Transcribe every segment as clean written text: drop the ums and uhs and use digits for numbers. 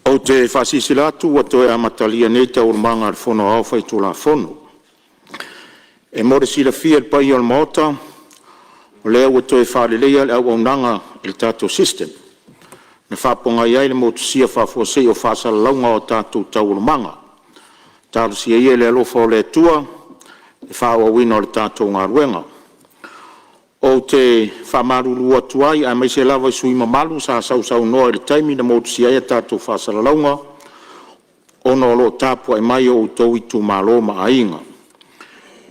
Ou te faasilasila atu ua toe amatalia nei Taualumaga a le Fono Aoao Faitulafono. E mo le silafia e le paia o le Maota, o lea ua toe faaleleia le auaunaga i le tatou system na faapogai ai le motusia faafuasei o faasalalauga o a tatou taualumaga. Talosia ia i le alofa o le Atua le faaauauina o le tatou galuega. Ou te faamalulu atu ai aemaise lava i sui usufono mamalu sa sausaunoa i le taimi na motusia ai a tatou faasalalauga ona o lo o tapuai mai o outou itumalo ma aiga.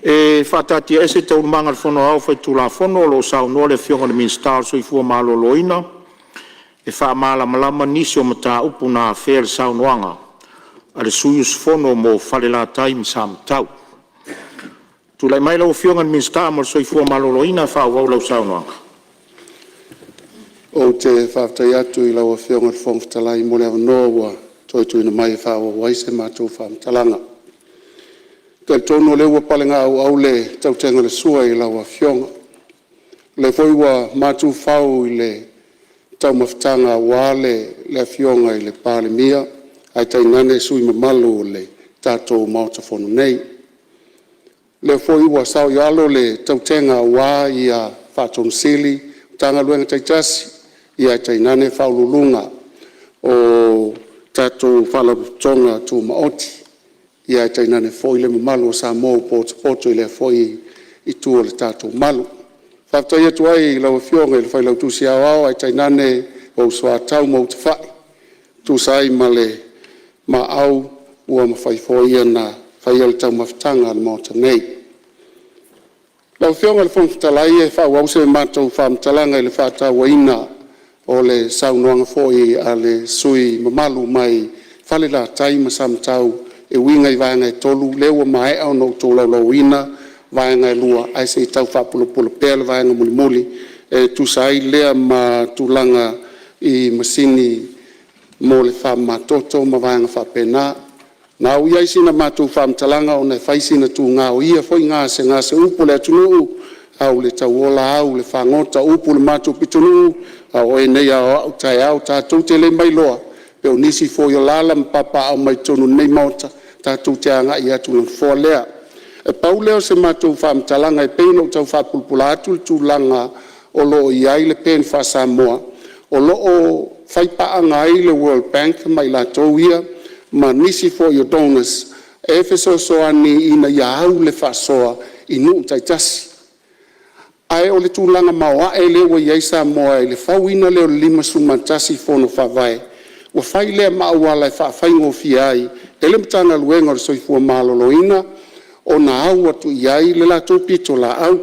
E faataatiaese Taualumaga a le Fono Aoao Faitulafono o lo o saunoa le Afioga i le Minisita o le Soifua Maloloina e faamalamalama nisi o mataupu na afea i le saunoaga a le sui usufono mo Falelatai ma Samatau. Tulai mai lau Afioga i le Minisita mo le Soifua Maloloina e faaauau lau saunoaga. Ou te faafetai atu i lau Afioga i le Fofoga Fetalai mo le avanoa ua toe tuuina mai e faaauau ai se matou faamatalaga. Ou te talitonu o lea ua palegaauau le tautega a le sua i lau Afioga, o lea foi ua matuifau i le taumafataga aua le Afioga i le Palemia ae tainane sui usufono mamalu o le tatou Maota Fono nei. O lea foi ua saoialo le tautega aua Ofisa Sili o Pulega o Matagaluega taitasi ae tainane Faauluuluga o tatou Faalapotopotoga Tumaoti, ae tainane foi le mamalu o Samoa ua potopoto i lea foi itu o le tatou malu. Faafetai atu ai i lau Afioga i le Failautusi Aoao ae tainane ou soatau ma ou tafai e tusa ai ma le maau ua mafai foi ona faia le taumafataga a le Maota nei. Lau Afioga i le Fofoga Fetalai e faaauau se matou faamatalaga i le faatauaina o le saunoaga foi a le sui usufono mamalu mai Falelatai ma Samatau e uiga i vaega e tolu lea ua maea ona ou tolaulauina vaega e lua, ae se i tau faapulapula pea le vaega mulimuli e tusa ai lea ma tulaga i masini mo le faamamatoto ma vaega faapena. Na oo i ai sina matou faamatalaga ona e fai sina tuga o ia foi gasegase, o upu a le atunuu, au i le tauola au i le fagota, o upu i le matou pitonuu, a o oe nei a o au taeao. Tatou te le mailoa pe o nisi foi o alaala ma papaaao mai totonu o lenei Maota tatou te agai atu i le nofoa lea. E pau lea o se matou faamatalaga e pei ona ou tau faapulapula atu le tulaga o lo o i ai le PEN faa-Samoa o lo o faipaaga ai le World Bank ma i latou ia ma nisi foi o donors e fesoasoani ina ia au le faasoa i nuu taitasi. Ae o le tulaga maoae lea ua i ai Samoa i le fauina lea o le 51 Fono Faavae, ua fai lea ma auala e faafaigofie ai e le Matagaluega o le Soifua Maloloina ona au atu i ai le latou pitolaau. E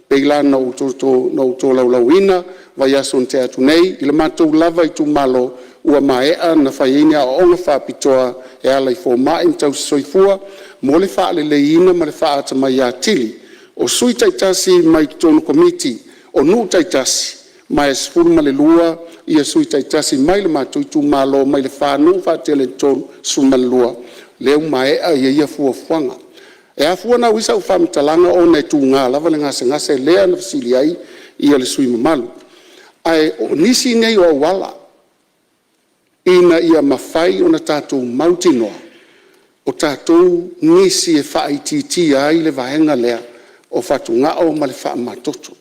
pei la ona ou tolaulauina i le vaiaso na tea atu nei i le matou lava itumalo ua maea ona fai ai ni aoaoga faapitoa e ala i fomai ma tausisoifua mo le faaleleiina ma le faatamai atili o sui taitasi mai totonu o Komiti o nuu taitasi, ma e 12 sui taitasi mai le matou itumalo mai le fa (4) nuu faatele e 32 lea ua maea ia fuafuaga. E afua ona au ai sau faamatalaga ona e tuga lava le gasegase lea na fesili ai le sui usufono mamalu. Ae o nisi nei o auala ina ia mafai ona tatou mautinoa o tatou nisi e faaitiitia ai le vaega lea o fatugao ma le faamamatoto.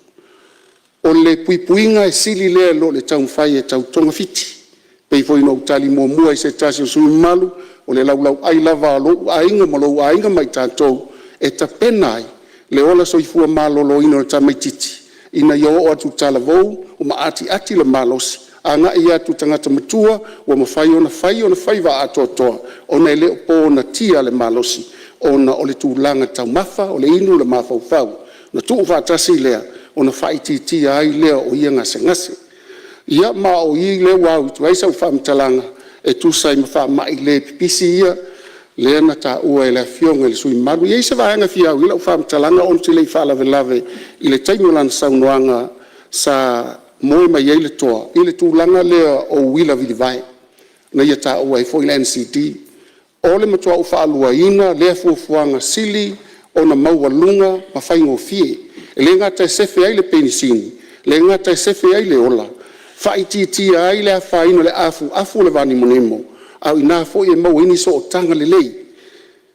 O le puipuiga e sili lea i lo le taumafai e tau togafiti. E pei foi ona ou tali muamua i se tasi o sui usufono mamalu, o le laulauai lava o lou aiga ma lou aiga ma i tatou e tapena ai le ola soifua maloloina o le tamaitiiti ina ia oo atu i talavou ma atiati le malosi, agai atu i tagata matua ua mafai ona fai ona faiva atoatoa ona e le o ponatia le malosi ona o le tulaga taumafa, o le inu, o le mafaufau, ona tuufaatasi lea ona faaitiitia ai lea o ia gasegase. Ia ma o i lea ua au ai sau faamatalaga e tusa ai ma faamai le pipisi ia lea na taua e le Afioga i le sui usufono mamalu. E i ai se vaega e fia au i ai lau faamatalaga ou te le i faalavelave i le taimi o lana saunoaga sa moe mai ai le toa i le tulaga lea o uila vilivae na ia taua ai foi le NCD. O le matua ou faaluaina lea fuafuaga sili ona maualuga ma faigofie. E le gata e sefe ai le penisini, e le gata e sefe ai le ola, faaitiitia ai le afaina o le afuafu o le vanimonimo, a o i ina foi e maua ai ni sootaga lelei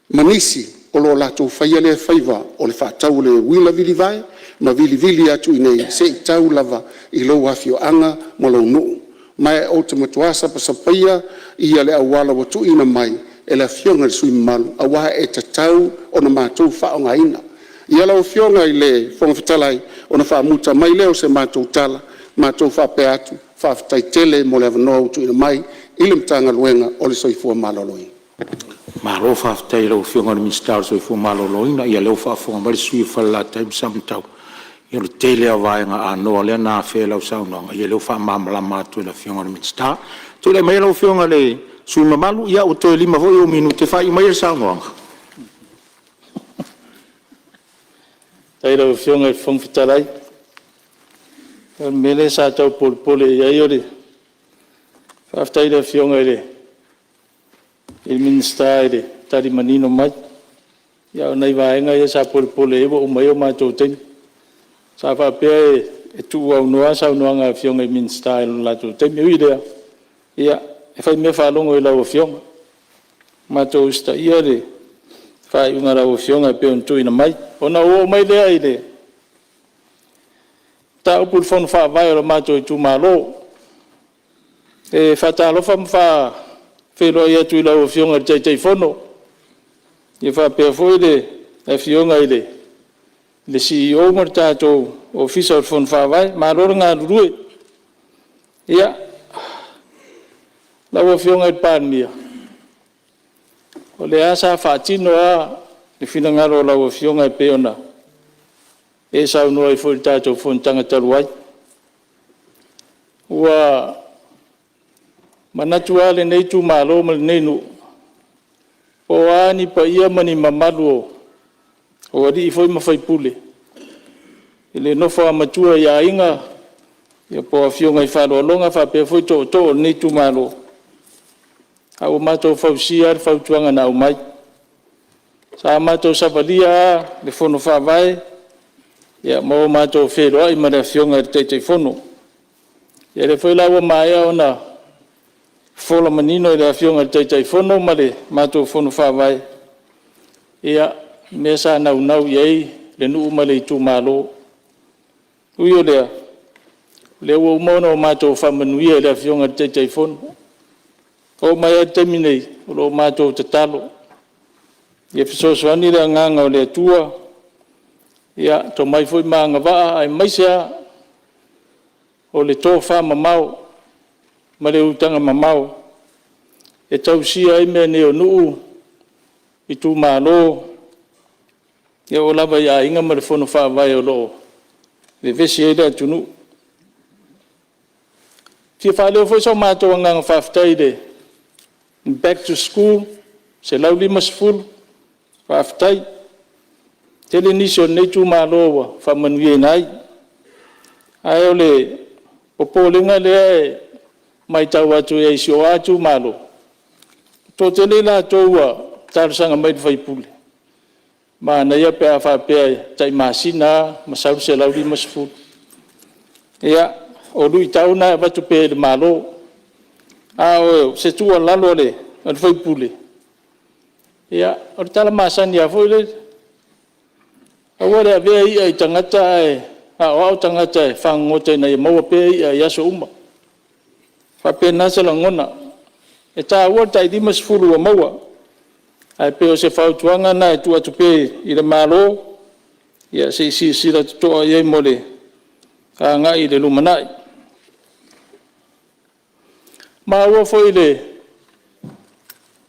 ma nisi o lo o latou faia lea faiva o le faatau o le uila vilivae ma vilivili atu i inei seia tau lava i lou afioaga ma lou nuu. Ma ou te matua sapasapaia le auala ua tuuina mai e le Afioga i le sui usufono mamalu aua e tatau ona matou faaaogaina. Ia lau Afioga i le Fofoga Fetalai, ona faamuta mai lea o se matou tala, matou faapea atu, faafetai tele mo le avanoa ua tuuina mai i le Matagaluega o le Soifua Maloloina. Malo faafetai i lau Afioga i le Minisita o le Soifua Maloloina. Ia o lea ua faafofoga mai le sui usufono mo Falelatai ma Samatau, ia o le tele lava o vaega anoa lea na afea i lau saunoaga, ia o lea ua faamalamalama atu e le Afioga i le Minisita. Tulai maia lau Afioga i le sui usufono mamalu, ia ua toe 5 foi ou minute e faaiu mai ai le saunoaga. Faafetai i lau Afioga i le Fofoga Fetalai. O le mea lea sa tau polepole i ai o le faafetai i le Afioga i le Minisita i le tali manino mai. A o nai vaega ia sa polepole i ai ua uma ai o matou taimi. Sa faapea e tuuaunoa saunoaga a Afioga i Minisita i lo latou taimi. Ae ui i lea, ia, e faimea faalogo i lau Afioga. Matou usitaia le faaiuga a lau Afioga e pei ona tuuina mai. Ona ou oo mai lea i le mataupu i le Fono Faavae o le matou itumalo. E faatalofa ma faafeiloai atu i lau Afioga i le Taitaifono, faapea foi le Afioga i le CEO ma le tatou Ofisa o le Fono Faavae. Malo le galulue. Ia, lau Afioga i le Palemia, o lea lava sa faatino lava le finagalo o lau Afioga e pei ona e saunoa ai foi i le tatou fonotaga talu ai. Ua manatu lava lenei itumalo ma lenei nuu, po o a ni paia ma ni mamalu o alii foi ma faipule i le nofo a matua i aiga po o afioga i Faaaloaloga faapea foi tootoo o lenei itumalo, ae ua matou fausia lava le fautuaga na aumai. Sa matou savalia lava le Fono Faavae ma o matou feiloai ma le Afioga i le Taitaifono. Ia o lea foi la ua maea ona fofola manino e le Afioga i le Taitaifono ma le matou Fono Faavae mea sa naunau i ai le nuu ma le itumalo. Ui o lea, o lea ua uma ona matou faamanuia i le Afioga i le Taitaifono. E oo mai lava i le taimi nei, o lo o matou tatalo, ia fesoasoani le Agaga o le Atua, ia tomai foi ma agavaa aemaise lava o le tofamamao ma le utaga mamao e tausia ai mea nei o nuu, itumalo, e oo lava i aiga ma le Fono Faavae o lo o vevesi ai le atunuu. E fia faaleo foi so matou agaga faafetai i le Back to School $150, faafetai. E tele nisi o lenei itumalo ua faamanuiaina ai. Ae o le popolega lea e matau atu i si ou lava itumalo, e toatele i latou ua talosaga mai i le sui usufono, manaia pe a faapea e tai masina lava ma sau le $150. Ia, o luitau na e avatu pea i le Malo. A o se tuualalo a le sui usufono, ia, o le tala masani lava foi lele, aua le avea i'a i tagata ae aoao tagata e fagogota ina ia maua pea i'a i aso uma. E faapena se lagona. E taua le tai $50 ua maua, ae pei o se fautuaga lena e tuu atu pea i le Malo, se i silasila totoa i ai mo le agai i le lumanai. Maua foi i le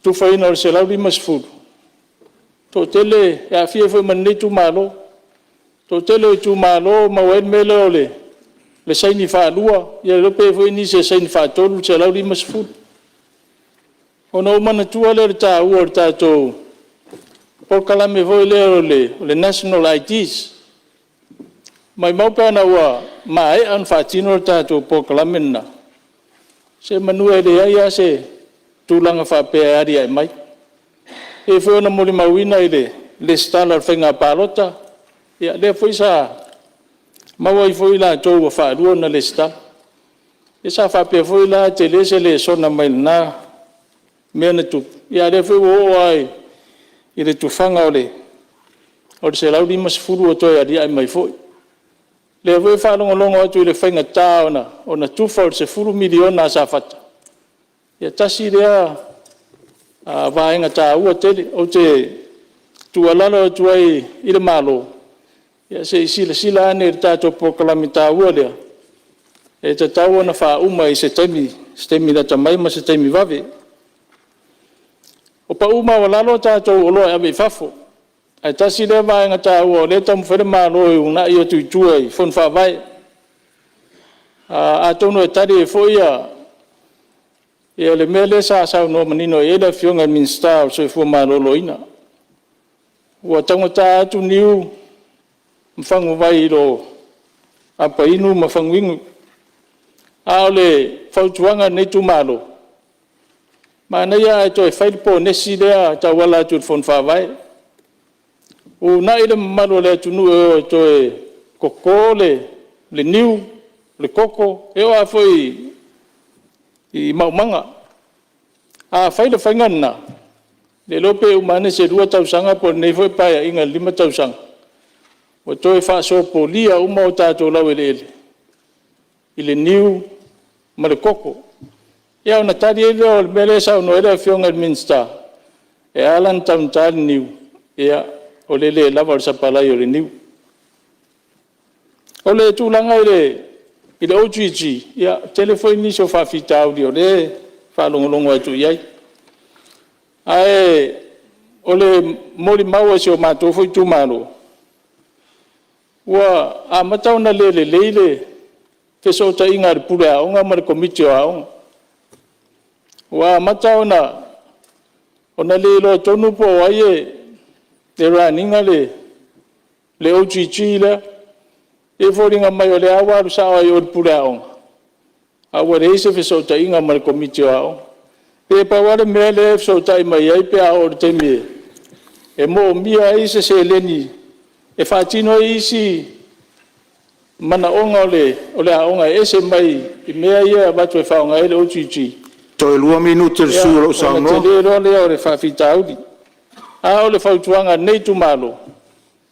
tufaina o le $150, e toatele, e aafia ai foi ma lenei itumalo. E toatele o itumalo e maua ai le mea lea o le saini faalua, ia le iloa pe i ai foi nisi e saini faatolu le $150. Ona ou manatua lea o le taua o le tatou polokalame foi lea o le National IDs. Maumau pe ana ua maea ona faatino le tatou polokalame lena, semeamanu e leai lava se tulaga faapea e aliae mai. E pei foi ona molimauina i le resitala o le faiga palota, ia lea foi sa maua ai foi i latou ua faalua ona resitala. Ia sa faapea foi la e tele se lesona mai lena mea na tupu, a o lea foi ua oo lava i le tufaga o le $150 ua toe aliae mai foi. O lea foi e faalogologo atu i le faigata ona tufa o le $10 miliona a Safata, ia tasi lea vaega taua tele. Ou te tuualalo atu ai i le Malo, ia se i silasila ane i le tatou polokalame taua lea, e tatau ona faauma i se taimi lata mai ma se taimi vave. Ua pau maualalo a tatou oloa e ave i fafo, ae tasi lea vaega taua o lea e taumafai le Malo e uunai atu i tua i fono faavae. Atonu e tali ai foi le mea lea sa saunoa manino i ai le Afioga i le Minisita o le Soifua Maloloina. Ua taugata atu niu ma faguvai i lo apainu ma faguinu. A o le fautuaga a lenei itumalo, manaia ae toe fai le ponesi lea e tauala atu i le fono faavae, uunai le mamalu o le atunuu e o e toe toto le niu, le koko, e oo lava foi i maumaga. A fai le faiga lena, le iloa pe uma ane se 2 tausaga po o lenei foi Paeaiga i le 5 tausaga, ua toe faasopolia uma o tatou laueleele i le niu ma le koko. Ia ona tali ai lea o le mea lea e saunoa ai le Afioga i le Minisita, e ala la ona taugata le niu, ia, o le le lava o le sapalai o le niu. O le tulaga i le OGG, ia, e tele foi nisi o faafitauli o lea e faalogologo atu i ai. Ae o le molimau a si o matou foi itumalo, ua amata ona le lelei le fesootaiga a le Pule Aoga ma le Komiti o Aoga. Ua amata ona le iloa tonu po o ai e run ina le OGG lea. E pei e foliga mai o lea lava ua alu sao lava i o i le Pule Aoga, ae ua leai se fesootaiga ma le Komiti o Aoga. E pei e pau lava le mea lea e fesootai mai ai pe a oo i le taimi e moomia ai se seleni e faatino ai isi manaoga o le aoga e ese mai i mea ia e avatu e faaaoga ai le OGG, Toe 2 minute o le sui usufono o lo o ona saunoa. tele loa lea o le faafitauli. A o le fautuaga a lenei itumalo,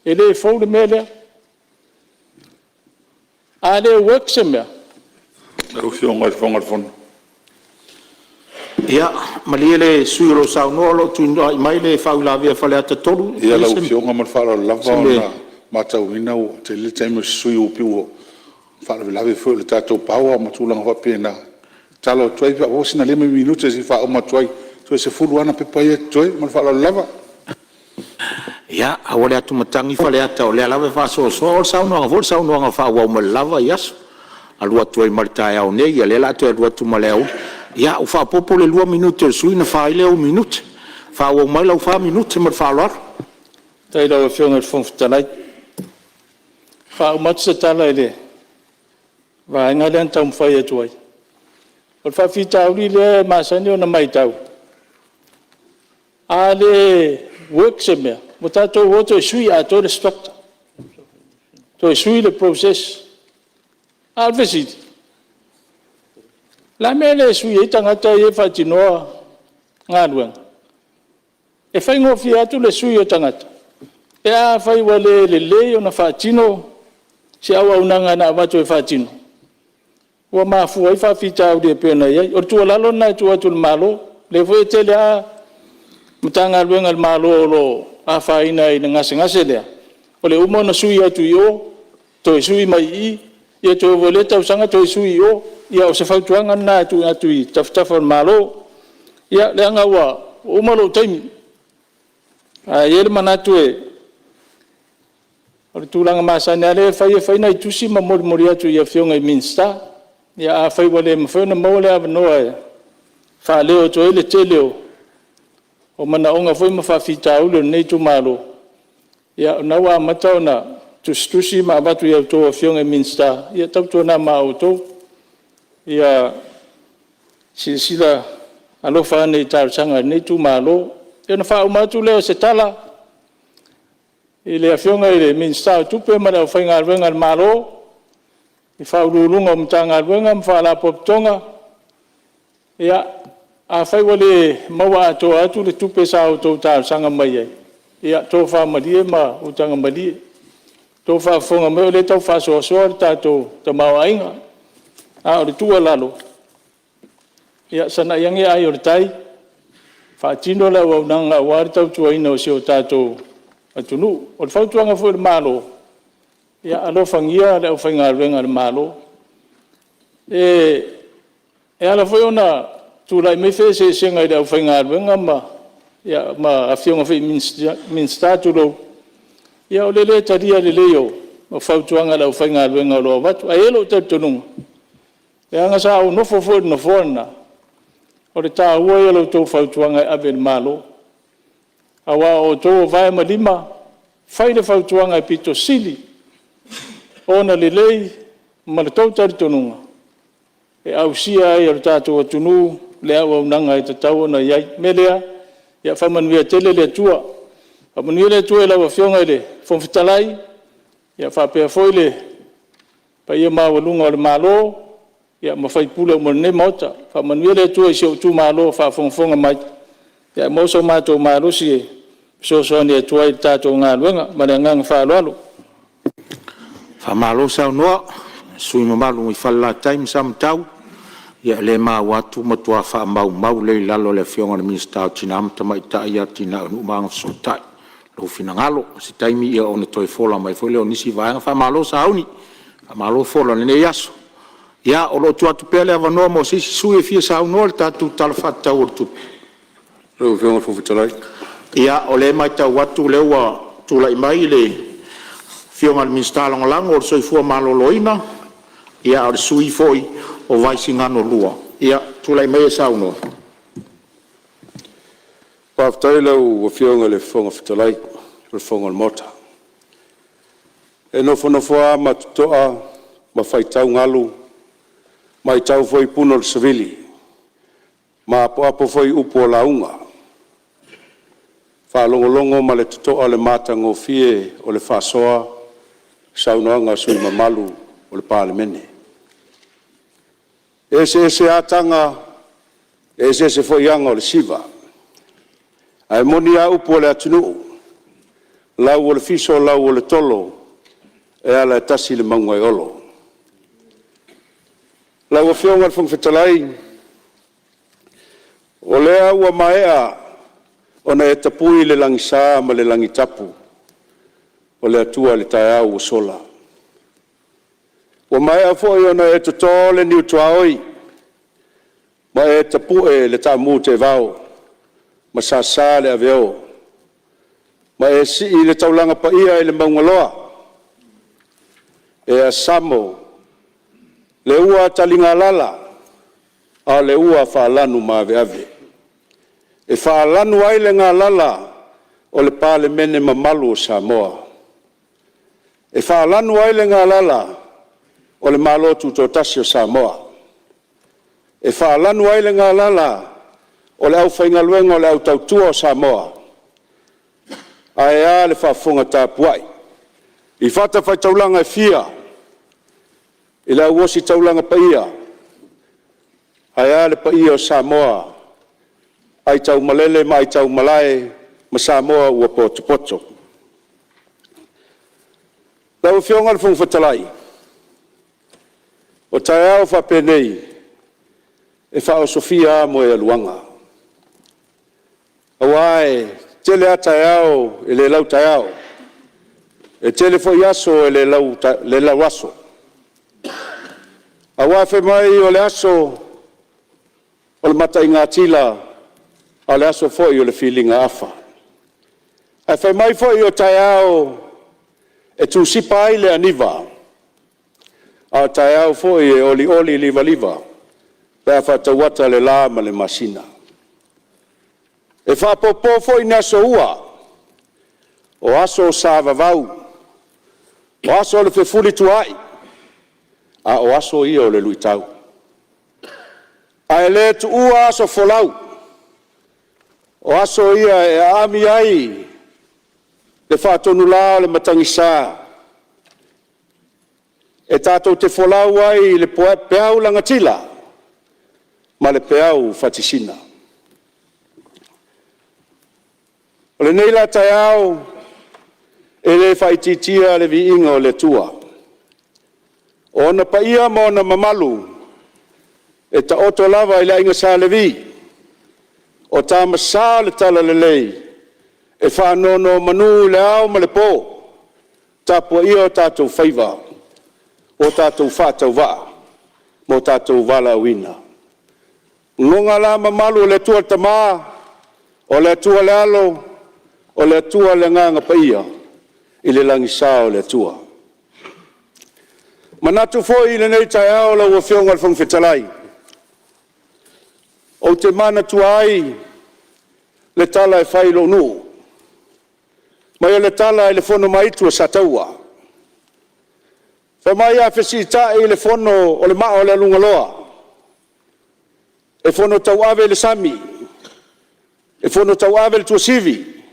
e le fou le mea lea. A le work se mea, Lau Afioga i le Fofoga o le Fono. Ia, malie le sui usufono o lo o saunoa o lo o tulai mai le faauilavea a Faleata 3. Ia lau Afioga ma le faaaloalo lava, ona e matauina ua tele le taimi o le sui usufono pei ua faalavelave foi i le tatou power ma tulaga faapena. E tatalo atu ai pe a maua sina 5 minute se i faauma atu ai, toe 10 lava ana pepa ia e totoe. Ma le faaaloalo lava. Ia, aua le atumatagi Faleata o lea lava e faasoasoa. O le saunoaga foi o le saunoaga e faaauau mai lava aso, alu atu ai ma le taeao nei, ia o lea o le a toe alu atu ma le aoauli. Ia, ua faaopoopo le 2 minute o le sui usufono ona fa ai lea o ou minute. Faaauau mai lau 4 minute ma le faaaloalo. Faafetai i lau Afioga i le Fofoga Fetalai. E faauma atu se tala i le vaega lea na taumafai atu ai. O le faafitauli lea e masani ona matau, a le work se mea, ua tatou o toe sui atoa le structure, toe sui le process. A o le fesili; o le a le mea e le sui ai tagata ia e faatinoa galuega? E faigofie atu le sui o tagata pe afai ua le lelei ona faatino se auaunaga na avatu e faatino ua mafua ai faafitauli e pei ona i ai. O le tuualalo lena e tuu atu i le Malo, o lea foi e tele lava Matagaluega a le Malo o lo o afaina i le gasegase lea, o le uma ona sui atu i o, toe sui mai i i, ia toe oo foi i lea tausaga toe sui i o. Ia o se fautuaga lena e tuu atu i tafatafa o le Malo. Ia, leaga ua uma lou taimi, ae i ai le manatu o le tulaga masani lava lea e fai, e fai nai tusi ma molimoli atu i Afioga i Minisita. Ia afai ua le mafai ona maua le avanoa e faaleo atu ai le tele o O manaoga foi ma faafitauli o lenei itumalo, o lena ua amata ona tusitusi ma avatu ia outou Afioga i Minisita, ia tautuana ma outou ia silasila alofa ane i talosaga a lenei itumalo. Ia ona faauma atu lea o se tala i le Afioga i le Minisita o Tupe ma le aufaigaluega a le Malo, i Ofisa Sili o Pulega o Matagaluega ma Faalapotopotoga, ia, afai ua le maua atoa atu le tupe sa outou talosaga mai ai, ia tofa malie ma utaga malie, ua outou faafofoga mai o lea e tau faasoasoa le tatou tamaoaiga. A o le tuualalo, ia sagai ane ai o le tai, faatino le auaunaga aua le tautuaina o si o tatou atunuu. O le fautuaga foi i le Malo, ia alofagia le aufaigaluega a le Malo. E ala foi ona tulai mai feeseeseaiga i le aufaigaluega ma Afioga foi i Minisita tulou, ia o le lē talia lelei o fautuaga a le aufaigaluega o lo o avatu. Ae i ai lou talitonuga, leaga sa ou nofo foi i le nofoa lena, o le taua ia o la outou fautuaga e ave i le Malo, aua o outou o vae ma lima, fai le fautuaga e aupito sili ona lelei ma le tou talitonuga e ausia ai e le tatou atunuu le auaunaga e tatau ona i ai. O le mea lea, ia faamanuia tele le Atua. Faamanuia le Atua i lau Afioga i le Fofoga Fetalai, faapea foi le paia maualuga o le Malo ma sui usufono uma o lenei Maota. Faamanuia le Atua i si ou itumalo o faafogafoga mai, ae maua so matou malosi e fesoasoani atu ai i le tatou galuega. Ma le agaga faaaloalo. Faamalo saunoa i le sui usufono mamalu mai Falelatai ma Samatau. Ia o lea e maua atu ua matua faamaumau lelei i lalo e le Afioga i le Minisita o Tina ma Tamaitai, Atinae o Nuu ma Agafesootai lou finagalo. O se taimi ona toe fola mai foi lea o nisi vaega. Faamalo sauni, faamalo fola i lenei aso. Ia, o lo o tuu atu pea le avanoa mo se isi sui usufono e fia saunoa i le tatou Tala Faatatau o le Tupe. Lau Afioga i le Fofoga Fetalai. Ia, o lea e matau atu o lea ua tulai mai le Afioga i le Minisita Lagolago o le Soifua Maloloina, a o le sui usufono foi o Vaisigano 2. Ia, tulai maia e saunoa. Faafetai i lau Afioga i le Fofoga Fetalai o le Fono a le Maota. E nofonofo lava ma totoa ma faitau galu, matau foi puna o le savili ma apoapo foi upu o lauga, faalogologo ma le totoa i le matagofie o le faasoa ma saunoaga a sui usufono mamalu o le Palemene. E eseese lava taga, e eseese foi aga o le siva, ae moni lava upu a le atunuu, lau o le fiso lau o le tolo, e ala e tasi le mauga e olo. Lau Afioga i le Fofoga Fetalai, o lea ua maea ona e tapui le lagisa ma le lagitapu o le Atua i le taeao ua sola. Ua maea foi ona e toto le niu tuaoi ma e tapue le taamu teevao ma sasa le aveo ma e sii le taulaga paia i le mauga loa e asamo le ua taligalala a o le ua faalanumaveave e faalanu ai le galala o le Palemene mamalu o Samoa, e faalanu ai le galala o le Malo Tutoatasi o Samoa, e faalanu ai le galala o le aufaigaluega o le au tautua o Samoa, ae a le faafofoga tapuai i fatafaitaulaga e fia i le au ositaulaga paia, ae a le paia o Samoa aitaumalele ma aitaumalae ma Samoa ua potopoto. Lau Afioga i le Fofoga Fetalai, o taeao faapenei e faaosofia lava moegaluaga, aua e tele lava taeao e le lautaeao, e tele foi aso e le lauaso, aua fai mai o le aso o le mataigatila a o le aso foi o le filigaafa. Ae fai mai foi o taeao e tusipa ai le aniva, a o taeao foi e olioli livaliva pe a faatauata le la ma le masina. E faapopo foi i aso ua, o aso sa vavau, o aso o le feufulituaa'i, a o aso ia o le luitau. Ae le tuua aso folau, o aso ia e aami ai le faatonula o le matagisa e tatou te folau ai i le peau lagatila ma le peau fatisina. O lenei la taeao, e le faaitiitia le viiga o le Atua, o ona paia ma ona mamalu e taoto lava i le Aiga Sa Levi, o Tama Sa o le Talalelei, e faanonomanu i le ao ma le po, tapuaia o tatou faiva, o tatou faatauvaa ma o tatou valaauina. Lagona la mamalu o le Atua le Tama, o le Atua le Alo, o le Atua le Agaga Paia i le lagisa o le Atua. E manatu foi i lenei taeao lau Afioga i le Fofoga Fetalai, ou te manatua ai le tala e fai i lou nuu, fai mai o le tala i le fono ma aitu a Sataua. Fai mai a fesiitai le fonu o le maa o le aluganoa, e fono tauave i le sami, e fono tauave i le tuasivi,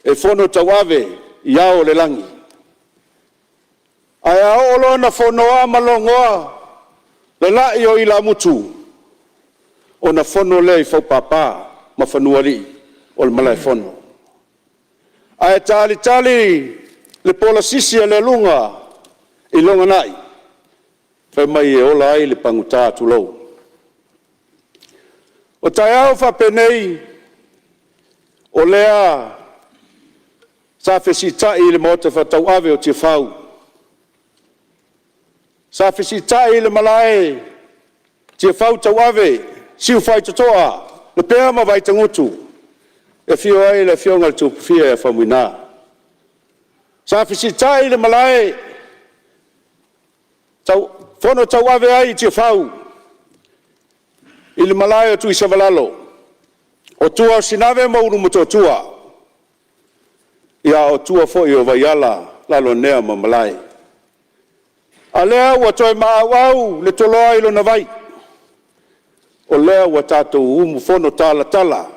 e fono tauave i ao o le lagi. Ae a oo loa ina fonoa ma logoa le lai o ilamutu, ona fono lea i faupapa ma fanuaalii o le malaefono. Ae talitali le polasisi a le aluga i loganai, fai mai e ola ai le pagota, tulou. O taeao faapenei, o lea sa fesiitai i le maota faatauave o Tiafau, sa fesiitai i le malae Tiafau tauave Siufaitotoa Lepea ma Vaitagutu e afio ai le Afioga i le Tuapufia ia Faumuina. Sa fesiitai i le malae fono tauave ai i Tiafau i le malae o Tuisavalalo, o tua o Sinave ma Ulumotootua, a o tua foi o Vaiala, Laloanea ma Malae. A o lea ua toe maauau le toloa i lona vai, o lea ua tatou umufono talatala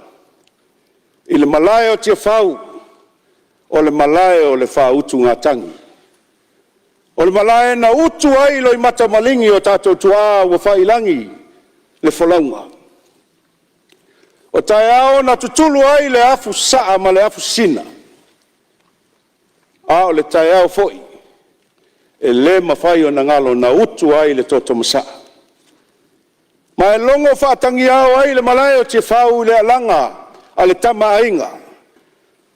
i le malae o Tiafau, o le malae o le faautugatagi. O le malae na utu ai loimata maligi o tatou tuaa ua faiilagi le folauga. O taeao na tutulu ai le afusaa ma le afusina, a o le taeao foi e le mafai ona galo na utu ai le toto masaa. Ma e logo faatagiao ai le malae o Tiafau i le alaga a le Tama a Aiga,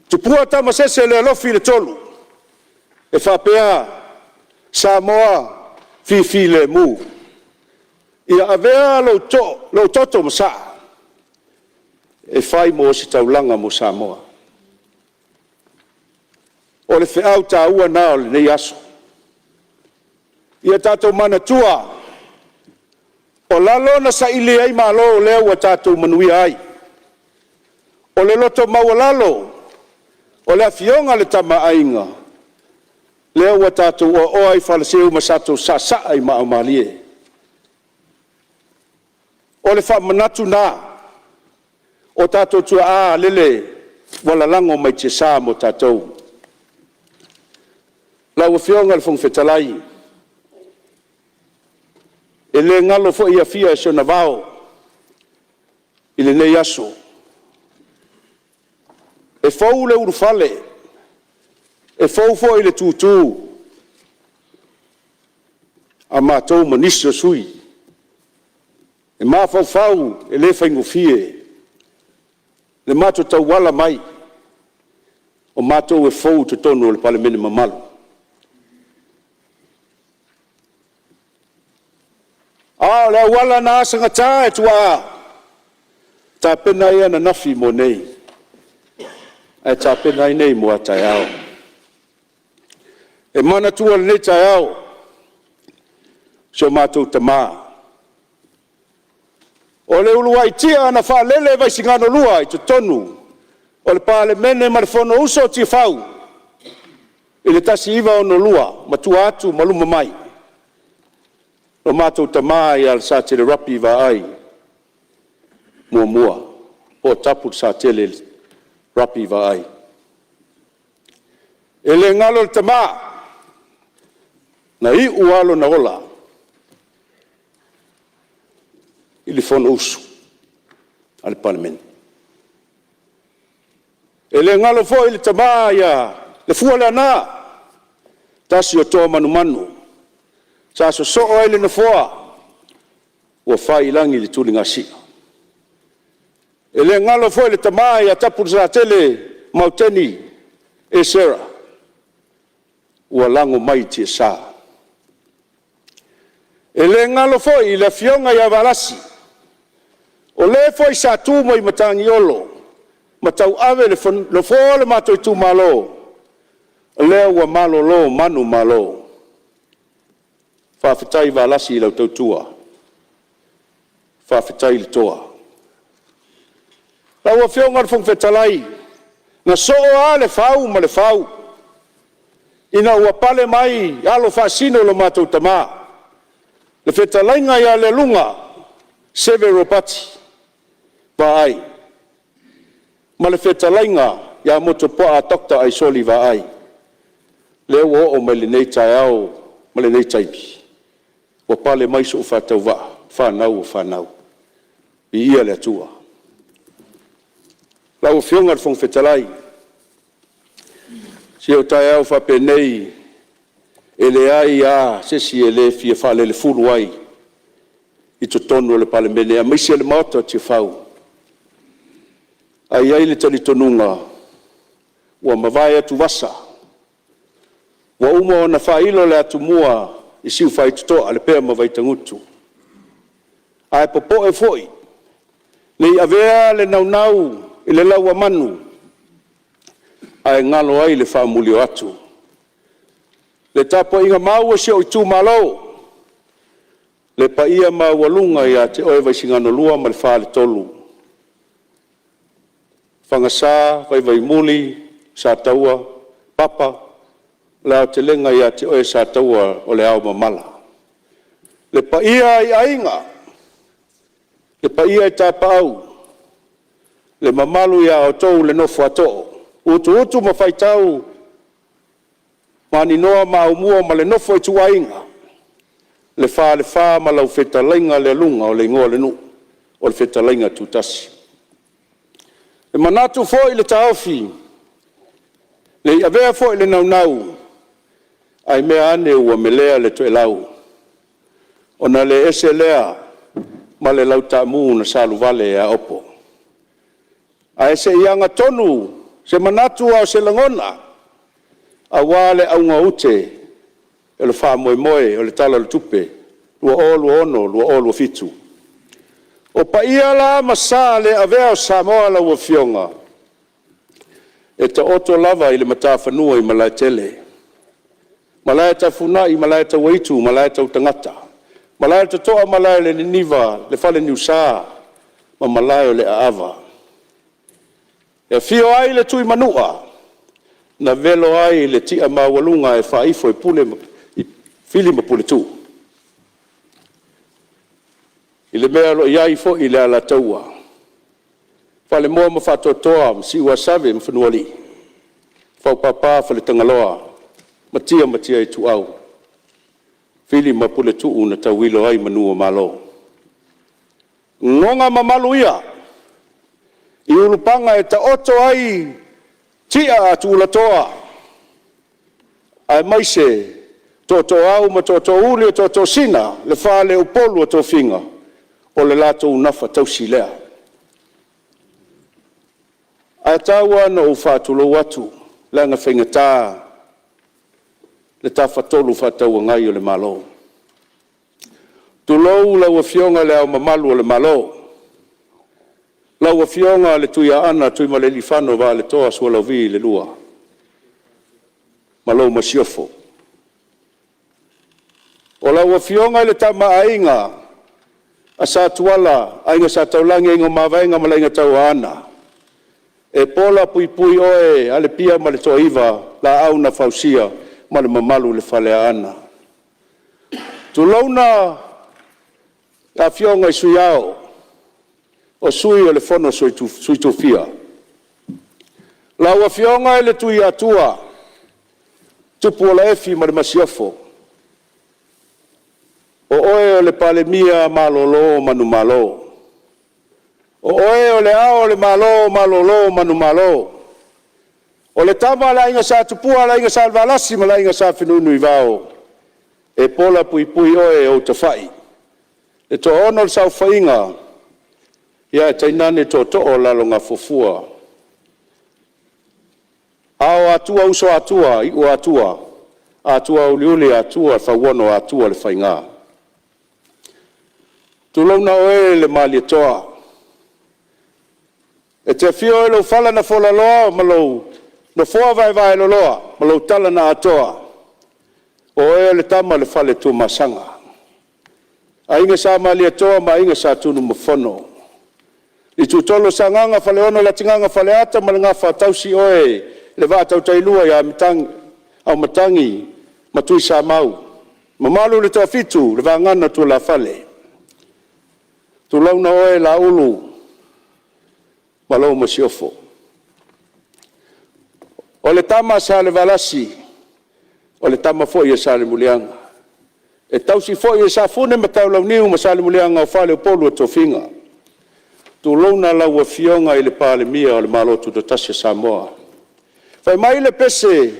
Tupua Tamasese le alofi i le tolu, e faapea, Samoa fifilemu, ia avea lou toto masaa e fai mo ositaulaga mo Samoa. O le feau taua lena o lenei aso. Ia tatou manatua, o lalo na saili ai malo o lea ua tatou manuia ai. O le loto maualalo o le Afioga i le Tama a Aiga, lea ua tatou oaoa ai i falaseu ma tatou saasaa i maaomalie. O le faamanatu lena o tatou tuaa lele ua lalago mai tiasa mo tatou. Lau Afioga i le Fofoga Fetalai, e le galo foi Afia i si ona vao i lenei aso. E fou le ulufale, e fou foi le tutu a matou ma nisi o sui usufono, e mafaufau e le faigofie le matou tauala mai o matou e fou i totonu o le Palemene mamalu. A o le auala na asagata e tuaa, tapena ai ananafi mo nei, ae tapena ai nei mo a taeao. E manatua i lenei taeao si o matou tama. O le uluai tia na faalele i Vaisigano 2 i totonu o le Palemene ma le Fonousu a Tiafau i le 1962 ma tua atu ma luma mai, lo matou tama ia Lesa Rugby Vaai muamua po o Tapulesatele Rugby Vaai. E le galo le tama, na iu lava lona ola i le Fonousu a le Palemene. E le galo foi le tama ia Lefua Leaana, tasi o toa manumanu sa sosoo ai le Nofoa ua fai i lagi le tuligasia. E le galo foi le tama ia Tapulesatele Mauteni Esera, ua lago mai i tiasa. E le galo foi le Afioga ia Valasi, o le foi sa tu mai Matagiolo ma tauave le nofoa o le matou itumalo, o lea ua malolo manumalo. Faafetai Valasi i lau tautua, faafetai le toa. Lau Afioga i le Fofoga Fetalai, na soo lava le fau ma le fau ina ua pale mai alo faasino i lo matou tama, le fetalaiga ia Lealuga Seve Ropati Vaai ma le fetalaiga ia Motuopuaa Dr. Aisoli Vaai, lea ua oo mai lenei taeao ma lenei taimi, ua pale mai sou faatauvaa, o fanau a fanau. Viia le Atua. Lau Afioga i le Fofoga Fetalai, se o taeao faapenei, e leai lava se isi e le fia faalelefulu ai i totonu o le Palemene aemaise le Maota o Tiafau. Ae i ai le talitonuga, ua mavae atuvasa, ua uma ona faailo le atumua i Siufaitotoa Lepea ma Vaitagutu. Ae popoe foi, ne i avea le naunau i le lau a manu ae galo ai le faamulioatu. Le tapuaiga mau a si ou itumalo, le paia maualuga ia te oe Vaisigano 2 ma le Faletolu, Fagasa, Vaivaimuli, Sataua, Papa, le aotelega ia te oe Sataua o le aomamala. Le paia i Aiga, le paia i Tapaau, le mamalu ia outou le nofo a too, Utuutu ma Faitau, Maninoa ma Aumua ma le nofo a ituaiga, le Falefa ma lau fetalaiga Lealuga o le igoa o le nuu, o le fetalaiga Tutasi. E manatu foi le taofi, ne i avea foi le naunau, ae mea ane ua melea le toelau, ona le ese lea ma le lautaamu na saluvale ea Aopo. Ae se i agatonu se manatu a o se lagona aua le auga o ute o le faamoemoe o le Tala o le Tupe 2026/2027. O paia la ma sa le avea o Samoa lau Afioga, e taoto lava i le matafanua i Malaetele, malae tafunai, malae tauaitu, malae tautagata, malae o le totoa, malae o le niniva, le faleniusa ma malae o le aava. E afio ai le Tuimanua na velo ai le tiamaualuga e faaifo i pule ma Fili ma Puletuu i le mea o lo o i ai foi le Alataua, Falemoa ma Faatoatoa ma Siuasave ma Fanualii, Faupapa Faletagaloa ma Tia ma Tia-Ituau, Fili ma Puletuu na tauilo ai manu o Malo. O goga mamalu ia i ulupaga e taoto ai tia a tulatoa aemaise tootooau ma tootoouli, o tootoosina le faleupolu o tofiga, o le latou nafa tausi lea. Ae tau lava ina ou faatulou atu leaga e faigata le Tafatolu Fefaatauagai o le Malo. Tulou lau Afioga i Le Ao Mamalu o le Malo, lau Afioga le Tuiaana Tuimalealiifano Vaaletoa Sualauvi II ma lau Masiofo. O lau Afioga i le Tama a Aiga. a Sa Tuala, Aiga Sa Taulagi, Aiga o Mavaega ma le Aiga Tauaana, e pola puipui oe Alipia ma le Toaiva, Laau na Fausia ma le mamalu i le Faleaana. Tulouna le Afioga i le Sui Ao, o Sui o le Fono a Sui Tofia. Lau Afioga i le Tuiatua Tupuola Efi ma le Masiofo, o oe o le Palemia malolo manumalo. O oe o Le Ao o le Malo malolo manumalo. O le Tama a le Aiga Sa Tupua, le Aiga Sa Valasi ma le Aiga Sa Fenunuivao, e pola puipui oe e ou tafai, le toaono o le saofaiga ae tainane tootoo o le Lalogafuafua. Ao o Atua, uso o Atua, iu o Atua, Atua uliuli, Atua fauono, Atua le faiga. Tulouna oe le Malietoa, e te afio i lou fala na folaloa ma lou nofoa vaevaeloloa ma lou tala na atoa, o oe o le Tama a le Fale Tuamasaga, Aiga Sa Malietoa ma Aiga Sa Tunumafono. Itutolu o Sagaga, Faleono le atigaga, Faleata ma le Gafa, tausi oe le vaa tautailua ia Auimatagi ma Tuisamau, mamalu i le Toafitu le vagana o tulafale. Tulouna oe Lauulu ma lou masiofo. O le tama a Salevalasi o le tama foi a Salemuliaga, e tausi foi e Safune ma Taulauniu ma Salemuliaga o faleupolu o tofiga. Tulouna lau Afioga i le Palemia o le Malo Tutoatasi o Samoa. Fai mai le pese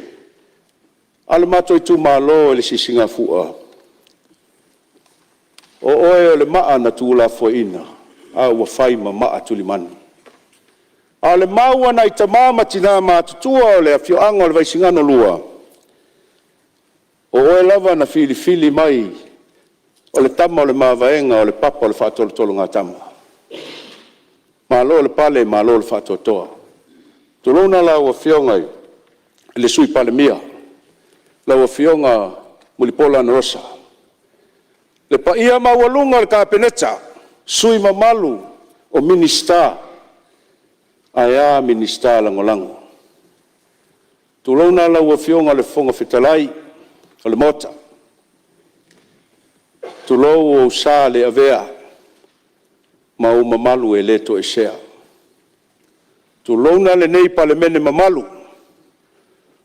a lo matou itumalo i le Sisigafua, o oe o le maa na tuulafoaiina a ua fai ma maa tulimanu. A o le mau a nai tama ma tina matutua o le afioaga o le Vaisigano 2, o oe lava na filifili mai o le tama o le mavaega o le papa o le faatolotologatama. Malo le pale malo le faatoatoa. Tulouna lau Afioga i le Sui Palemia, lau Afioga Mulipola Anarosa. Le paia maualuga i le Kapeneta, sui usufono mamalu o Minisita, ae a Minisita Lagolago. Tulouna lau Afioga i le Fofoga Fetalai o le Maota, tulou ou sa le avea ma ou mamalu e le toesea. Tulouna lenei Palemene mamalu,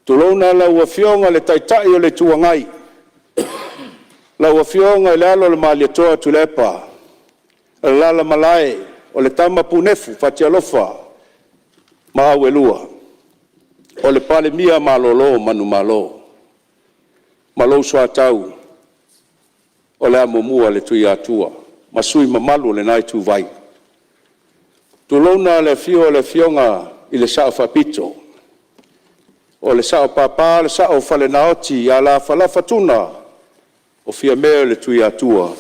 tulouna lau Afioga i le Taitai o le Itu Agai, lau Afioga i le alo o le Malietoa Tuilaepa, alaala o le tama punefu Fatialofa ma Auelua, o le Palemia malolo manumalo ma lou soatau o le amomua a le Tuiatua ma sui usufono mamalu o lena ituvai. Tulouna le afio o le Afioga i le Sao Faapito, o le Sao Papa, le Sao o Falenaoti ia Lafalafa Tuna o Fiame o le Tuiatua,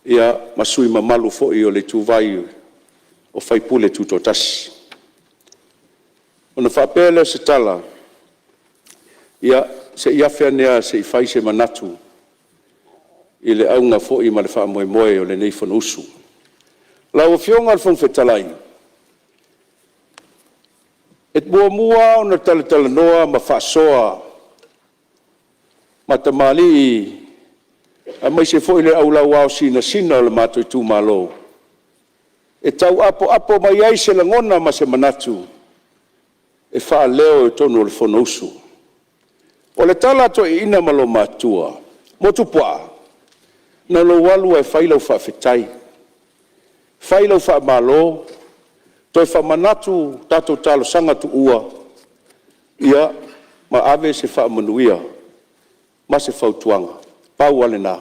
ia ma sui usufono mamalu foi o le ituvai o faipule tutoatasi. Ona faapea lea o se tala, ia, se i afe ane lava se i fai se manatu i le auga foi ma le faamoemoe o lenei Fonousu. Lau Afioga i le Fofoga Fetalai, e muamua lava ona talatalanoa ma faasoa ma tamalii aemaise foi le au sinasina o le matou itumalo e tau apoapo mai ai se lagona ma se manatu e faaleo i totonu o le Fonousu. O le tala a toeaiina ma loomatutua, Motuopuaa, na lou alu lava e fai lau faafetai, fai lau faamalo, toe faamanatu tatou talosaga tuua, ia, ma ave se faamanuia ma se fautuaga. Pau lava lena.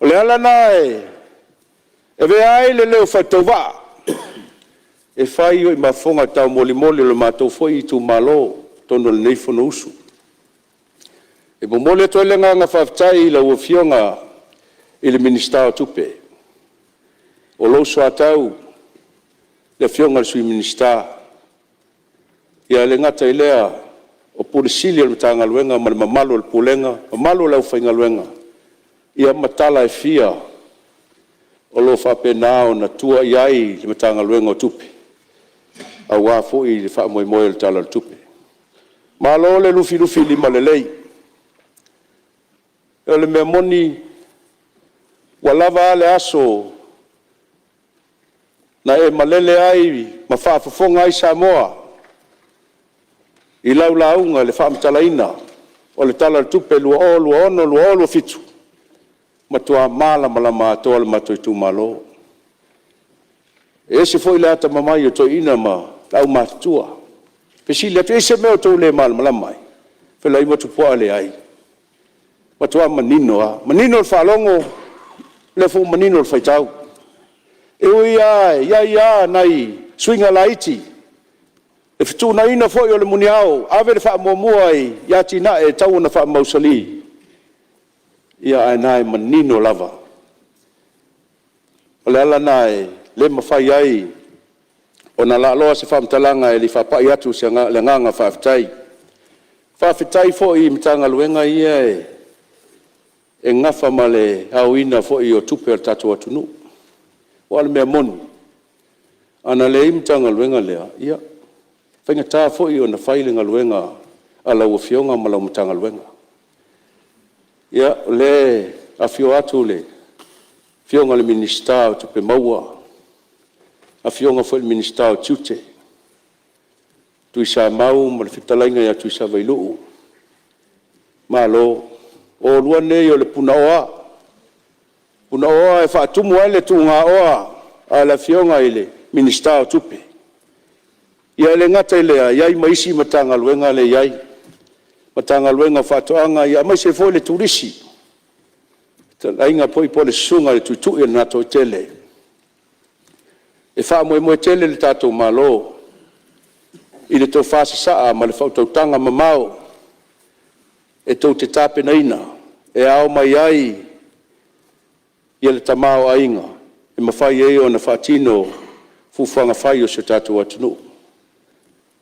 O le ala lena e avea ai le leo faatauvaa e fai o mafofoga taumolimoli o le matou foi itumalo i totonu o lenei Fonousu. E momoli atu ai le agaga faafetai i lau Afioga i le Minisita o Tupe, o lou soatau le Afioga i le Sui Minisita, ae le gata i lea o Ofisa Sili o le Matagaluega ma le mamalu o le Pulega, mamalu o le aufaigaluega, ia ma tala e fia o lo o faapena ona tua i ai le Matagaluega o Tupe, aua foi le faamoemoe o le Tala o le Tupe. Malo le lufilufilimalelei. O le mea moni, ua lava a le aso na e malele ai ma faafofoga ai Samoa i lau lauga i le faamatalaina o le Tala o le Tupe 2026/2027, ua matua malamalama atoa lo matou itumalo. E ese foi le atamamai o toeaiina ma le aumatutua. E fesili atu, e i ai se mea o outou le malamalama ai? Fai mai ua Tupuaa, e leai, ua matua manino lava, manino le faalogo, o lea foi ua manino le faitau. E ui lava e i ai lava nai suiga laiti, le fetuunaiga foi o le muniao, ave le faamuamua i atinae e tatau ona faamausali, ae o lena e manino lava. O le ala lena e le mafai ai ona laaloa se faamatalaga ae le i faapai atu le agaga faafetai. Faafetai foi i Matagaluega ia e nafa ma le aoina foi o tupe a le tatou atunuu. Aua o le mea moni, a na leai le Matagaluega lea, ia, e faigata foi ona fai le galuega a lau Afioga ma lau Matagaluega. Ia, o lea e afio atu le Afioga i le Minisita o Tupe Maua, afioga foi i le Minisita o Tiute, Tuisamau ma le fetalaiga ia Tuisavailuu, malo. O oulua nei o le punaoa, punaoa e faatumu ai le tugaoa a le Afioga i le Minisita o Tupe. Ia e le gata i lea, e i ai ma isi Matagaluega lea e i ai, Matagaluega o Faatoaga aemaise foi le Turisi, le fetalaiga foi po o le Susuga i le Tuitui o le Gatoaitele. E faamoemoe tele le tatou Malo i le tofa sasaa ma le faautautaga mamao e tou te tapenaina e ao mai ai le tamaoaiga e mafai ai ona faatino fuafuaga fai a si o tatou atunuu.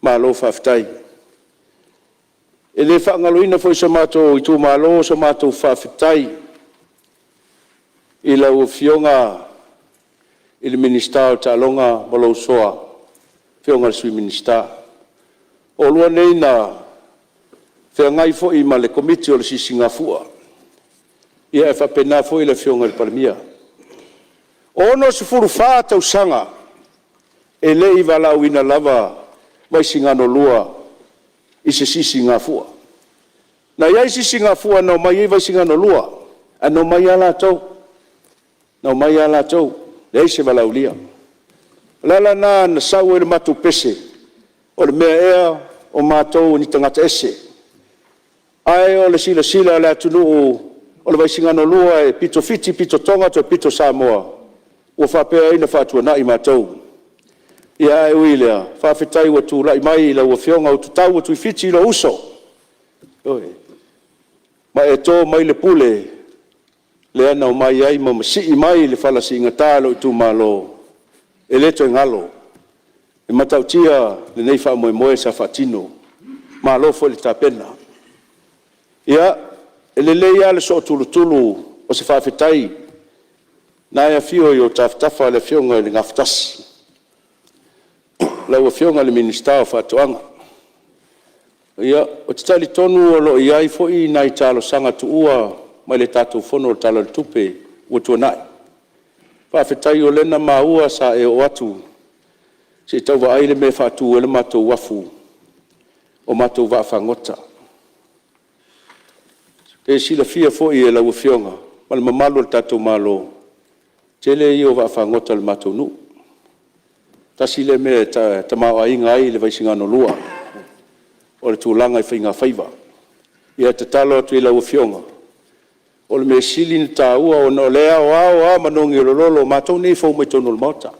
Malo faafetai. E le faagaloina foi e si o matou itumalo sa matou faafetai i lau Afioga i le Minisita o Taaloga ma lou uso a Afioga i le Sui Minisita. O oulua nei na feagai foi ma le Komiti o le Sisigafua, ae faapena foi le Afioga i le Palemia. E 64 tausaga e le i valaauina lava Vaisigano 2 i se Sisigafua. Na i ai Sisigafua na omai ai Vaisigano 2, ae na omai lava latou, na omai lava latou, leai se valaaulia. O le ala lena na sau ai le matou pese, o le mea ea o matou o ni tagata ese? Ae o le silasila a le atunuu o le Vaisigano 2 e pito Fiti pito Toga toe pito Samoa, ua faapea ai ona faatuanai matou. Ae ui i lea, faafetai ua tulai mai lau Afioga Utuitau o Tuifiti lou uso, ioe, ma e to mai le pule lea na omai ai ma masii mai le fala siigata o lou itumalo, e le toe galo. E matautia lenei faamoemoe sa faatino, malo foi le tapena. Ia, e lelei lava le sootulutulu o se faafetai, o lena e afio i ou tafatafa le Afioga i le Gafatasi, lau Afioga i le Minisita o Faatoaga. Ou te talitonu o lo o i ai foi nai talosaga tuua mai le tatou Fono i le Tala o le Tupe ua tuanai. Faafetai o lea na maua sa e oo atu se i tau vaai le mea e faatu ai le matou uafu o matou vaafagota. E silafia foi e lau Afioga ma le mamalu o le tatou Malo, o le tele ia o vaafagota a le matou nuu. Tasi lea mea e tamaoaiga ai le Vaisigano 2, o le tulaga i faigafaiva. Ia e tatalo atu i lau Afioga, o le mea sili ona taua ona o lea e aoao lava manogi o le lolo, o matou nei e fou mai totonu o le Maota,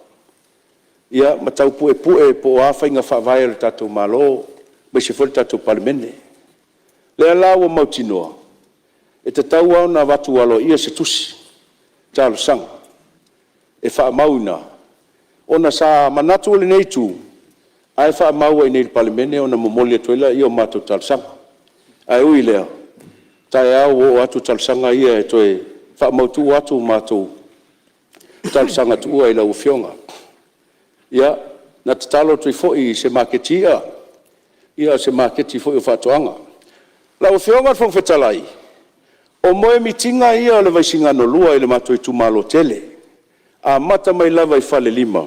ia ma tau puepue po o a faiga faavae a le tatou Malo aemaise foi le tatou Palemene. O lea la ua mautinoa, e tatau lava ona avatu aloaia se tusi talosaga e faamau i ina, ona sa manatu lenei Itu, a e faamau lava i inei i le Palemene ona momoli atu ai lea o matou talosaga. Ae ui i lea, o taeao ua oo atu talosaga ia e toe faamautu atu matou talosaga tuua i lau Afioga. Ia, na tatalo atu ai foi i se maketi i'a, ia o se maketi foi o faatoaga. Lau Afioga i le Fofoga Fetalai, o moemitiga ia o le Vaisigano 2 i le matou itumalo tele, amata mai lava i Falelima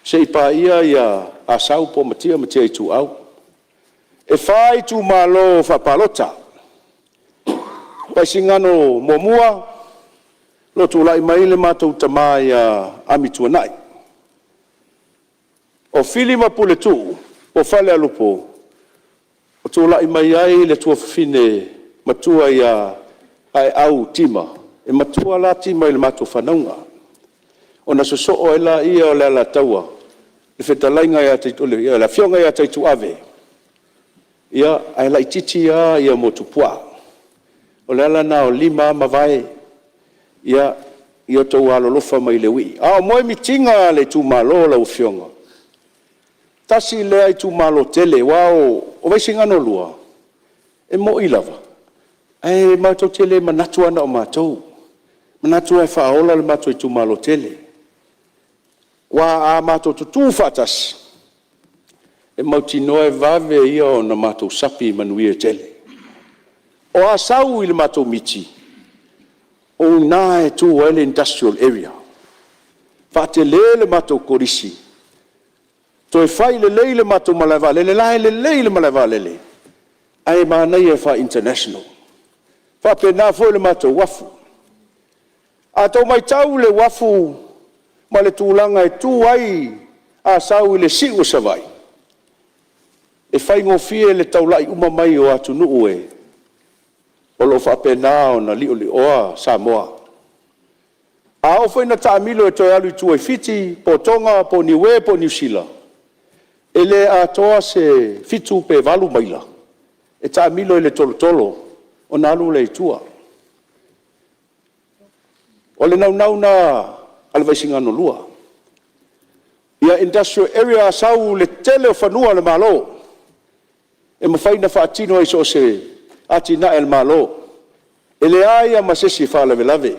seia paia Asau po o Matia ma Matia Ituau. E 4 itumalo faapalota, Vaisigano 1, o lo o tulai mai le matou tama ia Amituanai. O Fili ma Puletuu po o Falealupo, o tulai mai ai le tuafafine matua ia Aeau Tima, e matua la Tima i le matou fanauga, ona sosoo ai lea o le Alataua, le afioga ia Taituave, ae laitiiti lava Motuopuaa. O le ala lena o lima lava mavae, ia outou alolofa mai i le uii. A o moemitiga a le itumalo lau Afioga, tasi lea itumalo tele, aua o Vaisigano 2, e moni lava, ae matou te le manatu lava na o matou, e manatu lava e faaola le matou itumalo tele. Aua a matou tutu faatasi, e mautinoa e vave ia ona matou sapi i manuia e tele. O Asau i le matou miti, o i ina e tu ai le industrial area, faatele le matou kolisi, toe fai lelei le matou malae vaalele, o la e lelei le malae vaalele, ae manaia le faa-international. E faapena foi le matou uafu. A outou matau i le uafu ma le tulaga e tu ai Asau i le siu o Savaii, e faigofie le taulai uma mai o atunuu o lo o faapena ona liolioa Samoa. A oo foi ina taamilo e toe alu i tua i Fiti po o Toga po o Niue po o Niu Sila, e le atoa se 7 pe 8 maila e taamilo ai i le tolotolo ona alu lea i tua. O le naunau lena a le Vaisigano 2, ia industrial area Asau i le tele o fanua o le Malo e mafai ona faatino ai so o se atinae a le Malo. E leai lava ma se isi e faalavelave.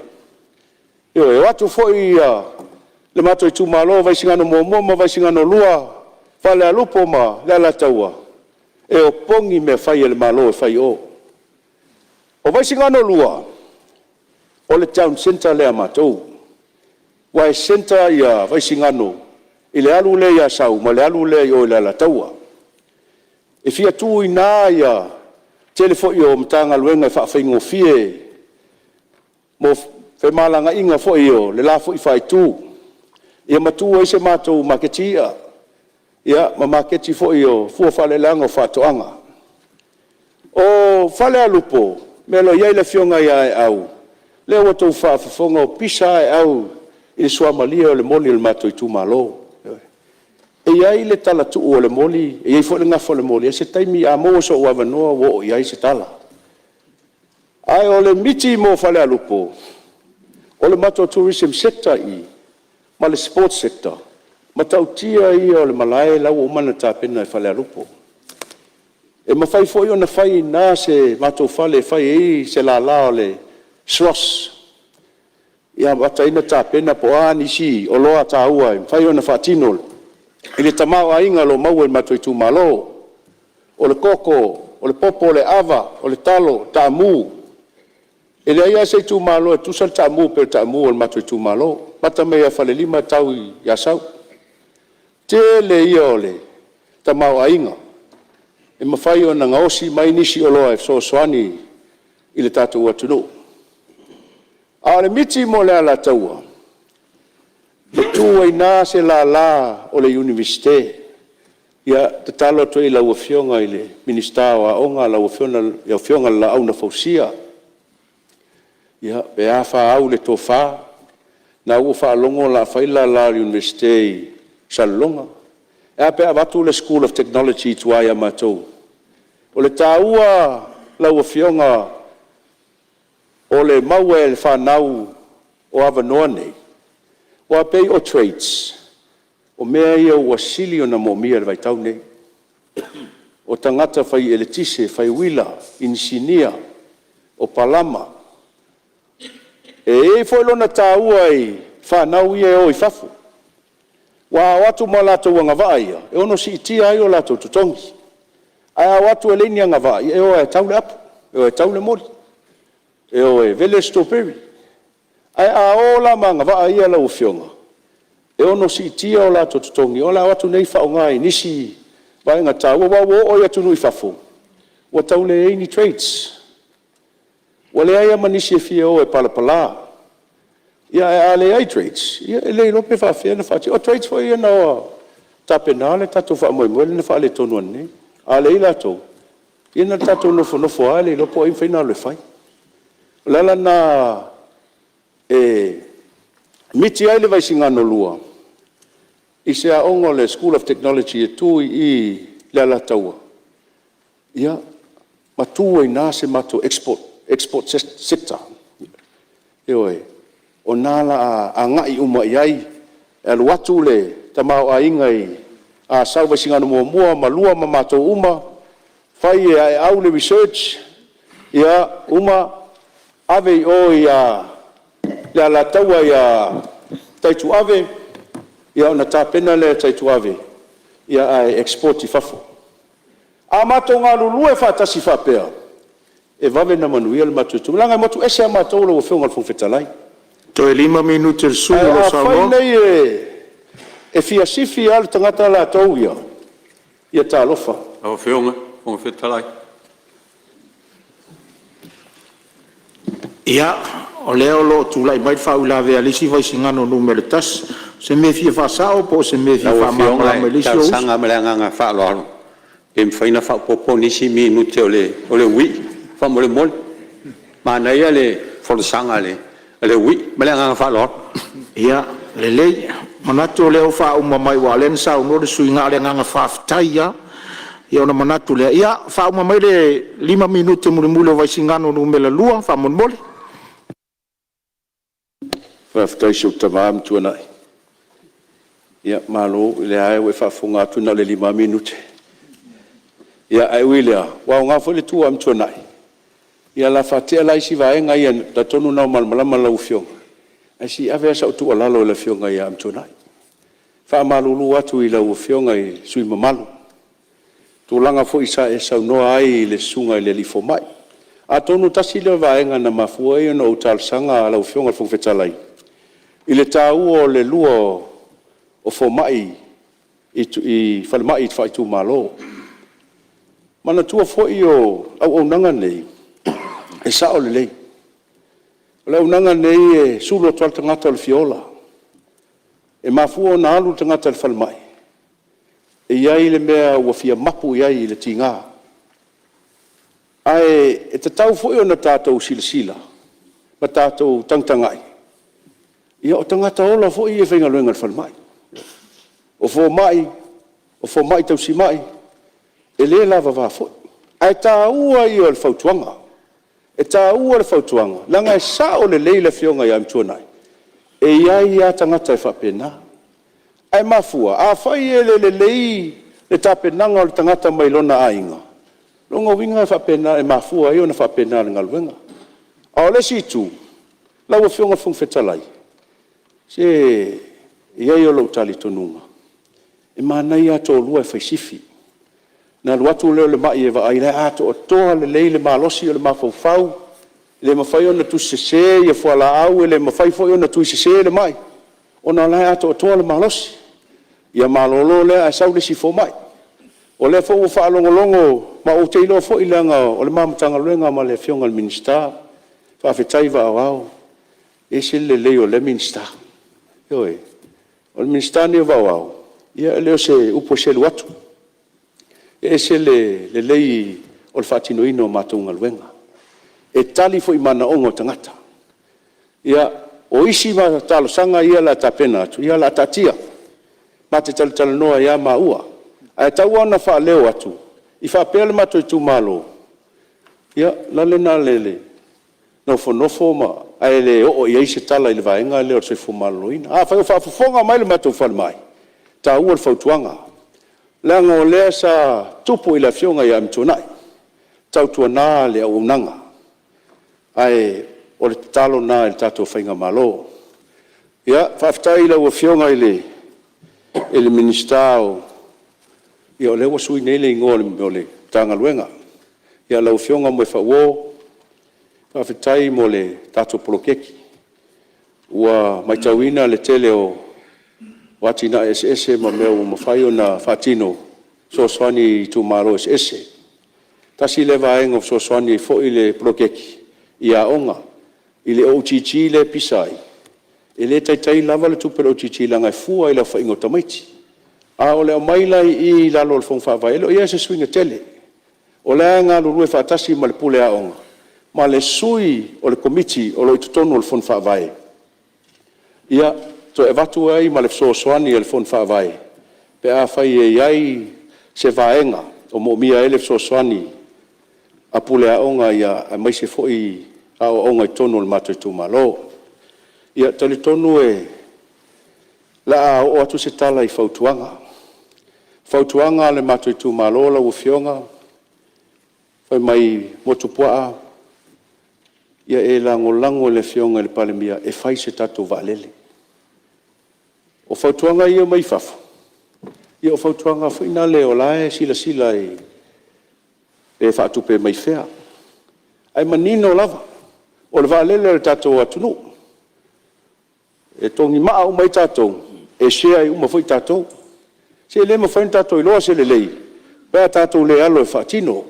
Ioe. E o atu foi le matou itumalo o Vaisigano 1 ma Vaisigano 2, Falealupo ma le Alataua, e opogi mea fai a le Malo e fai i o. O Vaisigano 2, o le town centre lea a matou, aua e centre Vaisigano i le alu lea i Asau ma le alu lea i o i le Alataua. E fia tu i ina le tele foi o Matagaluega e faafaigofie mo femalagaaiga foi o le la foi faaitu, ia ma tu ai se matou maketi i'a ma maketi foi o fua o faaeleeleaga o faatoaga. O Falealupo, le mea o lo o i ai le afioga ia Aeau, o lea ua outou faafofoga, ua pisa lava Aeau i le suamalie o le moli o le matou itumalo. E i ai le talatuu o le moli, e i ai foi le gafa o le moli, o se taimi a maua sou avanoa ua oo i ai se tala. Ae o le miti mo Falealupo, o le matou tourism sector i i ma le sports sector, o le matautia ia o le malae la ua uma ona tapena i Falealupo. E mafai foi ona fai i ina se matou fale e fai ai se lala o le SROS e amata ai ona tapena po o a nisi oloa taua e mafai ona faatino i le tamaoaiga o lo o maua i le matou itumalo. O le koko, o le popo o le ava, o le talo, taamu. E leai lava se itumalo e tutusa le taamu pei o le taamu a le matou itumalo, amata mai ia Falelima e tau i Asau. O le tele ia o le tamaoaiga e mafai ona gaosi mai nisi oloa e fesoasoani i le tatou atunuu. A o le miti mo le Alataua, e tu ai i ina se lala o le Iunivesite. Ia, e tatalo atu ai i lau Afioga i le Minisita o Aoga lau Afioga i le Laau na Fausia, ia, pe a fa au le tofa, o lena ua ou faalogo o le a fai le lala o le Iunivesite i Salelologa. Ae a pe a avatu le School of Technology i tua ia matou? O le taua lau Afioga o le maua e le fanau o avanoa nei, aua e pei o trades, o mea ia ua sili ona moomia i le vaitau lenei. O tagata fai eletise, fai uila, inisinia, o palama. E i ai foi lona taua i fanau ia e o i fafo. Aua a o atu ma latou agavaa ia, e ono siitia ai o latou totogi. Ae a o atu e leai ni agavaa, ia e o lava e tau le apu, e o e tau le moli, e o e vele le strawberry. Ae a o la ma agavaa ia lau Afioga, e ono siitia o latou totogi, o le a o atu nei faaaoga i nisi vaega taua. Aua ua oo lava i atunuu i fafo, ua tau leai ni trades, ua leai lava ma nisi e fia o e palapala. Ae a leai trades, ia e le iloa pe faapefea ona faatino. O trades foi ia na tapena le tatou faamoemoe lea na faaletonu atu nei. A leai latou, ia na o tatou nofonofo lava le iloa po o ai e mafai ona alu e fai. O le ala lena e miti ai le Vaisigano 2 i se aoga o le School of Technology e tu i i i le Alataua, ia ma tu ai i ina se matou export sector. Ioe. O i ina o le a agai uma i ai, e alu atu le tamaoaiga i Asau Vaisigano 1 ma 2 ma matou uma, fai e Aeau le research, ia uma ave i o i le Alataua ia Taituave ona tapena lea e Taituave ae export i fafo. A matou galulue faatasi faapea, e vave ona manuia le matou itumalo, leaga e motu ese lava matou lau Afioga i le Fofoga Fetalai. Toe 5 minute o le sui usufono o lo o saunoa. Ae afai nei e fia sifi lava le tagata latou ia, ia talofa. Lau Afioga i le Fofoga Fetalai… Ia, o lea o lo o tulai mai le faauilavea a le isi Vaisigano 1. O se mea e fia faasao po o se mea e fia Lau Afioga faamalamalama i le e isi ou uso? talosaga ma le agaga faaaloalo, pe mafai ona faaopoopo nisi minute o le alii faamolemole. Manaia le folasaga a le alii. Ma le agaga faaaloalo. Ia lelei, e manatu o lea ua faauma mai aua o lea na saunoa le sui usufono na o le agaga faafetai lava. Ia ona manatu lea, ia faauma mai le 5 minute mulimuli o Vaisigano 2 faamolemole. Faafetai i si ou tama Amituanai, ia malo, o lea lava ua e faafofoga atu na o le 5 lava minute. Ae ui i lea, ua aoga foi le tu a Amituanai, ia o le a faatea la isi vaega ia, ou te talitonu o lena ua malamalama lau Afioga, ae se i ave lava sau tuualalo i le Afioga ia Amituanai. E faamalulu atu i lau Afioga i le sui usufono mamalu, i tulaga foi sa e saunoa ai i le susuga i le alii fomai. Atonu tasi lea o vaega na mafua ai ona ou talosaga lau Afioga i le Fofoga Fetalai, i le taua o le lua o fomai i falemai faaitumalo. Manatua foi o auaunaga nei, e sao lelei, o le auaunaga lenei e sulu atu lava le tagata o le fia ola. E mafua ona alu le tagata i le falemai, e i ai le mea ua fia mapu i ai i le tiga. Ae e tatau foi ona tatou silasila ma tatou tagatagai, ia o tagata ola foi ia e faigaluega i le falemai. O fomai, o fomai tausimai, e le lavava foi. Ae taua ia o le fautuaga. E taua le fautuaga, leaga e sao lelei le Afioga ia Amituanai, e i ai lava tagata e faapena. Ae mafua, afai e le lelei le tapenaga o le tagata mai lona aiga, o lona uiga e faapena, e mafua ai ona faapena i le galuega. A o le isi itu, lau Afioga i le Fofoga Fetalai, se e i ai lou talitonuga, e manaia lava le toalua e fai sifi, ona alu atu lea o le mai e vaai o la e atoatoa lelei le malosi o le mafaufau, e le mafai ona tusi sese fualaau, e le mafai foi ona tuisese le mai, ona o la e atoatoa le malosi. Ia malolo lea ae sau le isi fomai. O lea foi ua faalogologo, ma ou te iloa foi leaga o le ma Matagaluega ma le Afioga i le Minisita, faafetai vaa o Ao, e ese le lelei o lea Minisita. Ioe. O le Minisita lenei o Vaa o Ao, ia e le o se upu e selu atu, e ese le lelei o le faatinoina o matou galuega. E tali foi i manaoga o tagata. Ia, o isi talosaga ia o le a tapena atu, ia o le a taatia, ma te talatalanoa ai lava maua. Ae tau lava ina faaleo atu, i faapea le matou itumalo, ia, o le ala lena o le nofonofo ae le oo i ai se tala i le vaega lea o le soifua maloloina. Afai o faafofoga mai le matou falemai, e taua le fautuaga, leaga o lea sa tupu i le Afioga ia Amituanai, tautuana le auaunaga. Ae o le tatalo lena i le tatou faigamalo. Ia, faafetai i lau Afioga i le Minisita o… ia o lea ua sui nei le igoa o le Matagaluega, lau Afioga Moefaauo, faafetai mo le tatou poloketi. Ua matauina le tele o atinae eseese ma mea ua mafai ona faatino e fesoasoani i itumalo eseese. Tasi lea vaega ua fesoasoani ai foi le poloketi i aoga, i le OGG lea e pisa ai, e le taitai lava le tupe a le OGG leaga e fua i le aofaiga o tamaiti. A o le aumai la i i i lalo o le Fono Faavae, e le o i ai se suiga tele. O la e galulue faatasi ma le Pule Aoga ma le sui o le Komiti o lo o i totonu o le Fono Faavae, ia toe avatu ai ma le fesoasoani a le Fono Faavae pe afai e i ai se vaega o moomia ai le fesoasoani a Pule Aoga aemaise foi aoaoga i totonu o le matou itumalo. Ia, e talitonu o le a oo atu se tala i fautuaga. O fautuaga a le matou itumalo lau Afioga, fai mai Motuopuaa, ia e lagolago i le Afioga i le Palemia e fai se tatou vaalele. O fautuaga ia e aumai fafo, ia o fautuaga foi na o la e silasila pe faatupe mai fea, ae manino lava, o le vaalele a le tatou atunuu, e togimaa uma ai tatou, e share uma ai foi tatou. Se le mafai ona tatou iloa se lelei pe a tatou le alo e faatino.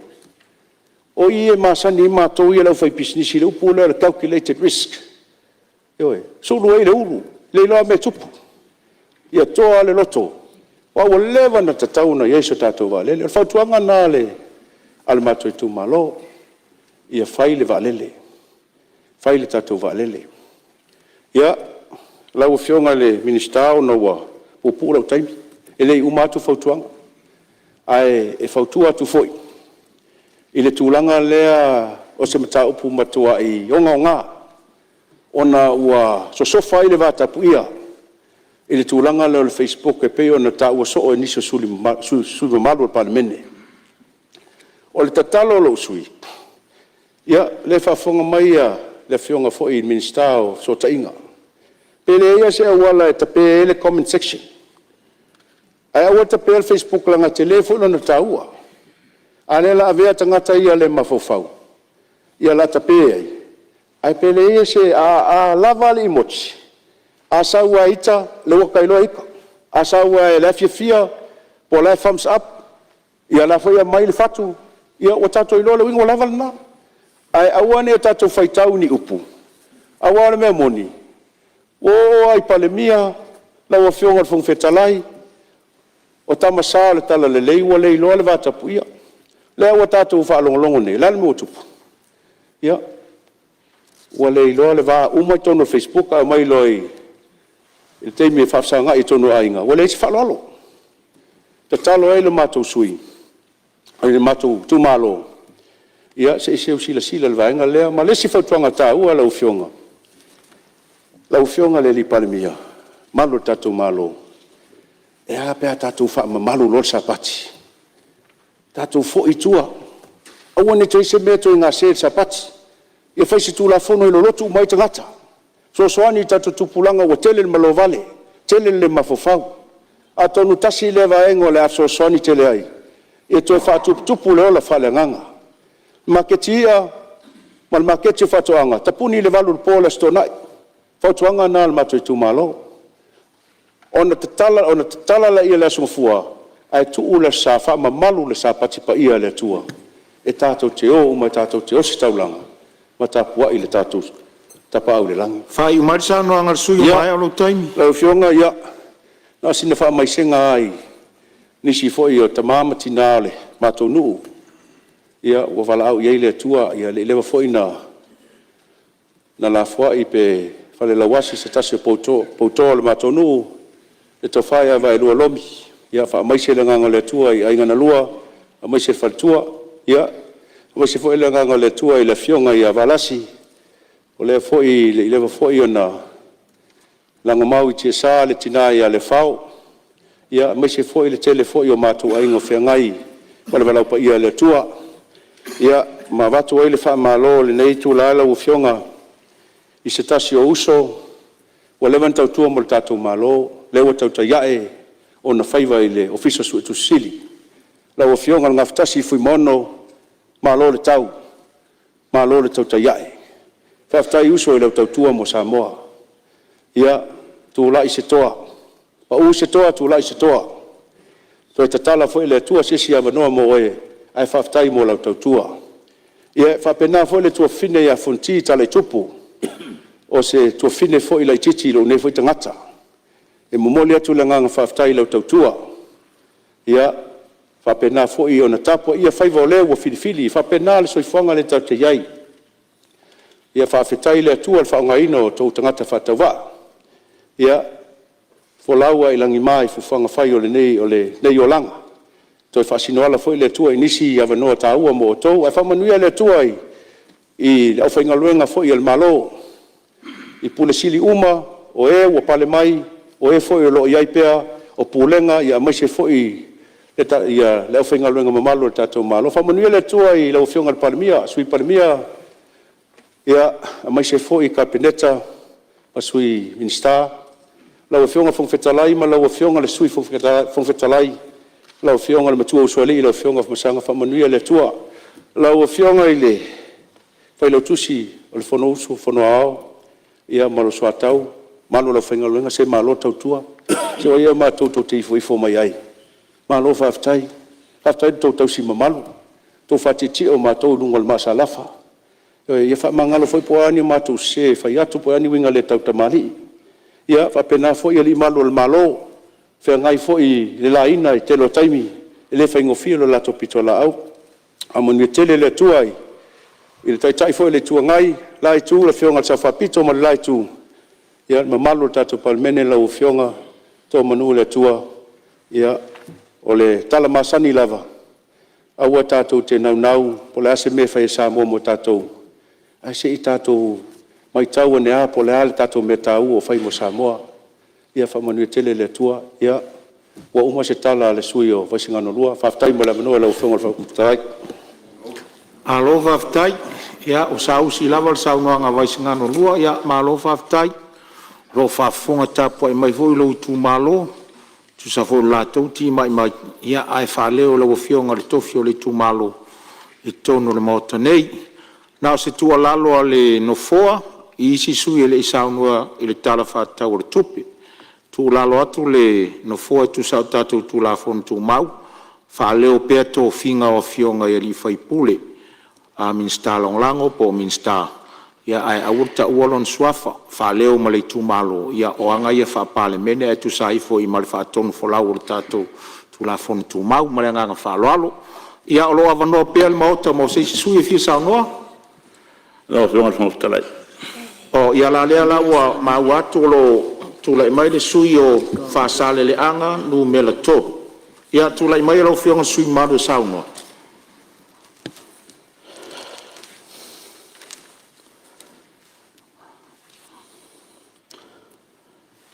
O i e masani ai matou le aufaipisinisi i le upu lea o le calculated risk, ioe, sulu ai le ulu, le iloa lava le mea e tupu. Ia toa lava le loto, aua ua leva ona tatau ona i ai se tatou vaalele. O le fautuaga lena a le matou itumalo, ia fai le vaalele, fai le tatou vaalele. Ia, lau Afioga i le Minisita ona ua puupuu lou taimi, e le i uma atu fautuaga, ae fautua atu foi i le tulaga lea o se mataupu matuai ogaoga ona ua sosofa ai le vatapuia i le tulaga lea o le facebook e pei ona taua soo e nisi o sui usufono mamalu o le Palemene. O le tatalo a lou sui usufono, ia o lea e faafofoga mai le Afioga foi i le Minisita o Fesootaiga, pe leai lava se auala e tape ai le comment section, ae aua le tapeina le facebook leaga e tele foi lona taua, a o lea o le a avea tagata ia le mafaufau o le a tape ai. Ae pe leai se… a lava le emoji, a sau lava e ita, o lea ua ota iloa e ita, a sau lava o la e fiafia po o la e thumbs up, ia o la e foi e aumai le fatu, ia ua tatou iloa, o lona uiga ua lava lena. Ae aua ne i o tatou faitau i ni upu, aua o le mea moni, ua oo lava i Palemia, lau Afioga i le Fofoga Fetalai, o tama sa o le talalelei ua le iloa le vatapuia. O lea ua tatou faalogologo nei, o le a le mea ua tupu? Ia, ua le iloa le va, uma i totonu o le facebook ae omai loa i le taimi e faafesagai i totonu o aiga, ua leai se faaaloalo. E tatalo ai le matou sui usufono le matou itumalo, ia se i seu silasila i le vaega lea. Ma le isi fautuaga taua lau Afioga, lau Afioga i le Palemia ma le mamalu o le tatou Malo, e a pe a tatou faamamalu loa le Sapati, tatou foi i tua, aua ne i toe i ai se mea e toe gase i le Sapati. Ia fai se Tulafono e lolotu uma ai tagata, fesoasoani i tatou tupulaga ua tele le malovale, tele le le mafaufau. Atonu tasi lea vaega o le a fesoasoani tele ai e toe faatuputupu le ola faaleagaga. Maketi i'a ma le maketi o faatoaga, tapuni i le 8 i le po le Aso Toonai. O le fautuaga lena a le matou itumalo, ona tatala lea i le Aso Gafua, ae tuu le Aso Sa e faamamalu le Sapati paia a le Atua e tatou te o uma tatou te ositaulaga ma tapuai i le tatou Tapaau i le Lagi. Faaiu mai le saunoaga a le sui usufono ua maea lou taimi. Lau Afioga, ia, na o sina faamaisega lava i nisi foi o tama ma tina o le matou nuu ua valaau i ai le Atua, e le i leva foi ona lafoai pe falelauasi se tasi o poutoa o le matou nuu, le Tofa ia Vaaelua Lomi. Ia faamaise le agaga o le Atua i aiga na lua, faamaise i le faletua. Ia faamaise foi le agaga o le Atua i le afioga ia Valasi, o lea foi e le i leva foi ona lagomau i tiasa le tina ia Lefao, aemaise foi le tele foi o matou aiga o feagai ma le valaau paia a le Atua. Ia, ma avatu ai le faamalo i lenei itula lau Afioga i se tasi o uso Ua leva ona tautua mo le tatou Malo, lea ua tautai a'e ona faiva i le Ofisa Suetusi Sili. Lau Afioga i le Gafatasi Fuimaono, malo le tau, malo le tautai a'e, faafetai uso i lau tautua mo Samoa. Ia tulai se toa, pau se toa tulai se toa, toe tatala foi e le Atua se isi avanoa mo oe, ae faafetai mo lau tautua. Ia e faapena foi le tuafafine ia Fonoti Talaitupu, o se tuafafine foi laitiiti i lou nei foi tagata. E momoli atu le agaga faafetai i lau tautua, ia faapena foi ona tapuaia faiva o le ua filifili, e faapena le soifuaga lea tatou te i ai. Ia faafetai i le Atua i le faaaogaina o outou tagata faatauvaa. Ia folau lava i lagima i fuafuaga fai o lenei olaga, toe faasinoala foi le Atua i nisi avanoa taua mo outou. Ae faamanuia le Atua i le aufaigaluega foi a le Malo i Ofisa Sili uma o e ua pale mai, o e foi o lo o i ai pea o Pulega aemaise foi le aufaigaluega mamalu a le tatou Malo. Faamanuia le Atua i lau Afioga i le Palemia, Sui Palemia, aemaise foi le Kapeneta ma Sui Minisita. Lau Afioga i le Fofoga Fetalai ma lau Afioga i le Sui Fofoga Fetalai, lau Afioga i le Matuausoalii lau Afioga Afamasaga, faamanuia le Atua. Lau Afioga i le Failautusi o le Fonousu a le Fono Aoao ma lou soatau, le mamalu o le aufaigaluega, se malo le tautua. Se o ai ea matou tou te ifoifo mai ai? Malo faafetai. Faafetai i le tou tausi mamalu, le tou faatietie o matou i luga o le maasalafa. Ioe, ia faamagalo foi po o a ni matou sese e fai atu po o a ni uiga le tautamalii. Ia faapena foi alii malu o le Malo o feagai foi i le laina i le tele o taimi, e le faigofie le latou pitolaau. Faamanuia tele le Atua i le Taitai foi o le Itu Agai, le la Itu, le Afioga i le Sao Faapito ma le la Itu, le mamalu o le tatou Palemene, lau Afioga, faamanu le Atua. Ia, o le tala masani lava, aua tatou te naunau po o le a se mea e fai a Samoa mo tatou, ae se i tatou matau ane lava po o le a le tatou mea taua o fai mo Samoa. Ia faamanuia tele le Atua. Ia, ua uma se tala a le sui usufono mo Vaisigano 2. Faafetai mo le avanoa i lau Afioga i le Fofoga Fetalai. Malo faafetai. Ia ua saausi lava le saunoaga a Vaisigano 2, malo faafetai. O lo o faafofoga tapuai mai foi lou itumalo e tusa foi o le latou timai mai, ae faaleo e lau Afioga le tofi o le itumalo i totonu o le Maota nei. Na o se tuualalo a le Nofoa i isi sui usufono e le i saunoa i le Tala Faatatau o le Tupe. E tuualalo atu le Nofoa e tusa o tatou Tulafono Tumau, faaleo pea tofiga o afioga i sui usufono, a Minisita Lagolago po o Minisita, ae aua le taua lona suafa, faaleo ma le itumalo. Ia o aga ia faa-Palemene ae tusa ai foi ma le faatonufolau o le tatou Tulafono Tumau. Ma le agaga faaaloalo. Ia o lo o avanoa pea le Maota mo se isi sui usufono e fia saunoa. Lau Afioga i le Fofoga Fetalai. Ia, o lea la ua maua atu o lo o tulai mai le sui usufono mo Faasaleleaga 3. Ia, tulai maia lau Afioga i le sui usufono mamalu e saunoa.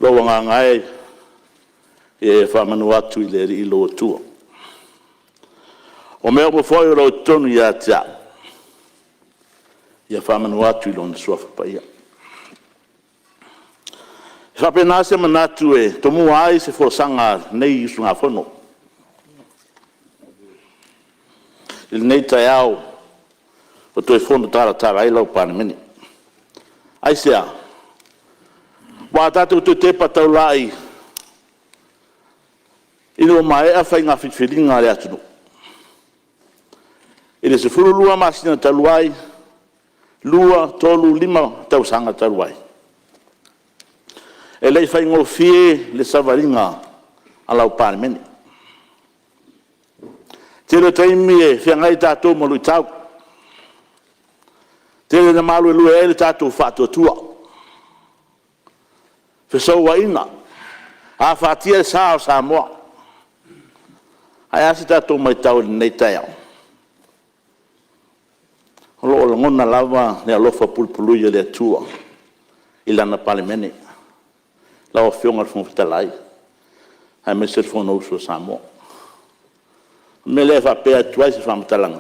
Lou agaga e, ia e faamanu atu i le Alii lou Atua. O mea uma foi o lo o i totonu ia te au, ia faamanu atu i Lona Suafa Paia. E faapena se manatu e tomua ai se folasaga a lenei usugafono i lenei taeao ua toe fono talatala ai lau Palemene. Aisea? Aua a tatou toe tepa taulai ina ua maea faiga filifiliga a le atunuu i le 12 masina talu ai, 2, 3, 5 tausaga talu ai, e le i faigofie le savaliga a lau Palemene. O le tele o taimi e feagai tatou ma luitau, tele ina maluelue ai lo tatou faatuatua, fesouaina, afatia le sa o Samoa. Ae a se tatou matau i lenei taeao? O lo o lagona lava le alofa pulepuleia o le Atua i Lana Palemene. Lau Afioga i le Fofoga Fetalai aemaise le Fonousu a Samoa. O le mea lea e faapea atu ai se faamatalaga,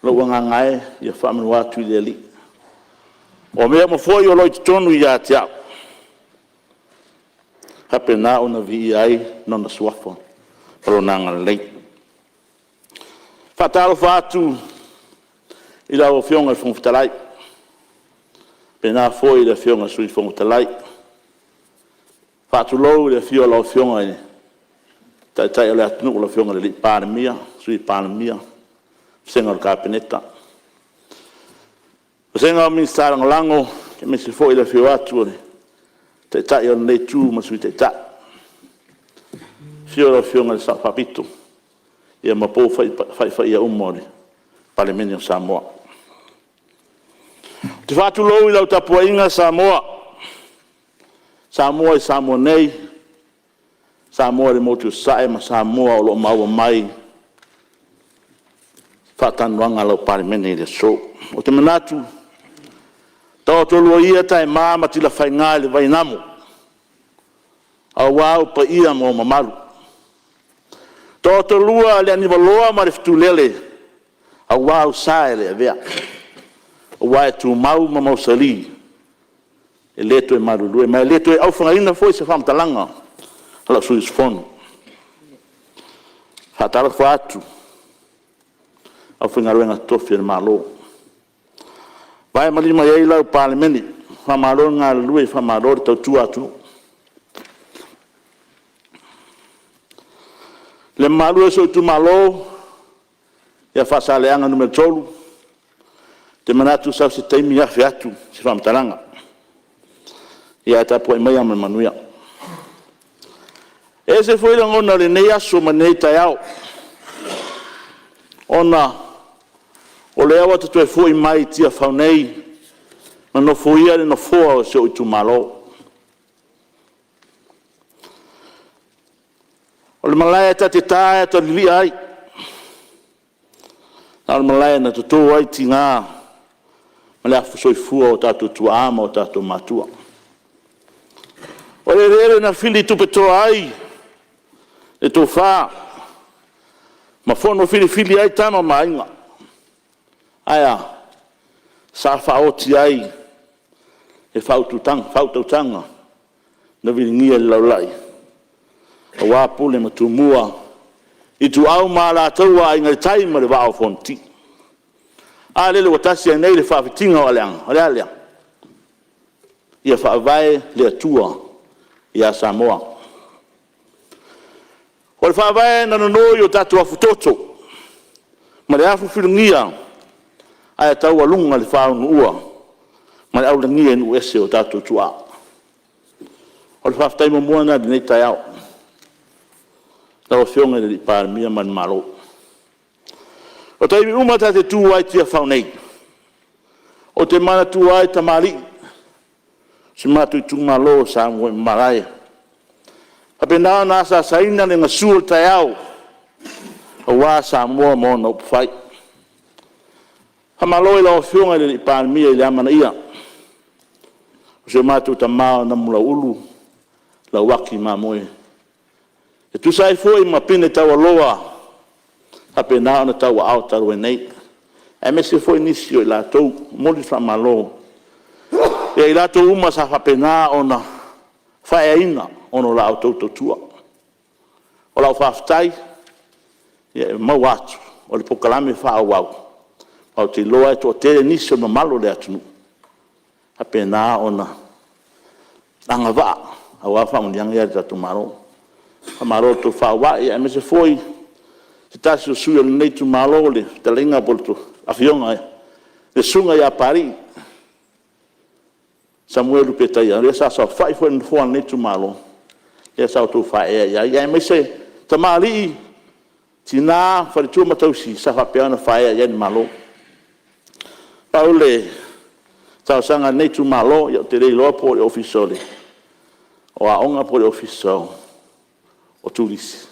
lou agaga e, ia faamanu atu i le Alii. O mea uma foi o lo o i totonu ia te au, faapena ona viia ai Lona Suafa ma Lona agalelei. E faatalofa atu i lau Afioga i le Fofoga Fetalai, faapena foi le Afioga i le Sui Fofoga Fetalai. E faatulou i le afio o lau Afioga i le Taitai o le atunuu lau Afioga i le Palemia, Sui Palemia, Vasega o le Kapeneta, Vasega o Minisita Lagolago, aemaise foi le afio atu o le Taitai o lenei Itu ma le Sui Taitai. Afio lau Afioga i le Sao Faapito ma faifaia uma o le Palemene o Samoa. Ou te faatulou i lau tapuaiga Samoa, Samoa i Samoa nei, Samoa i le Motu i Sasae ma Samoa o lo o maua mai faatalanoaga a lau Palemene i le aso. Ou te manatu, taoto lua ia taema ma tilafaiga i le vainamo aua ou paia ma ou mamalu. Taoto lua le aniuvaloa ma le fetulele aua ou sa e le avea, aua e tumau ma mausali e le toe malulue ma e le toe aufagaina foi se faamatalaga a lou sui usufono. E faatalofa atu i le aufaigaluega totofi a le Malo o vae ma lima i ai lau Palemene, faamalo le galulue, faamalo le tautua atunuu. Le mamalu e o si ou itumalo ia Faasaleleaga Nu.3, ou te manatu sau se taimi afe atu se faamatalaga, ae tapuai maia ma le manuia. E ese foi lagona o lenei aso ma lenei taeao, ona o lea ua ta toe foi mai i Tiafau nei ma nofoia le nofoa o si ou itumalo. O le malae ta te ta e ata lili'a ai, a o le malae na toto ai tiga ma le afu soifua o tatou tuaa ma o tatou matua. O le eleele na fili tupetoa ai le tofa ma fono filifili ai Tama ma Aiga. Ae a? Sa faaoti ai le faautautaga na viligia e le laulai aua Pule ma Tumua, Ituau ma Alataua, Aiga i le Tai ma le Vaa o Fonoti. A lele ua tasi ai nei le faafitiga o aleaga, o le a lea? Ia faavae le Atua ia Samoa. O le Faavae na nono i o tatou afutoto ma le afufulugia ae taualuga i le faaunuua ma le aulagia i nuu ese e o tatou tuaa. O le faafetai muamua lena i lenei taeao lau Afioga i le Palemia ma le Malo. O taimi uma ta te tu ai i Tiafau nei, ou te manatua ai tamalii o si o matou itumalo sa muaimalae. E faapena ona asaasaina le gasu o le taeao aua Samoa ma ona upufai. Faamalo i lau Afioga i le Palemia i le amanaia o si o matou tama o Namulauulu Lauaki Mamoe e tusa ai foi ma pine taualoa ua faapena ona tauaao talu ai nei, aemaise foi nisi o i latou. E momoli le faamalo ia i latou uma sa faapena ona faaeaina ona o la outou tautua. O lau faafetai, e maua atu o le polokalame faaauau, aua ou te iloa e toatele nisi o le mamalu o le atunuu e faapena ona agavaa aua faamanuiaga ia a le tatou Malo. Faamalo le tofa aua'e, aemaise foi se tasi o sui usufono o lenei itumalo le fetalaiga po o le Afioga le Susuga ia Papalii Samuelu Petaia, lea sa saofai foi i le nofoa o lenei itumalo, lea sa outou faaeaea i ai, aemaise tamalii, tina, faletua ma tausi sa faapea ona faaeaea i ai le Malo. Pau le talosaga a lenei itumalo, ia ou te le iloa po o le Ofisa o Aoga po o le Ofisa o Turisi,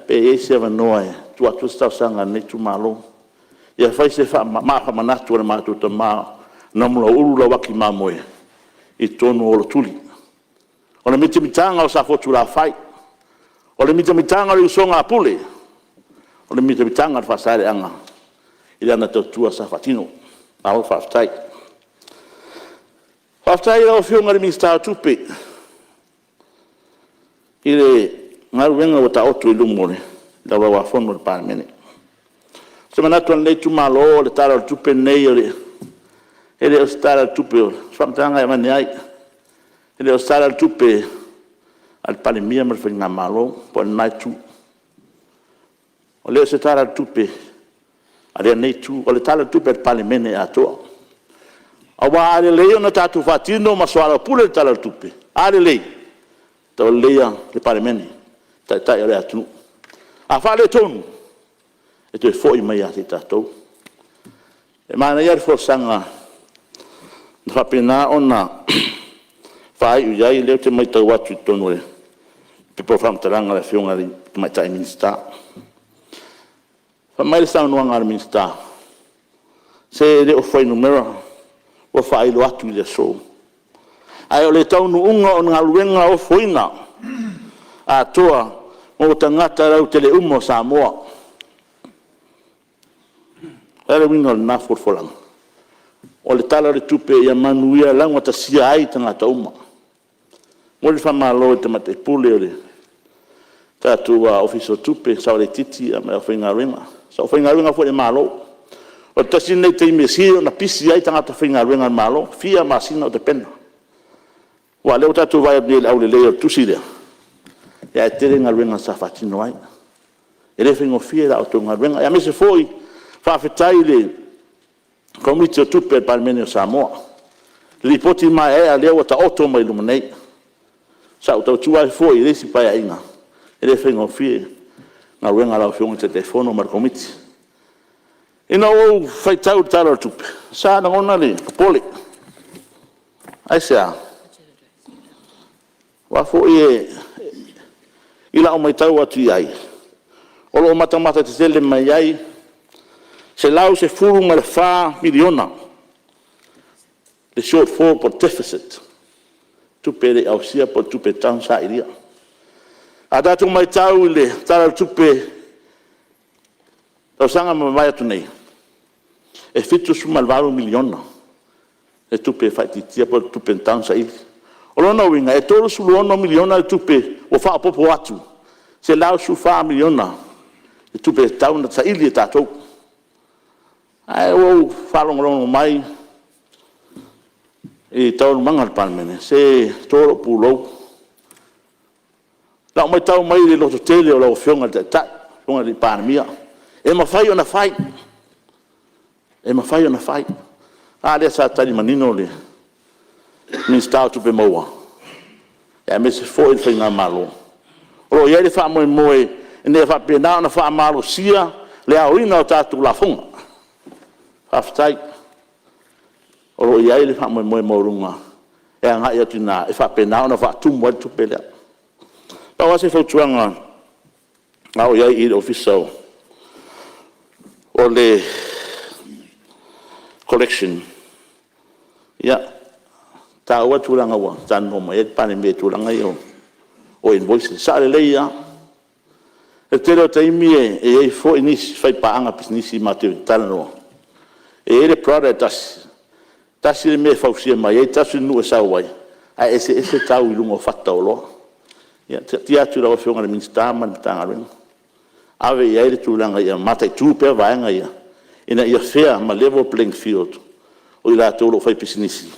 pe i ai se avanoa e tuu atu ai se talosaga a lenei itumalo, ia fai se maa faamanatu a le matou tama o Namulauulu Lauaki Mamoe i totonu o Olotuli. O le mitamitaga o Safotulafai, o le mitamitaga o le usoga a Pule, o le mitamitaga o le Faasaleleaga i lana tautua sa faatino. Malo faafetai. Faafetai i lau Afioga i le Minisita o Tupe. I le galuega ua taoto i luma o le Laulau-a-Fono a le Palemene. O se manatu o lenei itumalo, o le Tala o le Tupe lenei, e le o se Tala o le Tupe, o se faamatalaga e avane ai, e le o se Tala o le Tupe a le Palemia ma le Faigamalo po o lena Itu. E le o se Tala o le Tupe a lenei Itu, o le Tala o le Tupe a le Palemene atoa. Aua a lelei ona tatou faatino ma soalaupule le Tala o le Tupe, a lelei, tauleleia le Palemene, Taitai o le atunuu. A faaletonu, e toe foi mai ia i tatou. E manaia le folasaga na faapena ona faaiu i ai, lea ou te matau atu i totonu o le pepa o faamatalaga a le Afioga i le Tamaitai Minisita. Fai mai le saunoaga a le Minisita, se e le o fuainumera ua faailoa atu i le aso, ae o le taunuuga o galuega ofoina atoa mo tagata lautele uma o Samoa. O le a le uiga o lena folafolaga? O le Tala o le Tupe ia manuia laugatasia ai tagata uma. E momoli le faamalo i le Tamaitai Pule o le tatou Ofisa o Tupe, le Saoleitiiti ma le aufaigaluega. Sa ou faigaluega foi i le Malo. O le tasi lenei taimi e sili ona pisi ai tagata faigaluega a le Malo, e fia masina o tapena. Aua o lea ua tatou vaai atu nei i le aulelei o le tusi lea, ae tele galuega sa faatino ai. E le faigofie la outou galuega, aemaise foi faafetai i le Komiti o Tupe a le Palemene o Samoa i le Lipoti maeaea lea ua taoto mai luma nei. Sa ou tautua ai foi i le isi Paeaiga, e le faigofie le galuega a lau Afioga i le Taitaifono ma le Komiti. Ina ua ou faitau i le Tala o le Tupe, sa lagona le popole. Aisea? Aua foi i lau matau atu i ai, o lo o matamata tetele mai ai $114 miliona le shortfall po o le deficit, tupe e le i ausia po o le tupe e tatau ona sailia. A tatou matau i le Tala o le Tupe i le tausaga ua mavae atu nei, e $78 miliona le tupe e faaitiitia po o le tupe e tatau ona saili. O lona uiga, e $36 miliona le tupe ua faaopoopo atu, $114 miliona le tupe e tatau ona saili e tatou. Ae ua ou faalogologo mai i taualumaga a le Palemene, se e to lou pulou. I lau matau mai i le lototele o lau Afioga i le Taitai, lau Afioga i le Palemia, e mafai ona fai, e mafai ona fai. A lea sa tali manino le Minisita o Tupe Maua aemaise foi le Faigamalo, o lo o i ai le faamoemoe ina ia faapena ona faamalosia le aoina o tatou lafoga. Faafetai. O lo o i ai le faamoemoe maualuga e agai atu i ina e faapena ona faatumu ai le tupe lea. Pau lava se fautuaga a o i ai i le Ofisa o le Collection, ia, e taua le tulaga ua saunoa mai ai le Palemia i tulaga ia o invoices. E sao lelei lava. O le tele o taimi e i ai foi nisi faipaaga pisinisi matou te talanoa, e i ai le product e tasi, tasi le mea e fausia mai ai, tasi le nuu e sau ai, ae eseese tau i luga o fata o oloa. Ia, e taatia atu i lau Afioga i le Minisita ma le Matagaluega, ave i ai le tulaga ia mataitu pea vaega ia, ina ia fair ma level playing field o i latou o lo o faipisinisi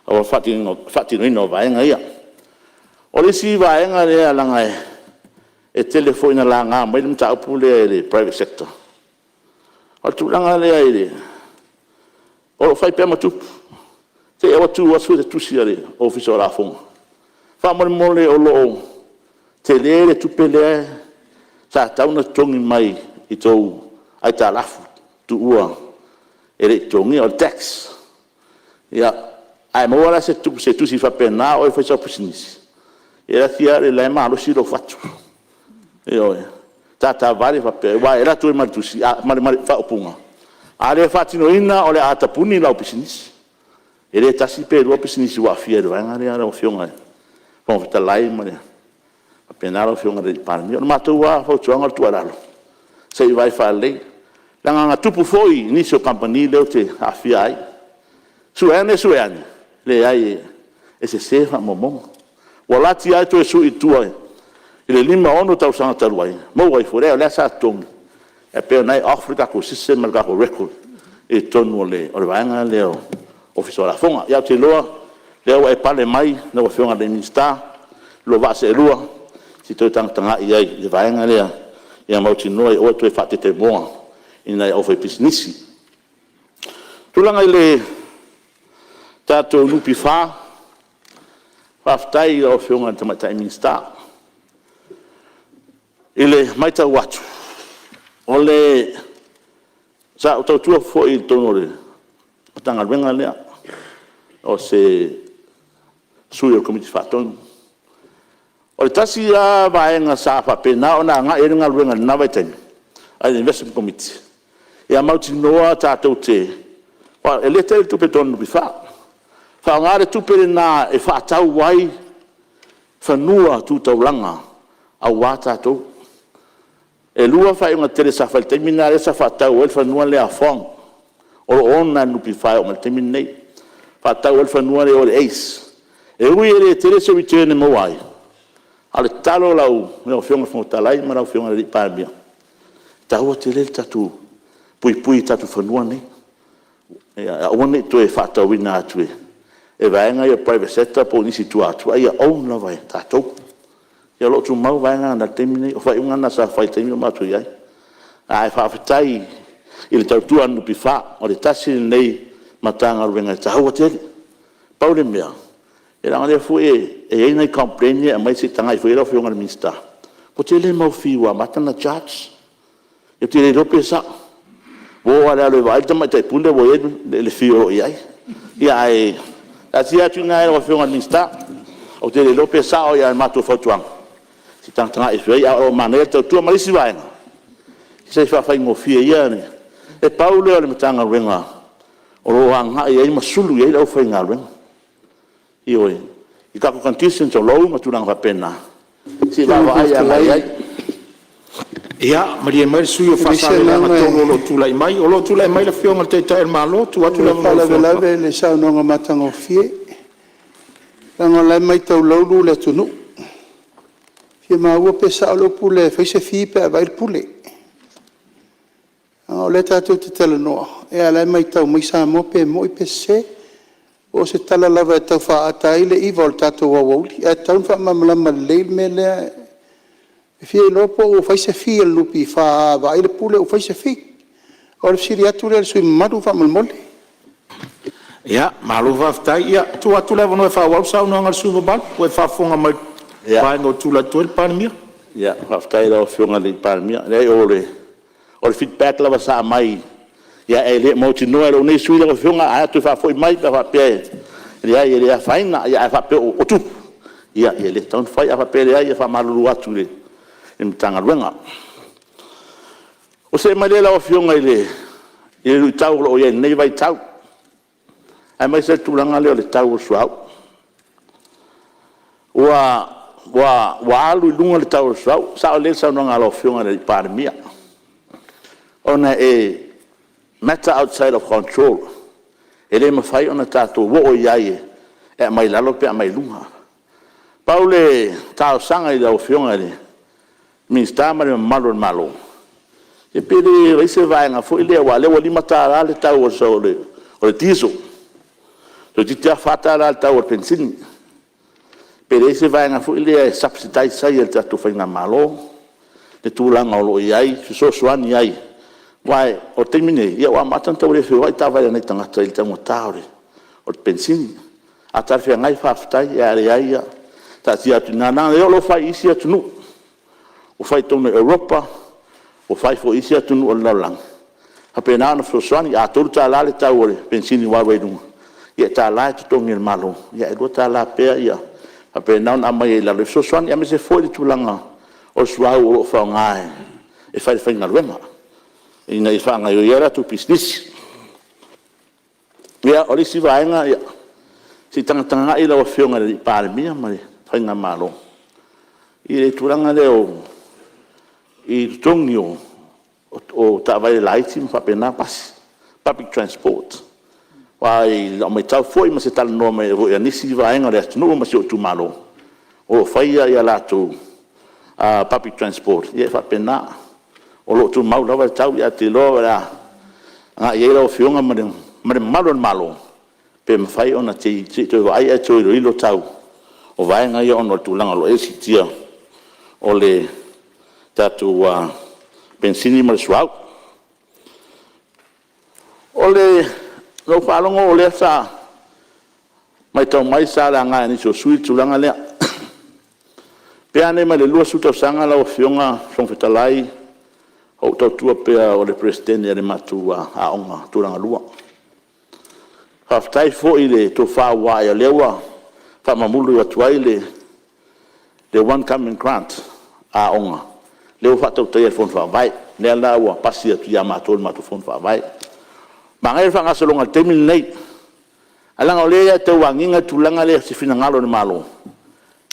aua le faatinoina o vaega ia. O le isi vaega lea leaga e tele foi ina laga mai le mataupu lea e le private sector, o le tulaga lea o lo o fai pea ma tupu, te i ua tu atu le tusi a le Ofisa o Lafoga, faamolemole o lo o tele le tupe lea sa tatau ona totogi mai i tou aitalafu tuua e le i totogia, o le tax. Ia, a e maua la se tusi faapena a o oe o fai sau pisinisi, e laki a oe o la e malosi lou fatu, ioe, tata vale faapea, aua e alu atu ai ma le tusi ma le faaupuga, a le faatinoina o le a tapuni lau pisinisi. E le tasi pe lua pisinisi ua aafia i le vaega lea lau Afioga i le Fofoga Fetalai ma faapena lau Afioga i le Palemia. O le matou lava fautuaga o le tuualalo, se i vaai faalelei, leaga na tupu foi i nisi o kamupani lea ou te aafia ai, sue ane sue ane, leai e sese faamaumauga. Ua lati lava toe sui i tua I le 5, 6 tausaga talu ai, maua ifo, leai o la e sa totogi, ae pei o lena e off le tatou system ma le tatou record i totonu o le vaega lea o le Ofisa o Lafoga. Ae ou te iloa o lea ua e pale mai lau Afioga i le Minisita, lua vaa seelua, se i toe tagatagai i ai i le vaega lea ia mautinoa aua le toe faatetemoa i nai aufaipisinisi. O le tulaga i le tatou NPF, faafetai i lau Afioga i le Tamaitai Minisita. I le matau atu, sa ou tautua foi i totonu o le Matagaluega lea, o se sui o le Komiti Faatonu. O le tasi lava vaega sa faapena ona agai i ai le galuega i lena vaitaimi a le Investment Committee, ia mautinoa tatou te... aua e le tele tupe i totonu o le NPF, faaaoga le tupe lena e faatau ai fanua tu taulaga aua tatou. E 2 faaiuga tetele sa fai i le taimi lena lea sa faatau ai le fanua lea a Fong o lo o ona e le NPF e oo mai i le taimi lenei, faatau ai le fanua lea i o i le ACE. E ui e le tele se return e maua ai, a o le tatalo i lau Afioga i le Fofoga Fetalai ma lau Afioga i le Palemia, e taua tele le tatou puipui i tatou fanua nei, ia aua ne i toe faatauina atu e vaega ia o le private sector po o nisi i tua atu, a ia own lava e tatou. Ia o lo o tumau vaega na i le taimi lenei. O faaiuga na sa fai i le taimi o matou i ai. Ae faafetai i le tautua a le NPF, o le tasi lenei Matagaluega e taua tele. Pau le mea, leaga o lea foi e i ai nai complain ia e aumai se i tagai ifo i ai lau Afioga i le Minisita, ua tele le mau fee ua amata ona charge. Ou te le iloa pe sao. Ua oo lava i le alu e vaai le tamaitai pule ua i ai le fee o lo o i ai. Ae taatia atu i ina i lau Afioga i le Minisita. Ou te le iloa pe sao, ae o le matou fautuaga, se i tagatagai ifo i ai, ae o lo o manaia le tautua. Ma le isi vaega, se i faafaigofie ia. E pau lea o le Matagaluega o lo o agai i ai ma sulu i ai le aufaigaluega, ioe. I tatou conditions o loan ma tulaga faapena, se i vaavaai agai i ai. Ia, malie mai le sui usufono mo Faasaleleaga 3 o lo o tulai mai. O lo o tulai mai le Afioga i le Taitai o le Malo. Tuu atu le avanoa i le faalavelave i le saunoaga matagofie, leaga o la e matau laulu le atunuu. E fia maua pe sao le upu lea e fai se fee pe a vaai le pule. Leaga o lea tatou te talanoa, a o la e matau mai Samoa pe moni pe sese. Po o se tala lava e tau faaata ai le iva o le tatou aoauli, ae tatau ona faamalamalama lelei le mea lea. E fia iloa po ua fai se fee a le NPF a vaai le pule ua fai se fee. O le fesili atu lea i le sui usufono mamalu faamolemole. Ia, malo faafetai. Ia, tuu atu le avanoa e faaauau le saunoaga a le sui usufono mamalu, ua e faafofoga mai i le vaega o tulai atu ai le Palemia. Faafetai i lau Afioga i le Palemia. Leai o le feedback lava sa aumai, ae le mautinoa e lou nei sui usufono lau Afioga, ae a toe faafoi mai pe a faapea e leai e le afaina. Ae a faapea o tupu, ia e le tatau ona fai. Ae a faapea e leai, e faamalulu atu i le Matagaluega. Ona ou see mai lea lau Afioga i le luitau o lo o i ai i lenei vaitau, aemaise le tulaga lea o le tau o le suauu. Ua alu i luga le tau o le suauu, e sao lelei le saunoaga a lau Afioga i le Palemia, ona e matter outside of control, e le mafai ona tatou oo i ai e aumai i lalo pe aumai i luga. Pau le talosaga i lau Afioga i le Minisita ma le mamalu o le Malo, ia pe le i ai se vaega foi lea aua o lea ua $5 le tau o le diesel, toeitiiti lava $4 le tau o le penisini. Pe leai se vaega foi lea e subsidise ai e le tatou faigamalo le tulaga o lo o i ai e fesoasoani ai, aua o le taimi lenei, ua amata ona tau le feoai taavale a nai tagata i le taugata o le penisini. A talafeagai faafetai, ae a leai, ia taatia atu i ina, leaga o lea o lo o fai i isi atunuu, ua fai i totonu o Europa, ua fai foi i isi atunuu o le lalolagi, e faapena ona fesoasoani. A $3 le tau o le penisini ua alu ai i luga, ia e $1 e totogi e le Malo, ae $2 pea ia faapena ona aumai ai i lalo e fesoasoani, aemaise foi le tulaga o le suauu o lo o faaaoga e fai ai le faigaluega ina ia faagaoioi ai a latou pisinisi. Ia, o le isi vaega, se i tagatagai lau Afioga i le Palemia ma le faigamalo i le tulaga lea i totogi o taavale laiti ma faapena pasi, public transport. Aua i lau matau foi ma se talanoa mai foi a nisi vaega o le atunuu ma si ou itumalo, o lo o fai a latou public transport, ia e faapena. O lo o tumau lava le tau, ae ou te iloa o le a agai i ai lau Afioga ma le mamalu o le Malo, pe mafai ona se i toe vaai ae toe iloilo tau o vaega ia ona o le tulaga o lo o i ai le siitia o le tatou penisini ma le suauu. Na ou faalogo o lea sa matau mai sa laga e nisi o sui usufono le tulaga lea, pe a nei ma le 20 tausaga lau Afioga i le Fofoga Fetalai o ou tautua pea o le Peresetene o le matou Aoga Tulagalua. Faafetai foi i le tofa ua ae o lea ua faamamulu atu ai le One Government Grant a aoga, lea ua faatautaia e le Fono Faavae, lea la ua pasi atu ia matou i le matou Fono Faavae. Manaia le faagasologa i le taimi lenei, ae leaga o lea e tau agiga le tulaga lea i se finagalo o le Malo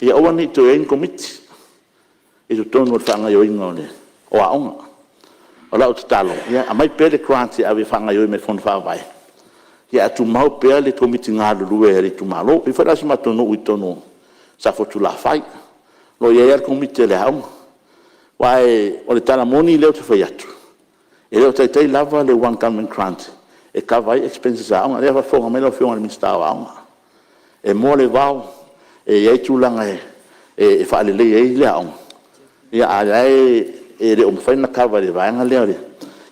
ia aua ne i toe i ai ni Komiti i totonu o le faagaoioiga o aoga. O lau tatalo, ia aumai pea le grant e ave e faagaoioi mai i le Fono Faavae, ae tumau pea le Komiti galulue a le itumalo. E pei foi la o si matou nuu i totonu o Safotulafai, o lo o i ai lava le Komiti a le aoga. Aua o le tala moni lea ou te fai atu, e le o taitai lava le One Government Grant e kava ai expenses a aoga. O lea e faafofoga mai lau Afioga i le Minisita o Aoga, e moa le vao, e i ai tulaga e faaleleia ai le aoga, a o la e le o mafai ona kava e le vaega lea.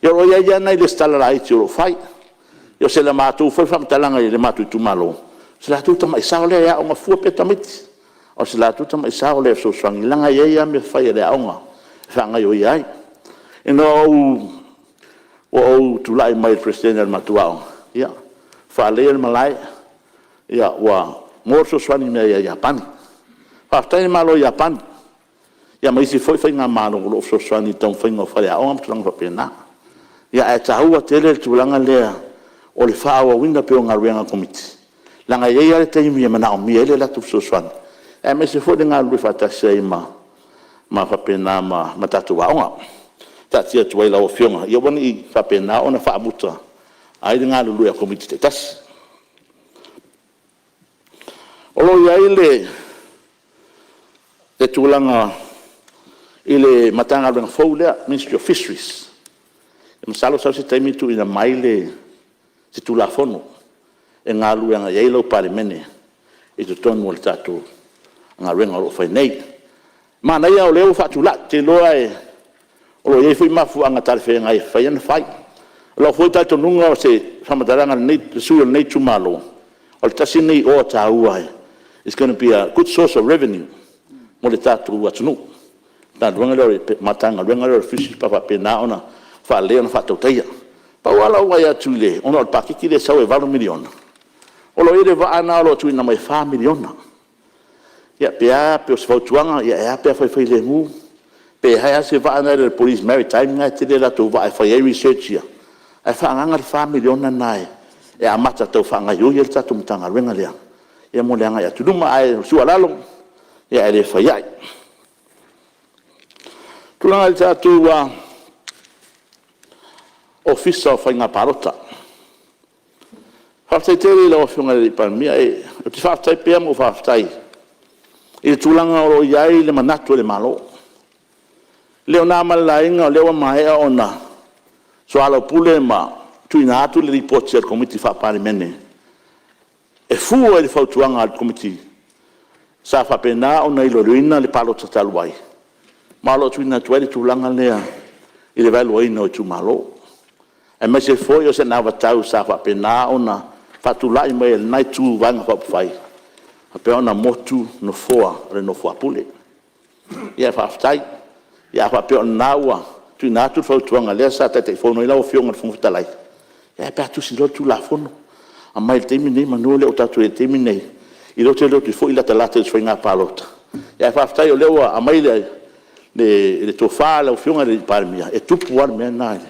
Ia o lo o i ai lava nai resitala laiti o lo o fai. O si a matou foi faamatalaga i le matou itumalo, o si o latou tamai sao lea e aooga fua pea tamaiti. O si o latou tamai sao lea e fesoasoani, leaga e i ai lava mea fai a le aoga e faagaoioia ai. Ina ua ou tulai mai i le Peresetene o le matou aoga, ia, faaleleia le malae, ua maua le fesoasoani mai ia Iapani. Faafetai i le Malo o Iapani ma isi foi faigamalo o lo o fesoasoani i le taumafaiga o faleaoga ma tulaga faapena. Ae taua tele le tulaga lea o le faaauauina pea o galuega a Komiti, leaga e i ai lava le taimi e manaomia ai le latou fesoasoani, aemaise foi o le galulue faatasi ai ma faapena ma tatou aoga. Taatia atu ai i lau Afioga, ia aua ne i faapena ona faamuta ai le galulue a Komiti taitasi. O lo o i ai le tulaga i le Matagaluega fou lea, Ministry of Fisheries. Masalo sau se taimi tuuina mai se Tulafono e galulue agai i ai lau Palemene i totonu o le tatou galuega o lo o fai nei. Manaia o lea ua faatulai, ou te iloa o lo o i ai foi mafuaaga talafeagai e mafai ai ona fai. O lou foi talitonuga o se faamatalaga a le sui usufono o lenei itumalo, o le tasi lenei oa taua, it's going to be a good source of revenue mo le tatou atunuu, le Matagaluega lea o le Fisheries pe a faapena ona faalelei ona faatautaia. Pau lava lau vaai atu ona o le paketi lea e sau e $8 miliona, o lo o i ai le vaa lena o lo o tuuina mai e $4 miliona. Ia pe a, po o se fautuaga, ae a pe a fai failemu, pe hire se vaa lea a le Police Maritime lena e tele a latou vaa e fai ai research ia, ae faaagaaga le $4 miliona lena e amata tau faagaoioi ai le tatou Matagaluega lea mo le agai atu i luma. Ae o le tuualalo, ae le fai ai. O le tulaga i le tatou Ofisa o Faiga Palota. Faafetai tele i lau Afioga i le Palemia. Ou te faafetai pea ma ou faafetai i le tulaga o lo o i ai le manatu o le Malo. E le o na ma le laina o lea ua maea ona soalaupule ma tuuina atu le Lipoti a le Komiti Faa-Palemene e fua i le fautuaga a le Komiti sa faapena ona iloiloina le palota talu ai, ma o lo o tuuina atu ai le tulaga lea i le valueina o itumalo, aemaise foi o se anavatau sa faapena ona faatulai mai e lena Itu o Vaega Faaupufai, faapea ona motu nofoa o le nofo a Pule. Ia faafetai. Ia a faapea o lena ua tuuina atu le fautuaga lea sa Taitaifono ai lau Afioga i le Fofoga Fetalai, e a pe a tusi loa le Tulafono, aumai i le taimi lenei meamanu o le tatou i ai i le taimi lenei, e le o toe iloa atu foi latalata i se faiga palota. Ae faafetai o lea ua aumai le tofa a lau Afioga i le Palemia, e tupu lava le mea lena.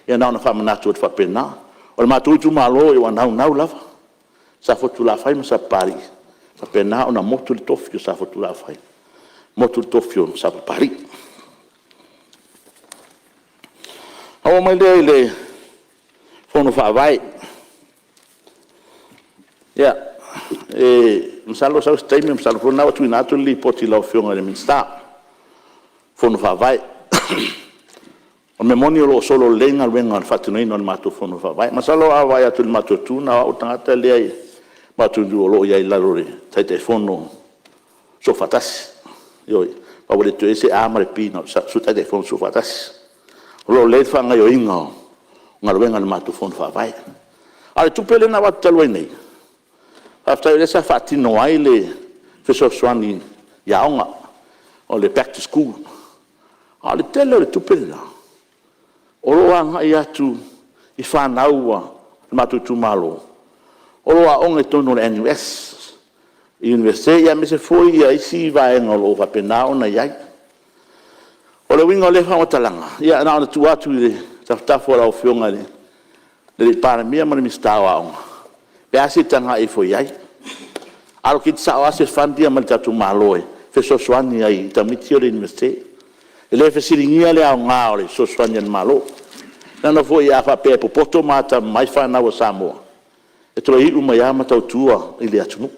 Ia na ona faamanatu atu faapena. O le matou itumalo ua naunau lava Safotulafai ma Sapapalii ia faapena ona motu le tofi o Safotulafai, motu le tofi o Sapapalii. Ona ou oo mai lea i le Fono Faavae. Ia, masalo e sau se taimi, masalo foi o lena ua tuuina atu le Lipoti i lau Afioga i le Minisita. Fono Faavae. O le mea moni o lo o solo lelei galuega i le faatinoina o le matou Fono Faavae. Masalo a vaai atu i le matou tu, na o au le tagata lea e matou te o lo o i ai i lalo o le Taitaifono Soofaatasi. Ioe. Aua ua le toe i ai se A ma le P, na o le Sui Taitaifono Soofaatasi. O lo o lelei le faagaoioiga o galuega a le matou Fono Faavae. A o le tupe lea na avatu talu ai nei, faafetai o lea sa faatino ai le fesoasoani i aoga, o le back to school. A o le tele o le tupe lena, o lo o agai atu i fanau a le matou itumalo o lo o aooga i totonu o le NUS, Iunivesite aemaise foi isi vaega o lo o faapena ona i ai. O le uiga o lea faamatalaga, ia na ona tuu atu i tafatafa o lau Afioga i le Palemia ma le Minisita o Aoga, pe a se i tagai ifo i ai, allocate sao lava se fund ia mai le tatou Malo e fesoasoani ai i tamaiti ia o le Iunivesite. E le fesiligia le aoga o le fesoasoani a le Malo, leaga foi a faapea e popoto ma atamamai fanau a Samoa, e toe iu mai lava ma tautua i le atunuu.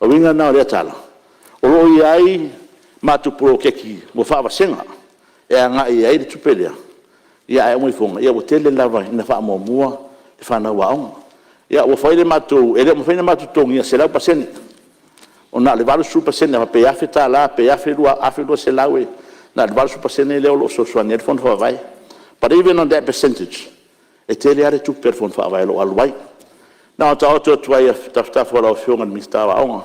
O le uiga lena o lea tala, o lo o i ai matou poloketi ua faavasega e agai i ai le tupe lea, ae uma ifoga ua tele lava ina faamuamua le fanau aoga. Ia ua fai le matou… e le o mafai ona matou totogiina 100%, na o le 80% a faapea e $1,000 pe $1,200, na o le 80% lea o lo o fesoasoani ai le Fono Faavae. But even on that percentage, e tele lava le tupe a le Fono Faavae o lo o alu ai. Na ona taoto atu lava i tafatafa o lau Afioga i le Minisita o Aoga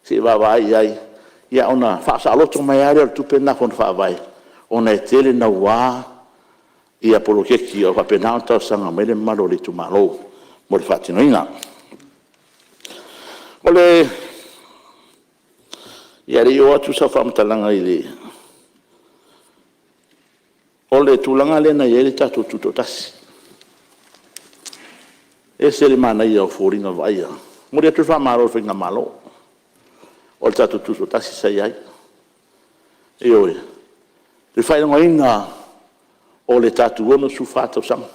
se i vaavaai i ai, ona faasaoloto mai lava lea o le tupe lena a le Fono Faavae, ona e tele naua poloketi o lo o faapena ona talosaga mai ai le mamalu o le itumalo mo le faatinoina. Ia, a o le i oo atu sau faamatalaga i le… O le tulaga lea na i ai le tatou Tutoatasi, e ese le manaia o foliga vaaia. E momoli atu le faamalo i le Faigamalo, o le tatou Tutoatasi sa i ai. Ioe. I le faailogaina o le tatou 64 tausaga.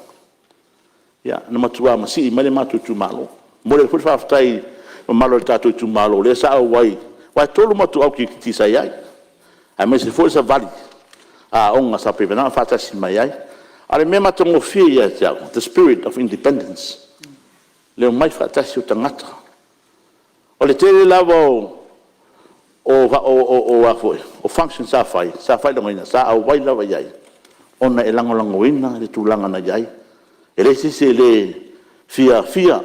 Ia, na matua masii mai le matou itumalo. E momoli atu foi le faafetai i le mamalu o le tatou itumalo lea sa auai, aua e 3 matou au kirikiti sa i ai, aemaise foi le savali a aoga sa faapena ona faatasi mai ai. A o le mea matagofie ia te au, the spirit of independence, le omai faatasi o tagata. O le tele lava o functions sa fai, sa faailogaina, sa auai lava i ai, ona e lagolagoina le tulaga na i ai. E leai se isi e le fiafia,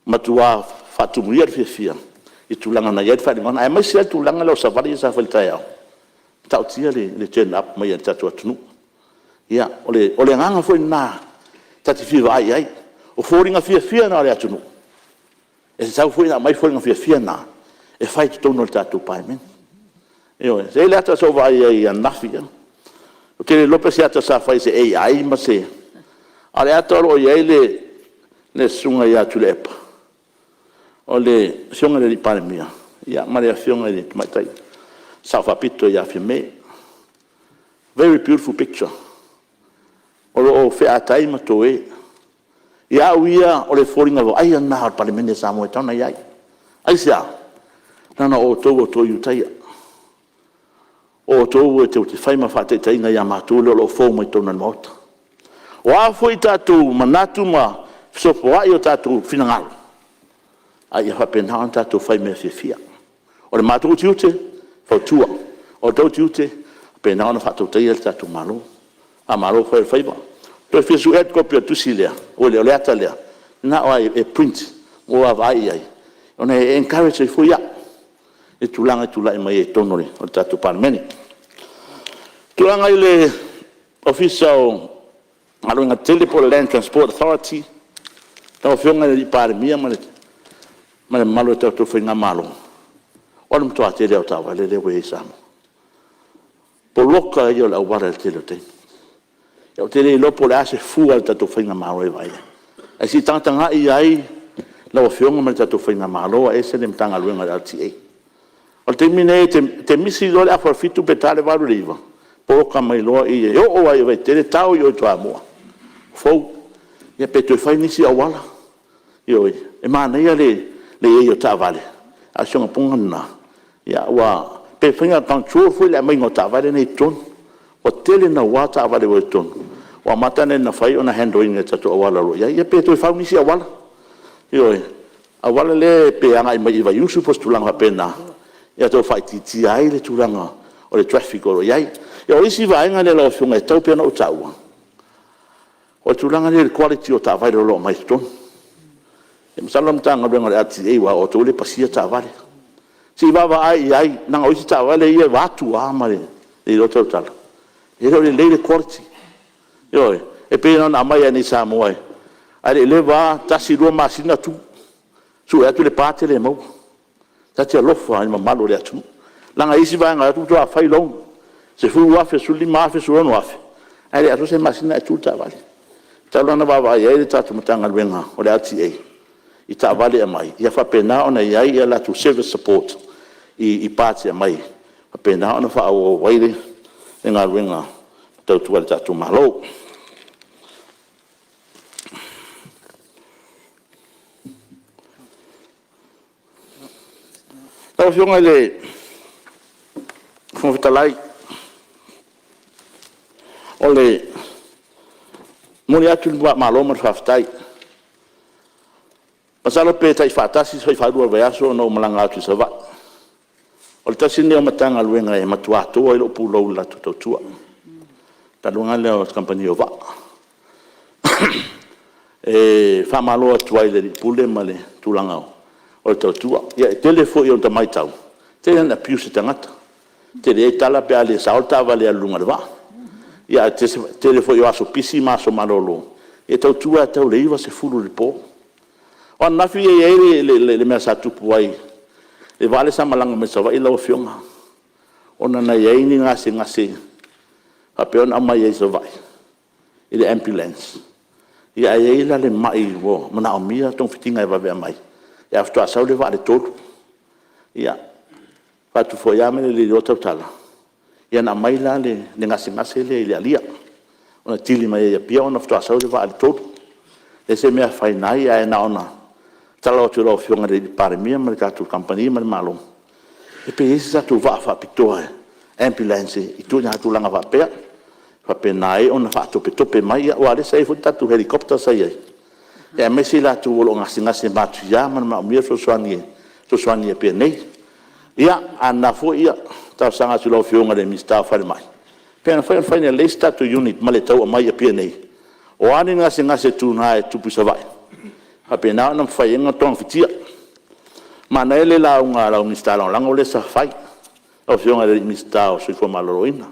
matua faatumulia le fiafia i le tulaga na i ai le faailogaga, aemaise lava le tulaga lea o savali ia sa fai i le taeao, e matautia le turn up mai o le tatou atunuu. Ia, o le agaga foi lena ta te fia vaai i ai. O foliga fiafia na o le atunuu, e tatau foi ona aumai foliga fiafia na e fai i totonu o le tatou Palemene. Ioe. E i ai le ata sa ou vaai ai ananafi ea, ou te le iloa po o se ata sa fai e se AI ma se… a o le ata o lo o i ai le Susuga ia Tuilaepa, o le Afioga i le Palemia ma le Afioga i le Tamaitai Sao Faapito ia Fiame. Very beautiful picture. O lo o featai ma toe. Ia au ia, o le foliga vaaia lena o le Palemene a Samoa e tatau ona i ai. Aisea? Leaga o outou o toe Ulutaia, o outou tou te fai ma faataitaiga ia matou lea o lo o fou mai totonu o le Maota. O a foi tatou manatu ma fesopoai o tatou finagalo, a ia faapena ona tatou fai i mea fiafia. O le matou tiute, e fautua. O outou tiute, ia faapena ona faatautaia le tatou Malo. Faamalo fai o le faiva. Toe fia sue atu le kopi o le tusi lea, o le ata lea, manao lava e print mo e vaavaai i ai, ona e encourage ai foi au i le tulaga e tulai mai ai i totonu o le tatou Palemene. O le tulaga i le Ofisa o Galuega Tetele po o le Land Transport Authority, lau Afioga i le Palemia ma le mamalu o le tatou faigamalo, o le matua tele lava o taavale lea ua i ai i Samoa. O le poloka ia o le auala i le tele o taimi. Ou te le iloa po o le a se fua a le tatou faigamalo e vaai ai, ae se i tagatagai i ai lau Afioga ma le tatou faigamalo aemaise le Matagaluega o le LTA. O le taimi lenei, e te misi loa le afa o le 7 pe ta le 8 i le 9, poloka mai loa i i, e oo lava i Vaitele tao i o i Toamua, fou. Ia pe toe fai nisi auala. Ioe. E manaia le i ai o taavale, a o si ona puna lena, Pe mafai ona control foi le aumaiga o taavale nei i totonu. Ua tele naua taavale ua i totonu, ua amata ona fai ona handle ina i tatou auala o lo o i ai. Ia pe toe fau nisi auala, ioe, auala lea pe agai mai i Vaiusu po o se tulaga faapena, ia tau faaitiitia ai le tulaga o le traffic o lo o i ai. Ia o isi vaega ia lau Afioga e tatau pea ona ou taua, o le tulaga lea i le quality o taavale o lo o aumai i totonu. Masalo o le Matagaluega o le LTA aua o outou lea e pasia taavale, se i vaavaai i ai, leaga o isi taavale ia vaeatu lava ma Le iloa tautala, e le o lelei le quality. Ioe. E pei na ona aumai lava iinei i Samoa, ae le i leva lava, tasi lua masina tu, sue atu le part e le maua. Ta te alofa i le mamalu o le atunuu, leaga e i ai isi vaega e o atu faatoa fai loan, $10,000, $15,000, $16,000, ae le atoa se masina ae tu le taavale. E tatau la ona vaavaai i ai le tatou Matagaluega o le LTA i taavale e aumai, ia faapena ona i ai a latou service support i parts e aumai e faapena ona faaauau ai le galuega tautua a le tatou Malo. Lau Afioga i le Fofoga Fetalai, e momoli atu le faamalo ma le faafetai. Masalo pe tai faatasi pe fai-faalua i le vaiaso ona ou malaga atu i Savaii. O le tasi lenei o Matagaluega e matua toa ai lou pulou i le latou tautua, le Matagaluega lea o le Kamupani o Vaa. E faamalo atu ai i le Alii Pule ma le tulaga o le tautua. Ia e tele foi ina matau, e tele ina abuse e tagata, e tele ai tala pe a le sao le taavale e alu i luga o le vaa. Ae o le tele foi o aso pisi ma aso malolo, e tautua lava e tau i le 9, 10 i le po. O ananafi e i ai le mea sa tupu ai i le vaa lea sa malaga mai Savaii lau Afioga, ona na i ai ni gasegase faapea ona aumai ai i Savaii i le ambulance, ae i ai la le mai ua manaomia togafitiga e vave aumai, ae faatoa sau le vaa i le 3. Ia, fai atu foi lava ma le le iloa tautala, ia na aumai la le gasegase lea i le alia, na kili mai ai i Apia ona faatoa sau le vaa i le 3. E leai se mea e afaina ai, ae na ona tatalo atu i lau Afioga i le Palemia ma le tatou kamupani ma le Malo, pe i ai se tatou vaa faapitoa ambulance i ituaiga tulaga faapea, e faapena ai ona faatopetope mai, aua o lea sa i ai foi le tatou helicopter sa i ai, aemaise i latou o lo o gasegase matuia ma manaomia le fesoasoani i Apia nei. Ia, a na foi e talosaga atu i lau Afioga i le Minisita o Falemai, pe mafai ona fai lelei se tatou unit ma le tau aumai i Apia nei, o a ni gasegase tuga e tupu i Savaii, e faapena ona mafai ai ona togafitia. Manaia le lauga a lau Minisita Lagolago lea sa fai, lau Afioga i le Minisita o le Soifua Maloloina.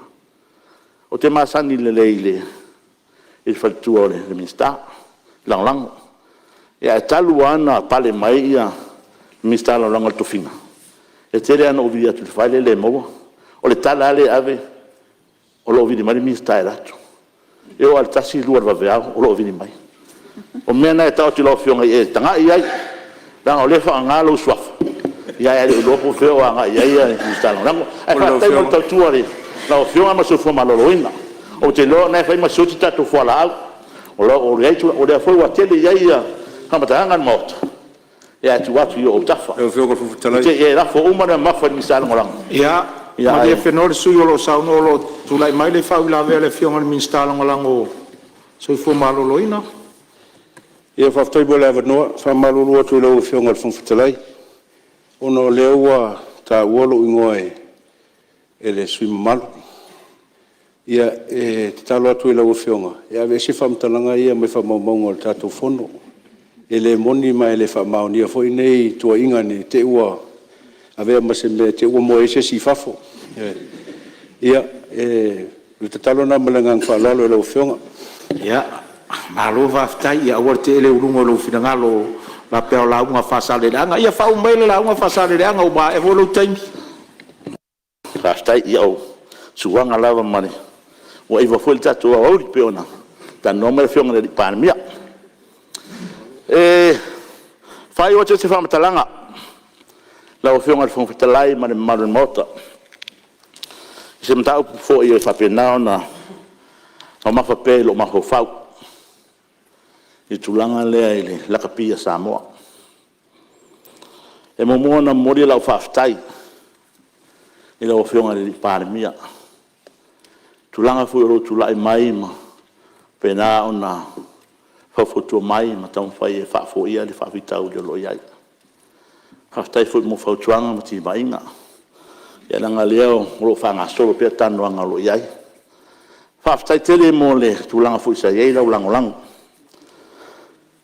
Ou te masani lelei i le faletua o le Minisita Lagolago. Ae talu lava ona pale mai le Minisita Lagolago i le tofiga, e tele lava ina ou vili atu i le fale e le maua. O le tala lava lea e ave, o lo o vili mai le Minisita e alu atu. E oo lava i le 1, 2 o le vaveao o lo o vili mai. O mea na e tau atu i lau Afioga ia e tagai i ai, leaga o lea e faaaoga lou suafa, ae le o iloa po o fea o agai i ai le Minisita Lagolago. Ae faafetai mo le tautua a lau Afioga ma le soifua maloloina. Ou te iloa o lena e fai ma sioti tatou fualaau, o lea foi ua tele i ai faamatalaga a le Maota, ae tuu atu i ou autafa. Ne i te i e lafo uma le mamafa i le Minisita Lagolago, ae… Ia malie Fenoa le sui usufono o lo o saunoa o lo o tulai mai le faauilavea a le Afioga i le Minisita Lagolago o le Soifua Maloloina. Ia faafetai mo le avanoa. E faamalulu atu i lau Afioga i le Fofoga Fetalai, ona o lea ua taua lou igoa e le sui usufono mamalu. Ia, e tatalo atu i lau Afioga e aveese faamatalaga ia mai faamaumauga o le tatou Fono. E le moni ma e le faamaonia foi nei tuuaiga ne i te i ua avea ma se mea ne i te i ua moe ai se isi i fafo. Ia, o le tatalo lena ma le agaga faaaloalo i lau Afioga. Ia, malo faafetai. Ia aua le tee le uluga i lou finagalo faapea o lauga a Faasaleleaga. Ia faauma maia le lauga Faasaleleaga ua maea foi lou taimi. Faafetai. Ia o suaga lava ma le… ua iva foi le tatou aoauli pei ona talanoa mai le Afioga i le Palemia. E faaiu atu ai se faamatalaga lau Afioga i le Fofoga Fetalai ma le mamalu o le Maota, i se mataupu foi e faapena ona mamafa pea i lou mafaufau i le tulaga lea i le lakapi a Samoa. E muamua ona momoli lau faafetai i lau Afioga i le Palemia, i tulaga foi o lou tulai mai ma faapena ona faufautua mai ma taumafai e faafoia le faafitauli o lo o i ai. Faafetai foi mo fautuaga ma timaiga, ia leaga o lea o lo o faagasolo pea talanoaga o lo o i ai. Faafetai tele mo le tulaga foi sa i ai lau lagolago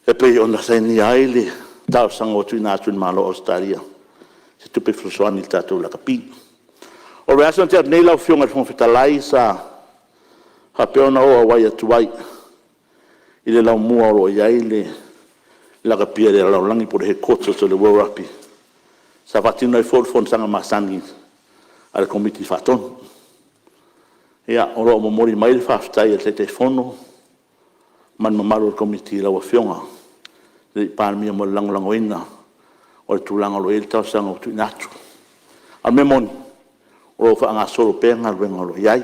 e pei ona sainia ai le talosaga ua tuuina atu i le Malo o Ausetalia i se tupe fesoasoani i le tatou lakapi. O le vaiaso na tea atu nei lau Afioga i le Fofoga Fetalai sa faapea ona ou auai atu ai i le laumua o lo o i ai le lakapi a le lalolagi po o le Headquarters o le World Rugby, sa faatino ai foi le fonotaga masani a le Komiti Faatonu. Ia, o lo o momoli mai le faafetai a le Taitaifono ma le mamalu o le Komiti i lau Afioga i le Palemia mo le lagolagoina o le tulaga o lo o i ai le talosaga ua tuuina atu. A o le mea moni, o lo o faagasolo pea galuega o lo o i ai,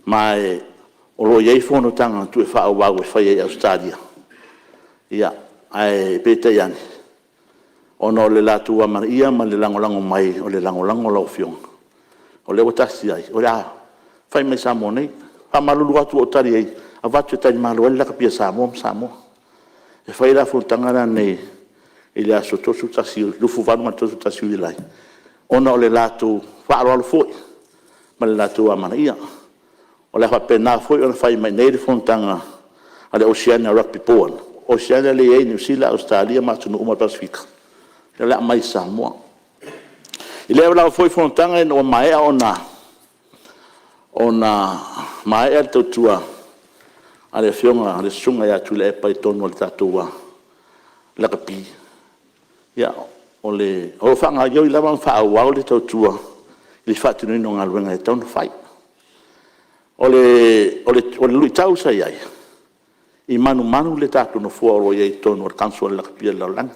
ma o lo o i ai fonotaga e toe faaauau e faia i Ausetalia, ae peitai ane, ona o le latou amanaia ma le lagolago mai o le lagolago a lau Afioga, o lea ua tasi ai, o le a fai mai Samoa nei. E faamalulu atu ua ou tali i ai, avatu e talimalo ai le lakapi a Samoa ma Samoa. E fai la fonotaga lenei i le aso 31 28 ma le 31 o Iulai ona o le latou faaaloalo foi ma le latou amanaia. O le a faapena foi ona fai mai i inei le fonotaga a le Oceania Rugby Board. O Oceania lea e i ai Niu Sila, Ausetalia ma atunuu uma o le Pasefika, lea o le a aumai i Samoa. I lea lava foi fonotaga ina ua maea ona maea le tautua a le Afioga le Susuga ia Tuilaepa i totonu o le tatou lakapi, ia, o lo o faagaoioi lava ma faaauau le tautua i le faatinoina o galuega e tatau ona fai. O le luitau sa i ai, e manumanu le tatou nofoa o lo o i ai i totonu o le Council a le Lakapi a le Lalolagi.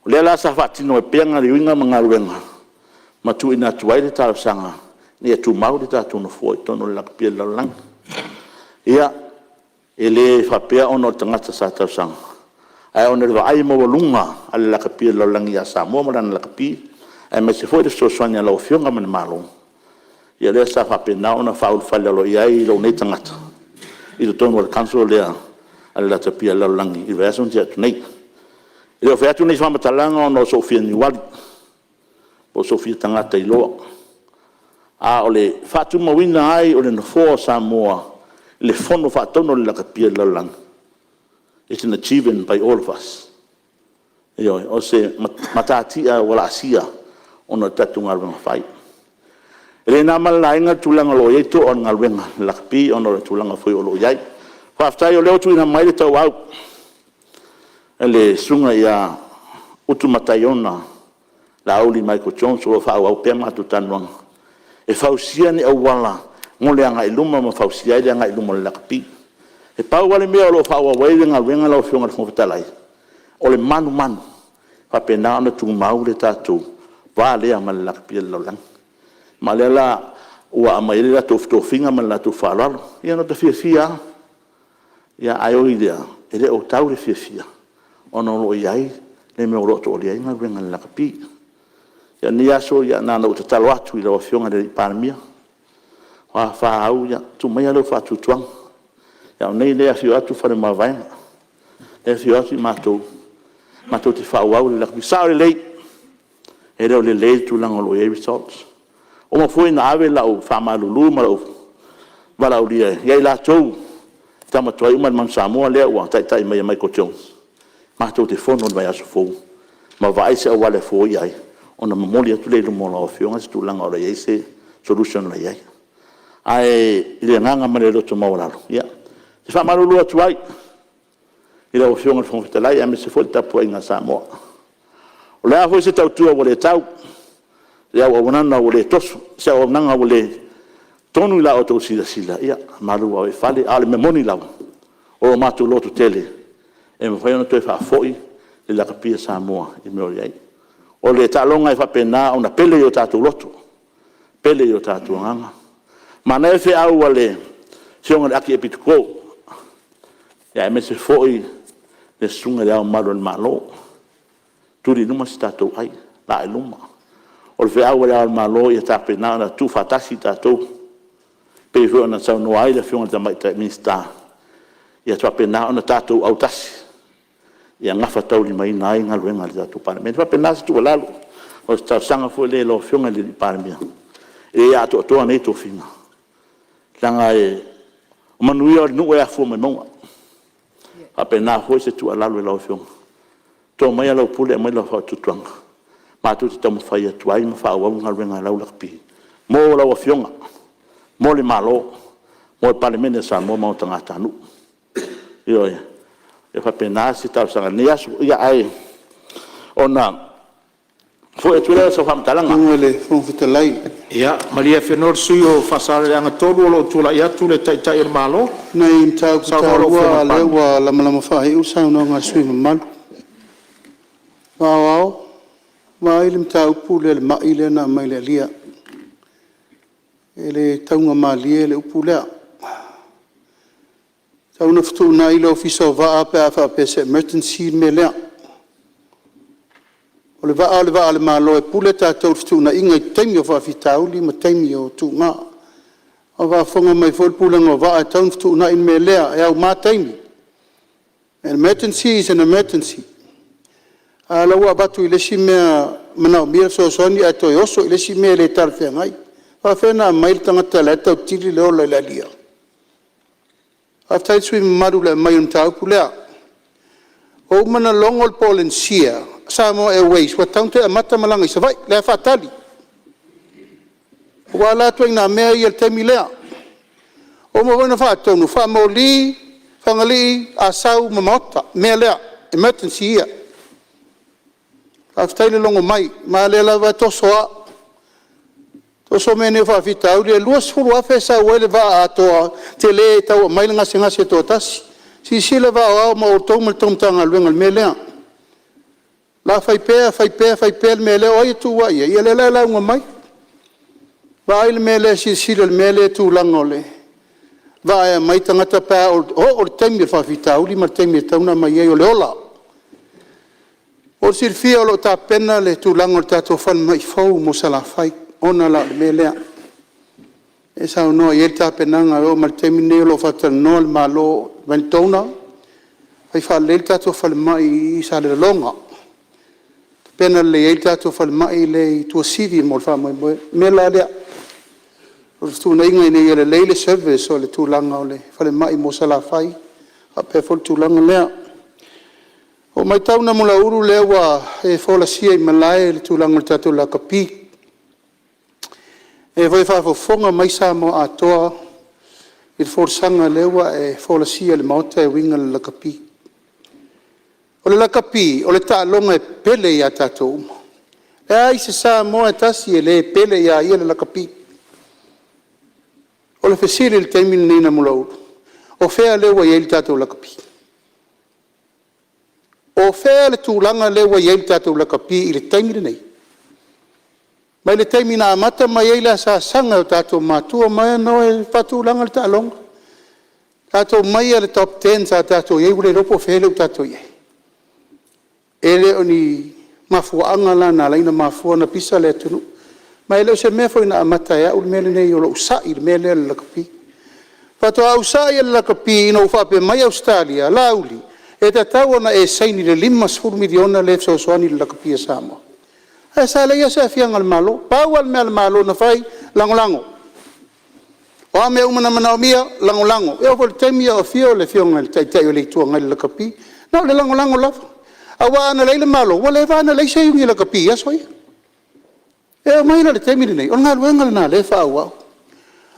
O lea la sa faatino ai pea gaoioiga ma galuega ma tuuina atu ai le talosaga ina ia tumau le tatou nofoa i totonu o le Lakapi a le Lalolagi. Ia, e le faapea ona o le tagata sa talosaga, ae ona o le vaai maualuga a le Lakapi a le Lalolagi ia Samoa ma lana lakapi, aemaise foi le fesoasoani a lau Afioga ma le Malo, ia lea sa faapena ona faaulufale aloaia ai lou nei tagata i totonu o le Council lea a le Lakapi a le Lalolagi i le vaiaso na tea atu nei. E le o fai atu nei faamatalaga ona o sou fia niuali po o sou fia tagata iloa, a o le faatumauina ai o le nofoa o Samoa i le Fono Faatonu a le Lakapi a le Lalolagi, it's an achievement by all of us. Ioe. O se matatia ua laasia ona o le tatou galuega fai. E le na ma le laina le tulaga o lo o i ai toa o le galuega a le lakapi ona o le tulaga foi o lo o i ai. Faafetai o lea ua tuuina mai le tauau e le Susuga ia Utumataiona Laauli Michael Jones, o lo o faaauau pea matou talanoaga e fausia ni auala mo le agai i luma ma fausia ai le agai i luma o le lakapi. E pau lava le mea o lo o faaauau ai le galuega lau Afioga i le Fofoga Fetalai, o le manumanu e faapena ona tumau le tatou va lea ma le lakapi o le lalolagi. Ma o lea la ua aumai ai le latou tofiga ma le latou faaaloalo. Ia na ota fiafia lava, ae ui i lea, e le o tau le fiafia ona o lo o i ai le mea o lo o to'alia ai galuega a le lakapi. Ia o lenei aso, na ona ou tatalo atu i lau Afioga i le Palemia, o a fa au, ia tuu maia lou faatuatuaga. O au nei o lea e afio atu Faleomavaega, lea e afio atu matou, matou te faaauau le lakapi. E sao lelei, e le o lelei le tulaga o lo o i ai results. Ua uma foi ona ave lau faamalulu ma lou valaaulia ia i latou na tama tuai uma i le Manu Samoa lea ua taitai mai e Michael Jones, matou te fono i le vaiaso fou ma vaai se auala e foia ai, ona momoli atu lea i luma o lau Afioga se tulaga o i ai se solution o lo o i ai. Ae i le agaga ma le loto maualalo, ia, e faamalulu atu ai i lau Afioga i le Fofoga Fetalai aemaise foi le tapuaiga a Samoa. O le a foi se tautua ua le tau, se auaunaga ua le toso, se auaunaga ua le tonu i la outou silasila, ia malu ave i fale. A o le mea moni lava, o lo matou lototele e mafai ona toe faafoi le lakapi a Samoa i le mea o i ai. O le taaloga e faapena ona pele i o tatou loto, pele i o tatou agaga. Manaia le feau a le Afioga i le Akiepikopo aemaise foi le Susuga i Le Ao Mamalu o le Malo, tuli i luma so tatou ai, laa i luma. O O le feau a Le Ao o le Malo ia faapena ona tuufaatasi tatou, e pei foi ona saunoa ai le Afioga i le Tamaitai Minisita, ia faapena ona tatou autasi ia gafataulimaina ai galuega a le tatou Palemene. E faapena se tuualalo, o se talosaga foi lea i lau Afioga i le Palemia, e le atoatoa nei tofiga, leaga o manuia o le nuu e afua mai mauga. E faapena foi se tuualalo i lau Afioga, to maia lau pule aumai lau faatuatuaga, matou te taumafai atu ai ma faaauau galuega a lau lakapi mo lau Afioga, mo le Malo, mo le Palemene o Samoa ma ona tagatanuu. Ioe. E faapena se talosaga i lenei aso. Ae ona foi atu lea o sau faamatalaga… Lau Afioga i le Fofoga Fetalai… Ia malie Afenoa le sui usufono mo Faasaleleaga 3, o lo o tulai atu le Taitai o le Malo. O nai mataupu Saunoa lau taua Afioga i a le o lea Palemia. ua lamalama faaiu le saunoaga a le sui usufono mamalu. O Aoao, vaai le mataupu lea i le mai lea na aumai le alia, e le taugamalie le upu lea. E tatau ona fetuunai le Ofisa o Vaa pe a faapea o se emergency le mea lea. O le vaa o le vaa a le Malo e pule tatou i fetuunaiga i taimi o faafitauli ma taimi o tuga. A o faafofoga mai foi le Pulega o Vaa e tatau ona fetuunai le mea lea, e auma taimi. Emergency is an emergency. A o lea ua avatu i le isi mea e manaomia le fesoasoani ae toe oso i le isi mea e le talafeagai. E faapefea ona aumai le tagata o la e tau tili le ola i le alia? Faafetai i le sui usufono mamalu i le aumai o le mataupu lea. Ua uma ona logo le Polenisia Samoa Airways ua tatau ona toe amata malaga i Savaii, la e faatali. Aua la ituaiga mea ia i le taimi lea. Ua uma foi ona faatonu, faamoli Fagalii, Asau ma Maota, mea lea, emergency ia. Faafetai le logo mai, ma o lea lava e toso lava, toso mea nei o faafitauli. E $20,000 e sau ai le vaa atoa tele e tau aumai le gasegase e toatasi. Silasila vaa o Ao ma outou ma la outou Matagaluega i le mea lea. O le a fai pea fai pea fai pea le mea lea, o ai e tuuai i ai? Ia o lea la e lauga mai. Vaai le mea lea, silasila i le mea lea i le tulaga o le vaa e aumai tagata pe a oo i le taimi o le faafitauli ma le taimi e tatau ona aumai ai, o le ola. Mo le silafia o lo o tapena le tulaga o le tatou falemai fou mo Salafai ona la o le mea lea. E saunoa i ai le tapenaga, e oo mai i le taimi lenei o lo o faatalanoa le Malo ma ni donor e fai faalelei le tatou falemai i Salelologa, tapena lelei ai le tatou falemai lea i Tuasivi mo le faamoemoe. O le mea la lea, o le fetuunaiga ina ia lelei le service o le tulaga o le falemai mo Salafai faapea foi le tulaga lea. Ua ou matau Namulauulu o lea ua e folasia i malae le tulaga o le tatou lakapi. O lea foi e faafofoga mai Samoa atoa i le folasaga lea ua e folasia i le Maota e uiga i le lakapi. O le lakapi, o le taaloga e pele ia i tatou uma. E leai se Samoa e tasi e le pele ia te ia le lakapi. O le fesili i le taimi lenei Namulauulu, o fea lea ua i ai le tatou lakapi? O fea le tulaga lea ua i ai le tatou lakapi i le taimi lenei? Mai le taimi na amata mai ai le asaasaga e o tatou matua ma na o e faatulaga le taaloga, tatou omai lava i le top ten sa tatou i ai ua le iloa po o fea lea ua tatou i ai. E le o ni mafuaaga la na ala ai ona mafua ona pisa le atunuu. Ma e le o se mea foi na amata e au le mea lenei o lou sai i le mea lea o le lakapi. Faatoa ou sai i le lakapi ina ua faapea mai Ausetalia, Laauli, e tatau ona e saini i le $50 miliona lea e fesoasoani i le lakapi a Samoa. Ae sa leai lava se aafiaga o le Malo. Pau lava le mea a le Malo na fai, lagolago. O a mea uma na manaomia, lagolago. E oo foi i le taimi a o afio le Afioga i le Taitai o le Itu Agai i le lakapi, na o le lagolago lava. Aua ana leai le Malo, ua leva lava ona leai se Iuni Lakapi i aso ia. E oo mai la i le taimi lenei, o le galuega lena o lea e faaauau.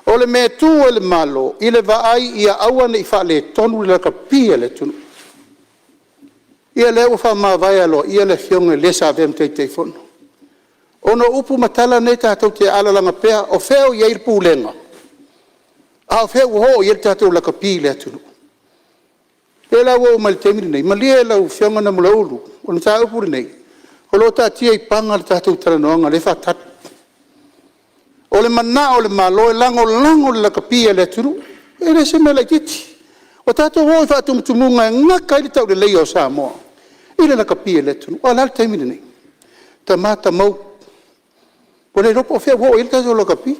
O le mea e tu ai le Malo, i le vaai ia aua ne i faaletonu le lakapi a le atunuu. Ia lea ua faamavae aloaia le afioga i le sa avea ma Taitaifono. Ona o upu ma tala nei tatou te alalaga pea, o fea o i ai le pulega, a o fea ua oo i ai le tatou lakapi i le atunuu. O lea la ua oo mai i le taimi lenei, malie lau Afioga Namulauulu, o le mataupu lenei, o lo o taatia i Paga le tatou talanoaga o lea e faatali. O le manao o le Malo e lagolago le lakapi a le atunuu, e le o se mea laitiiti. Ua tatou oo i faatumutumuga e gata ai le tauleleia o Samoa i le lakapi a le atunuu. A o le a le taimi lenei? Tama tamou, Ua le iloa po o fea ua oo i ai le tatou lakapi.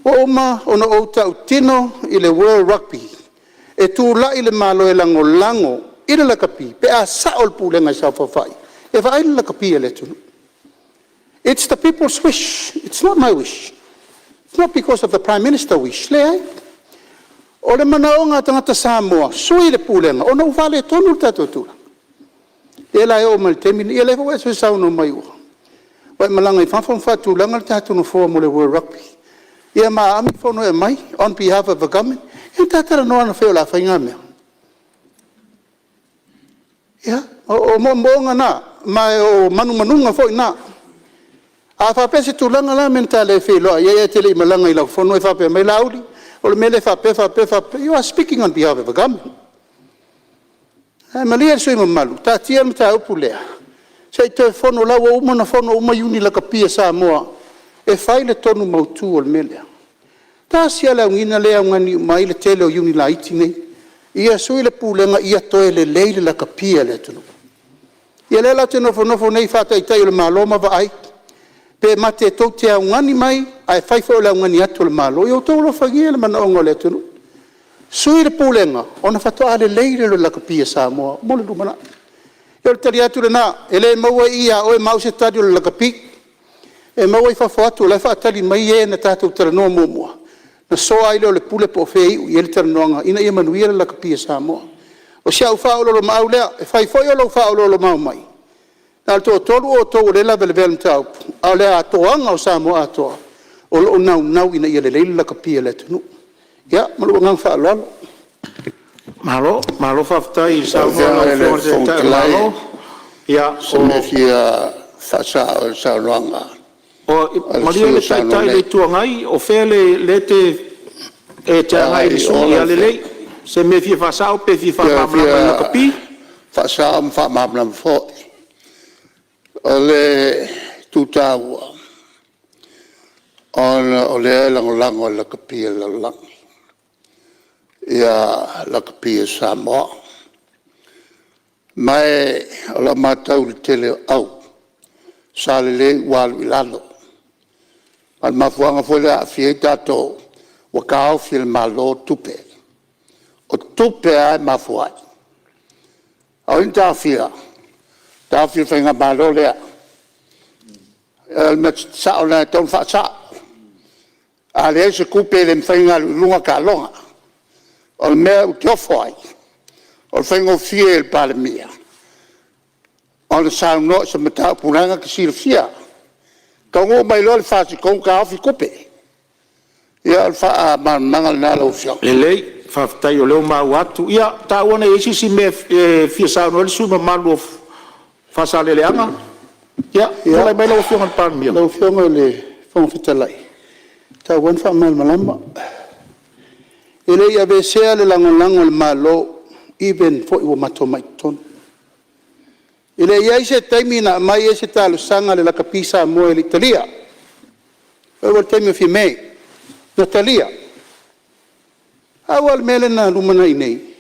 Ua uma ona ou tautino i le World Rugby, e tulai le Malo e lagolago i le lakapi pe a sao le pulega i saofafai e vaai le lakapi a le atunuu. It's the people's wish, it's not my wish, it's not because of the Prime Minister's wish, leai. O le manaoga o tagata Samoa, sui le Pulega ona ua faaletonu le tatou tulaga. Lea la e oo mai i le taimi lenei, ia lea foi ua e saunoa mai ua e malaga i fafo ma faatulaga le tatou nofoa mo le World Rugby, ia ma a fono e aumai on behalf of the Government. Ia na ta talanoa ananafi o le a fai na mea. Ia, o moomooga na, ma o manumanuga foi na. A faapea o se tulaga, o le a le mea na ta le feiloai ai ae e te le i malaga i lau fono e faapea mai, Laauli, o le mea lea e faapea, faapea, faapea. You are speaking on behalf of the Government. Ae malie le sui usufono mamalu, taatia le mataupu lea, se i toe fono o la ua uma ona fono uma Iuni Lakapi a Samoa e fai le tonu mautu o le mea lea. Tasi lava le auniga lea e augani uma ai le tele o Iuni laiti nei, ia sui le Pulega ia toe lelei le lakapi a le atunuu. Ia o lea la ou te nofonofo nei faa-Taitai o le Malo ma vaai, pe tou te augani mai ae fai foi o le augani atu a le Malo. Ia outou alofagia le manaoga o le atunuu, sui le Pulega ona faatoa lelei lea o le lakapi a Samoa mo le lumanai. Ia o le tali atu lena, e le maua i i ia oe ma au se tali o le lakapi, e maua i fafo atu o la e faatali mai e na tatou talanoa muamua ona soa ai lea o le pule po o fea e iu i ai le talanoaga ina ia manuia le lakapi a Samoa. O si au faaoloolomaau lea, e fai foi o lou faaoloolomaau mai, na o le toatolu outou o lea e lavelavea i le mataupu, a o le atoaga o Samoa atoa, o lo o naunau ina ia lelei le lakapi a le atunuu. Ia, ma lou agaga faaaloalo. Malo, malo faafetai i lau Lau Afioga i Afioga le i le Taitai Fofoga o le Fetalai, Malo. Ia, o se mea e fia faasao i le saunoaga a le Malie sui usufono le o saunoa Taitai o le nei. Itu Agai, o fea lea e te E agai i agai le i sui o usufono? lau Ia Afioga. lelei, o se mea e fia faasao pe fia E faamalamalama i le fia lakapi? faasao ma faamalamalama foi. O le itu taua, ona o lea e lagolago e le lakapi a le lalolagi lakapi a Samoa. Ma o lau matau i le tele o au sa lelei ua alu i lalo. A o le mafuaaga foi lea e aafia ai tatou, ua taofi e le Malo tupe. O tupe lava e mafua ai. O ai na taofia? Na taofi e le Faigamalo lea. O le mea sao lena e tatau ona faasao. A leai se tupe e le mafai ona alu i luga taaloga. O le mea ou te ofo ai, o le faigofie i le Palemia ona saunoa i se mataupu la e na te silafia. E taunuu mai loa le FAST taofi tupe. Ia o le faamalamalamaga lena lau Afioga. Lelei, faafetai o lea ua maua atu. Ia, taua ne i i ai se isi mea e fia saunoa ai le sui usufono mamalu o Faasaleleaga. Ia, tulai mai lau Afioga i le Palemia. Lau Afioga i le Fofoga Fetalai, e tatau lava ona faamalamalama. E le i aveesea le lagolago a le Malo even foi ua matou mai i totonu. E le i i ai se taimi na aumai ai se talosaga a le Lakapi Samoa e le i talia. E oo i le taimi o Fiame, na talia. Pau lava le mea lea na lumanai nei,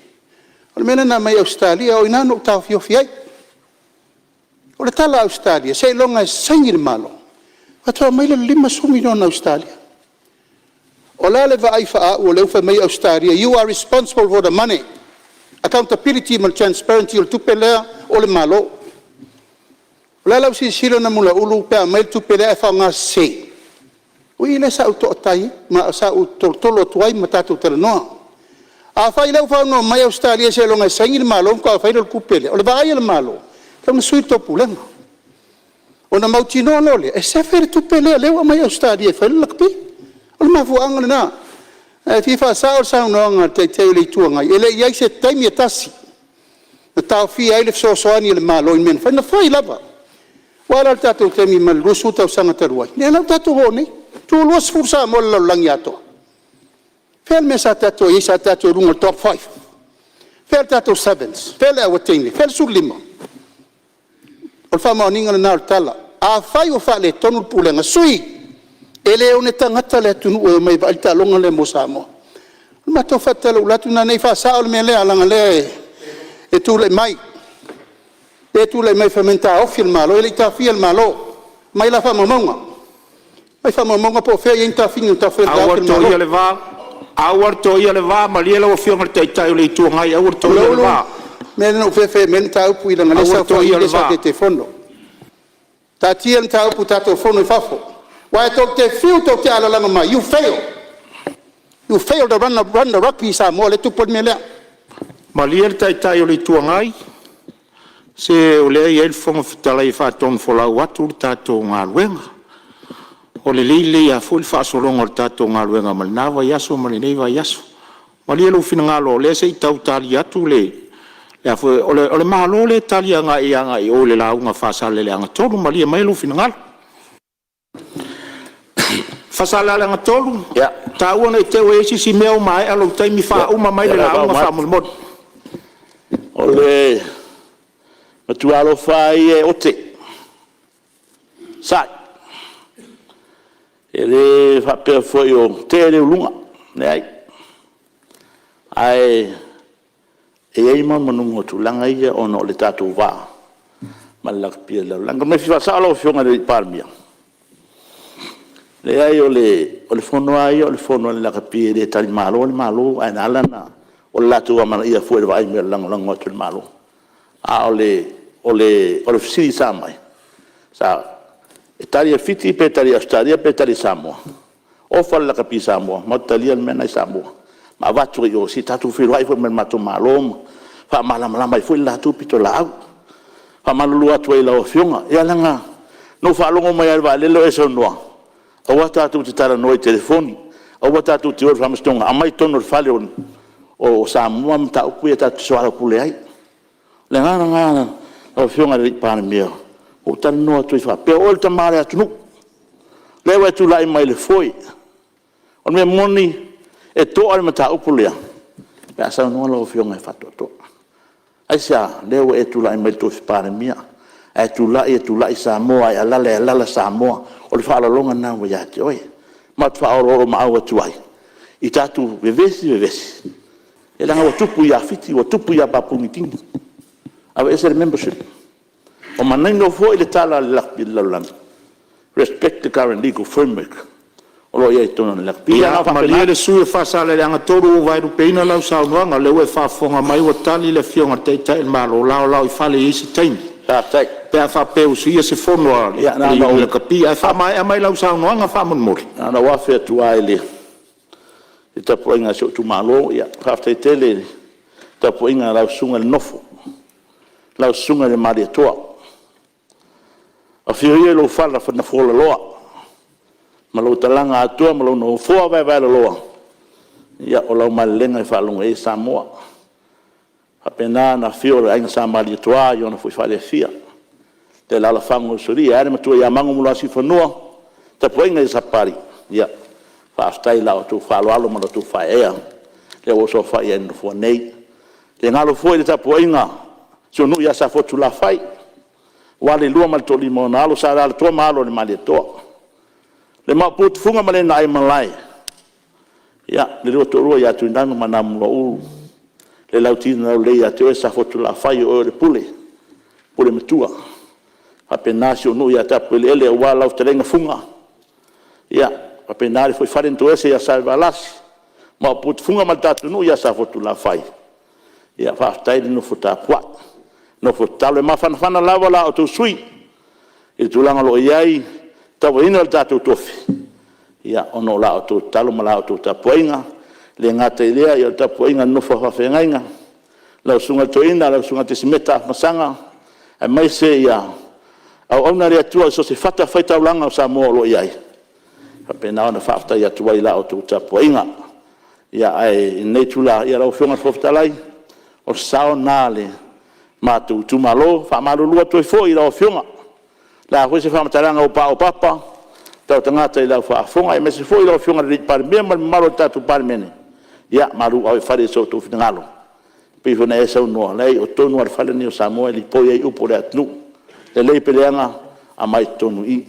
o le mea lea na aumai e Ausetalia, o i ina na ou taofiofi ai. O le tala a Ausetalia, seiloga e saini le Malo faatoa aumai lea o le $50 miliona Ausetalia. O le a le vaai faau o lea ua fai mai Ausetalia, you are responsible for the money, accountability ma le transparency o le tupe lea o le Malo. O le a lau silasila Namulauulu pe a aumai le tupe lea ae faaaogasese? O i lea sa ou toatai ai ma sa ou tolotolo atu ai ma tatou talanoa. Afai o lea ua fai mai Ausetalia seiloga e saini le Malo ona faatoa fai lea o le tupe lea, o le vaai a le Malo, e tatau ona sui le tou Pulega. Ona mautinoa loa lea e sefe le tupe lea ua aumai e Ausetalia e fai ai le lakapi. O le mafuaaga lena. Ae fia faasao le saunoaga a le Taitai o le Itu Agai, e le i i ai se taimi e tasi na taofia ai le fesoasoani a le Malo i mea na fai. Na fai lava. Aua la le tatou taimi mai le 20 tausaga talu ai? Lea la ua tatou oo nei, e toa-20 Samoa i le lalolagi atoa. O fea le mea sa tatou i ai? Sa tatou i luga i le top 5. Fea le tatou sevens? Fea le auateine? Fea le 15? O le faamaoniga lena o le tala. Afai o faaletonu le Pulega, sui. E le one tagata le atunuu e omai e vaai le taaloga lea mo Samoa. O le matou faatalaula atu lena ina ia faasao le mea lea leaga o lea e tulai mai, lea e tulai mai fai mai na taofi e le Malo. E le i taofia e le Malo, aumai la faamaumauga. Aumai faamaumauga po o fea e i ai ni tafili na tafe ai Aua le le Malo. toaia le va, aua le toaia le va, malie lau Afioga i le Taitai o le Itu Agai, aua le toaia le va. Paleulu, o le mea lea na ou fefe ai i le mataupu leaga o lea Aua sa le saofai toaia ai le le sa va. Taitaifono. Taatia le mataupu tatou fono i fafo, aua e tou te fiu tou te alalaga mai, you fail, you fail to run the rugby in Samoa lea e tupu ai le mea lea. Malie le Taitai o le Itu Agai, se o lea e i ai le Fofoga Fetalai e faatonufolau atu le tatou galuega. Ua lelei lelei lava foi le faasologa o le tatou galuega mai lena vaiaso ma lenei vaiaso. Malie lou finagalo o lea se i tau tali atu le a o le Malo lea e tali agai i o i le lauga a Faasaleleaga 3. Malie maia lou finagalo. Faasaleleaga 3, taua ne i te i ua i ai se isi mea ua maea lou taimi, faauma mai le lauga faamolemole. O le matua alofa lava ia e ote, e sa'i, e le faapea foi o tea le uluga, leai. Ae i ai manumanuga o tulaga ia ona o le tatou va ma le lakapi o le lalolagi. O le mea e fia faasao lau Afioga i le Palemia, leai o le fono lava ia o le fono a le lakapi e le talimalo le Malo, ae na ala ona… o le latou amanaia foi i le vaai mai o le lagolago atu a le Malo. A o le fesili sa aumai, e tali e Fiti pe tali e Ausetalia pe tali e Samoa? Ofa le lakapi Samoa, matou te talia le mea lena i Samoa ma avatu ai i o, se i tatou feiloai foi ma le matou Malo ma faamalamalama ai foi le latou pitolaau. E faamalulu atu ai i lau Afioga, ia leaga na ou faalogo mai lava i le vaalele o e saunoa, aua tatou te talanoa i telefoni, aua tatou te o i le faamasinoga, aumai i totonu o le fale o Samoa mataupu ia tatou te soalaupule ai. O le agaga lena lau Afioga i le Palemia, ua ou talanoa atu ai faapea, o oe o le tama o le atunuu, o lea ua e tulai mai i le foe. O le mea moni, e toa le mataupu lea pe a saunoa lau Afioga e faatoatoa. Aisea? O lea ua e tulai mai i le tofi Palemia, a e tulai e tulai Samoa, a e alaala e alaala Samoa. O le faaaloaloga lena ua ia te oe. Matou te faaoloolomaau atu ai, i tatou vevesi vevesi, ia leaga ua tupu ia Fiti, ua tupu ia Papua Niu Kini, aveese le membership. Ua manino foi le tala a le lakapi o le lalolagi, respect the current legal framework o lo o i ai i totonu o le lakapi. Ia, Ia malie le sui usufono mo Faasaleleaga 3, ua ou vaelupeina lau saunoaga, o lea ua e faafofoga mai ua tali le Afioga i le Taitai o le Malo, laolao i fale e i ai se taimi pe a faapea e usuia se fono a le Faafetai. Ia na ona Iuni ou Lakapi. Ae faamaea mai lau saunoaga faamolemole. Na ona ou afe atu lava i le tapuaiga a si ou itumalo. Faafetai tele i le tapuaiga a lau Susuga i le Nofo, lau Susuga i le Malietoa. Afio ia i lou fala na fualaloa ma lou talaga atoa ma lou nofoa vaevaeloloa, ia o lau malelega e faalogo i ai Samoa. E faapena ona afio le Aiga Sa Malietoa i ona foi fale e fia, le alaalafaga o Usoalii, ae a le Matua ia Mago ma Luasiufanua, le tapuaiga i Sapapalii, ia faafetai i la outou faaaloalo ma la outou faaeaea lea ua ou saofai ai i le Nofoa nei. E le galo foi le tapuaiga a si ou nuu ia Safotulafai, aua Leilua ma le Toalima o ona alo, Sa Alalatoa ma alo o le Malietoa, le Maopu o Tufuga ma le na aimalae, le lua toalua ia Tuigano ma Namugauu, le Lauti na Laulelei ia te oe Safotulafai o oe o le Pule, Pule Matua. E faapena si ou nuu ia Tapueleele aua lau fetalaiga Fuga, faapena foi le fale na toese ia Salevalasi, Maopu o Tufuga ma le tatou nuu ia Safotulafai, ia faafetai le nofo tapuai, nofo tatalo. E mafanafana lava la outou sui usufono i le tulaga o lo o i ai le tauaveina o le tatou tofi, ona o la outou tatalo ma la outou tapuaiga. E le gata i lea o le tapuaiga a le nofo a faafeagaiga, lau Susuga i le Toeaina lau Susuga Tesimeta Afamasaga, aemaise auauna a le Atua i so o se fatafaitaulaga o Samoa o lo o i ai, e faapena ona faafetai atu ai i la outou tapuaiga. Ae i lenei itula lau Afioga i le Fofoga Fetalai, o le sao lena o le matou itumalo. E faamalulu atu ai foi i lau Afioga, o le a foi se faamatalaga ua paopapa tautagata i lau faafofoga, aemaise foi lau Afioga i le Palemia ma le mamalu o le tatou Palemene, ia malu ave i fale i so outou finagalo. E pei foi ona e saunoa, leai o totonu lava o le fale lenei o Samoa e lipoi ai upu a le atunuu, lelei pe leaga, aumai i totonu i i.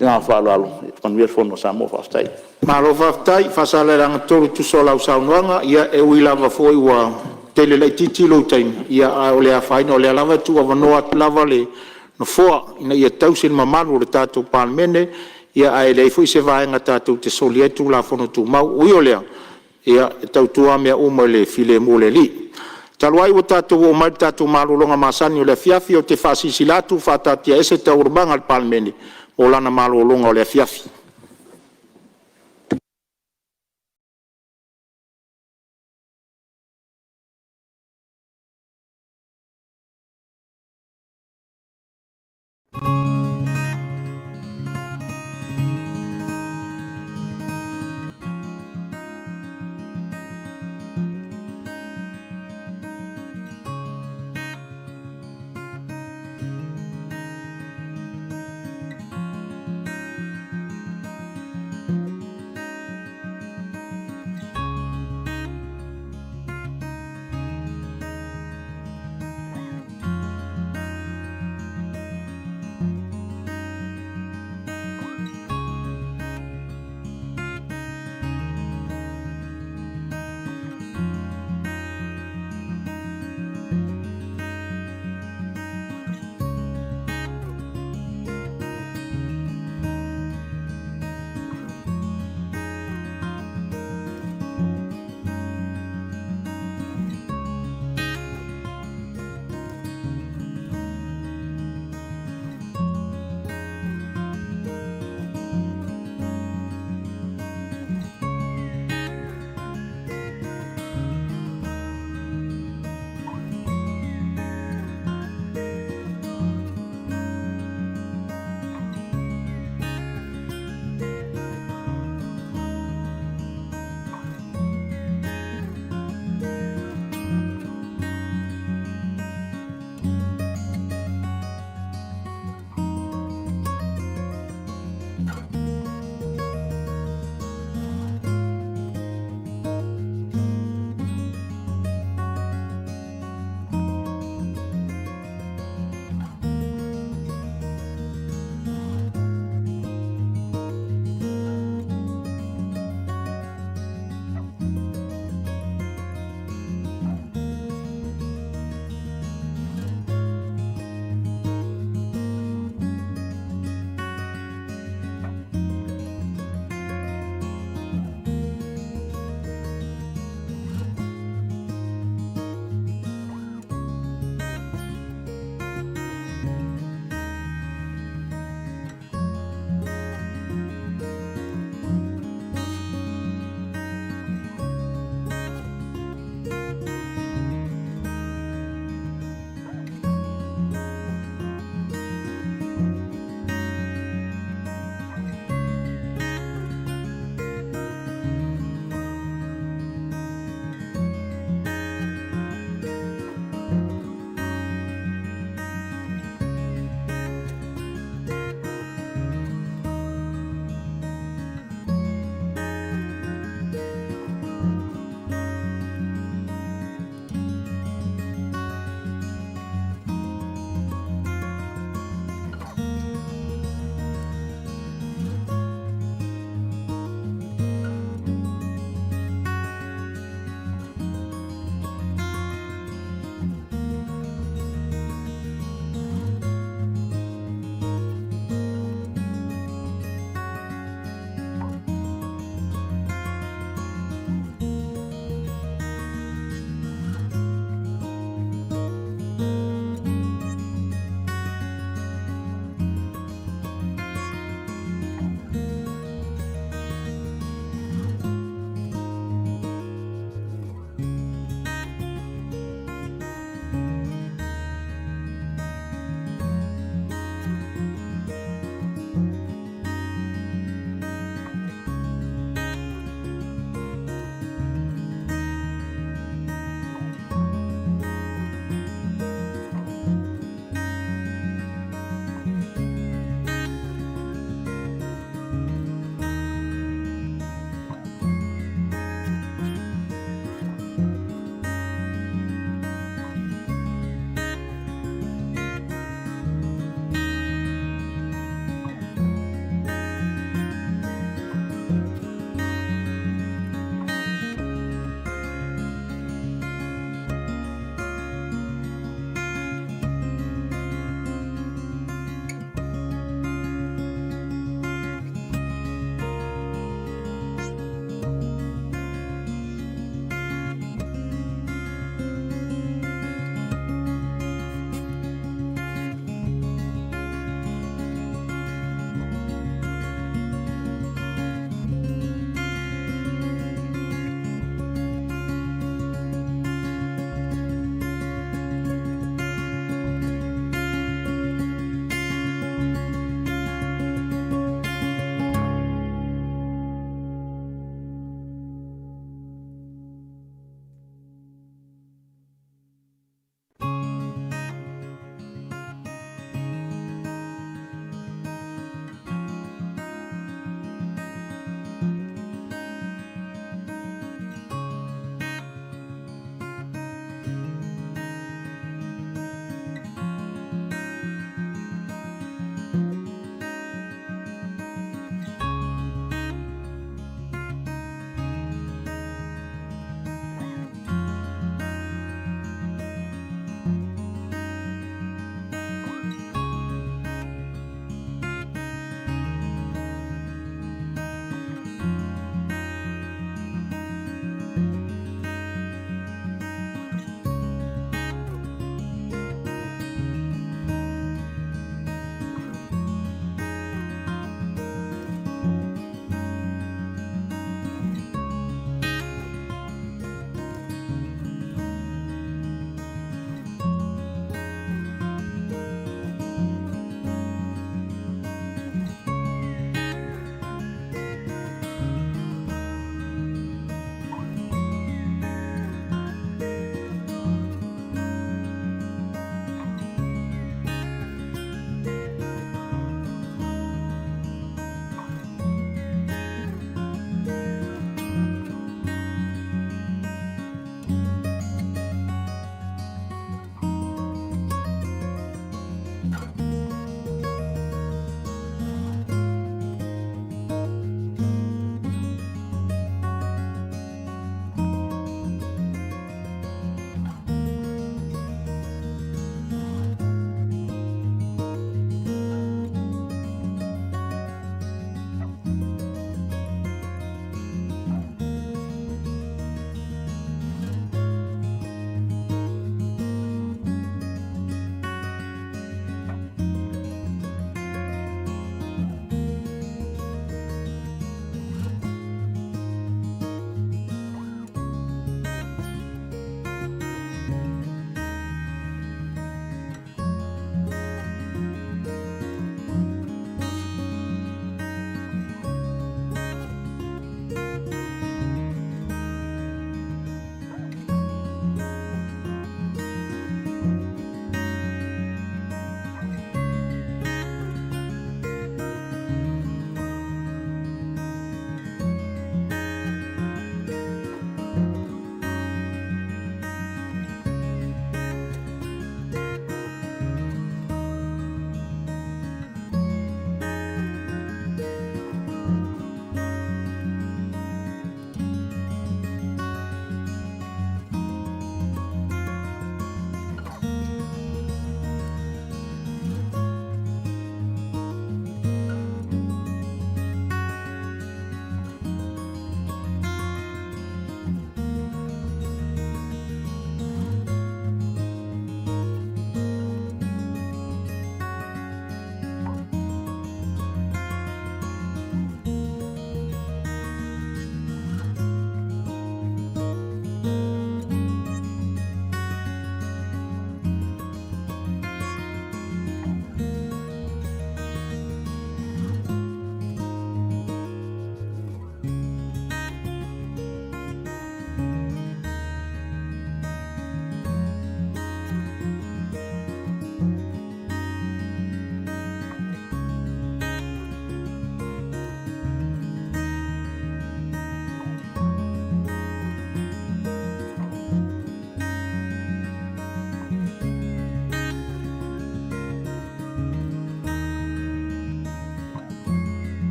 Ma le agaga faaaloalo. Manuia le Fono a Samoa. Faafetai. Malo faafetai Faasaleleaga 3 e tusa o lau saunoaga. Ia e ui lava foi ua tele laitiiti lou taimi, ae ua le afaina o lea lava e tuuavanoa atu lava le nofoa ina ia tausi le mamalu o le tatou Palemene. Ae leai foi se vaega tatou te solia ai le Tulafono Tumau. Ui o lea, e tautua lava mea uma i le filemu o le Alii. E talu ai ua tatou oo mai i le tatou malologa masani o le afiafi, ou te faasilasila atu ua faataatiaese Taualumaga a le Palemene mo lana malologa o le afiafi.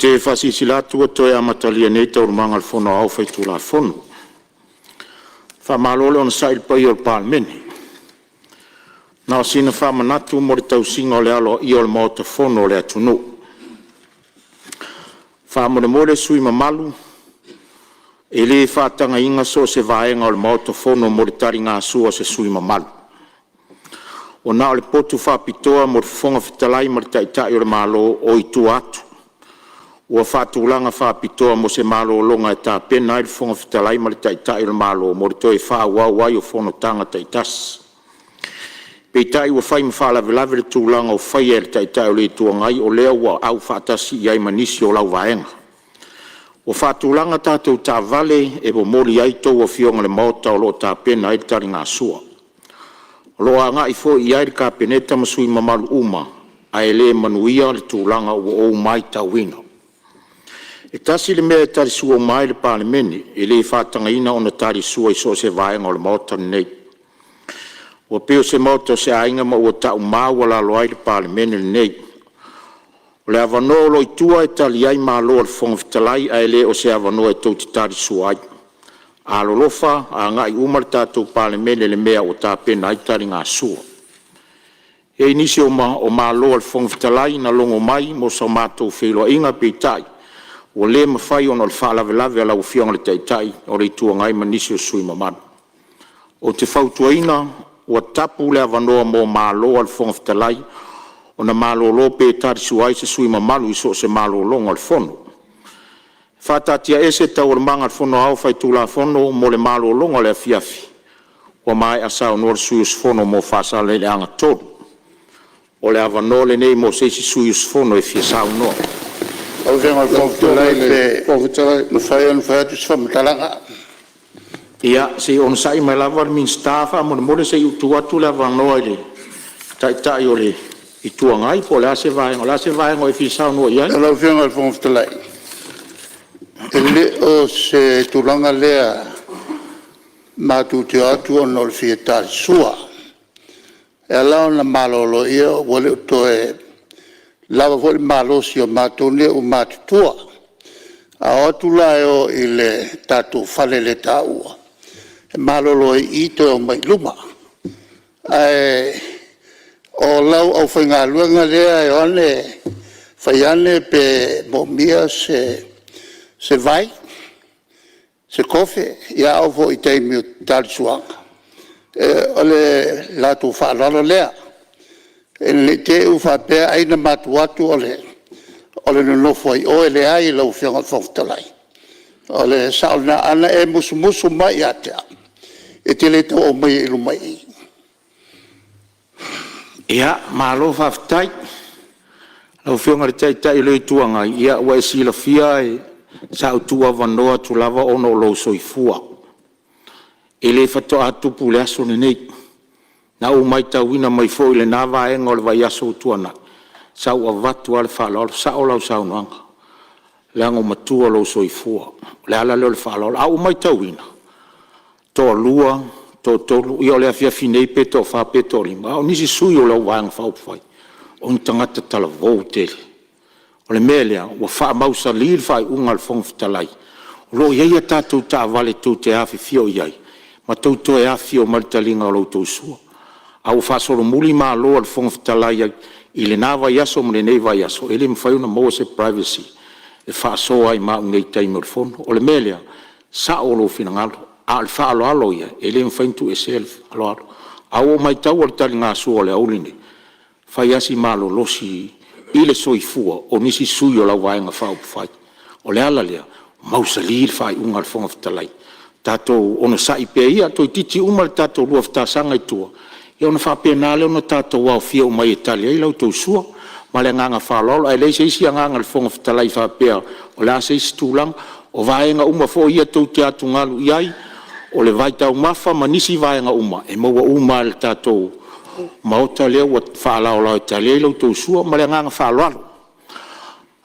te faasilasila atu ua toe amatalia nei Taualumaga a le Fono Aoao Faitulafono. Faamalo le onosai i le paia o le Palemene. Na o sina faamanatu mo le tausiga o le aloaia o le Maota Fono o le atunuu. Faamolemole sui usufono mamalu, e le faatagaina so o se vaega o le Maota Fono mo le taligasua a se sui usufono mamalu. Ua na o le potu faapitoa mo le Fofoga Fetalai ma le Taitai o le Malo o i tua atu ua faatulaga faapitoa mo se malologa e tapena ai le Fofoga Fetalai ma le Taitai o le Malo mo le toe faaauau ai o fonotaga taitasi. Peitai ua fai ma faalavelave le tulaga ua faia e le Taitai o le Itu Agai, o lea ua aufaatasi ai ma nisi o lau vaega. Ua faatulaga tatou taavale e momoli ai a outou afioga i le Maota o lo o tapena ai le taligasua. O lo o agai foi i ai le Kapeneta ma sui usufono mamalu uma, ae le manuia le tulaga ua ou matauina. E tasi le mea e talisua uma ai le Palemene, e le faatagaina ona talisua i so o se vaega o le Maota lenei. Ua pei o se maota o se aiga ma ua tau maualalo ai le Palemene lenei. O le avanoa o lo o i tua e tali ai malo a le Fofoga Fetalai, ae le o se avanoa tou te talisua ai. Alolofa agai uma le tatou Palemene i le mea ua tapena ai le taligasua. E i ai nisi o malo a le Fofoga Fetalai na logo mai mo sa matou feiloaiga, peitai ua le mafai ona o le faalavelave a lau Afioga i le Taitai o le Itu Agai ma nisi o sui usufono mamalu. Ou te fautuaina, ua tapu le avanoa mo malo a le Fofoga Fetalai ona malolo pe talisua ai se sui usufono mamalu i so o se malologa o le Fono. E faataatiaese Taualumaga a le Fono Aoao Faitulafono mo le malologa o le afiafi ua maea saunoa le sui usufono mo Faasaleleaga 3. O le avanoa lenei mo se isi sui usufono e fia saunoa. Lau Afioga i le Lau Fofoga Afioga Fetalai i le pe Fofoga Fetalai… mafai ona fai atu se faamatalaga? Ia, se i onosai mai lava le Minisita faamolemole se i ou tuu atu le avanoa i le Taitai o le Itu Agai po o le a se vaega o e fia saunoa i ai. Lau Afioga i le Fofoga Fetalai, e le o se tulaga lea matou te o atu ona o le fia talisua. E ala ona malolo ua le o toe lava foi le malosi o matou nei ua matutua. A o atu la e o i le tatou fale le taua e malolo ai i i toe omai i luma. Ae o lau aufaigaluega lea e o ane fai ane pe moomia se vai, se kofe, ia a oo foi i taimi o talisuaga, o le latou faaaloalo lea. Ina ne i te i ua faapea ai na matou o atu o le nonofo ai i o, e leai lau Afioga i le Fofoga Fetalai, o le sao lena. A na e musumusu mai ia te au, e te le tau aumaia i luma i i. Ia, malo faafetai. Lau Afioga i le Taitai o le Itu Agai, ia ua e silafia sa ou tuuavanoa atu lava ona o lou soifua. E le faatoa tupu i le aso lenei. Na ou matauina mai foi i lena vaega o le vaiaso ua tuanai, sa ou avatu lava le faaaloalo. E sao lau saunoaga, leaga ua matua lou soifua. O le ala lea o le faaaloalo. Ae ua ou matauina, toalua, toatolu, ia o le afiafi nei pe toafa pe toalima, a o nisi sui o lau Vaega Faaupufai, o ni tagata talavou tele. O le mea lea, ua faamausali le faaiuga a le Fofoga Fetalai, o lo o i ai a tatou taavale tou te afifio i ai ma tou toe afifio mai i le taliga o la outou sua. A ua faasolomuli malo a le Fofoga Fetalai i lena vaiaso ma lenei vaiaso, e le mafai ona maua se privacy e faasoa ai ma au nei i taimi o le fono. O le mea lea, e sao lou finagalo, a o le faaaloalo ia, e le mafai ona tuuesea le faaaloalo. Ae ua ou matauina i le taligasua i le aoauli lenei, e fai lava si malolosi i le soifua o nisi sui o lau Vaega Faaupufai. O le ala lea, mausali le faaiuga a le Fofoga Fetalai, tatou onosai pea ia, toeitiiti uma le tatou 2 tasaga i tua, ia ona faapena lea ona tatou aofia uma ai e tali ai la outou sua. Ma le agaga faaaloalo. Ae leai se isi agaga o le Fofoga Fetalai faapea o le a se isi tulaga. O vaega uma foi ia tou te atugalu i ai, o le vaitaumafa ma nisi vaega uma, e maua uma lava e le tatou Maota lea ua faalaolao e tali ai la outou sua. Ma le agaga faaaloalo.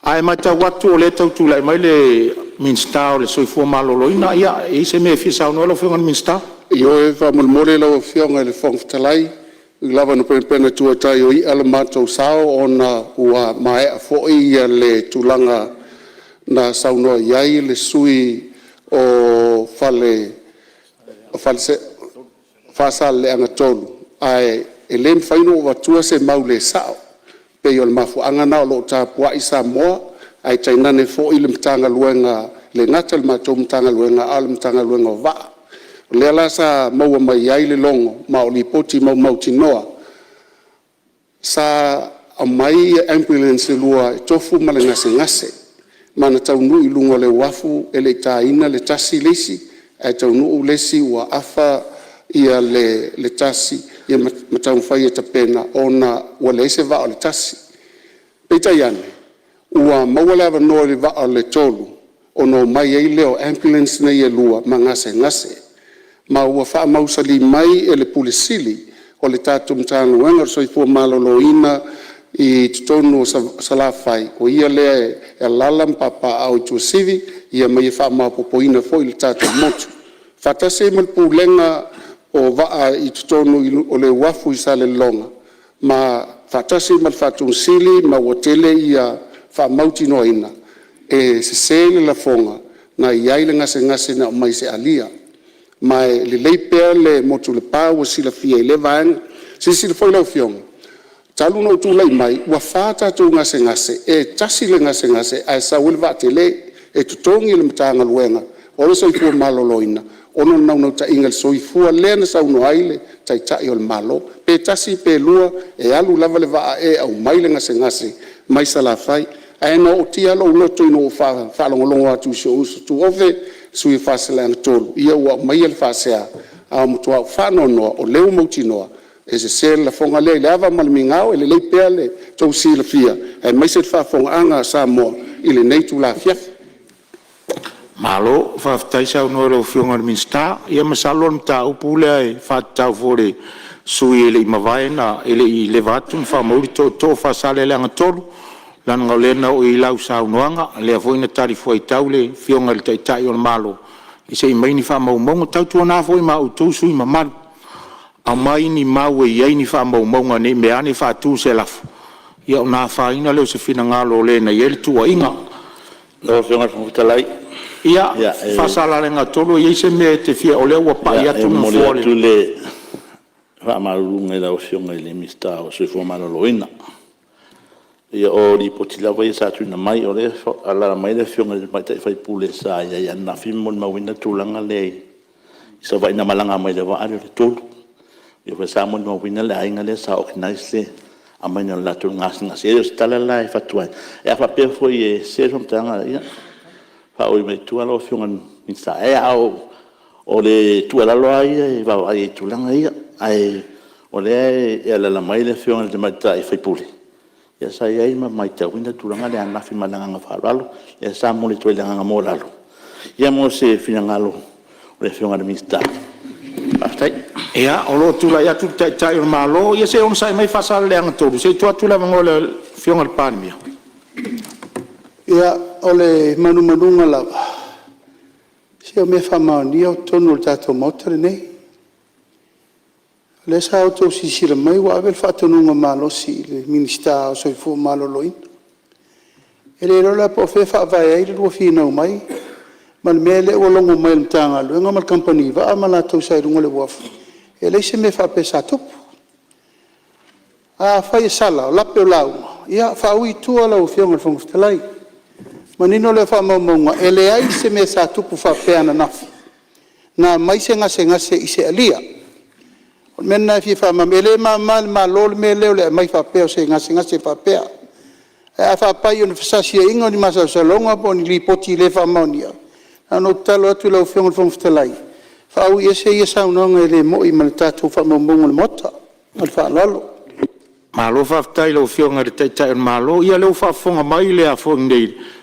Ae matau atu o lea e tau tulai mai le Minisita o le Soifua Maloloina. Ia, e i ai se mea e fia saunoa ai lau Afioga i le Minisita? Ioe faamolemole lau Afioga i le Fofoga Fetalai, e ui lava ina penapena tuatai o i'a lo matou sao ona ua maea foi le tulaga na saunoa i ai le sui usufono o Faasaleleaga 3, ae le mafai ona ou avatua se mau le sao. E pei o le mafuaaga lena o lo o tapuai Samoa, ae tainane foi le Matagaluega, e le gata i le matou Matagaluega, a o le Matagaluega o Vaa. O lea la sa maua mai ai le logo, ma o lipoti mautinoa sa aumai ambulance e lua e tofu ma le gasegase, ma na taunuu i luga o le uafu e le i taina le tasi le isi, ae taunuu le isi ua afa le tasi ma taumafai e tapena ona ua leai se vaa o le tasi. Peitai ane, ua maua le avanoa i le vaa o le tolu ona omai ai lea o ambulance nei e lua ma gasegase, ma ua faamausali mai e le Pule Sili o le tatou Matagaluega o le Soifua Maloloina i totonu o Salafai, o ia lea e alaala ma papaaao i Tuasivi ma ia faamaopoopoina foi le tatou motu, faatasi ai ma le Pulega o Vaa i totonu o le uafu i Salelologa ma faatasi ai ma le Faatonusili, ma ua tele ia faamautinoaina e sese le lafoga na i ai le gasegase na aumai se alia. Ma e lelei pea le motu i Lepa ua silafia i lea vaega. Silasila foi lau Afioga, talu ona ou tulai mai ua fa tatou gasegase, e tasi le gasegase ae sau ai le vaa tele. E totogi e le Matagaluega o le Soifua Maloloina ona o le naunautaiga i le soifua lea na saunoa ai le Taitai o le Malo, pe tasi pe lua, e alu lava le vaa e aumai le gasegase mai Salafai. Ae na ootia lava lou loto ina ua ou faalogologo atu i si ou uso tuofe, le sui usufono mo Faasaleleaga 3, ia ua aumaia le faasea, ae ua matua ou faanoanoa o lea ua mautinoa e sese le lafoga lea. I le ava ma le migao e lelei pea le tou silafia aemaise le faafofogaaga a Samoa i lenei itula afiafi. Malo faafetai saunoa i lau Afioga i le Minisita. Ia masalo o le mataupu lea e faatatau foi i le sui usufono e le i mavae na e le i leva atu ma faamauli tootoo o Faasaleleaga 3, leaga o lea na oo i ai lau saunoaga, o lea foi na talifuaitau le Afioga i le Taitai o le Malo se i aumai ni faamaumauga. Tautuana foi ma outou sui usufono mamalu, aumai ni mau e i ai ni faamaumauga ne i meaane faatu se lafo, ia ona afaina lea o se finagalo o le na i ai le tuuaiga. Lau Afioga i le Fofoga Fetalai… Ia, Faasaleleaga 3, e i ai se mea e te fia… o lea ua pai atu le E momoli Nofoa i le… atu le faamaluluga i lau Afioga i le Minisita o le Soifua Maloloina. Ia o Lipoti lava ia sa tuuina mai, o lea e alaala mai le Afioga i le tamaitai sui usufono sa i ai ananafi ma molimauina le tulaga lea i Savaii na malaga mai i le vaa lea o le 3. Lea foi sa molimauina le aiga lea sa organize le aumaiga o le latou gasegase. E le o se tala la e fatu ai, ae a faapea foi e sese le faamatalaga, ia faaui mai tua lau Afioga i le Minisita. A o le tuualalo lava ia e vaavaai i ai i tulaga ia, ae o lea e alaala mai le Afioga i le tamaitai sui usufono, sa i ai ma matauina le tulaga lea ananafi ma le agaga faaaloalo. Lea sa momoli atu ai le agaga maualalo mo se finagalo o le Afioga i le Minisita. Faafetai. Ia, o lo o tulai atu le Taitai o le Malo. Ia se i onosai mai Faasaleleaga 3 se i tuu atu le avanoa i le Afioga i le Palemia. Ia, o le manumanuga lava, se o mea faamaonia o totonu o le tatou Maota lenei. O lea sa outou silasila mai ua ave le faatonuga malosi i le Minisita o le Soifua Maloloina. E le iloa la po o fea e faavae ai le lua finau mai ma le mea lea ua logo mai e le Matagaluega ma le Kamupani Vaa ma latou sa i luga o le uafu, e leai se mea faapea sa tupu. Afai e sala, o lape o lauga, ia faaui i tua lau Afioga i le Fofoga Fetalai. Manino lea o faamaumauga, e leai se mea sa tupu faapea ananafi na aumai se gasegase i se alia. O le mea lena e fia faamalamalama. E le mama i le Malo le mea lea o le aumai faapea o se gasegase faapea. Ae a faapai o ni fesasiaiga o ni masalosaloga po o ni lipoti le faamaonia, na ona ou tatalo atu i lau Afioga i le Fofoga Fetalai, faaui ese ia saunoaga e le moni ma tatou faamaumauga o le Maota. Ma le faaaloalo. Malo faafetai i lau Afioga i le Taitai o le Malo. Ia o lea ua faafofoga mai le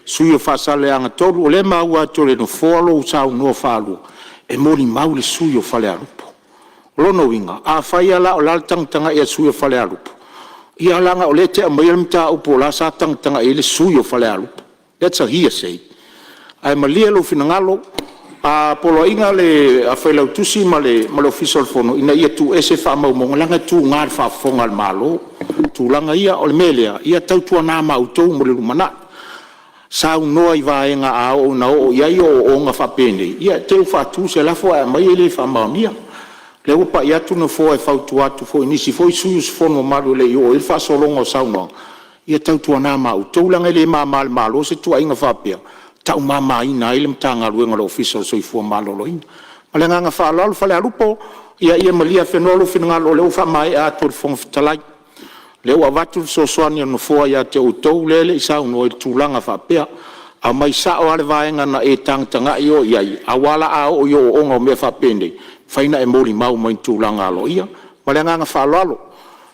sui usufono mo Faasaleleaga 3, o lea e maua atu e le Nofoa lou saunoa faalua, e molimau le sui usufono o Falealupo. O lona uiga, afai lava la o le a le tagatagai a le sui usufono o Falealupo, ia leaga o lea e te aumaia le mataupu o la e sa tagatagai i ai le sui usufono o Falealupo. That's a hearsay. Ae malie lou finagalo, a poloaiga le Failautusi ma le Ofisa o le Fono ina ia tuuese faamaumauga, leaga e tuga i le faafofoga a le Malo tulaga ia. O le mea lea, ia tautuana ma outou mo le lumanai. Saunoa i vaega a oo ina oo i ai ooooga faapenei, ia te i ua faatu se lafo ae aumai e le faamaonia. O lea ua pai atu le Nofoa e fautua atu foi i nisi foi sui usufono mamalu e le i oo i ai le faasologa o saunoaga, ia tautuana ma outou, leaga e le mama i le Malo se tuuaiga faapea, e taumamaina ai le Matagaluega a le Ofisa o le Soifua Maloloina. Ma le agaga faaaloalo. Falealupo, ia malie afenoa lou finagalo o lea ua faamaea atu e le Fofoga Fetalai. O lea ua avatu le fesoasoani a le Nofoa ia te outou lea e le i saunoa i le tulaga faapea. Aumai sao lava le vaega na e tagatagai oe i ai, aua la a oo i ooooga o mea faapenei, e mafai ona e molimau mai i tulaga aloaia. Ma le agaga faaaloalo.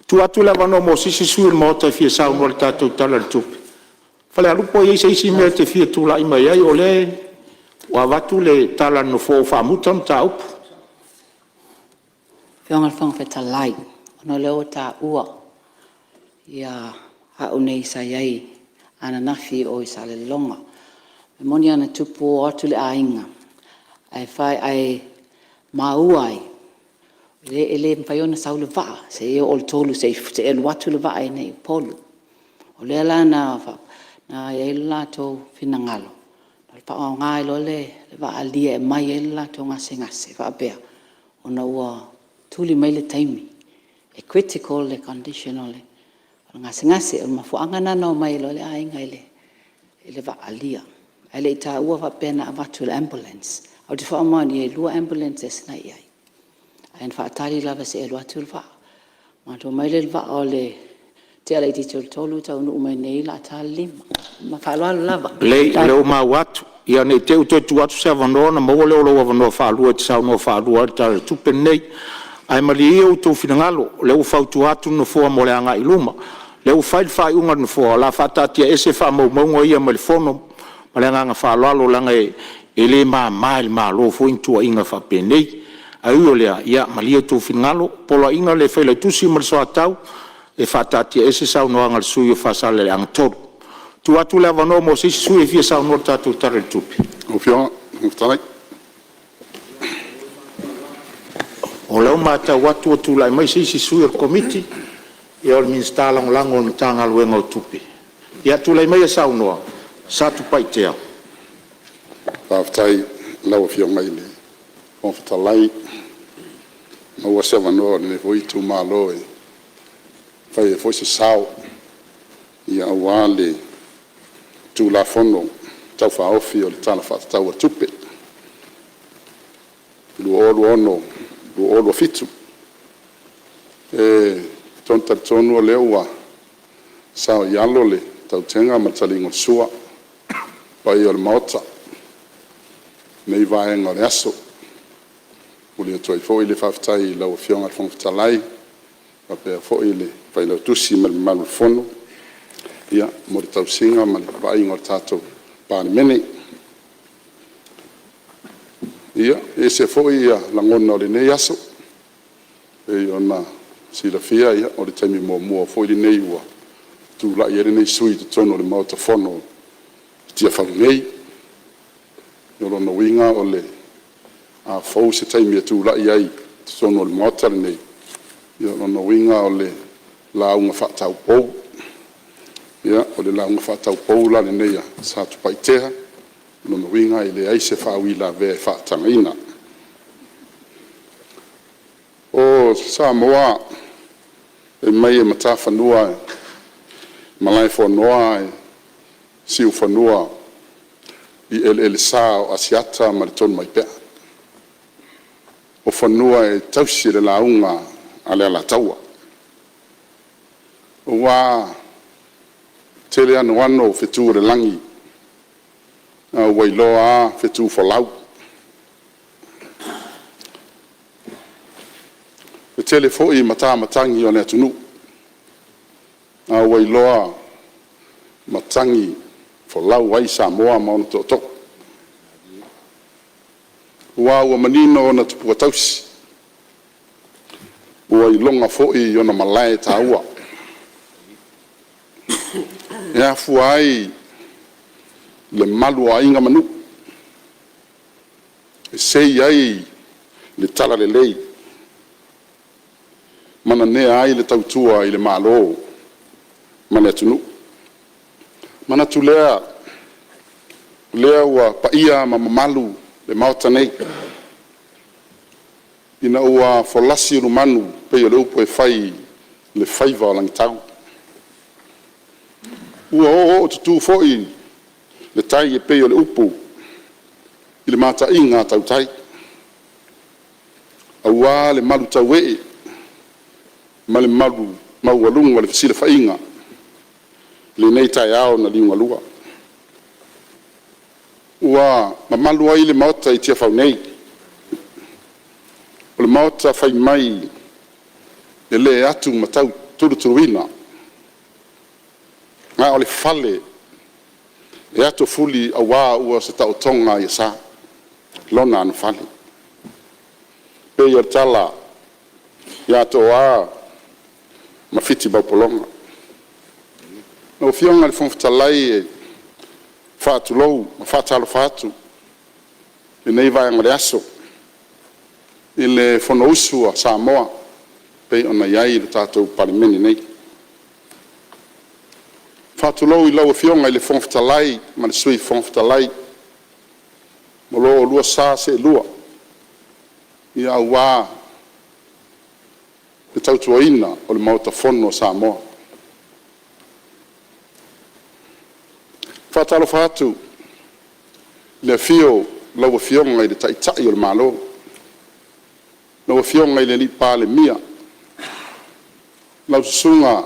E tuu atu le avanoa mo se isi sui usufono o le Maota e fia saunoa i le tatou Tala o le Tupe. Falealupo e i ai se isi mea e te fia tulai mai ai, o lea ua avatu le tala a le Nofoa ua faamuta le mataupu. Lau Afioga i le Fofoga Fetalai, ona o lea ua taua au nei sa i ai ananafi i o i Salelologa. E moni lava na tupu ua o atu le aiga ae maua ai, e le mafai ona sau le vaa seia oo i le 3 seia alu atu le vaa i Upolu. O lea la na i ai le latou finagalo e faaaoga ai loa le vaa alia e aumai ai le latou gasegase faapea, ona ua tuli mai le taimi, e critical le condition o le gasegase. O le mafuaaga lena na omai ai loa le aiga i le vaa alia, ae le i taua faapea na avatu e le ambulance. Ou te faamaonia e 2 ambulances na i ai, ae na faatali lava seia alu atu le vaa. Na matou omai lea i le vaa i le tea laitiiti o le 3 taunuu mai i inei o le a ta le 5. Ma le faaaloalo lava. Lelei o lea ua maua atu. Ia ne i te i ua toe tuu atu se avanoa ona maua lea o lou avanoa faalua e te saunoa faalua ai i le Tala o le Tupe lenei. Ae malie ia outou finagalo, o lea ua fautua atu le Nofoa mo le agai i luma. O lea ua fai le faaiuga a le Nofoa, o le a faataatiaese faamaumauga ia mai le Fono. Ma le agaga faaaloalo, leaga e le mama i le Malo foi ni tuuaiga faapenei. Ae ui o lea, ia malie outou finagalo, ua poloaiga le Failautusi ma le Soatau e faataatiaese saunoaga a le sui usufono mo Faasaleleaga 3. Tuu atu le avanoa mo se isi sui usufono e fia saunoa i le tatou Tala o le Tupe. O lea ua matau atu ua tulai mai se isi sui o le Komiti, ia o le Minisita Lagolago o le Matagaluega o Tupe. Ia tulai maia e saunoa Satupaitea. Faafetai i lau Afioga i le Fofoga Fetalai ua maua se avanoa o lenei foi itumalo e fai ai foi se sao aua le Tulafono Tau Faaofi o le Tala Faatatau o le Tupe 2026/2027. E talitonu o lea ua saoialo le tautega ma le taliga o le sua i le paia o le Maota i lenei vaega o le aso. E momoli atu ai foi le faafetai i lau Afioga i le Fofoga Fetalai faapea foi le Failautusi ma le mamalu o le Fono mo le tausiga ma le vaaiga o le tatou Palemene. Ia, e ese foi lagona o lenei aso, e pei ona silafia o le taimi muamua foi lenei ua tulai ai lenei sui usufono i totonu o le Maota Fono i Tiafau nei. O lona uiga o le a fou se taimi e tulai ai i totonu o le Maota lenei, ia o lona uiga o le lauga faataupou. Ia, o le lauga faataupou la lenei a Satupaitea, o lona uiga e leai se faauilavea e faatagaina. O Samoa fai mai e matafanua i Malaefonoa ae siufanua i eleelesa o Asiata ma le Tonumaipea, o fanua e tausi e le lauga a le Alataua, aua le anoano o fetu o le lagi, a ua iloa lava fetu folau. E tele foi matamatagi o le atunuu, a ua iloa matagi folau ai Samoa ma ona tootoo, aua ua manino ona tupua tausi, ua iloga foi ona malae taua, e afua ai le malu o aiga ma nuu, e sei ai le talalelei ma nanea ai le tautua i le Malo ma le atunuu. Ona manatu lea, Lea ua paia ma mamalu le maota nei, ina ua folasi ulumanu e pei o le upu e fai i le faiva o Lagitau, ua ooootutu foi le tai e pei o le upu i le mataiga a tautai, aua le malutauee ma le malu maualuga o le fesilafaiga i lenei taeao na liugalua. Ua mamalu ai le Maota i Tiafau nei, o le Maota fai mai e le atu-ma-tautulutuluina, a o le fale e atofuli aua ua se taotoga i asa lona anofale. E pei o le tala ia Toa ma Fiti-maupologa. Lau Afioga i le Fofoga Fetalai, e faatulou ma faatalofa atu i lenei vaega o le aso i le Fonousu a Samoa e pei ona i ai le tatou Palemene nei. E faatulou i lau Afioga i le Fofoga Fetalai ma le Sui Fofoga Fetalai ma lo oulua sa seelua aua le tautuaina o le Maota Fono o Samoa. E faatalofa atu i le afio o lau Afioga i le Taitai o le Malo, lau Afioga i le Palemia, lau Susuga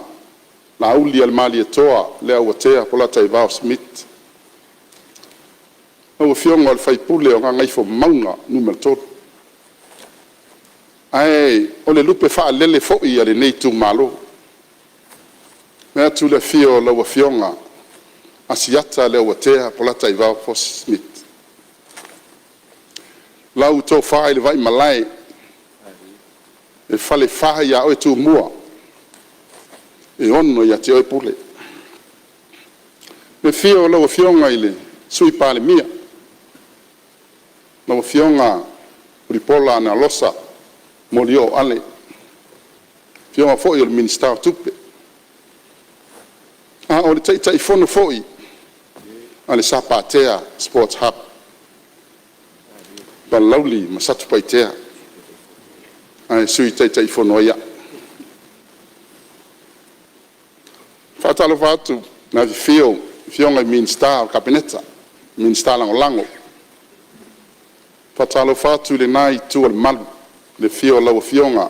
Laaulialemalietoa Leuatea Polataivao Schmidt. Lau Afioga i le sui usufono o Gagaifomauga Nu.3, ae o le lupe faalele foi a lenei itumalo, vaeatu le afio o lau Afioga Asiata Leuatea Polataivao Fosi Smith. Lau Tofa i le Vaimalae e Falefa ia oe Tumua, e ono ia te oe Pule. Le afio o lau Afioga i le Sui Palemia, lau Afioga Mulipola Anarosa Molioo Ale, afioga foi i le Minisita o Tupe, a o le Taitaifono foi a le Sapa Sports Hub o Palauli ma Satupaitea, ae sui Taitaifono ai au. E faatalofa atu i le afifio o Afioga i Minisita o le Kapeneta, Minisita Lagolago. E faatalofa atu i lena itu o le malu i le afio o lau Afioga i le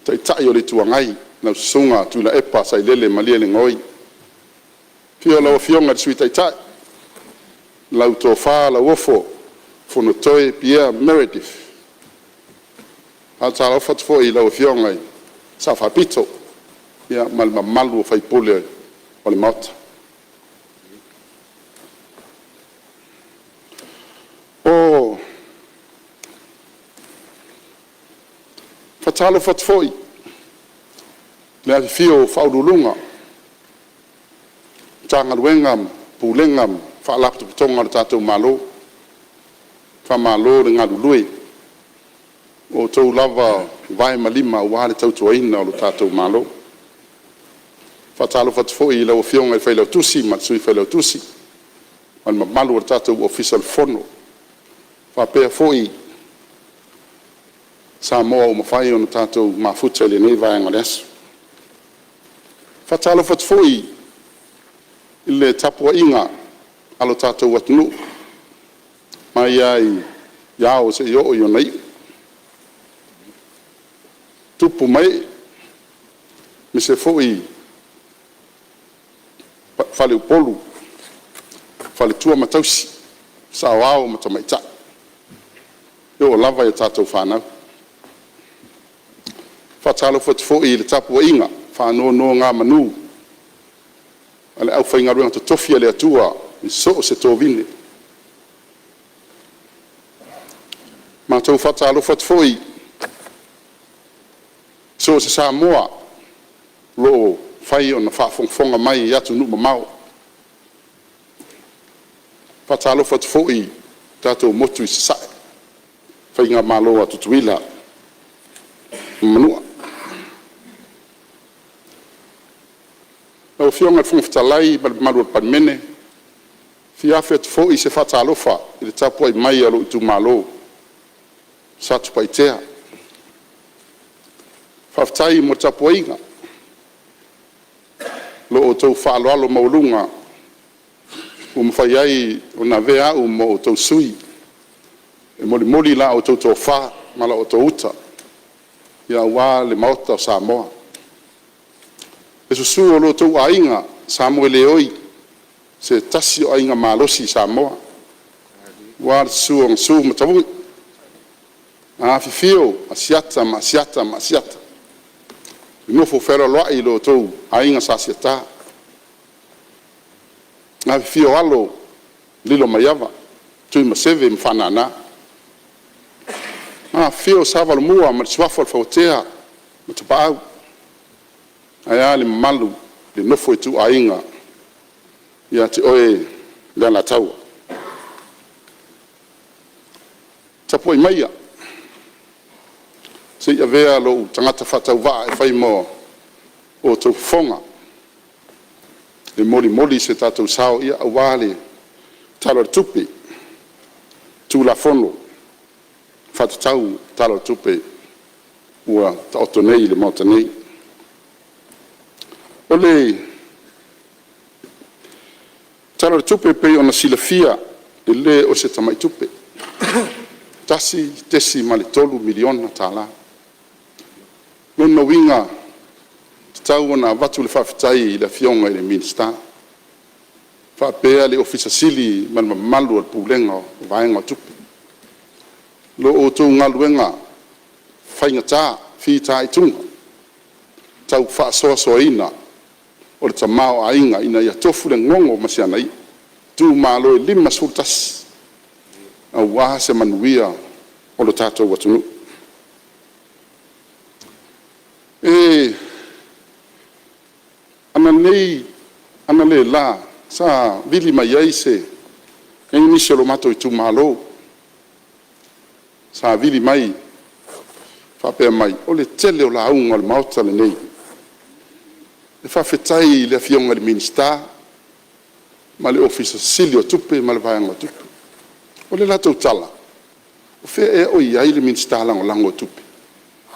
Taitai o le Itu Agai, lau Susuga Tuilaepa Sailele Malielegaoi. Afio lau Afioga i le Sui Taitai, lau Tofa Lauofo Fonotoe Pierre Meredith. E faatalofa atu foi i lau Afioga i le Sao Faapito ma le mamalu o faipule o le Maota. E faatalofa atu foi i le afifio o Ofisa Sili o Pulega o Matagaluega ma Faalapotopotoga a le tatou Malo, faamalo le galulue, o outou lava o vae ma lima aua le tautuaina o le tatou Malo. E faatalofa atu foi i lau Afioga i le Failautusi ma le Sui Failautusi ma le mamalu o le tatou Ofisa o le Fono, faapea foi Samoa ua mafai ona tatou mafuta i lenei vaega o le aso. E faatalofa atu foi i le tapuaiga a lo tatou atunuu mai lava i ao seia oo i ona iu, tupu ma ee, aemaise foi faleupolu, faletua ma tausi, saoao ma tamaitai, e oo lava i tatou fanau. E faatalofa atu foi i le tapuaiga faanonogamanu a le aufaigaluega totofi a le Atua i so o se tovine. Matou te faatalofa atu foi i so o se Samoa o lo o mafai ona faafogafoga mai i atunuu mamao. E faatalofa atu foi i le tatou motu i Sasae, le faigamalo a Tutuila ma Manua. Lau Afioga i le Fofoga Fetalai ma le mamalu o le Palemene, Fia afe atu foi se faatalofa i le tapuai mai a lou itumalo o Satupaitea. Faafetai mo le tapuaiga, lo outou faaaloalo maualuga ua mafai ai ona avea au ma outou sui e molimoli la outou tofa ma la outou uta aua le Maota o Samoa. Le susu o lo outou Aiga Samoeleoi, o se tasi o aiga malosi i Samoa, aua le susu o Gasu ma Tavui, afifio Asiata ma Asiata ma Asiata, le nofo fealoaloai lo outou aiga Sa Asiata, afifio alo o Lilomaiava, Tuimaseve ma Faanana, afifio Sa Valomua ma le Suafa o le Fauatea ma Tapaau, ae a le mamalu i le nofo a ituaiga ia te oe le Alataua. Tapuai maia se i avea lou tagata faatauvaa e fai ma outou fofoga e molimoli se tatou sao aua le Tala o le Tupe, Tulafono Faatatau Tala o le Tupe ua taoto nei i le Maota nei. O le Tala o le Tupe e pei ona silafia, e le o se tamai tupe, $1.3 miliona tala. O lona uiga e tatau ona avatu le faafetai i le Afioga i le Minisita faapea le Ofisa Sili ma le mamalu o le Pulega o le Vaega o Tupe. Lo outou galuega faigata fitaituga i le tau faasoasoaina o le tamaoaiga ina ia tofu le gogo ma si ana i'a, itumalo e 51 aua se manuia o le tatou atunuu. Analeila sa vili mai ai e i ai nisi o le matou itumalo sa vili mai faapea mai, o le tele o lauga a le Maota lenei e faafetai i le Afioga i le Minisita ma le Ofisa Sili o Tupe ma le Vaega o Tupe. O le latou tala, o fea ea o i ai le Minisita Lagolago o Tupe?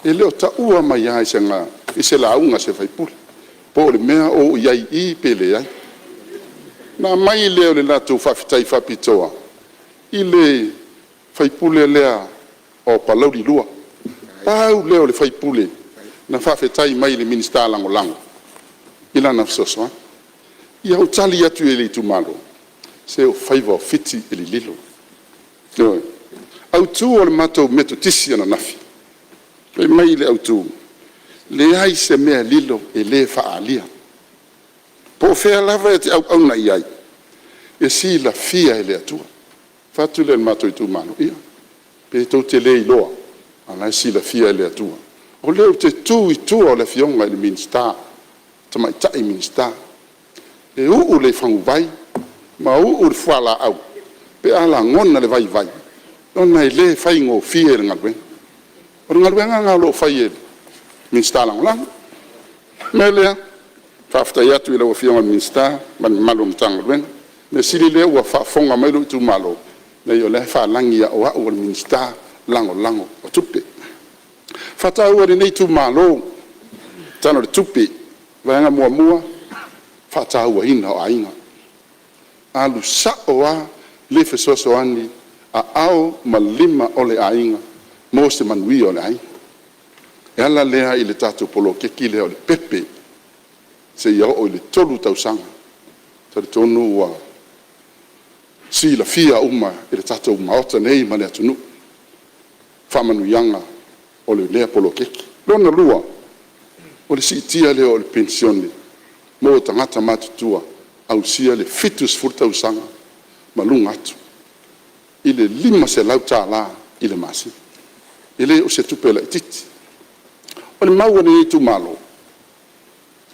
E le o taua mai lava i se lauga a se sui usufono, po o le mea o i ai i i pe leai. Ona aumai lea o le latou faafetai faapitoa i le sui usufono lea o Palauli 2. Pau lea o le sui usufono na faafetai mai i le Minisita Lagolago i lana fesoasoani. Ia ou tali atu i ai i le itumalo, se o faiva o Fiti e lililo. Ioe. O le autu o le matou Metotisi ananafi, fai mai le autu, leai se mea lilo e le faaalia, po o fea lava e te auauna i ai, e silafia e le Atua. Ou fai atu lea i le matou itumalo, ia, pe tou te le iloa, a o la e silafia e le Atua, o lea ou te tu i tua o le Afioga i le Minisita, Tamaitai Minisita, e uu le faguvai ma uu le fualaau pe a lagona le vaivai ona e le faigofie le galuega. O le galuega lena o lo o fai e le Minisita Lagolago. O le mea lea, faafetai atu i lau Afioga i le Minisita ma le mamalu o le Matagaluega. O le mea sili o lea ua faafofoga mai lou itumalo, leai o la e faalagi o au o le Minisita Lagolago o Tupe. E faataua e lenei itumalo le Tala o le Tupe, Vaega 1, faatauaina o aiga, alu sao lava le fesoasoani a ao ma lima o le aiga mo se manuia o le aiga. E ala lea i le tatou poloketi lea o le pepe seia oo i le 3 tausaga. E talitonu ua silafia uma e le tatou Maota nei ma le atunuu faamanuiaga o lea poloketi. Lona lua, o le siitia lea o le penisione mo tagata matutua ausia le 70 tausaga ma luga atu i le $500 i le masina. E le o se tupe laitiiti. O le mau a lenei itumalo,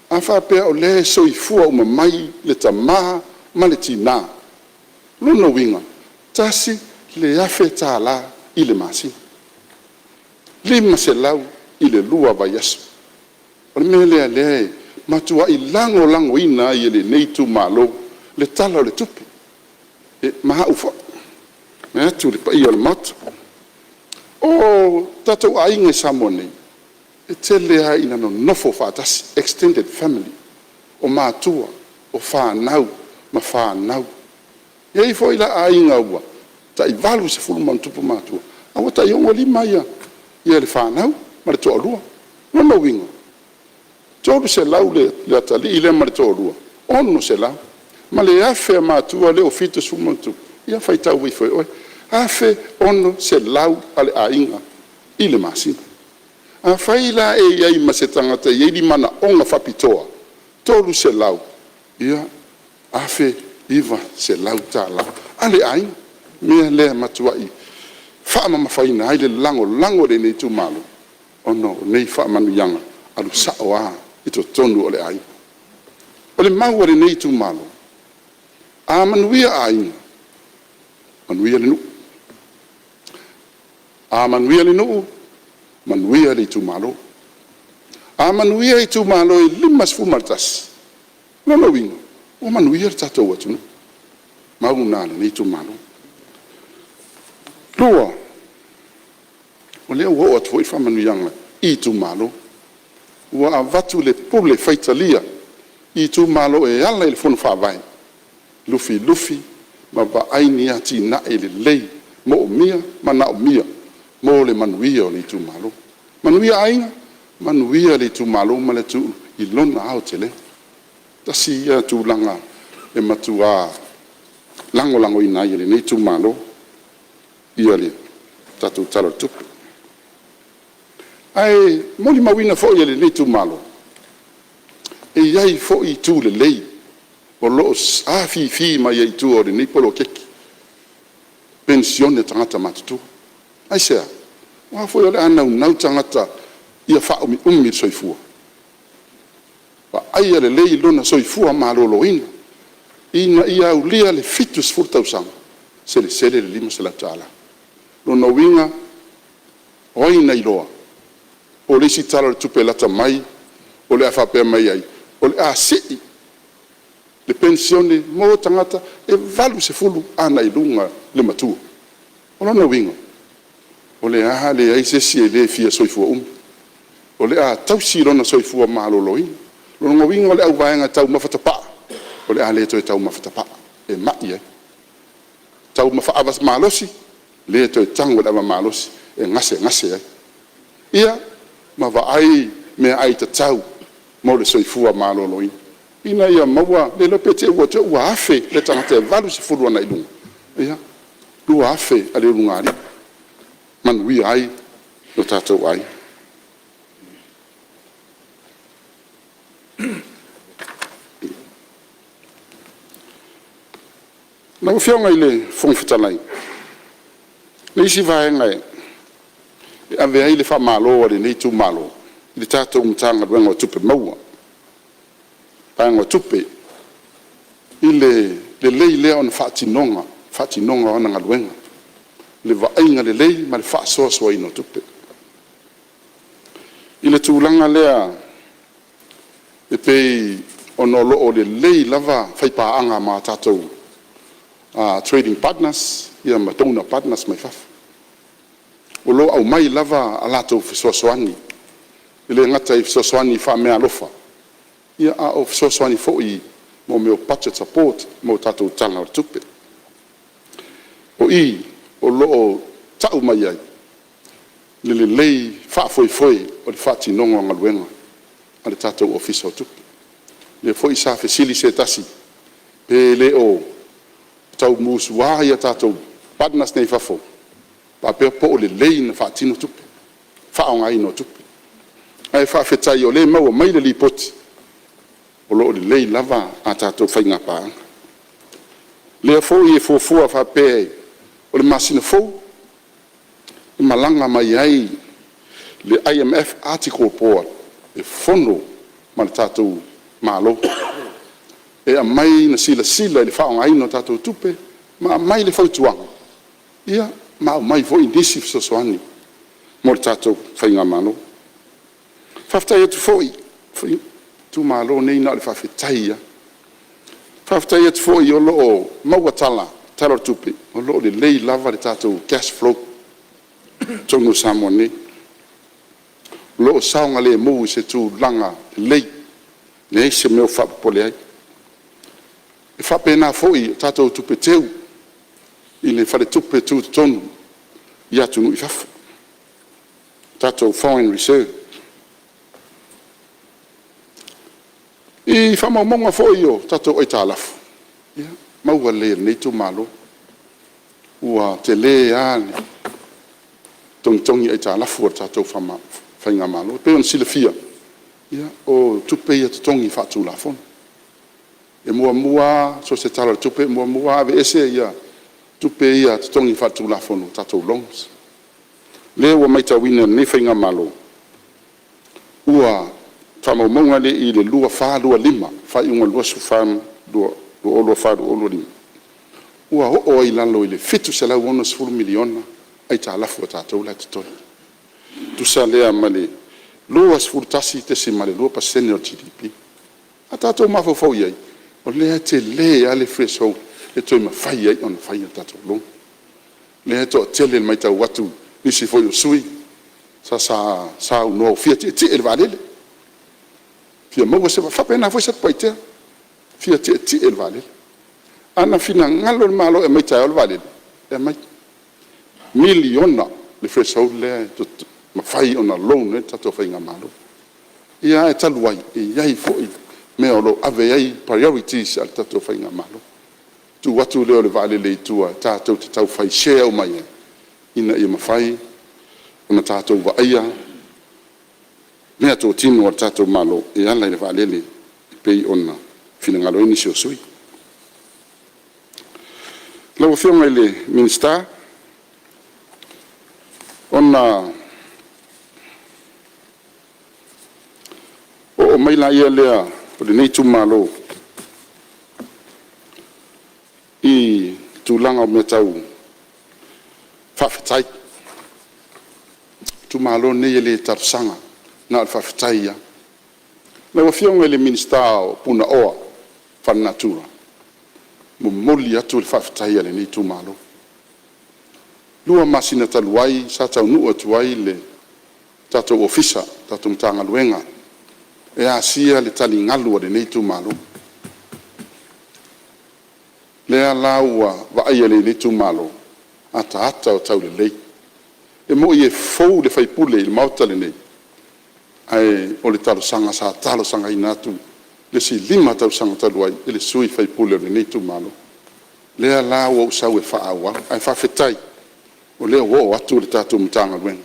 a faapea o lea e soifua uma mai le tama ma le tina, o lona uiga, e $1,000 i le masina, $500 i le lua vaiaso. O le mea lea o lea e matuai lagolagoina ai e lenei itumalo le Tala o le Tupe. Ma au foi, vaeatu le paia o le Maota. O tatou aiga i Samoa nei, e tele lava ina nonofo faatasi, extended family, o matua, o fanau ma fanau. E i ai foi la aiga ua tai 80+ matua, a ua tai 65 le fanau ma le toalua. O lona uiga, e 300 le atalii lea ma le toalua, 600 ma le 1,000 a matua lea ua 70+, ia faitau ifo e oe, e $1,600 a le aiga i le masina. Afai la e i ai ma se tagata e i ai ni manaoga faapitoa, $300, ia, $1,900 a le aiga. O le mea lea e matuai faamamafaina ai le lagolago a lenei itumalo ona o nei faamanuiaga, alu sao lava i totonu o le aiga. O le mau a lenei itumalo, a manuia aiga, manuia le nuu. A manuia le nuu, manuia le itumalo. A manuia itumalo e 51, o lona uiga ua manuia le tatou atunuu. O le mau lena a lenei itumalo. Lua, o lea ua oo atu foi faamanuiaga i itumalo, ua avatu le pule faitalia i itumalo e ala i le Fono Faavae, lufilufi ma vaai ni atinae lelei moomia ma manaomia mo le manuia o le itumalo. Manuia aiga, manuia le itumalo ma le atunuu i lona aotelega. Tasi ia tulaga e matua lagolagoina ai e lenei itumalo le tatou Tala o le Tupe. Ae molimauina foi e lenei itumalo, e i ai foi itu lelei o lo o afifi mai ai i tua o lenei poloketi penisione a tagata matutua. Aisea? Aua foi o le a naunau tagata ia faaumiumi le soifua, vaaia lelei lona soifua maloloina ina ia aulia le 70 tausaga, selesele le $500. O lona uiga, o ai na iloa po o le isi Tala o le Tupe lata mai o le a faapea mai ai, o le a sii le penisione mo tagata e 80 agai i luga le matua. O lona uiga, o le a leai se isi e le fia soifua umi, o le a tausi lona soifua maloloina. O lona uiga o le auvaega taumafa tapaa, o le a le toe taumafa tapaa e mai ai, taumafa ava malosi, le toe tago i le ava malosi e gasegase ai, ia ma vaai meaai tatau mo le soifua maloloina, ina ia maua, le iloa pe te i ua 1,000 le tagata e 80 agai i luga, ia, $2,000 a le ulugalii, manuia ai o tatou aiga. Lau Afioga i le Fofoga Fetalai, o le isi vaega e ave ai le faamalo a lenei itumalo i le tatou Matagaluega o Tupe Maua, Vaega o Tupe, i le lelei lea ona faatinoga o ana galuega, le vaaiga lelei ma le faasoasoaina o tupe. I le tulaga lea e pei ona o lo o lelei lava faipaaga ma tatou trading partners ma donor partners mai fafo, o lo o aumai lava a latou fesoasoani, e le gata i fesoasoani faameaalofa, a o fesoasoani foi mo mea o budget support mo tatou Tala o le Tupe. O i o lo o tau mai ai le lelei faafoefoe o le faatinoga o galuega a le tatou Ofisa o Tupe. O lea foi sa fesili se tasi pe le o tau musua tatou partners nei i fafo faapea po o lelei ona faatino tupe, le faaaogaina o tupe. Ae faafetai o lea e maua mai le lipoti o lo o lelei lava a tatou faiga paaga. O lea foi e fuafua faapea o le masina fou e malaga mai ai le IMF Article Board e fono ma le tatou Malo e aumai le silasila i le faaaogaina o tatou tupe ma aumai le fautuaga, ia ma aumai foi nisi fesoasoani mo le tatou faigamalo. Faafetai atu foi, o le itumalo lenei na o le faafetai lava. Faafetai atu foi o lo o maua tala Tala o le Tupe, o lo o lelei lava le tatou cash flow i totonu o Samoa nei. O lo o saogalemu i se tulaga lelei, leai se mea o faapopole ai. E faapena foi i tatou tupe teu i le Faletupe Tutotonu i atunuu i fafo, tatou foreign reserve. I faamaumauga foi o tatou aitalafu, ia, e maua lelei e lenei itumalo, ua tele lava le togitogi aitalafu a le tatou faigamalo. E pei ona silafia, o tupe ia totogi faatulafono. E muamua lava, so o se Tala o le Tupe e muamua lava aveese tupe ia totogi faatulafono, tatou loans. O lea ua matauina e lenei faigamalo, faamaumauga nei i le 24/25, faaiuga o le 24/2025, ua oo ai i lalo i le $760 miliona aitalafu a tatou la e totoe, e tusa lea ma le 21.2% o le GDP. A tatou mafaufau i ai, o lea e tele lava le threshold e toe mafai ai ona fai a tatou loan. O lea e toatele i le matau atu i nisi foi o sui usufono sa saunoa ua fia tietie i le vaalele, fia maua se… E faapena foi Satupaitea, fia tietie i le vaalele. A na finagalo le Malo e aumai taeao le vaalele, e aumai. E $1 miliona le threshold lea e mafai ona loan ai le tatou faigamalo. Ia ae talu ai, e i ai foi mea o lo o ave i ai priorities a le tatou faigamalo, tuu atu lea o le vaalele i tua tatou te tau fai share uma ai ina ia mafai ona tatou vaaia meatotino a le tatou Malo e ala i le vaalele e pei ona finagalo ai nisi o sui usufono. Lau Afioga i le Minisita, ona oo mai lea o lenei itumalo i tulaga o mea tau faafetai. O le itumalo lenei e le talosaga, na o le faafetai lava. Lau Afioga i le Minisita o Punaoa Faalenatura, e momoli atu le faafetai a lenei itumalo. 2 masina talu ai sa taunuu atu ai le tatou Ofisa, le tatou Matagaluega e asia le taligalu a lenei itumalo. Lea la ua vaaia e lenei itumalo ataata o taulelei. E moni e fou le sui usufono i le maota lenei, ae o le talosaga sa talosagaina atu le isi 5 tausaga talu ai e le sui usufono o lenei itumalo. Lea la ua ou sau e faaauau, ae faafetai o lea ua oo atu le tatou Matagaluega,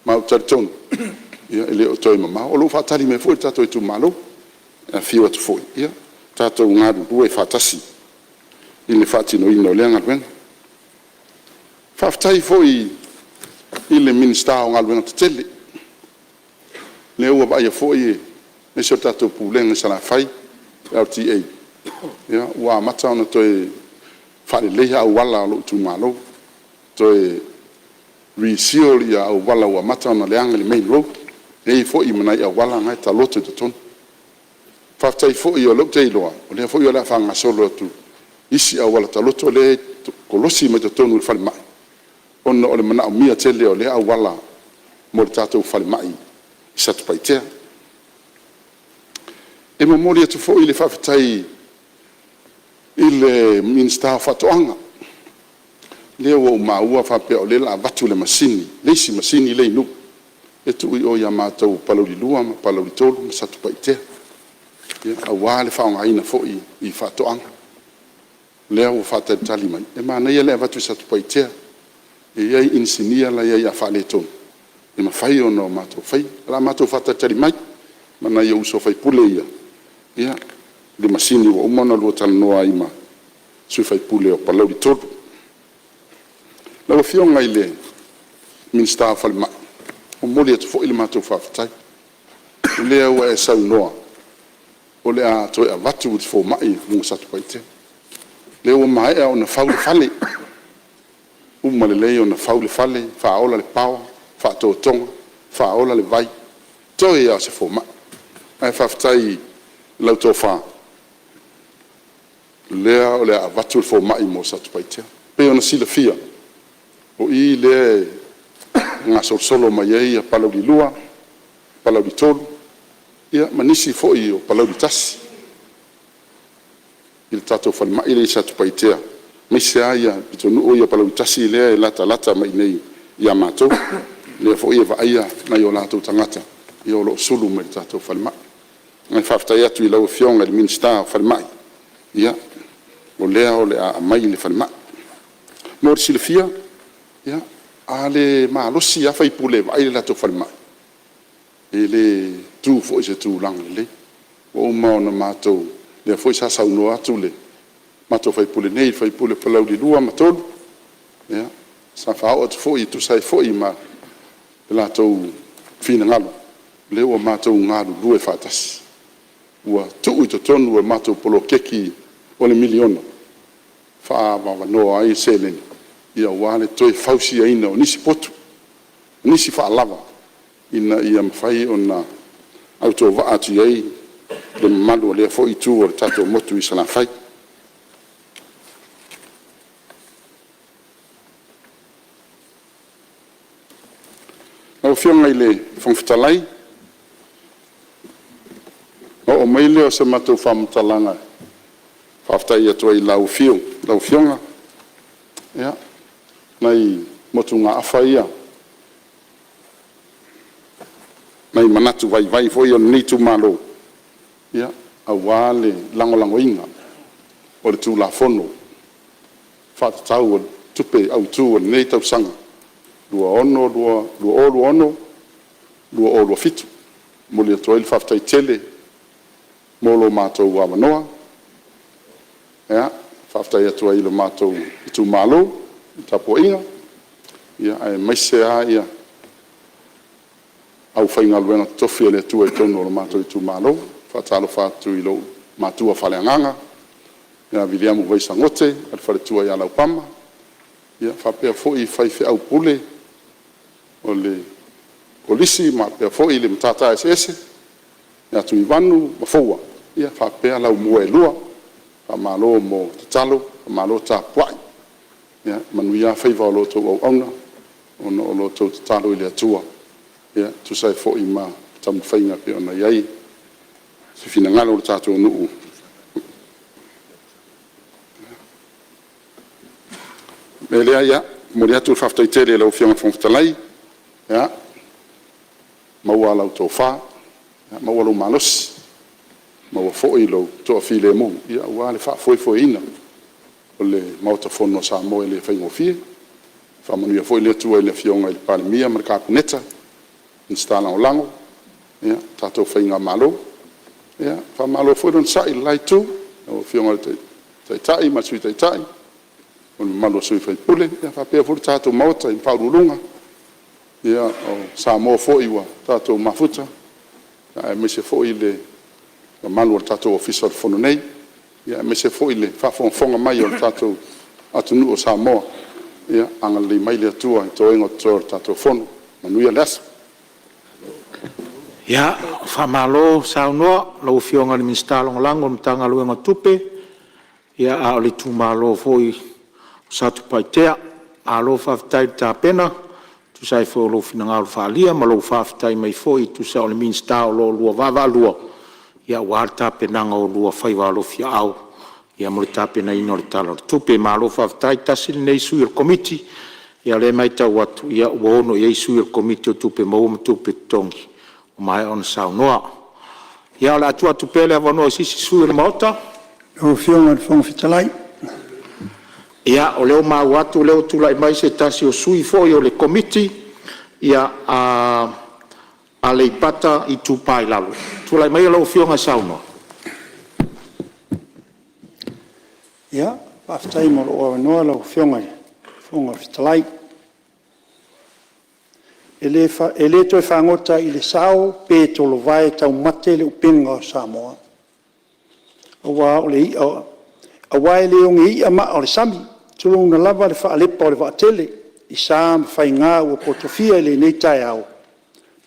ma ou te talitonu e le o toe mamao. O lo o faatali mai foi le tatou itumalo, e afio atu foi tatou galulue faatasi i le faatinoina o lea galuega. Faafetai foi i le Minisita o Galuega Tetele, lea ua vaaia foi aemaise o le tatou Pulega i Salafai, le LTA, ua amata ona toe faaleleia auala o lou itumalo, toe reseal auala ua amata ona leaga i le main road, e i ai foi ma nai auala na e taloto i totonu. Faafetai foi o lea ou te iloa o lea foi o le a faagasolo atu isi auala taloto lea e kolosi mai totonu i le falemai, ona o le manaomia tele o lea auala mo le tatou falemai i Satupaitea. E momoli atu foi le faafetai i le Minisita o Faatoaga, lea ua ou maua faapea o lea o le a avatu le masini, le isi masini lea i Nuu e tuu i o ia matou i Palauli 2 ma Palauli 3 ma Satupaitea, aua le faaaogaina foi i faatoaga. Lea ua faatalitali mai, e manaia le avatu i Satupaitea, e i ai inisinia la e i ai a faaletonu e mafai ona matou faia. O le a matou faatalitali mai ma nai ou uso sui usufono ia i le masini ua uma ona oulua talanoa ai ma le sui usufono o Palauli 3. Lau Afioga i le Minisita o Falemai, e momoli atu foi le matou faafetai, o lea ua e saunoa o le a toe avatu le fomai i Satupaitea. O lea ua maea ona fau le fale, uma lelei ona fau le fale, faaola le power, faatotoga, faaola le vai, toe lava o se fomai. Ae faafetai i lau tofa lea o le a avatu le fomai mo Satupaitea. E pei ona silafia, o i lea e gasolosolo mai ai Palauli 2, Palauli 3, ia ma nisi foi o Palauli 1 i le tatou falemai lea i Satupaitea, aemaise lava pitonuu ia o Palauli 1 lea e latalata mai i inei ia matou, lea foi e vaaia nai o latou tagata o lo o sulu mai i le tatou falemai. Ae faafetai atu i lau Afioga i le Minisita o Falemai, ia o lea o le a aumai le falemai. Mo le silafia, a le malosi lava sui usufono e vaai le latou falemai, e le tu foi i se tulaga lelei. Ua uma ona matou… lea foi sa saunoa atu le matou sui usufono nei, le sui usufono o Palauli 2 ma 3, ia, sa faaoo atu foi e tusa ai foi ma le latou finagalo, lea ua matou galulue faatasi, ua tuu i totonu o le matou poloketi o le $1miliona e faaavanoa ai seleni aua le toe fausiaina o nisi potu, nisi faalava ina ia mafai ona autovaa atu i ai le mamalu o lea foi itu o le tatou motu i Salafai. Lau Afioga i le Fofoga Fetalai, ona oo mai lea o se matou faamatalaga e faafetai atu ai i lau afio lau Afioga. Ia, nai motugaafa ia, nai manatu vaivai foi ia o lenei itumalo aua le lagolagoina o le Tulafono Faatatau o Tupe Autu o lenei tausaga 2026/2027. E momoli atu ai le faafetai tele mo lo matou avanoa. Faafetai atu ai i lo matou itumalo i le tapuaiga, aemaise lava le aufaigaluega totofi a le Atua i totonu o lo matou itumalo. E faatalofa atu i lou matua faaleagaga ia Viliamu Vaisa Gote ma le faletua ia Laupama, faapea foi faifeau pule o le Kolisi faapea foi le Matata Eseese ia Tuivanu ma Foua, faapea laumua e lua. Faamalo mo tatalo, faamalo tapuai, manuia faiva o lo outou auauna ona o lo outou tatalo i le Atua e tusa ai foi ma taumafaiga e pei ona i ai se finagalo o le tatou nuu. O le mea lea, e momoli atu le faafetai tele i lau Afioga i le Fofoga Fetalai, maua lau tofa, maua lou malosi, maua foi lou toafilemu aua le faafoefoeina o le Maota Fono a Samoa e le faigofie. Faamanuia foi le Atua i le Afioga i le Palemia ma le Kapeneta, Minisita Lagolago, le tatou faigamalo. Faamalo foi le onosai i le la itu, lau Afioga i le Taitai ma le Sui Taitai ma le mamalu o sui usufono, faapea foi le tatou Maota i Ofisa Sili o Pulega, o Samoa foi ua tatou mafuta aemaise foi le mamalu o le tatou Ofisa o le Fono nei, aemaise foi le faafogafoga mai a le tatou atunuu o Samoa. Ia agalelei mai le Atua i toega o totoe o le tatou Fono. Manuia le aso. Ia, faamalo saunoa i lau Afioga i le Minisita Lagolago o le Matagaluega o Tupe, a o le itumalo foi o Satupaitea. Malo faafetai tapena e tusa ai foi o lou finagalo faaalia ma lou faafetai mai foi e tusa o le Minisita o lo o oulua vaavaalua aua le tapenaga o oulua faiva alofiaao mo le tapenaina o le Tala o le Tupe. Malo faafetai. Tasi lenei sui o le Komiti, ia o lea e matau atu ua 6 i ai sui o le Komiti o Tupe Maua ma Tupe Totogi ua maea ona saunoa. Ia o le a tuu atu pea le avanoa i se isi sui o le Maota. Lau Afioga i le Fofoga Fetalai. Ia, o lea ua maua atu o lea ua tulai mai se tasi o sui foi o le Komiti o Aleipata Itupa i Lalo. Tulai maia lau Afioga e saunoa. Ia, faafetai mo lou avanoa lau Afioga i le Fofoga Fetalai. E le toe fagota i le sao pe tolovae taumate le upega o Samoa, aua e le ogeia maa o le sami, tulouna lava le faalepa o le vaatele i sa ma faiga ua potofia i lenei taeao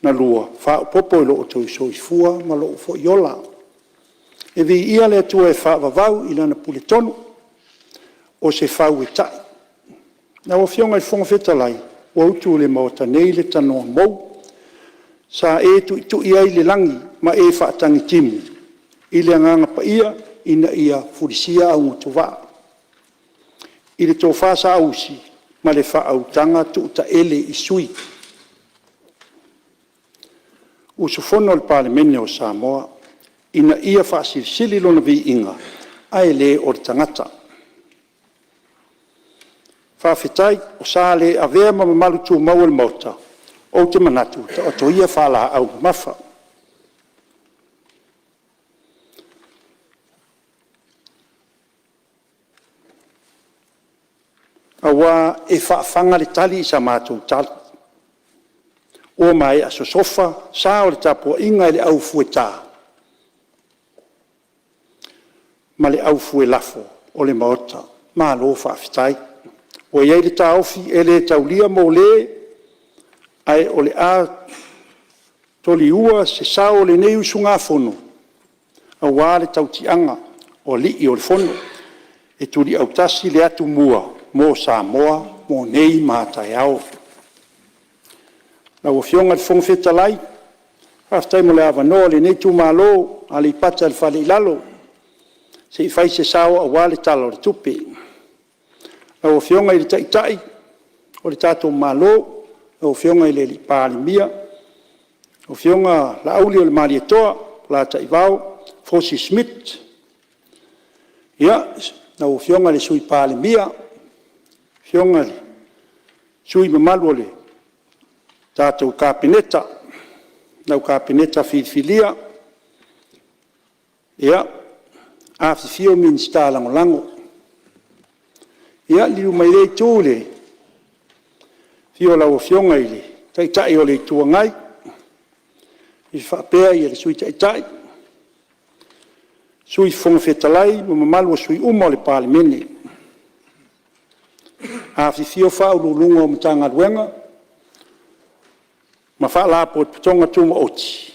na lua, faaopoopo i lo outou soifua ma lou foi ola. E viia le Atua e faavavau i Lana puletonu, o se fau e ta'i. Lau Afioga i le Fofoga Fetalai, ua utu i le Maota nei le tanoa mou, sa e tuitui ai le lagi ma e faatagitimu i le Agaga Paia ina ia fulisia augatuvaa i le tofa saausi ma le faautaga tuutaele i sui usufono o le Palemene o Samoa, ina ia faasilisili lona viiga ae le o le tagata. Faafetai. Sa le avea ma mamalu tumau o le Maota, ou te manatu, taoto ia faalaau mamafa. Aua e faafaga le tali i sa matou tala, ua maea sosofa sa o le tapuaiga i le au fueta ma le au fuelafo o le Maota. Malo faafetai. Ua i ai le taofi, e le taulia moe, ae o le a toliua se sao o lenei usugafono aua le tautiaga o alii o le Fono, e tuliautasi le atumua mo Samoa mo nei ma a taeao. Lau Afioga i le Fofoga Fetalai, faafetai mo le avanoa o lenei itumalo o Aleipata i le Fale i Lalo se i fai se sao aua le Tala o le Tupe. Lau Afioga i le Taitai o le tatou Malo, lau Afioga i le Palemia, lau Afioga Laauliolemalietoa Polataivao Fosi Smith. Lau Afioga i le Sui Palemia, afioga i sui usufono mamalu o le tatou Kapeneta, lau Kapeneta filifilia. Afifio Minisita Lagolago. Ia, liliu mai i lea Itu i le afio o lau Afioga i le Taitai o le Itu Agai faapea le Sui Taitai, Sui Fofoga Fetalai ma le mamalu o sui usufono uma o le Palemene. Afifio Ofisa Sili o Pulega o Matagaluega ma Faalapotopotoga Tumaoti,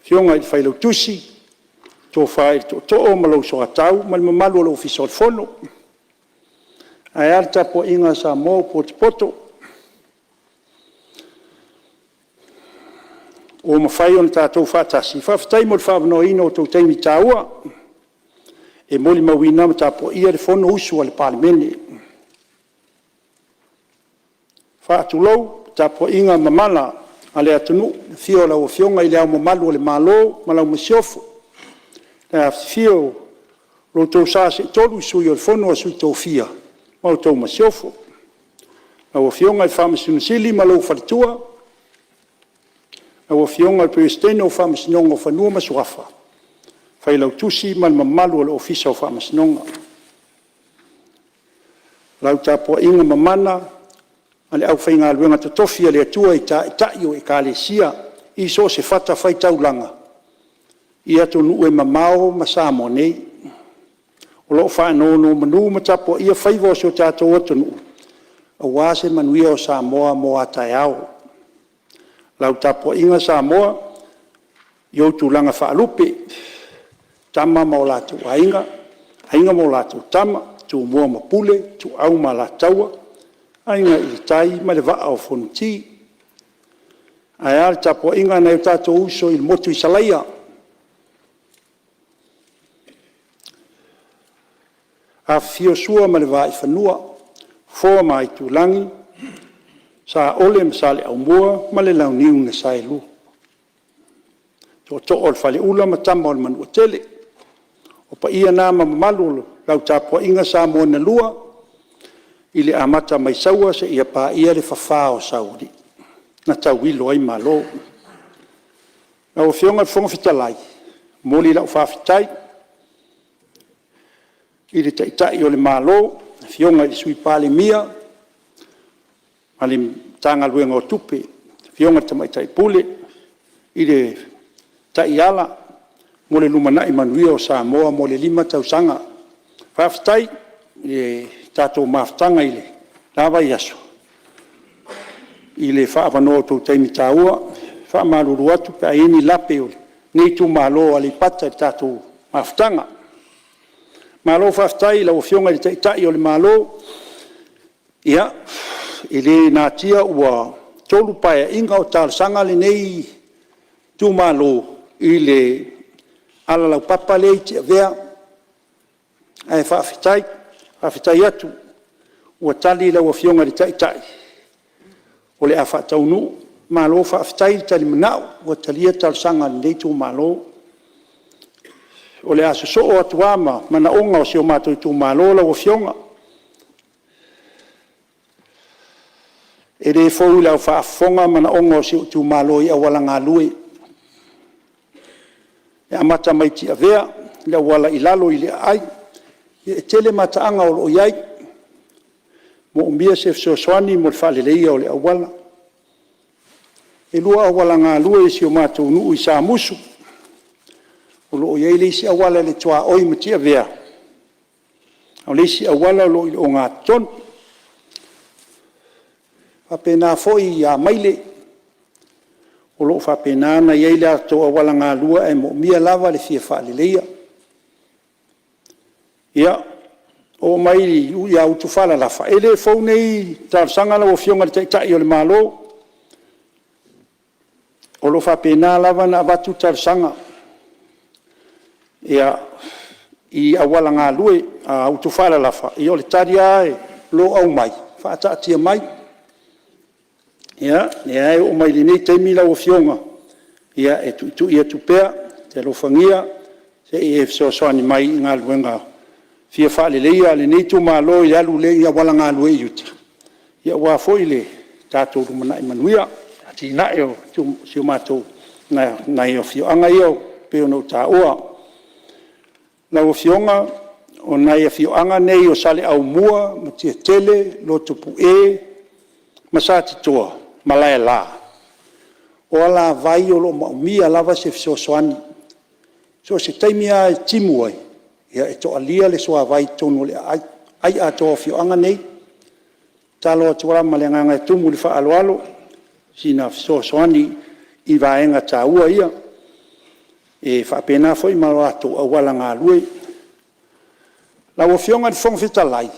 afioga i le Failautusi, le Tofa i le Tootoo ma lou Soatau ma le mamalu o le Ofisa o le Fono. Ae a le tapuaiga a Samoa ua potopoto ua mafai ona tatou faatasi, faafetai mo le faaavanoaina o outou taimi taua e molimauina ma tapuaia le fonousu a le Palemene. E faatulou le tapuaiga mamana a le atunuu i le afio o lau Afioga i Le Ao Mamalu o le Malo ma lau Masiofo, le afifio o lo outou Sa Seetolu, Sui o le Fono a Sui Tofia ma la outou Masiofo. Lau Afioga i le Faamasino Sili ma lou faletua, lau Afioga i le Peresetene o le Faamasinoga o Fanua ma Suafa, Failautusi ma le mamalu o le Ofisa o Faamasinoga. Lau tapuaiga mamana a le aufaigaluega totofi a le Atua i Taitai o Ekalesia i so o se fatafaitaulaga i atunuu e mamao ma Samoa nei, o lo o faanonomanu ma tapuaia faiva o si o tatou atunuu aua se manuia o Samoa mo a taeao. Lau tapuaiga Samoa i ou tulaga faalupe, Tama ma o latou Aiga, Aiga ma latou Tama, Tumua ma Pule, Ituau ma Alataua, Aiga i le Tai ma le Vaa o Fonoti. Ae a le tapuaiga a nai o tatou uso i le motu i Salaia, afifio Sua ma le Vaifanua, Fofo ma Aitulagi, Saole ma Saleaaumua ma le Launiu na Saelua, Tootoo o le Faleula ma Tama a le Manuatele. O paia na ma mamalu o lau tapuaiga Samoa na lua, i le amata mai Saua seia paia le fafa o Saualii na tauilo ai Malo. Lau Afioga i le Fofoga Fetalai, e momoli lau faafetai i le Taitai o le Malo, le Afioga i le Sui Palemia ma le Matagaluega o Tupe, le Afioga i le Tamaitai Pule i le Taiala mo le lumanai manuia o Samoa mo le 5 tausaga. Faafetai i le tatou mafutaga i lena vaiaso i le faaavanoa o outou taimi taua. E faamalulu atu pe a i ai ni lape o lenei itumalo o Aleipata i le tatou mafutaga. Malo faafetai i lau Afioga i le Taitai o le Malo, ia, e le natia ua 3 Paeaiga o talosaga lenei itumalo i le auala laupapa lea i Tiavea, ae faafetai. Faafetai atu ua tali lau Afioga i le Taitai o le a faataunuu. Malo faafetai le talimanao, ua talia le talosaga a lenei itumalo. O le a sosoo atu lava ma manaoga o si o matou itumalo lau Afioga. E le fou i lau faafofoga manaoga o si ou itumalo i auala galue, e amata mai Tiavea i le auala i lalo i le aai. Ia e tele mataaga o lo o i ai, e moomia se fesoasoani mo le faaleleia o le auala. E 2 auala galue o si o matou nuu i Samusu, o lo o i ai le isi auala i le tuaoi ma Tiavea, a o le isi auala o lo o i le ogatotonu. E faapena foi i Amaile, o lo o faapena ona i ai le latou auala galue ae moomia lava le fia faaleleia. Ia, oo mai ia Utufaalalafa, e le fou nei talosaga lau Afioga i le Taitai o le Malo, o lo o faapena lava ona avatu talosaga i auala galue a Utufaalalafa. Ia o le tali lava o lo o aumai, faataatia mai. Ia, o lea lava e oo mai lenei taimi lau Afioga, e tuitui atu pea, e te alofagia se i e fesoasoani mai i galuega fia faaleleia a lenei itumalo i le alu lea i auala galue i uta, aua foi le tatou lumanai manuia, atinae o nai afioaga ia pei ona ou taua. Lau Afioga, o nai afioaga nei o Saleaaumua, Mutiatele, Lotopue ma Satitoa ma Malaela, o alavai o lo o manaomia lava se fesoasoani. So o se taimi lava e timu ai, e toalia le suavai i totonu o le aai, aai atoa o afioaga nei. E tatalo atu lava ma le agaga e tumu i le faaaloalo sina fesoasoani i vaega taua ia. E faapena foi ma latou auala galue. Lau Afioga i le Fofoga Fetalai,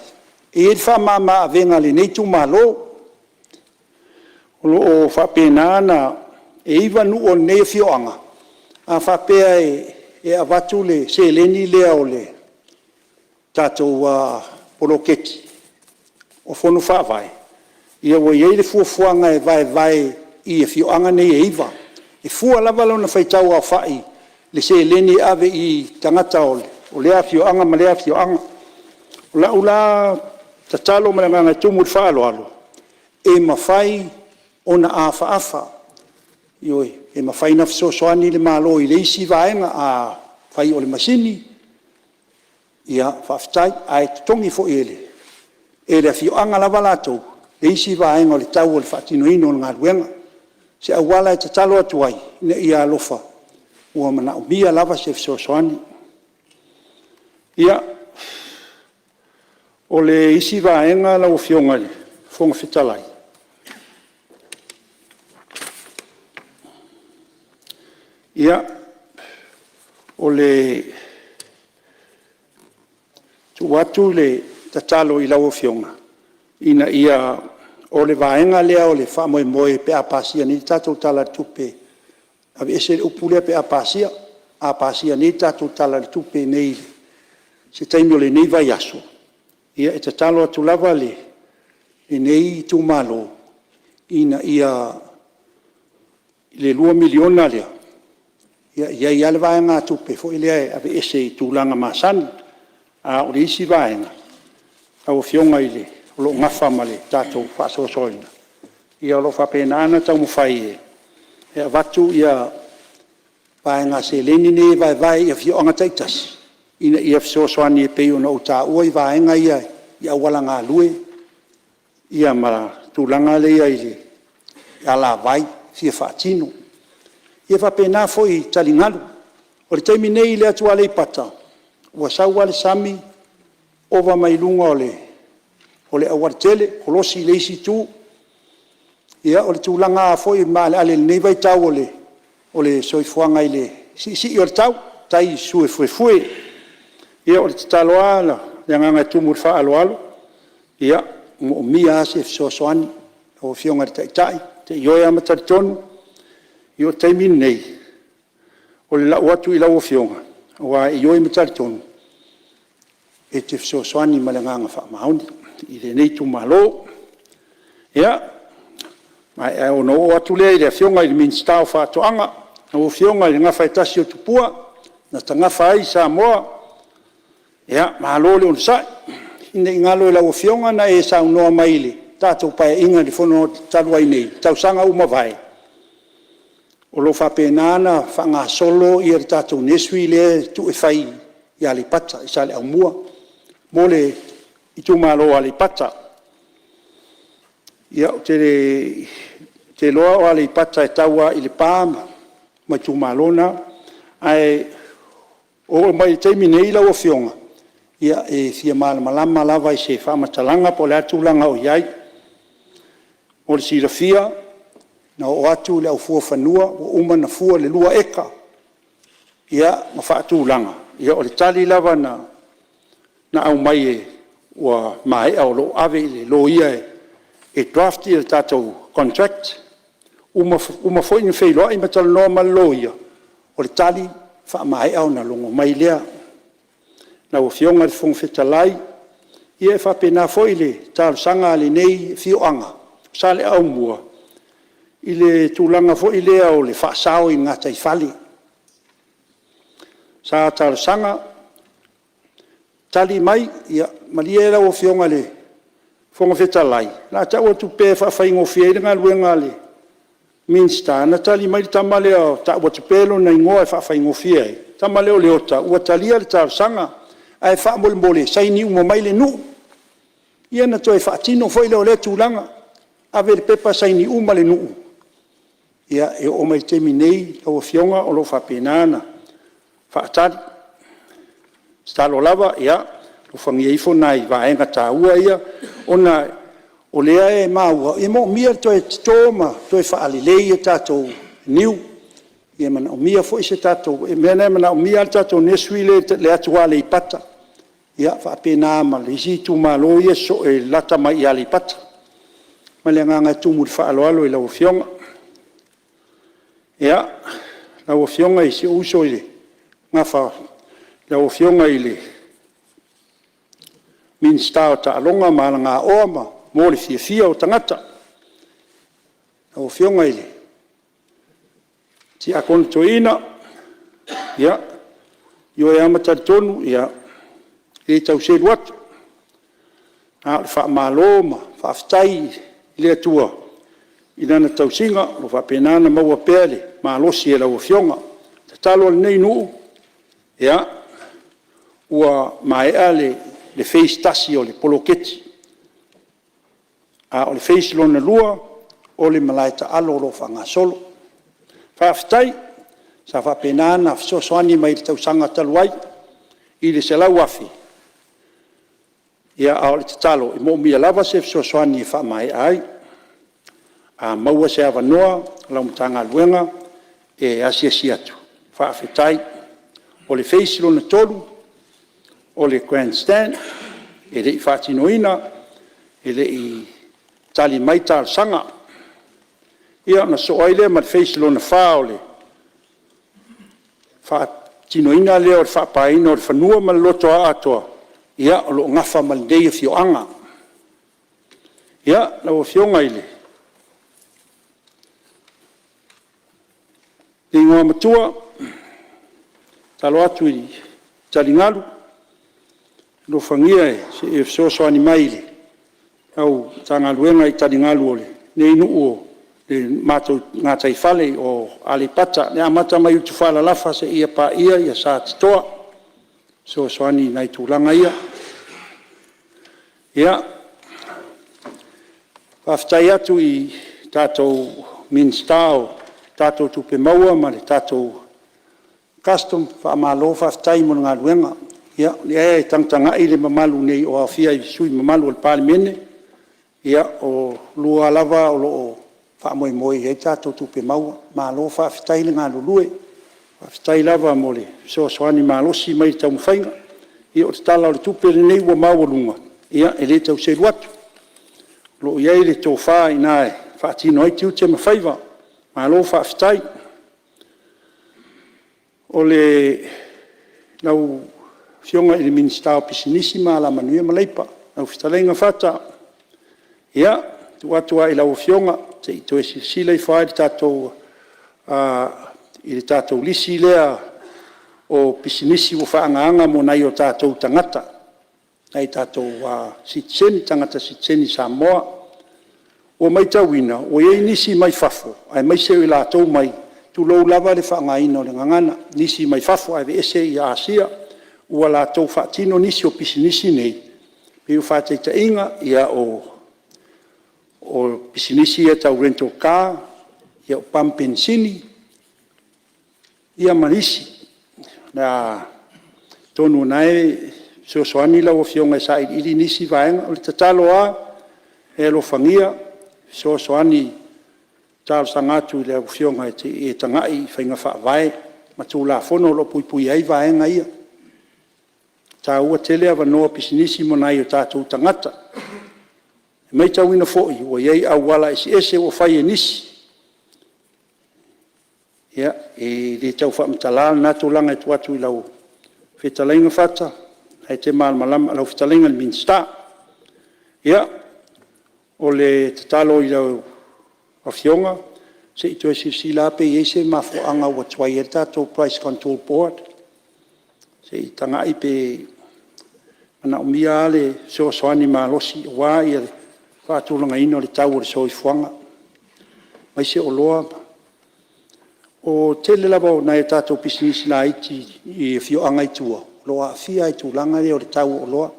e i ai le faamama-avega a lenei itumalo, o lo o faapena ona… E 9 nuu o lenei afioaga, a faapea e avatu le seleni lea o le tatou poloketi o fono faavae, ia ua i ai le fuafuaga e vaevae i afioaga nei e 9. E fua lava lona faitau aofai i le seleni e ave i tagata o lea afioaga ma lea afioaga. O lau la tatalo ma le agaga e tumu i le faaaloalo, e mafai ona afaafa, ioe, e mafai ona fesoasoani le Malo i le isi vaega, afai o le masini, ia faafetai, ae totogi foi e le afioaga lava latou le isi vaega o le tau o le faatinoina o le galuega. O se auala e tatalo atu ai, ina ia alofa, ua manaomia lava se fesoasoani. Ia, o le isi vaega lau Afioga i le Fofoga Fetalai, o le tuu atu le tatalo i lau Afioga, ina ia… O le vaega lea o le faamoemoe pe a pasia nei le tatou Tala o le Tupe, aveese le upu lea pe a pasia. A pasia nei le tatou Tala o le Tupe nei i se taimi o lenei vaiaso, ia e tatalo atu lava lenei itumalo ina ia… i le $2 miliona lea, ia e i ai lava le vaegatupe foi lea e aveese i tulaga masani. A o le isi vaega, lau Afioga o lo o nafa ma le tatou faasoasoaina, ia o lo o faapena ona taumafai e avatu vaega seleni nei e vaevae i afioaga taitasi, ina ia fesoasoani e pei ona ou taua vaega ia i auala galue ma le tulaga lea i le alavai e fia faatino. Ia faapena foi i taligalu. O le taimi nei i le atu Aleipata, ua sau lava le sami ova mai luga o le aualatele, kolosi i le isi itu. Ia, o le tulaga foi maaleale i lenei vaitau o le soifuaga i le siisii o le tau, tai suefuefue. Ia o le tatalo lava ma le agaga e tumu i le faaaloalo, e moomia lava se fesoasoani lau Afioga i le Taitai, ou te ioe lava ma talitonu, o le taimi lenei, o le lau atu i lau Afioga, aua e ioe ma talitonu e te fesoasoani ma le agaga faamaoni i lenei itumalo. Ia, ona oo atu lea i le Afioga i le Minisita o Faatoaga, lau Afioga i le Gafaetasi o Tupua na tagafa ai Samoa, malo le onosai. Ina ne i galo i lau Afioga na e saunoa mai i le tatou Paeaiga i le Fono talu ai nei i le tausaga ua mavae, o lo o faapena ona faagasolo le tatou nursery lea e tuu e fai i Aleipata i Saleaaumua mo le itumalo o Aleipata. Ia, ou te iloa o Aleipata e tau lava i Lepa ma itumalo na. Ae oo mai i le taimi nei lau Afioga, e fia malamalama lava i se faamatalaga po o le a le tulaga o i ai. Mo le silafia na oo atu le au fua fanua ua uma ona fua le 2 eka ma faatulaga. Ia o le tali lava na aumai ua maea o lo o ave i le loia e draft le tatou contract. Ua uma foi ona feiloai ma talanoa ma le loia, o le tali, faamaea ona logo mai lea. Lau Afioga i le Fofoga Fetalai, ia e faapena foi le talosaga a lenei afioaga o Saleaaumua i le tulaga foi lea o le faasao i gataifale. Sa talosaga, tali mai, ia malie lau Afioga i le Fofoga Fetalai, o le a tau atu pea e faafaigofie ai le galuega a le Minisita, na tali mai le tama lea e tau atu pea lona igoa e faafaigofie ai, le tama lea o Leota, ua talia le talosaga, ae faamolemole saini uma mai le nuu. Ia ona toe faatino foi lea o lea tulaga, ave le pepa saini uma le nuu. Ia, e oo mai i le taimi nei lau Afioga o lo o faapena ona faatali. Tatalo lava, ia alofagia ifo nai vaega taua ia, ona o lea e maua e manaomia le toe toto ma toe faalelei a tatou niu. E manaomia foi se tatou… o le mea lena e manaomia lava le tatou nursery lea i le atu Aleipata, ia faapena ma le isi itumalo ia e sosoo e lalata mai i Aleipata. Ma le agaga e tumu i le faaaloalo i lau Afioga. Ia, lau Afioga i si ou uso i le Gafa, lau Afioga i le Minisita o Taaloga ma Alagaoa mo le Fiafia o Tagata. Lau Afioga i le Tiakono Toeaina, ia, e ioe lava ma talitonu e le tau selu atu, na o le faamalo ma faafetai i le Atua i Lana tausiga o lo o faapena ona maua pea le malosi e lau Afioga. O le tatalo a lenei nuu, ia, ua maea le phase 1 o le poloketi, a o le phase lona lua, o le malae taalo o lo o faagasolo. Faafetai. Sa faapena ona fesoasoani mai i le tausaga talu ai i le $100,000, a o le tatalo, e moomia lava se fesoasoani e faamaea ai. A maua se avanoa o lau Matagaluega e asiasi atu, faafetai. O le phase lona 3, o le grandstand, e le i faatinoina, e le i tali mai talosaga. Ia ona sosoo ai lea ma le phase lona 4 o le faatinoina lea o le faapaeina o le fanua ma le lotoa atoa, ia o lo o nafa ma lenei afioaga. Ia, lau Afioga i le Igoamatua, e tatalo atu i taligalu, alofagia se i e fesoasoani mai i lau Matagaluega i taligalu o lenei nuu o le matou gataifale o Aleipata, e amata mai Utufaalalafa seia paia Satitoa. E fesoasoani i nai tulaga ia. Ia, faafetai atu i le tatou Minisita o Tupe Maua ma le tatou Custom, faamalo faafetai mo le galuega. O lea e tagatagai le mamalu nei o aofia i sui usufono mamalu o le Palemene, ia o oulua lava o lo o faamoemoe i ai tatou tupe maua. Malo faafetai le galulue. Faafetai lava mo le fesoasoani malosi mai i le taumafaiga. Ia o le Tala o le Tupe lenei ua maualuga, ia e le tau selu atu, o lo o i ai le tofa i ina e faatino ai tiute ma faiva, malo faafetai. Lau Afioga i le Minisita o Pisinisi Alamanuia ma Leipa, lau fetalaiga Fata, ia, e tuu atu lava i lau Afioga se i toe silasila ifo lava i le tatou lisi lea o pisinisi ua faaagaaga mo nai o tatou tagata tagata sitiseni Samoa. Ua matauina ua i ai nisi mai fafo aemaise o i latou mai, tulou lava le faaaogaina o le gagana, nisi mai fafo ae aveese Asia, ua latou faatino nisi o pisinisi nei, pei o le faataitaiga o pisinisi ia tau rental car, o pamu penisini ia ma isi. Atonu o lena e fesoasoani lau Afioga e sailiili nisi vaega. O le tatalo lava, e alofagia fesoasoani e talosaga atu i lau Afioga se i e tagai i faiga faavae ma Tulafono o lo o puipuia ai vaega ia. E taua tele avanoa o pisinisi mo nai o tatou tagata. E matauina foi ua i ai auala eseese ua fai e nisi. Ia, e le tau faamatalaina lena tulaga e tuu atu i lau fetalaiga Fata o lena e te malamalama lau fetalaiga i le Minisita. Ia, o le tatalo i lau Afioga, se i toe silasila lava pe i ai se mafuaaga ua tuai ai le tatou Price Control Board, se i tagai pe manaomia lava le fesoasoani malosi aua le faatulagaina o le tau o le soifuaga, aemaise oloa. O le tele lava o nai a tatou pisinisi laiti i afioaga i tua, o lo o aafia lava i le tulaga lea o le tau o oloa. E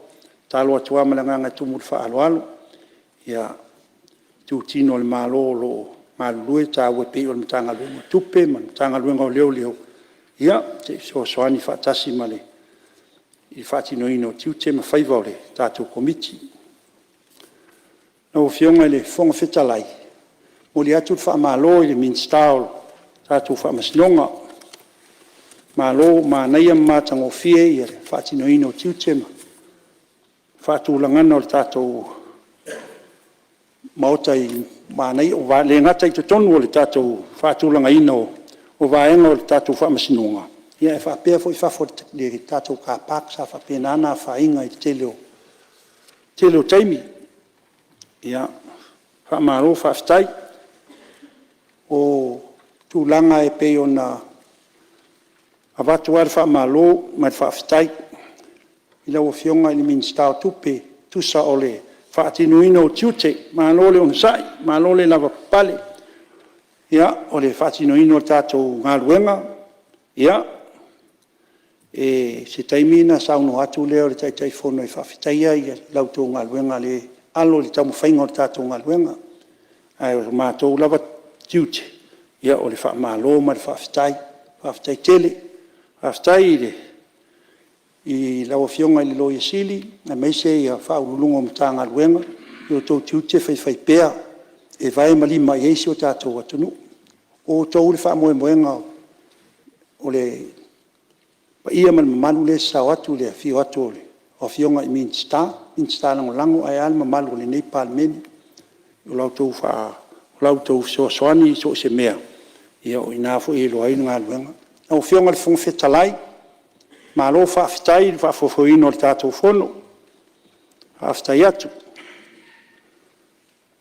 tatalo atu lava ma le agaga e tumu i le faaaloalo itutino o le Malo o lo o galulue, e taua pei o le Matagaluega o Tupe ma le Matagaluega o Leoleo, se i fesoasoani faatasi i le faatinoina o tiute ma faiva o le tatou Komiti. Lau Afioga i le Fofoga Fetalai, e momoli atu le faamalo i le Minisita o le tatou Faamasinoga, malo manaia ma matagofie le faatinoina o tiute ma le faatulagaga o le tatou Maota, e le gata i totonu o le tatou faatulagaina o vaega o le tatou Faamasinoga, ae faapea foi fafo i le tatou car park sa faapena ona afaina i le tele o taimi. Faamalo faafetai. O tulaga e pei ona avatu lava le faamalo ma le faafetai i lau Afioga i le Minisita o Tupe e tusa o le faatinoina o tiute, malo le onosai, malo le lavapapale. O le faatinoina o le tatou galuega, se taimi ona saunoa atu lea o le Taitaifono e faafetaia la outou galuega i le alo i le taumafaiga o le tatou galuega. Ae o le matou lava tiute, o le faamalo ma le faafetai, faafetai tele. Faafetai i lau Afioga i le Loia Sili aemaise o Ofisa Sili o Pulega o Matagaluega i o outou tiute faifaipea e vae ma lima i ai si o tatou atunuu. O outou le faamoemoega o le paia ma le mamalu lea e sasao atu i le afio atu o Afioga i Minisita, Minisita Lagolago ae a le mamalu o lenei Palemene. O la outou fesoasoani i so o se mea, o i ina foi e iloa ai le galuega. Lau Afioga i le Fofoga Fetalai, malo faafetai i le faafoefoeina o le tatou Fono. Faafetai atu.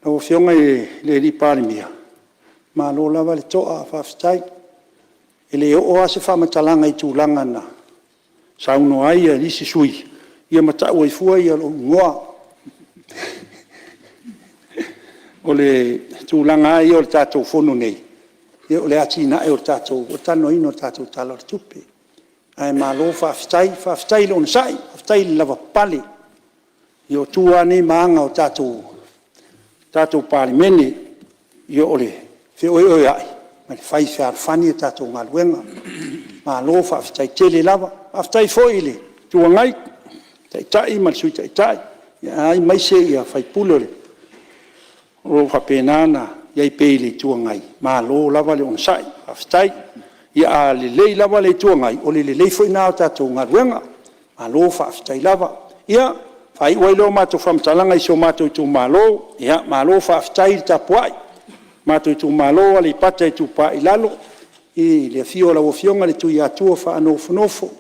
Lau Afioga i le Palemia, malo lava le toa faafetai. E le oo lava se faamatalaga i tulaga na saunoa ai nisi sui usufono ma tau ai fua lou igoa. O le tulaga lava ia o le tatou Fono nei, o le atinae o le talanoaina o le tatou Tala o le Tupe. Ae malo faafetai, faafetai le onosai, faafetai le lavapapale. Ia o tu lava nei ma aga o le tatou Palemene, o le feoeoeai ma le fai fealofani a tatou galuega. Malo faafetai tele lava. Faafetai foi i le Itu Agai, Taitai ma le Sui Taitai, aemaise sui usufono o lo o faapena ona i ai pea i le Itu Agai, malo lava le onosai, faafetai. Ia a lelei lava le Itu Agai, o le lelei foi lena o le tatou galuega. Malo faafetai lava. Ia, faaiu ai lea o matou faamatalaga i si o matou itumalo, malo faafetai le tapuai. Le matou itumalo o Aleipata Itupa i Lalo, i le afio o lau Afioga i le Tuiatua Faanofonofo,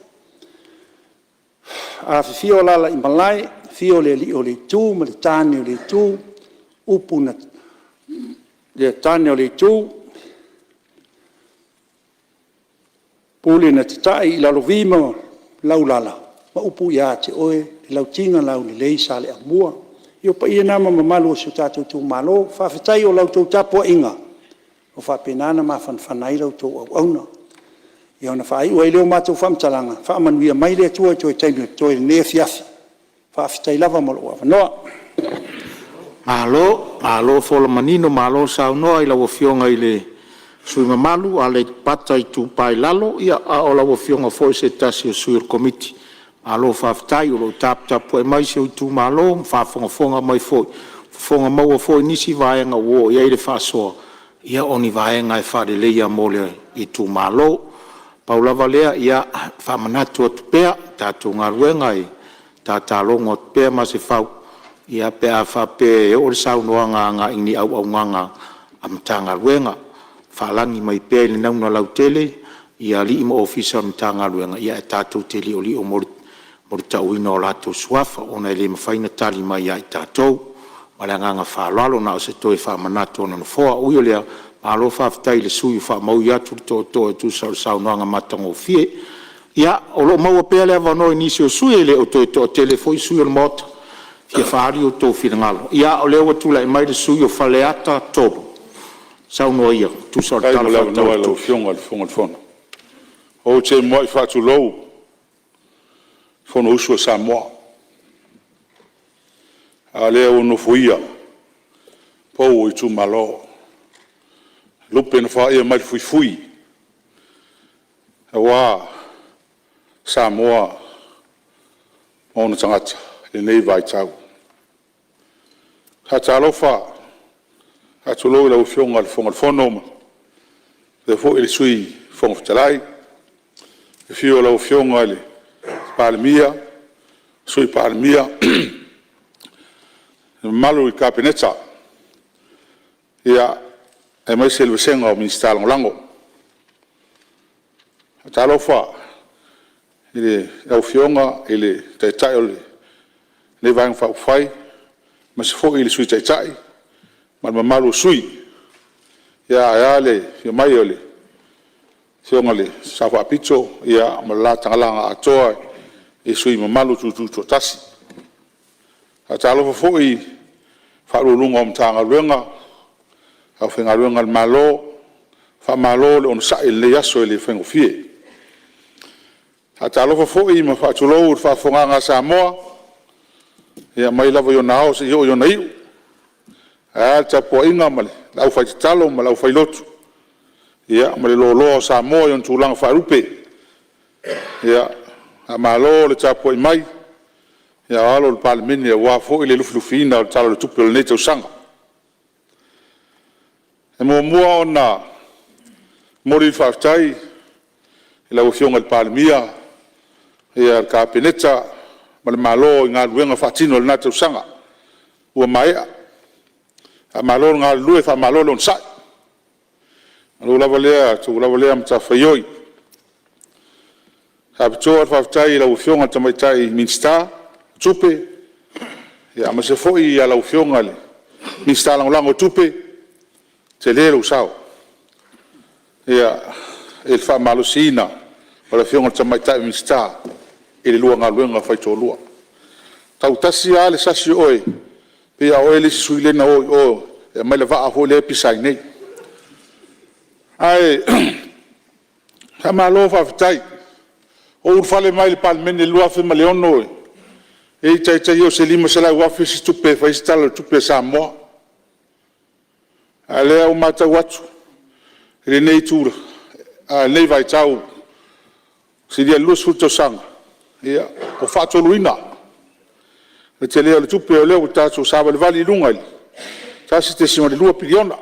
afifio Alaalaimalae, afio le Alii o le Itu ma le Tane o le Itu, upu na Tane o le Itu, Pule na Tatai i Lalovi ma Laulala ma upu ia te oe le Lauti na Laulelei Saleaaumua. Ia o paia na ma mamalu o si o tatou itumalo, faafetai i la outou tapuaiga ua faapena ona mafanafana ai la outou auauna. Ia ona faaiu ai lea o matou faamatalaga, faamanuia mai le Atua i toe taimi o totoe i lenei afiafi, faafetai lava mo lou avanoa. Malo, malo fola manino malo saunoa i lau Afioga i le sui usufono mamalu Aleipata Itupa i Lalo, a o lau Afioga foi o se tasi o sui o le Komiti. Malo faafetai o lo o taputapuai mai si ou itumalo ma faafogafoga mai foi, fofoga maua foi i nisi vaega ua oo i ai le faasoa, ia o ni vaega e faaleleia mo le itumalo. Pau lava lea, ia faamanatu atu pea, tatou galuega e tatalogo atu pea Masefau pe a faapea e oo le saunoaga agai i ni auaunaga a Matagaluega, faalagi mai pea i le nauna lautele ia alii ma ofisa o le Matagaluega ae tatou te liolio mo le tauina o latou suafa ona e le mafai ona tali mai ia i tatou. Ma le agaga faaaloalo, na o se toe faamanatu a le Nofoa. Ui o lea, malo faafetai i le sui usufono ua faamaui atu le tootoo e tusa o le saunoaga matagofie. Ia, o lo o maua pea le avanoa i nisi o sui usufono, e le o toe toatele foi sui usufono o le Maota e fia faaali o outou finagalo. Ia o lea ua tulai mai le sui usufono mo Faleata 3, saunoa ia e tusa o le Faafetai Tala mo le Faatatau avanoa o i le lau Tupe. Afioga i le Fofoga o le Fono. Ou te muai faatulou i le Fonousu a Samoa, a o lea ua nofoia pou o itumalo, lupe na faia mai le fuifui aua Samoa ma ona tagata i lenei vaitau. E faatalofa ma faatulou i lau Afioga i le Fofoga Fetalai faapea foi le Sui Fofoga Fetalai. Le afio o lau Afioga i le Palemia, Sui Palemia, le mamalu i le Kapeneta, aemaise le vasega o Minisita Lagolago. E faatalofa i lau Afioga i le Taitai o lenei Vaega Faaupufai, aemaise foi le Sui Taitai ma le mamalu o sui usufono, ae a le afio mai o le Afioga i le Sao Faapito ma le la talaga atoa i sui usufono mamalu tutoatasi. E faatalofa foi i Ofisa Sili o Pulega o Matagaluega ma le aufaigaluega a le Malo, faamalo le onosai i lenei aso e le faigofie. E faatalofa foi ma faatulou i le faafofogaaga a Samoa, mai lava i ona ao seia oo i ona iu, ae a le tapuaiga a le aufaitatalo ma le aufailotu ma le loaloa o Samoa i ona tulaga faalupe. Faamalo le tapuai mai a o alo o le Palemene aua foi le lufilufiina o le Tala o le Tupe o lenei tausaga. E muamua ona momoli le faafetai i lau Afioga i le Palemia, le Kapeneta ma le Malo i galuega faatino i lena tausaga ua maea. Faamalo le galulue faamalo le onosai. O la outou lava lea matafaioi. E faapitoa le faafetai i lau Afioga i le Tamaitai Minisita o Tupe, aemaise foi lau Afioga i le Minisita Lagolago o Tupe, tele lou sao i le faamalosiina o le Afioga i le Tamaitai Minisita i le lua galuega faitoalua. E tautasi lava le sasi o oe, e pei lava o oe le isi sui lea na o i o e aumai le vaa foi lea e pisa ai nei. Ae faamalo faafetai. Ou ulufale mai i le Palemene i le 2006, e le i taitai oo i se $500,000 se tupe e fai ai se Tala o le Tupe a Samoa. A o lea ua matau atu i lenei vaitau, silia i le 20 tausaga, ua faatoluina le tele o le tupe, o lea ua tatou savalivali i luga i le $1.2 piliona.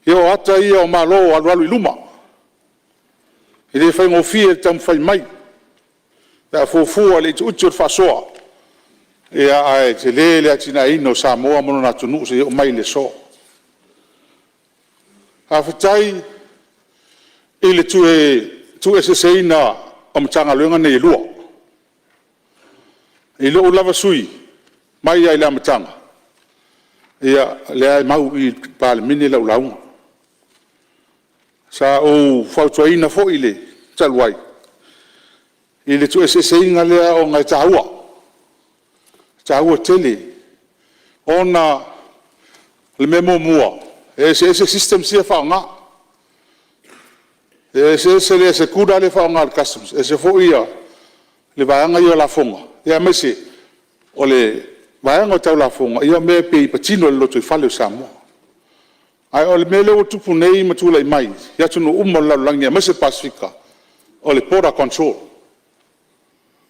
Ia o ata ia o Malo o alualu i luma. E le faigofie le taumafai mai pe a fuafua i le utiuti o le faasoa, ae tele le atinaeina o Samoa ma lona atunuu seia oo mai i le aso. Faafetai i le tuueseeseina o Matagaluega nei e lua. I lou lava sui usufono mai lava i le amataga, ia, o lea lava e mau i i le Palemene lau lauga. Sa ou fautuaina foi talu ai i le tuueseeseina lea ona e taua, e taua tele ona o le mea muamua, e eseese systems ia e faaaoga. E eseese le ASYCUDA lea e faaaoga e le Customs, ese foi le vaega ia o lafoga, aemaise o le vaega tau lafoga, o mea e pei e patino i le lotoifale o Samoa. Ae o le mea lea ua tupu nei ma tulai mai i atunuu uma o le lalolagi aemaise le Pasefika, o le border control.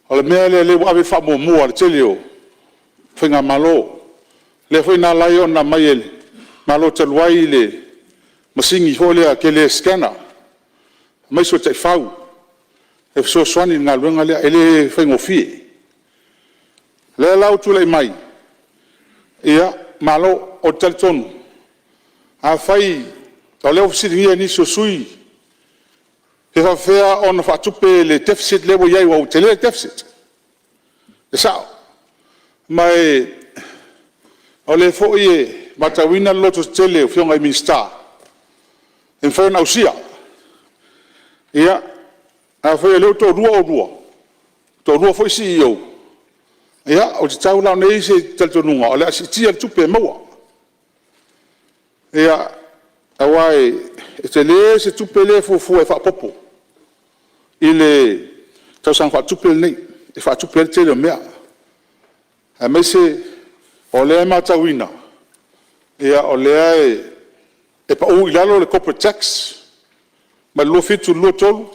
O le mea lea o lea ua ave ai le faamuamua a le tele o faigamalo. Lea foi na ala ai ona aumai e le Malo talu ai le masini foi lea tele scanner, aemaise o taifau e fesoasoani i le galuega lea, e le faigofie. O lea la ua tulai mai, ia, malo. Ou te talitonu, afai o lea ua fesiligia e nisi o sui usufono pe faapefea ona faatupe le deficit lea ua i ai aua ua tele le deficit. E sao. Ma o lea foi e matauina le lototetele o Afioga i Minisita e mafai ona ausia. Ia, afai o lea ua toalua oulua, toalua foi CEOs, ia, ua tatau la ona i ai se talitonuga o le a siitia le tupe e maua. Ia, aua e tele se tupe lea e fuafua e faaopoopo i le tausaga faaletupe lenei e faatupe ai le tele o mea, aemaise o lea e matauina o lea e pau i lalo le corporate tax mai le 27 i le 23,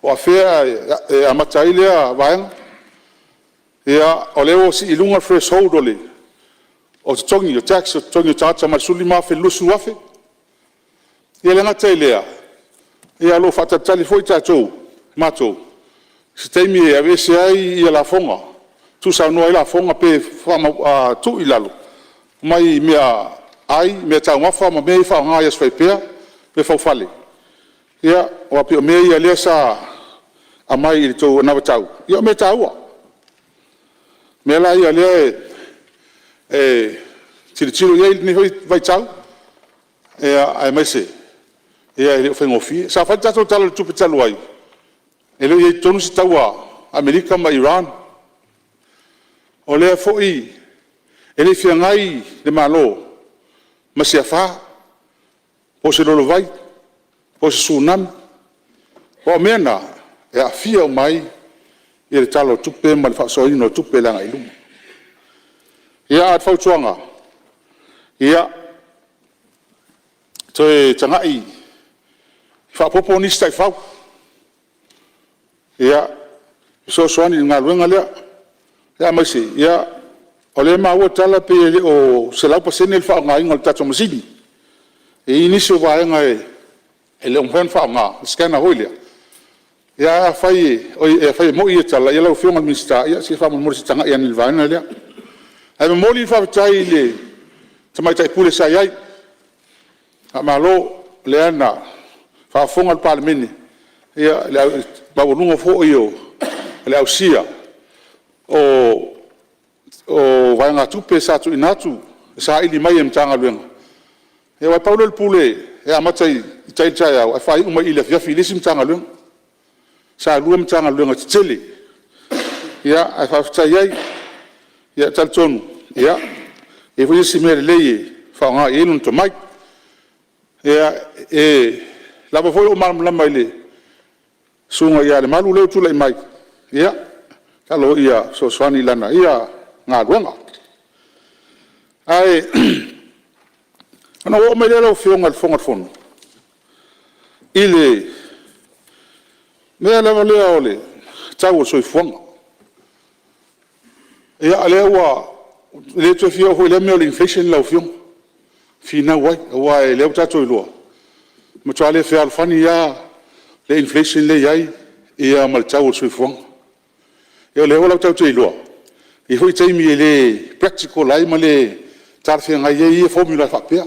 o afea e amata ai lea vaega. Ia, o lea ua sii i luga le threshold o totogi, o tax o totogi o tagata mai le $15,000 i le $20,000. E le gata i lea, ae o lo o faatalitali foi matou i se taimi e aveese ai lafoga, tuusaunoa ai lafoga pe tuu i lalo mai meaai, meataumafa ma mea ia e faaaoga i aso faipea, meafaufale. Ia, aua pei o mea ia o lea sa aumai i le tou anavatau, ia o mea taua. O mea la ia o lea e tilotilo i ai i lenei foi vaitau, aemaise e le o faigofie. Sa fai le tatou Tala o le Tupe talu ai, e le o i ai i totonu se taua a Amerika ma Iran. O lea foi e le i feagai le Malo ma se afa, po o se lolovaia, po o se Tsunami. Aua o mea na, e aafia uma ai le Tala o le Tupe ma le faasoaina o tupe i le agai i luma. Ia, a o le fautuaga, ia, toe tagai faaopoopo nisi taifau, e fesoasoani i le galuega lea, aemaise o lea e maua tala pei e le o 100% le faaaogaina o le tatou masini. E i ai nisi o vaega e le o mafai ona faaaoga, le scanner foi lea. Ae afai e moni ia tala, lau Afioga i le Minisita, ia se i faamolemole se i tagai ane i le vaega lea. Ae momoli le faafetai i le Tamaitai Pule sa i ai, faamalo o lea na faafofoga le Palemene i le maualuga foi o le ausia o vaegatupe sa tuuina atu e saili mai e Matagaluega. Aua pau lea o le Pule e amata i tai i le taeao ae faaiu mai i le afiafi i le isi Matagaluega. Sa 2 Matagaluega tetele, ae faafetai ai. E talitonu e leai foi se isi mea lelei e faaaoga i ai lona tomai. E lava foi lou malamalama i le susuga ia Lemalu lea ua tulai mai, ia tatalo ia fesoasoani i lana ia galuega. Ae, ona ou oo mai lea lau Afioga i le Fofoga o le Fono i le mea lava lea o le tau o le soifuaga. Ia o lea ua le toe fia oo foi i lea mea o le inflation lau Afioga, finau ai, aua o lea ua tatou iloa, ua matua le fealofani lava le inflation lea e i ai ma le tau o le soifuaga. Ia o lea la tatou te iloa, e i ai foi taimi e le practical ai ma le talafeagai ai ia formula faapea.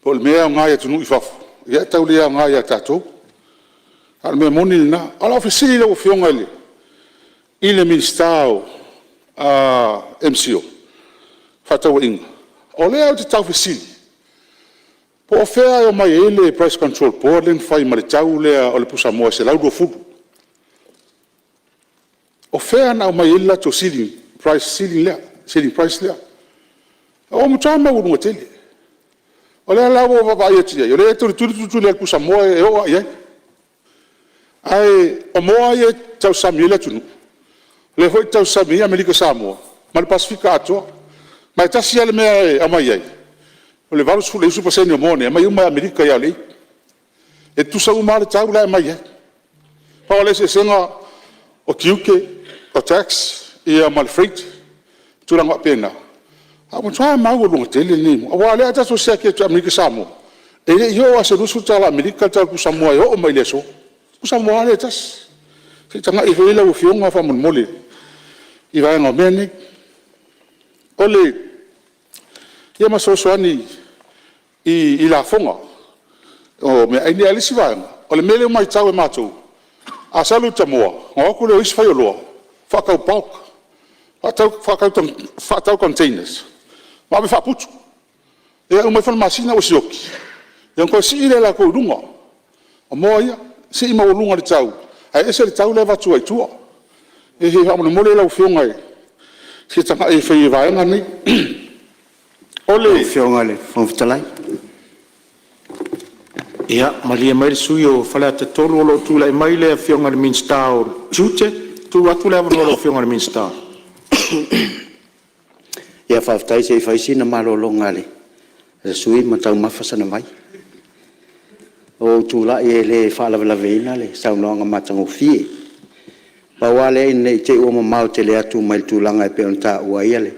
Po o le mea e aoga i atunuu i fafo, e tau le aoga ia tatou. A o le mea moni lena. A o lau fesili lau Afioga i le Minisita o MCIL, Fefaatauaiga, o lea ou te tau fesili, po o fea e omai ai le Price Control Board lea na fai ma le tau lea o le pusamoa e $120? O fea na aumai ai le latou ceiling price lea? Ua matua maualuga tele. O lea la ua ou vaavaai atu i ai, o lea e tulituli tulituli lava e le pusamoa e oo lava i ai. Ae o moa ia e tausami ai le atunuu, lea foi e tausami ai Amerika Samoa ma le Pasefika atoa. Ma e tasi lava le mea e aumai ai, o le 80 i le 90% o moa nei, e aumai uma lava e Amerika ia lei. E tutusa uma lava le tau la e aumai ai. Pau lava le eseesega o tiute, o tax ma le freight ma tulaga faapena, ae ua matua maualuga tele lenei mea. Aua o lea a tatou siaki atu i Amerika Samoa, e le i oo lava i se $20 Amerika le tau o le pusamoa e oo mai i le aso. O le pusamoa lava lea e tasi. Se i tagai ifo i ai lau Afioga faamolemole i vaega o mea nei. Ia ma fesoasoani i lafoga o meaai nei. A o le isi vaega, o le mea lea ua matau e matou, a sau le utamoa, ona o atu lea o isi faioloa faatau bulk, faatau containers ma ave faaputu. Ia uma ifo le masina ua sioki, ia ona toe sii lea e latou i luga o moa ia, sii maualuga le tau, ae ese le tau la e avatu ai i tua. Ia faamolemole lau Afioga se i tagai ifo i vaega nei. Lau Afioga i le Fofoga Fetalai. Ia malie mai le sui usufono mo Faleata 3, o lo o tulai mai le Afioga i le Minisita o Tiute. E tuu atu le avanoa i lau Afioga i le Minisita. Ia faafetai. Se i fai sina malologa a le sui usufono ma taumafa sana vai. Ua ou tulai e le faalavelaveina le saunoaga matagofie. Pau lava lea ina ne i te i ua mamao tele atu mai le tulaga e pei ona taua ai le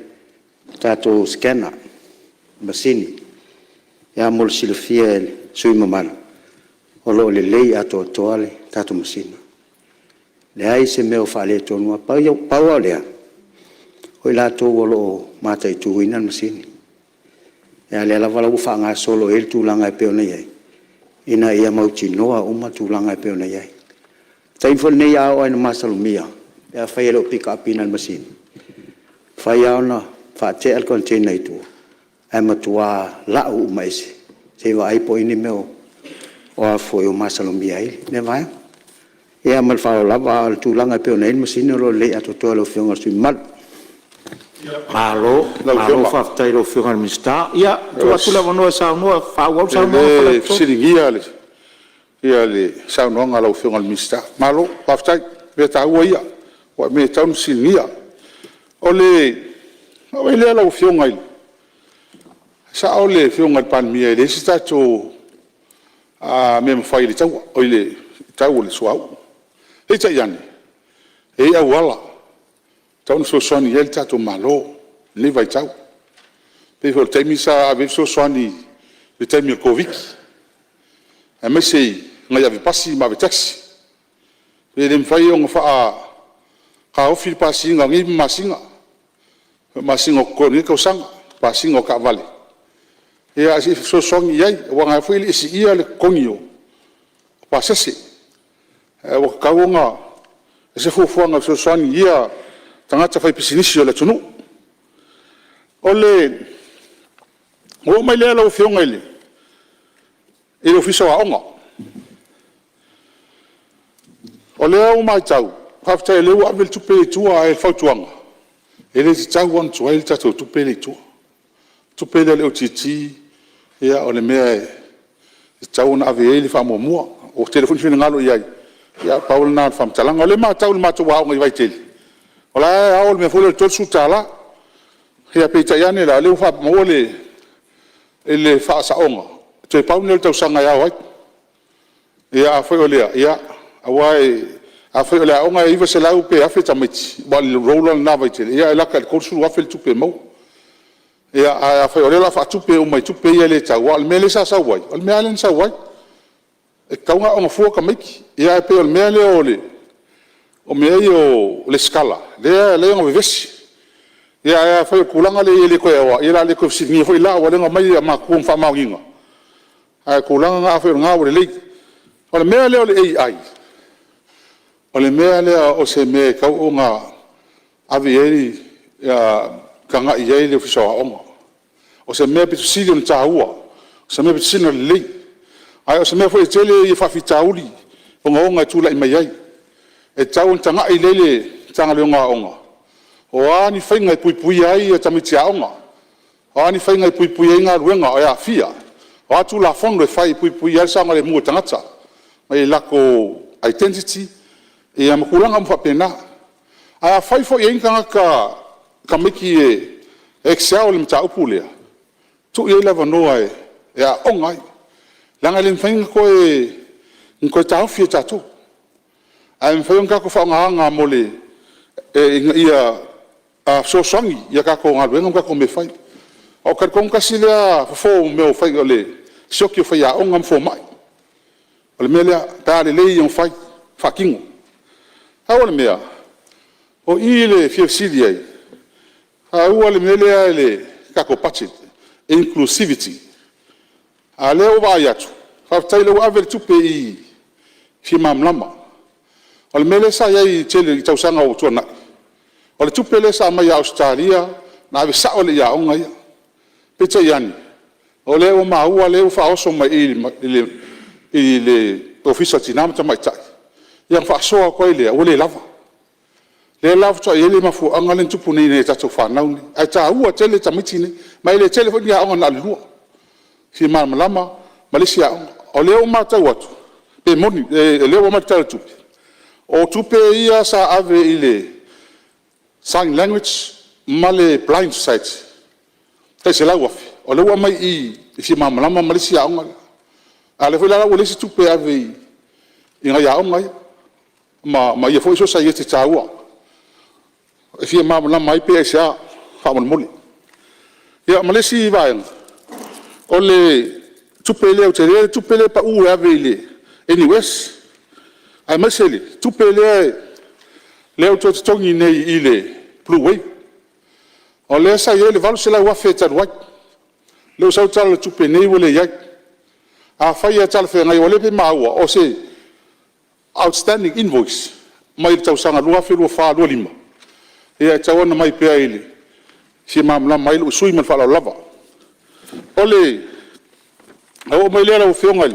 tatou scanner masini. Ia mo le silafia e le sui usufono mamalu, o lo o lelei atoatoa le tatou masini, leai se mea o faaletonu. Pau lava o lea, o i latou o lo o mataituina le masini, a o lea lava la ua faagasolo i ai le tulaga e pei ona i ai, ina ia mautinoa uma tulaga e pei ona i ai. O le taimi foi lenei a oo lava ina masalomia pe afai e le o pick up ina e le masini, e mafai lava ona faatea le container i tua ae matua lau uma ese se i vaai po o i ai ni mea o masalomia ai lea vaega. Ia ma le faaaloalo lava. A o le tulaga e pei ona i ai le masini o lo o lelei atoatoa lau Afioga i le sui usufono mamalu. Malo faafetai i lau Afioga i le Minisita. Ia, tuu atu le avanoa e faaauau le saunoaga E le Faleata 3. fesiligia le saunoaga a lau Afioga i le Minisita. Malo faafetai, o mea taua ia, aua o mea e tatau ona fesiligia. Ona oo mai lea lau Afioga i le… E sao le Afioga i le Palemia e leai se tatou mea e mafai i le tau o le suauu. Peitai ane, e i ai auala e tatau ona fesoasoani i ai le tatou Malo i lenei vaitau. E pei foi o le taimi sa ave ai le fesoasoani i le taimi o le Koviti-19, aemaise i nai avepasi ma avetaxi. Pe le mafai ona taofi le pasiga o nei masina, masina o totoe o lenei tausaga, pasiga o taavale, ae se i fesoasoani i ai, aua o lena foi e le i siia le totogi o pasese. Ae ua tatau ona fai se fuafuaga e fesoasoani i ia tagata faipisinisi o le atunuu. Ona ou oo mai lea lau Afioga i le Ofisa o Aoga. O lea ua matau, faafetai o lea ua ave le tupe ia i tua, ae o le fautuaga, e le tatau lava ona tuai le tatou tupe lea i tua. O le tupe lea a le OGG o le mea e tatau ona ave i ai le faamuamua. Ua tele foi finagalo i ai, ae pau lena o le faamatalaga. O lea e matau i le matou aoga i Vaitele, o la e ao le mea foi lea o le $30, ia peitai ane la, o lea ua maua le faasaoga, toe pau lenei o le tausaga e ao ai. Ia afai o lea, ia, aua afai o le aoga e 900 pe 1,000 tamaiti aua o le roll lena a Vaitele, ia e lata i le $30,000 le tupe e maua. Ae afai o lea o le a faatupe uma i tupe ia e le tau, aua o le mea lea sa sau ai, o le mea lava lea na sau ai. E tatau ona aooga fua tamaiti. Ia ae pei o le mea lea o mea ia o resitala lea e ala ai ona vevesi. Ia ae afai o le tulaga lea e i ai e le toe aoa, ia o le a le toe fesiligia foi la aua o lea na aumai matua ma faamaoniga. Ae o le tulaga lena afai o lena ua lelei. O le mea lea o le AI, o le mea lea o se mea e tatau ona ave i ai tagai i ai le Ofisa o Aoga. O se mea aupito sili ona taua, o se mea aupito sili ona lelei, ae o se mea foi e tele faafitauli ogaoga e tulai mai ai. E tatau ona tagai lelei le Matagaluega o Aoga, o a ni faiga e puipuia ai tamaiti aoga, o a ni faiga e puipuia ai galuega e aafia, o a Tulafono e fai e puipuia ai le saogalemu o tagata mai latou identity ma tulaga uma faapena. Ae afai foi e i ai ni tagata tamaiti e excel i le mataupu lea, tuu i ai le avanoa e aooga ai, leaga e le mafai ona toe taofi e tatou, ae mafai ona tatou faaaogaina ina ia fesoasoani i a tatou galuega ma tatou mea e fai. Aua ou te talitonu tasi lea fofo o mea o le sioki o faiaoga ma fomai, o le mea lea pe a lelei ona fai faatino. Pau o le mea, o i i le fia fesili ai, taua le mea lea i le tatou budget, inclusivity. A o lea ua vaai atu, faafetai o lea ua ave le tupe i i i Fia Malamalama. O le mea lea sa i ai i le tele o tausaga ua tuanai, o le tupe lea sa aumai ia Ausetalia na ave sao lava i aoga ia. Peitai ane, o lea ua maua o lea ua faaoso mai i i le Ofisa o Tina ma Tamaitai, ia ona faasoa atu ai lea ua le lava. Lea la faatoa i ai le mafuaaga lea na tupu nei i nai a tatou fanau nei, ae taua tele tamaiti nei, ma e le tele foi ni aoga na o le lua, Fia Malamalama ma le isi aoga. O lea ua matau atu, pe moni, o lea ua aumai le Tala o le Tupe, o tupe ia sa ave i le Sign Language ma le Blind Society e tai $100,000, o lea ua aumai i i i Fia Malamalama ma le isi aoga lea. A o lea foi la ua leai se tupe e ave i nai aoga ia ma ia foi sosiaete taua e fia malamalama ai pe aisea faamolemole. Ia ma le isi vaega, o le tupe lea, ua tele le tupe lea e pau e ave i le NUS, aemaise le tupe lea ua toe totogi nei i le blue wave. O lea sa i ai le $800,000 talu ai, lea ua sau le Tala o le Tupe nei ua leai. Afai lava e talafeagai aua o lea e pei e maua o se outstanding invoice mai le tausaga 2024/2025, ia e tatau ona aumai pea e fia malamalama ai lou sui usufono ma le faaaloalo lava. Ona oo mai lea lau Afioga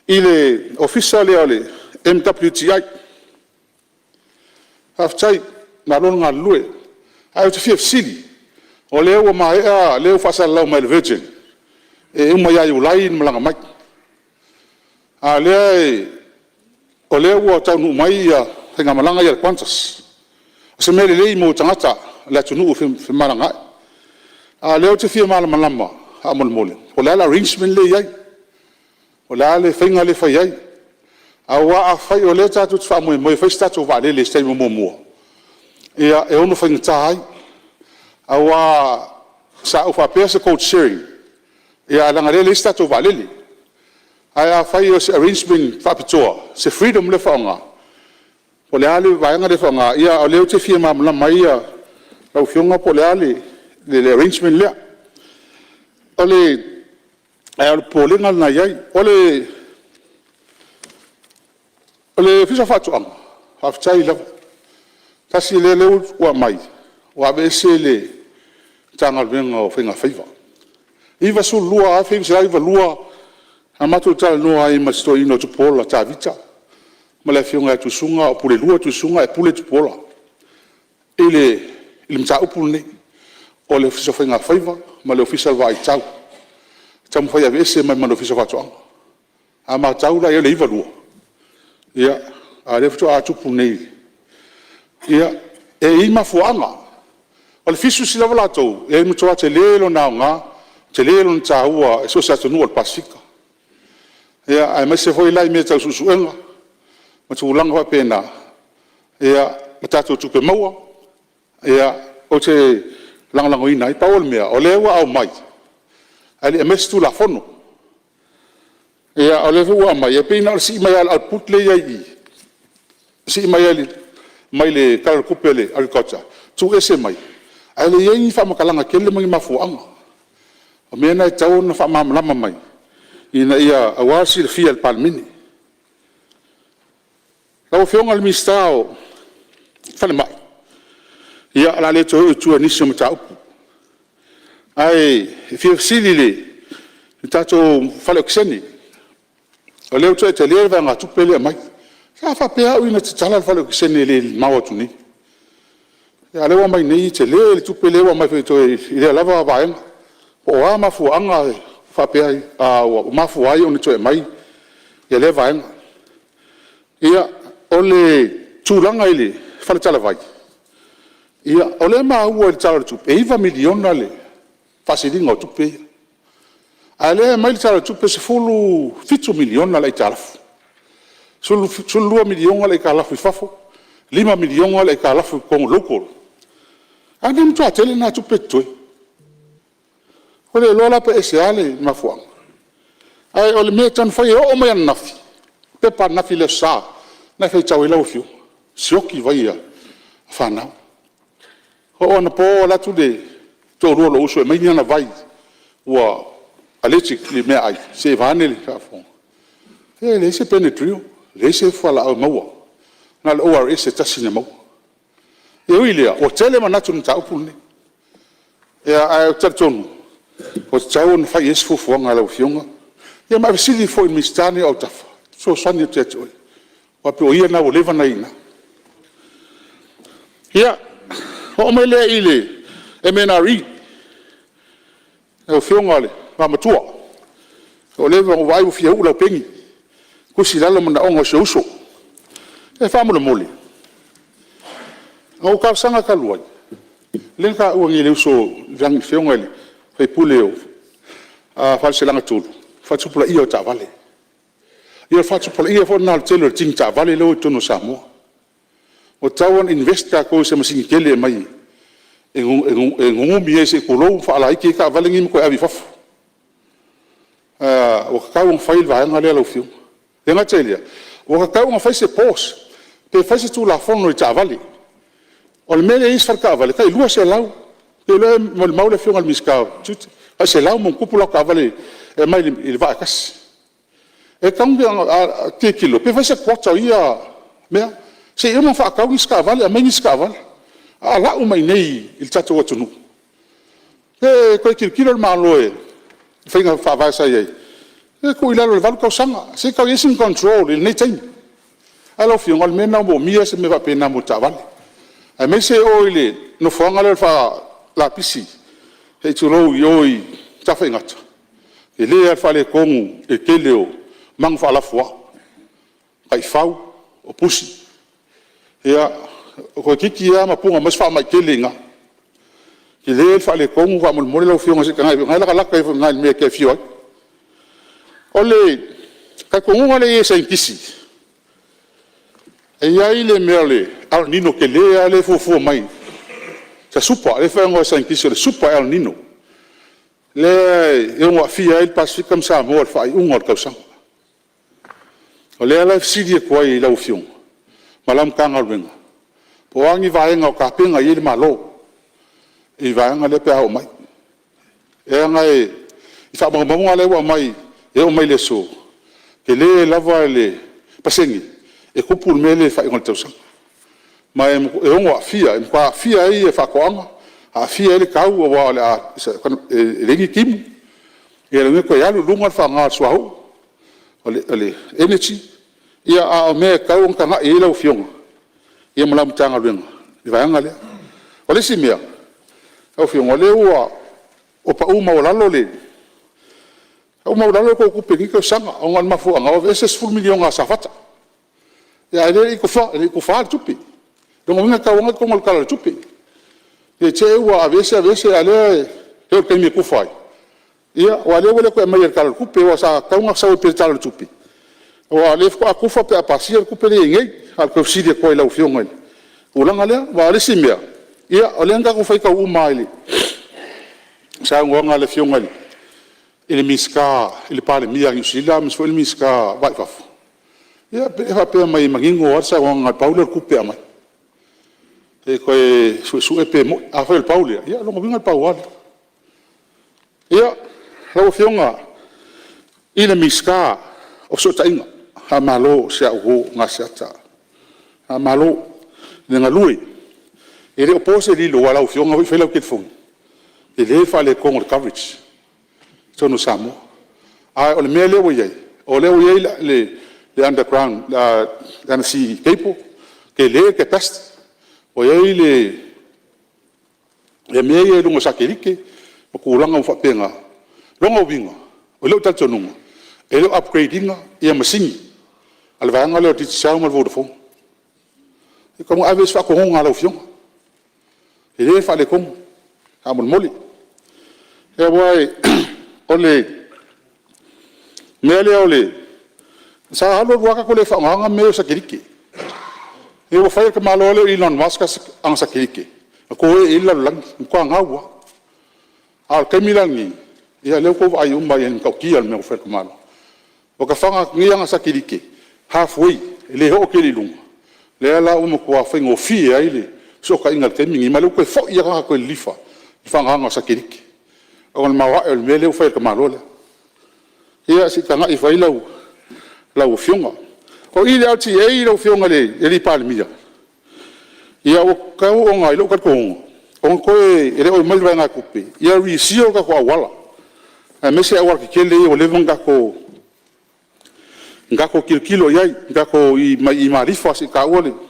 i le Ofisa lea o le MWTI, faafetai malo le galulue. Ae ou te fia fesili, o lea ua maea lea ua faasalalau mai e le Virgin e uma ia Iulai ona malaga mai, a o lea ua taunuu mai le faigamalaga ia a le Qantas. O se mea lelei mo tagata o le atunuu e femalagaai. A o lea ou te fia malamalama faamolemole, po o le a le arrangement lea e i ai, po o le a le faiga lea e fai ai. Aua afai o lea tatou te faamoemoe e fai se tatou vaalele i se taimi o muamua, ia e ono faigata ai, aua sa ou faapea o se code sharing, ae leaga o lea e leai se tatou vaalele. Ae afai o se arrangement faapitoa, se freedom lea e faaaoga, po o le a le vaega lea e faaaoga, a o lea ou te fia malamalama ai lau Afioga po o le a le arrangement lea. Ae o le popolega lena e i ai. O le Ofisa o Faatoaga, faafetai lava. Tasi lea o lea ua aumai ua aveese le Matagaluega o Faigafaiva. 1992 na matou talanoa ai ma si toeaina o Tupuola Tavita ma le afioga ia Tuisuga, a o Pulelua Tuisuga ae Pule Tupuola i le mataupu lenei, o le Ofisa o Faigafaiva ma le Ofisa o le Vaa i Tau, e taumafai e aveese mai ma le Ofisa o Faatoaga. A matau la i ai i le 1992, ia, a o lea faatoa tupu nei. Ia, e i ai mafuaaga. O le fisheries lava latou, e matua tele lona aoga, tele lona taua i so o se atunuu o le Pasefika, aemaise foi la i mea tau suesuega ma tulaga faapena, ma tatou tupe maua, ou te lagolagoina ai. Pau o le mea, o lea ua aumai, ae le i aumaia se Tulafono. Ia o lea foi ua aumai, e pei na o le sii mai lava o le output lea e i ai i i, sii mai lava i le Tala o le Tupe a le Agriculture, tuuese mai, ae le i i ai ni faamatalaga tele ma ni mafuaaga. O mea na e tatau ona faamalamalama mai aua le silafia e le Palemene. Lau Afioga i le Minisita o Falemai, ia o le a le toe oo i tua i nisi o mataupu. Ae fia fesili i le tatou fale okesene, o lea ua toe tele le vaegatupe lea e aumai. Sa faapea au ia na tatala le fale okesene e le i mamao atu nei, a o lea ua aumai nei e tele le tupe lea ua aumai foi i lea lava vaega. Po o a mafuaaga ua mafua ai ona toe aumai lea vaega. Ia, o le tulaga i le faletalavai, o lea e maua i le Tala o le Tupe, e $9 miliona le faasiliga o tupe ia, a o lea e aumai le Tala o le Tupe e $17 miliona le aitalafu, $12 miliona le aitalafu i fafo, $5 miliona le aitalafu i totonu, local. A lea e matua tele lena tupe e totoe. Ua le iloa la pe aisea le mafuaaga. Ae o le mea e taumafai e oo mai ananafi, le pepa ananafi i le Aso Sa lena e faitau ai lau Afioga, sioki vai a fanau. O anapo ua alu atu le toalua o lou uso e aumai ni ana vai ua allergic i meaai se i vaeane le faafofoga, ia e leai se benadryl, leai se fualaau e maua, na o le ORS e tasi na maua. E ui i lea, ua tele manatu i le mataupu lenei, ae ou te talitonu ua tatau ona fai i ai se fuafuaga a lau Afioga, ia ma e fesili foi i le Minisita lenei o autafa e fesoasoani atu ia te oe, aua pei o ia lena ua leva ona i ina. Ia, ona oo mai lea i le MNRE. Lau Afioga i le Vaomatua, ua leva ona ou vaai ua fia uu lau peni, tusi i lalo manaoga o si ou uso. Ia faamolemole, na ou talosaga talu ai, lea na taua nei e le uso le Afioga i le sui usufono o Faleaseela 3, le faatupulaia o taavale. Ia o le faatupulaia foi lena o le tele o tini taavale lea ua i totonu o Samoa. Ua tatau ona invest tatou i se masini tele e aumai e nunumi ai se i tulou ma faalaiti ai taavale nei ma toe ave i fafo. Ua tatau ona fai le vaega lea lau Afioga. E le gata i lea, ua tatau ona fai se pause pe fai se tulafono i taavale. O le mea lea e i ai isi faletaavale, e tai 200, ou te iloa e molimau le Afioga i le Minisita o Tiute, e tai 100+ latou taavale e aumai i le vaa e tasi. E tatau ona tilotilo pe fai se quota o ia mea, se i uma ona faatau nisi taavale aumai nisi taavale, a o lau mai i inei i le tatou atunuu, pe toe tilotilo le Malo i faiga faavae sa i ai, se tuu i lalo i le 8 tausaga, se i tau i ai sina control i lenei taimi. Ae lau Afioga, o le mea lena ua moomia se mea faapena mo taavale, aemaise o i le nofoaga lea o le faa-lapisi se i tulou i o i Tafaigata, e tele lava le faaletonu i le tele o magu faalafuaina, taifau, o pusi. Ia, toeitiiti lava mapuga mai se faamai tele i ina. E tele le faaletonu faamolemole lau Afioga se i tagai ane o lena e latalata ifo i ina i le mea e te afio ai. O le talitonuga lea e i ai a saienitisi, e i ai le mea o le El Nino tele lava lea e fuafua mai, se super, lea e faaigoa e saienitisi o le super El Nino, lea e ono aafia ai le Pasefika ma Samoa i le faaiuga o le tausaga. O lea la e fesili atu ai i lau Afioga ma lau Matagaluega, po o a ni vaega o tapena i ai le Malo i le vaega lea pe a oo mai. Leaga i faamaumauga lea ua aumai e oo mai i le aso, e tele lava le pasene e tupu le mea lea i le faaiuga o le tausaga. Ma e ono aafia, e matua aafia ai faatoaga, aafia ai le tau aua e leai ni timu, ia lona uiga e toe alu i luga le faaaoga o le suauu, o le energy, a o mea e tatau ona tagai i ai lau Afioga ma lau Matagaluega i le vaega lea. O le isi mea lau Afioga, o lea ua pau maualalo le tou tupe i lenei tausaga, ona o le mafuaaga ua aveese le $10 miliona a Safata, a o lea e le i tufaina le tupe. O lona uiga e tatau lava ona i totonu o le Tala o le Tupe. Ne i te i ua aveese aveese a o lea e oo i le taimi e tufa ai, ia aua o lea ua le toe aumaia i le Tala o le Tupe, aua sa tatau ona sau ai pea i le Tala o le Tupe, aua o lea faatoa tufa pe a pasia le tupe lea e i ai nei. Na ona toe fesili atu lava i lau Afioga i le tulaga lea. Aua o le isi mea, o lea na tatou faitau uma lava i le saunoaga a le Afioga i i le Minisita, i le Palemia o Niu Sila aemaise foi le Minisita o le Va i Fafo, ia e faapea mai e manino lava le saunoaga na o le pau lea o le tupe e aumai. Se i toe suesue pe moni. Afai o le pau lea, ia o lona uiga e pau lava lea. Ia, lau Afioga i le Minisita o Fesootaiga, faamalo i si au uo Gaseata, faamalo le galue. E le o po se lilo aua o lau Afioga foi e fai lau telefoni, e tele le faaletonu o le coverage i totonu o Samoa. A o le mea lea ua i ai, o lea ua i ai le underground undersea cable, tele le capacity, ua i ai mea ia i luga o satelite ma tulaga uma faapena. O lona uiga, o lou talitonuga, e le o upgrade ina masini a le vaega lea o le Digicel ma le Vodafone. E tatau ona ave i ai se faatonuga a lau Afioga. E tele le faaletonu faamolemole. Aua o le mea lea sa alu alu lava tatou le faaaogaina mea ia o satelite. Ina ua fai e le tamaloa lea o Elon Musk ana satelite, na toe i ai le lalolagi, ua matua gau lava. A o le taimi la lenei, o lea ua outou vaai uma i le matautia o le mea ua fai e le tamaloa. Ua fafaga atu nei ana satelite half way, e le oo tele i luga, lea la ua matua faigofie ai le fesootaiga i le taimi lenei, ma o lea ua toe foi lava tagata e toe lilifa i le faaaogaina o satelite ona o le maoae o le mea lea ua fai e le tamaloa lea. Ia se i tagai ifo i ai lau Afioga. O i i le LTA lau Afioga i le Palemia, ia ua tatau ona i lou talitonuga, ona toe, e le o i ai ma le vaegatupe, ia reseal o tatou auala, aemaise aualatetele ia ua leva ona tatou tilotilo i ai, mai i Malifa seia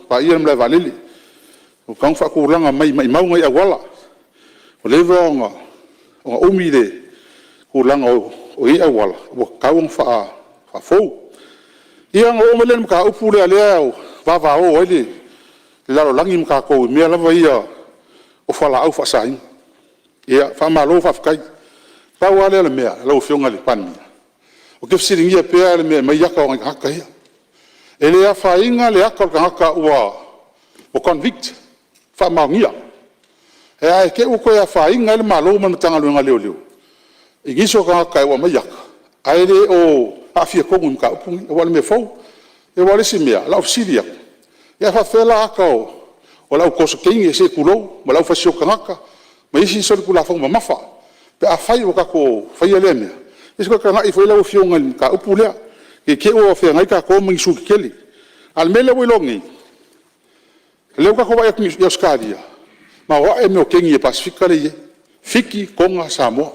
paia le malaevaalele. Ua tatau ona faatulaga mai, maumau nai auala, ua leva ona umi le tulaga o nei auala ua tatau ona faafou. Ia ona oo mai lea i le mataupu lea ua vavao ai le lalolagi ma tatou i mea lava ia o fualaau faasaina. Ia faamalo faafetai. Pau lava lea o le mea lau Afioga i le Palemia, ou te fesiligia pea le mea e aumai ai ata o nai tagata ia. E le afaina le ata o le tagata ua convict, faamaonia, ae te i ua toe afaina ai le Malo ma le Matagaluega o Leoleo i nisi o tagata ua aumai ata ae le o aafia tonu i le mataupu lenei, aua o le mea fou. Aua o le isi mea, o lau fesili atu, ia a faapefea la ata o le au toso teine se i tulou, ma le aufasioti tagata ma isi solitulafono mamafa pe afai ua tatou faia lea mea? Ia se i toe tagai ifo i ai lau Afioga i le mataupu lea, ne i te i ua feagai tatou ma ni sui tetele. A o le mea lea ua iloa nei, o lea ua tatou vaai atu i Ausetalia, maoae mea o kegi a le Pasefika lea e i ai, Fiti, Toga, Samoa.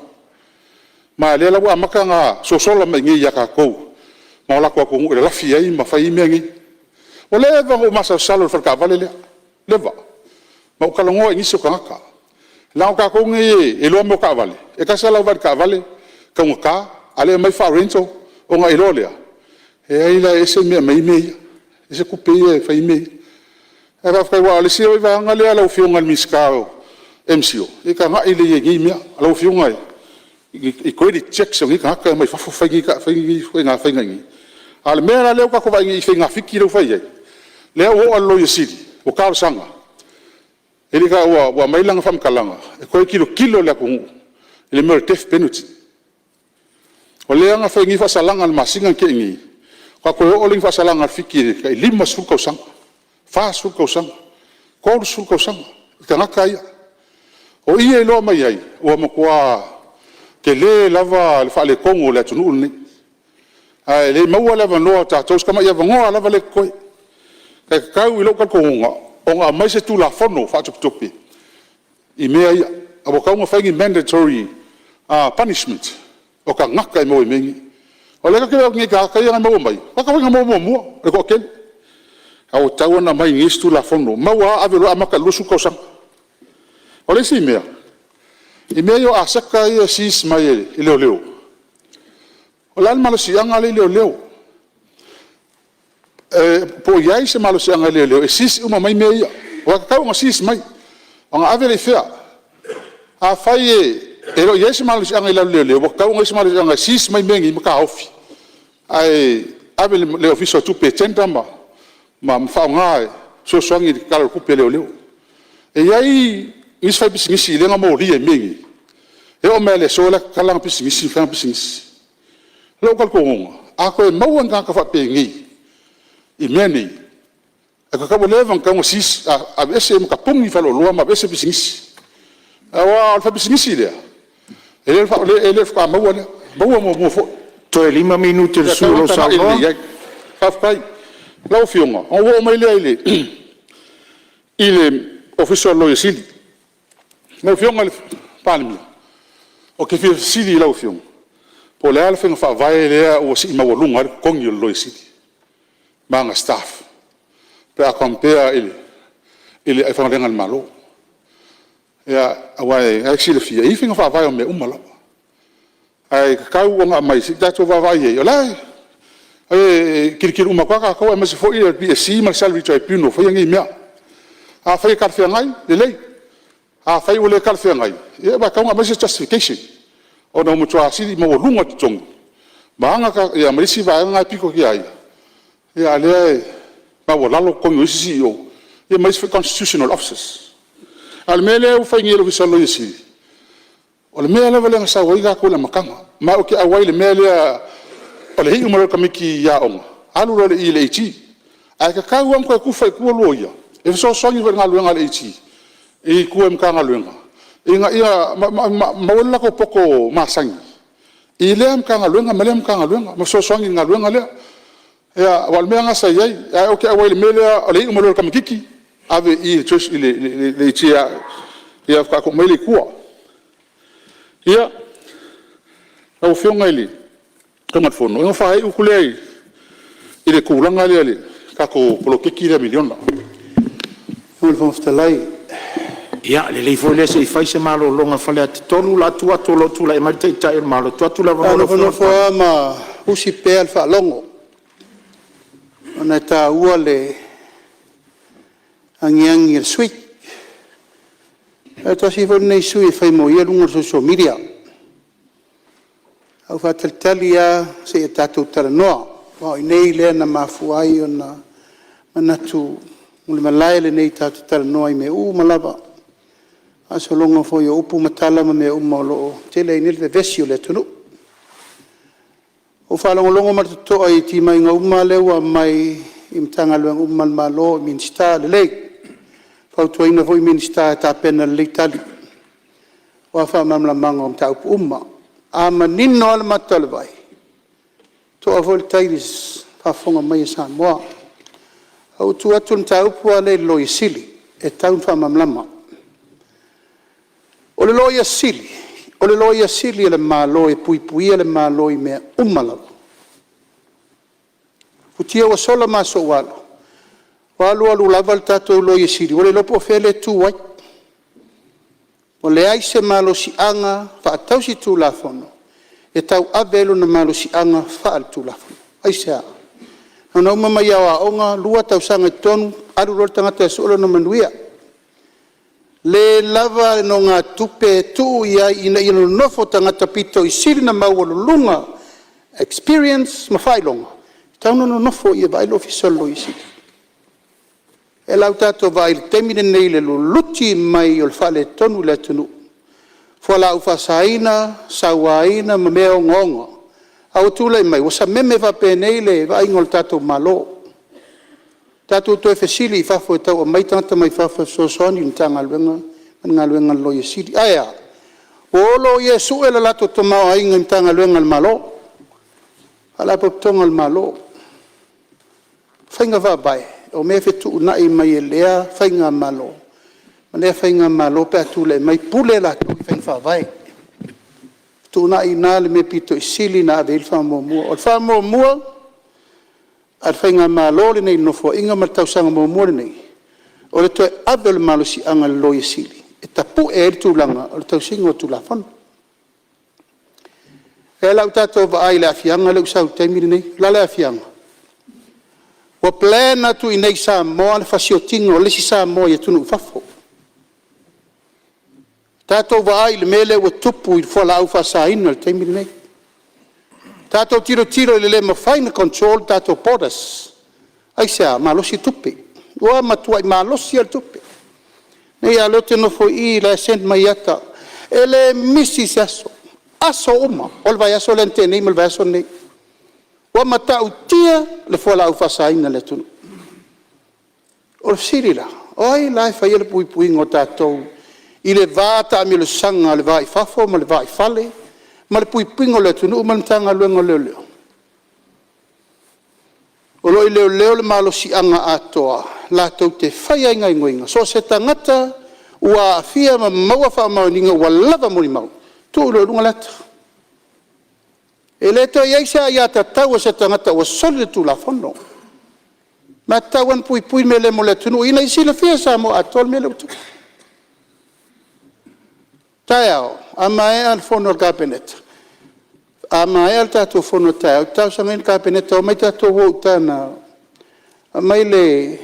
Ma o lea la ua amata ona sosola mai i inei ia tatou ma o latou atunuu e lalafi ai ma fai ai mea nei. Ua leva ona ou masalosalo i le faletaavale lea, leva. Na ou talanoa i nisi o tagata, leaga o tatou nei e iloa mea o taavale, e tasi lava lau vaai i le taavale, e taugata, a o lea e aumai faa-rental ona e iloa lea, e leai la e ese mea e aumai ai mea ia, e ese tupe ia e fai ai mea ia. Ae faafetai aua o le isi vaega lea lau Afioga i le Minisita o le MCIL, se i tagai lelei i ai i nei mea. Lau Afioga i credit checks o nei tagata e omai fafo fai nei ituaiga faiga i inei. A o le mea la lea ua tatou vaai nei i faiga fiki lea ua fai ai, lea ua oo lava i le Loia Sili ua talosaga, ua aumai lana faamatalaga, e toe tilotilo le atunuu i le mea o le death penalty. O lea na fai nei faasalaga i le masina na tea nei, faatoa toe oo lea i faasalaga a le Fiti i le tai 50 tausaga, 40 tausaga, 30 tausaga i tagata ia. O i e iloa mai ai, ua matua tele lava le faaletonu o le atunuu lenei, ae le maua le avanoa o tatou, si tamai avanoa lava lea e totoe. E tatau i lou talitonuga ona aumai se Tulafono faatopetope i mea ia, ae ua tatau ona fai ni mandatory punishment o tagata e maua i mea nei. O lea ta te vaai atu nei i tagata ia na maua mai, o tagata foi na maua muamua le toatele, ae ua tatau ona aumai i inei se Tulafono, maua lava ave loa amata i le 20 tausaga. O le isi mea, i mea ia o aseta ia e seize mai e leoleo, o le a le malosiaga lea e i leoleo? Po o i ai se malosiaga i leoleo e seize uma mai mea ia, aua e tatau ona seize mai, ona ave lea i fea? Afai e le o i ai se malosiaga i lalo o leoleo, ua tatau ona i ai se malosiaga e seize mai mea nei ma taofi, ae ave i le Ofisa o Tupe e tender ma faaaoga e fesoasoani i le Tala o le Tupe a leoleo. E i ai isi faipisinisi lea na molia i mea nei, E oo mai lava i le aso o la e tatala ana pisinisi ma fai ana pisinisi. O lou talitonuga, a toe maua ni tagata faapenei i mea nei, ua leva ona tatau ona aveese ma tapuni faleoloa ma aveese pisinisi. Aua o le faipisinisi lea, e le faatoa maua lea, e maua muamua foi. Toe 5 minute o le sui usufono o lo o saunoa. Faafetai. Lau Afioga, ona ou oo mai lea i le Ofisa o le Loia Sili. Lau Afioga i le Palemia, ou te fia fesili i lau Afioga, po o le a le faiga faavae lea ua sii maualuga ai le totogi o le Loia Sili ma ana staff pe a compare i le aufaigaluega a le Malo. Aua o lena e te silafia, e i ai faiga faavae o mea uma lava, ae tatau ona aumai se i tatou vaavaai i ai, o la e tilotilo uma atu lava tatou aemaise foi o le PSC ma le Salary Tribunal o faia nei mea. Afai e talafeagai, lelei. Afai ua le talafeagai, ia ua tatau ona aumai se justification ona ua matua sii maualuga totogi ma isi vaega na e pito i ai, a o lea e maualalo totogi o isi CEOs ma isi foi Constitutional Officers. A o le mea lea ua fai nei e le Ofisa o le Loia Sili, o le mea lava lea na sau ai tatou i le amataga. Ma ou te auai i le mea lea o le iu mai loa o le tamaititi aoga, alu loa i le AG. Ae tatau lava ona toe tufa i tua loia e fesoasoani foi i le galuega a le AG i tua i Matagaluega ina ia maua ai lo latou poto masani i lea Matagaluega ma lea Matagaluega ma fesoasoani i le galuega lea. Aua o le mea lena sa i ai, ae ou te auai i le mea lea o le iu mai loa o le tamaitiiti ave i i le AG ia faatoa tuu mai lea i tua. Ia, lau Afioga i le Fofoga Fetalai, ona faaiu atu lea i le tulaga lea i le tatou poloketi lea miliona. Lau Afioga i le Fofoga Fetalai… Ia lelei foi lea se i fai se malologa a Faleata 3 o le a tuu atu o lo o tulai mai le Taitai o le Malo. E tuu atu le Sa avanoa i ou lau Afioga i le nofonofo lava ma usi pea le faalogo ona e taua le agiagi a le sui usufono. Ae tasi foi lenei sui usufono e fai mo ia luga o le social media. A ou faatalitali lava seia tatou talanoa, aua o i inei lea na mafua ai ona manatu o le malae lenei tatou te talanoa ai i mea uma lava, faasologa foi o upu ma tala ma mea uma o lo o tele ai nei le vevesi o le atunuu. Ua ou faalogologo ma le totoa i timaiga uma lea ua aumai i Matagaluega uma a le Malo, Minisita, lelei. E fautuaina foi Minisita e tapena lelei tali aua faamalamalamaga o mataupu uma. A manino lava le mata o le vai, e toa foi le tai i le faafofoga mai a Samoa. Ae ua ou tu atu i le mataupu lava lea i le Loia Sili e tatau ona faamalamalama. O le Loia Sili, o le Loia Sili a le Malo e puipuia le Malo i mea uma lava. O futia ua sola ma aso ua alu, ua alu alu lava le tatou Loia Sili ua le iloa po o fea lea e tu ai. Ua leai se malosiaga faatausi-tulafono e tauave ai lona malosiaga faale-tulafono. Aisea? Na ona uma mai lava o aoga, 2 tausaga i totonu, alu loa le tagata e sue lona manuia. Le lava le nonogatupe e tuu i ai ina ia nonofo tagata aupito sili ona maualuluga experience ma faailoga, e tatau ona nonofo i i e vaai le Ofisa o le Loia Sili. O lea la ua tatou vaai i le taimi lenei i le luluti mai o le faaletonu o le atunuu, fualaau faasaina, sauaina ma mea ogaoga, a ua tulai mai ua sameme faapenei le vaaiga o le tatou Malo. Tatou toe fesili i fafo e tau aumai tagata mai fafo e fesoasoani i le Matagaluega ma le galuega a le Loia Sili. Ae a? Ua o loia e sue le latou tamaoaiga i Matagaluega a le Malo, Faalapotopotoga a le Malo. O faiga faavae, o mea e fetuunai mai e lea faigamalo ma lea faigamalo pe a tulai mai, pule latou i faiga faavae. Fetuunai i ina le mea aupito sili ona ave i ai le faamuamua. O le faamuamua a le faigamalo lenei i le Nofoaiga ma le tausaga muamua lenei, o le toe ave o le malosiaga i le Loia Sili e tapue ai le tulaga o le tausiga o Tulafono. O lea la ua tatou vaai i le aafiaga lea ua sau i le taimi lenei. O le a le aafiaga? Ua plan atu i inei i Samoa le fasiotiga o le isi Samoa i atunuu i fafo. Tatou vaai i le mea lea ua tupu i fualaau faasaina i le taimi lenei. Tatou tilotilo i le le mafai ona control tatou borders. Aisea? Malosi tupe, ua matuai malosi lava le tupe. Nei lava o lea ou te nofo i i o la e send mai ata. E le misi se aso, aso uma o le vaiaso lea na tea nei ma le vaiaso lenei. Ua matautia le fualaau faasaina i le atunuu. O le fesili la, o ai la e faia le puipuiga o tatou i le va taamilosaga i le va i fafo ma le va i fale ma le puipuiga o le atunuu ma le Matagaluega o Leoleo? O lo o i leoleo le malosiaga atoa latou te faia ai gaoioiga, so o se tagata ua aafia ma maua faamaoniga ua lava molimau, tuu loa i luga le ata. E le toe i ai se aiatatau a se tagata ua soli le Tulafono. Ma e tatau lava ona puipui le mea lea mo le atunuu ina ia silafia e Samoa atoa le mea lea ua tupu. Taeao, a maea le fono a le Kapeneta, a maea le tatou fono a taeao, ou te talosagaina le Kapeneta, omai tatou o i uta na aumai le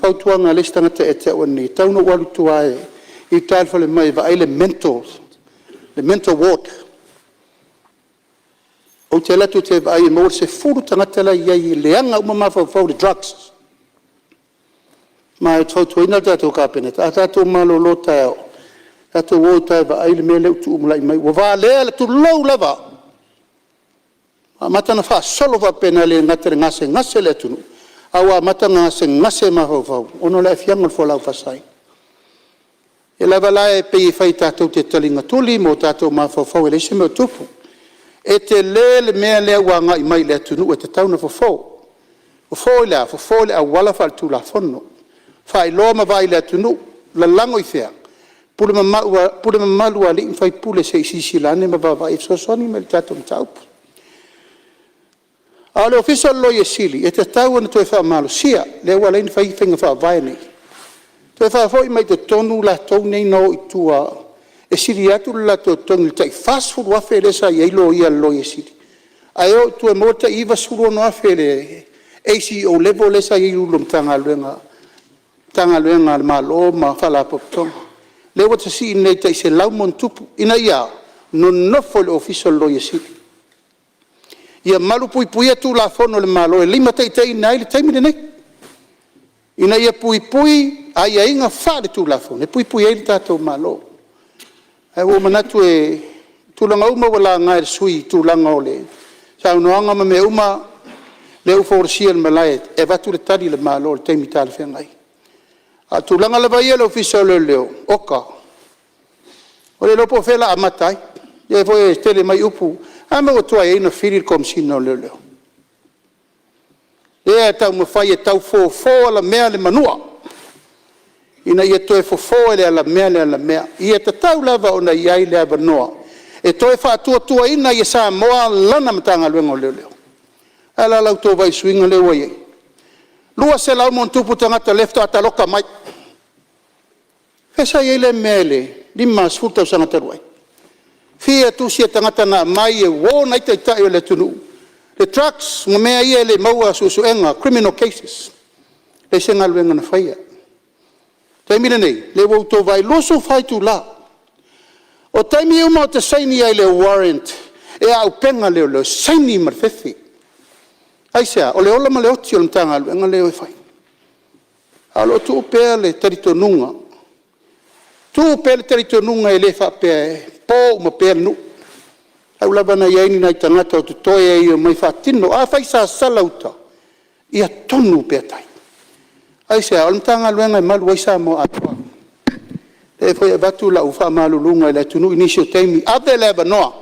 fautuaga a le isi tagata ia te au ananei, e tatau ona ou alu i tua i uta i le falemai e vaai le mental ward. Ou te alu atu ou te vaai e maua le 10 tagata la e i ai e leaga uma mafaufau i le drugs. Ma ou te fautuaina le tatou Kapeneta, a tatou malolo taeao, tatou o i uta e vaai le mea lea ua tulai mai, ua valea tulou lava, ua amata ona faasolo faapena, e le gata ina gasegase le atunuu, a ua amata ona gasegase mafaufau ona o le aafiaga o le fualaau faasaina. O lea lava la e pei e fai tatou te taligatuli ma o tatou mafaufau e leai se mea o tupu. E tele le mea lea ua agai mai i le atunuu e tatau ona fofo. Fofo i le a? Fofo i le auala faale-tulafono, faailoa ma vaai i le atunuu, lalago i fea? Pule mamalu a alii ma faipule se i silasila ane ma vaavaai e fesoasoani mai i le tatou mataupu. A o le Ofisa o le Loia Sili, e tatau ona toe faamalosia, lea ua ala ai ona fai faiga faavae nei, toe faafoi mai totonu latou nei na o i tua e sili atu le latou totogi i le tai $40,000 lea sa i ai loia a le Loia Sili, ae o i tua e maua le tai $96,000 i le ACEO level lea sa i ai i Ofisa Sili o Pulega o Matagaluega a le Malo ma Faalapotopotoga. Lea ua siisii nei i le tai $100+, ina ia a? Nonofo i le Ofisa o le Loia Sili, ia malupuipuia Tulafono a le Malo e limataitaiina ai le taimi lenei, ina ia puipui aiaiga faale-Tulafono e puipui ai le tatou Malo. Ae ua ou manatu o tulaga uma ua laga e sui usufono i tulaga o saunoaga ma mea uma, lea ua folasia i le malae e avatu le tali a le Malo i le taimi talafeagai. A o le tulaga lava ia i le Ofisa o Leoleo, oka, ua le iloa po o fea o le a amata ai. O lea foi e tele mai upu, a mea ua tuai ai ona fili le Komesina o Leoleo? Lea e taumafai e tau fofo alamea le manua, ina ia toe fofo e le alamea le alamea. Ia tatau lava ona i ai le avanoa e toe faatuatuaina ai e Samoa lana Matagaluega o Leoleo. Ae a la la outou vaai i le suiga lea ua i ai? 200+ tagata lea faatoa taloka mai. O fea sa i ai lea mea i le 50 tausaga talu ai? Fia tusi a tagata na aumai e warn ai taitai o le atunuu, le drugs ma mea ia e le i maua suesuega, criminal cases. E leai se galuega na faia. O le taimi lenei, o lea ua outou vaai i ai, 24 itula. O taimi uma ou te saini ai i le warrant e auupega leoleo, e saini ma le fefe. Aisea? O le ola ma le oti o le Matagaluega lea e o e fai. Ae o lo o tuu pea le talitonuga, tuu pea le talitonuga e le faapea e po uma pea le nuu. Tau lava ina i ai ni nai tagata o totoe e omai e faatino. Afai e sasala uta, ia tonu pea tai. Aisea? O le Matagaluega e malu ai Samoa atoa. O lea foi e avatu lau faamaluluga i le atunuu i nisi o taimi, ave le avanoa,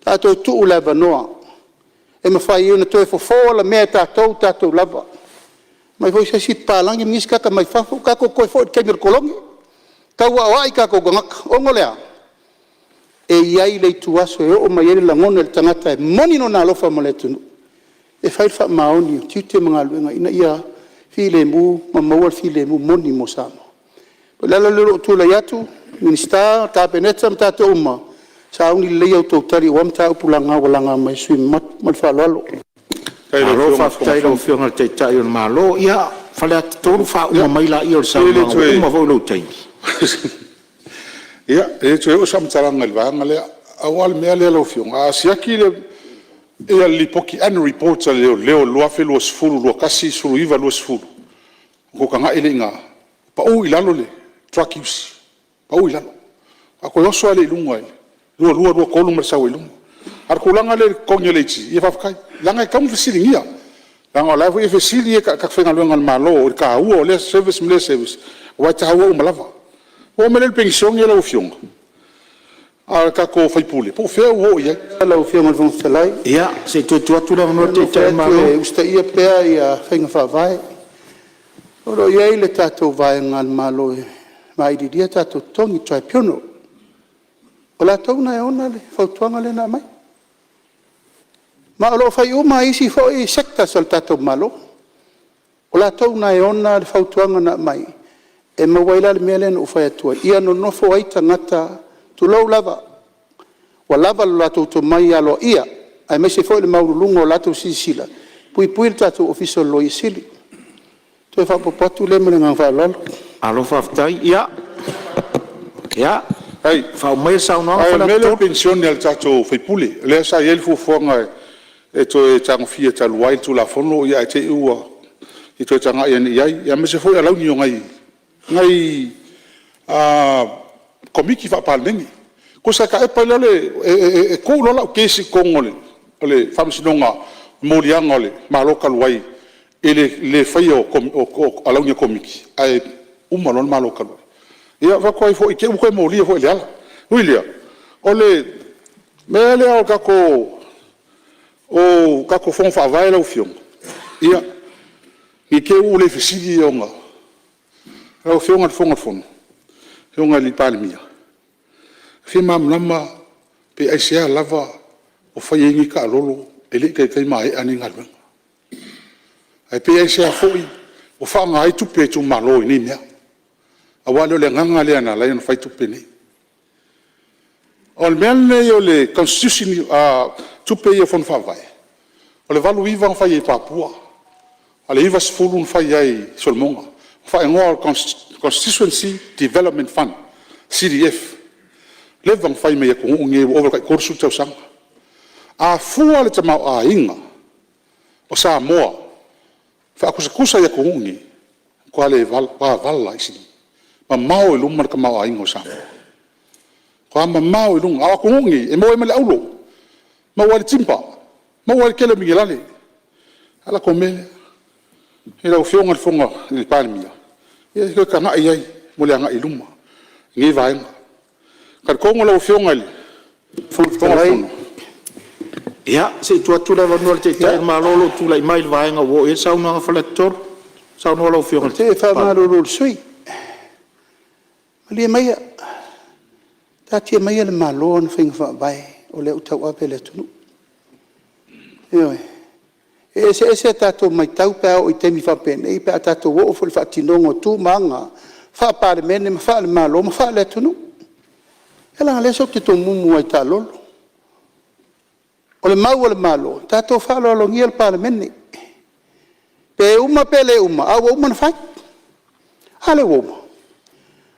tatou tuu le avanoa e mafai ai ona toe fofo alamea e tatou tatou lava. Omai foi se isi papalagi nisi tagata mai fafo, tatou toe foi i le taimi o le Kolone, tau aoai o tatou tagata. Ona o le a? E i ai le ituaso e oo mai ai le lagona i le tagata e moni lona alofa mo le atunuu, e fai le faamaoni o tiute ma galuega ina ia filemu ma maua le filemu moni mo Samoa. O le ala lea o lou tulai atu, Minisita, Kapeneta ma tatou uma, sauni lelei a outou tali aua mataupu laga ua laga mai e sui usufono mamalu. Ma le faaaloalo. Malo faafetai i lau Afioga i le Taitai o le Malo. Ia, Faleata 3, faauma mai laia o le saunoaga ua uma foi lou taimi. Ia, e le toe oo se faamatalaga i le vaega lea. Pau lava le mea lea lau Afioga, a siaki le Lipoti, Annual Report a Leoleo 2020/2021, 2019/20, ona outou tagai lea i ina, pau i lalo le drug use, pau i lalo. Faatoa toe oso lava lea i luga i le 2022, 2023 ma le sau ai i luga. A o le tulaga lea i le totogi o le AG, ia faafetai, leaga e tatau ona fesiligia, leaga o la e foi e fesili tagata faigaluega a le Malo i le taua o lea service ma lea service, aua e taua uma lava. Ona oo mai lea i le penisione lau Afioga a tatou sui usufono, po o fea ua oo i ai? Lau Afioga i le Fofoga Fetalai… Ia, se i toe tuu atu le avanoa i le Taitai o le Malo. E usitaia pea faiga faavae. O lo o i ai le tatou vaega a le Malo e vaililia tatou totogi, le tribunal. O latou lena e ona le fautuaga lea na aumai. Ma o lo o fai uma lava e isi foi sectors a le tatou Malo. O latou lena e ona le fautuaga na aumai, e maua ai la le mea lea na ou fai atu ai, ia nonofo ai tagata, tulou lava, ua lava lo latou tomai aloaia aemaise foi le maualuluga o latou silasila e puipui le tatou Ofisa o le Loia Sili. O le toe faaopoopo atu lea ma le agaga faaaloalo. Malo faafetai. Ia, faauma maia le saunoaga Ae o le mea Faleata lea o 3. le penisione a le tatou sui usufono, lea sa i ai le fuafuaga e toe tagofia talu ai le Tulafono ae te i ua… se i toe tagai ane i ai, aemaise foi alauni o nai Komiti Faa-Palemene. Tusa e taape ai loa e tu loa lau case i totonu o le Faamasinoga o moliaga o le Malo talu ai i le le faia o alauni o Komiti, ae uma loa le Malo talu ai. Ia ou fai atu ai foi i te'i ua toe molia foi e Leala. Ui i lea, o le mea lea o tatou Fono Faavae lau Afioga, ia, ne i te i ua ou le fesili ona… Lau Afioga i le Fofoga o le Fono, lau Afioga i le Palemia, e fia malamalama pe aisea lava o fai ai nei taalolo e le i taitai maea nei galuega? Ae pe aisea foi o faaaoga ai tupe a itumalo i nei mea? Aua e le o le agaga lea na ala ai ona fai tupe nei. O le mea lenei o le tupe ia o Fono Faavae, o le 1989 na fai ai i Papua, a o le 1990 na fai ai i Solomona, na faaigoa o le Constituency Development Fund, CDF. Ua leva ona fai mai e atunuu nei ua ova i le tai 30 tausaga. A fua le tamaoaiga o Samoa faatusatusa i atunuu nei, e matua vala lava, mamao i luma le tamaoaiga o Samoa, matua mamao i luga. A o atunuu nei, e maua ai ma le auro, maua ai le timuga, maua ai le tele o minerale. A o le latou mea lea. Lau Afioga i le Palemia, ia se i toe tagai i ai mo le agai i luma i lenei vaega. E talitonu lau Afioga i le Fofoga Fetalai… Ia, se i tuu atu le avanoa i le Taitai o le Malo o lo o tulai mai i le vaega ua oo i ai le saunoaga a Faleata 3. Saunoa lau Afioga i le Se e faamalulu i le sui usufono, malie maia, taatia maia le Malo ana faiga faavae o lea ua tauave le atunuu. Ioe. E eseese a tatou matau pe a oo i taimi faapenei pe a tatou oo foi i le faatinoga o tu ma aga faa-Palemene ma faale-Malo ma faale-atunuu. Ia leaga o lea tou te tomumu lava i taalolo. O le mau a le Malo, tatou faaaloalogia le Palemene, pe uma pe le uma, a ua uma ona fai. A lea ua uma?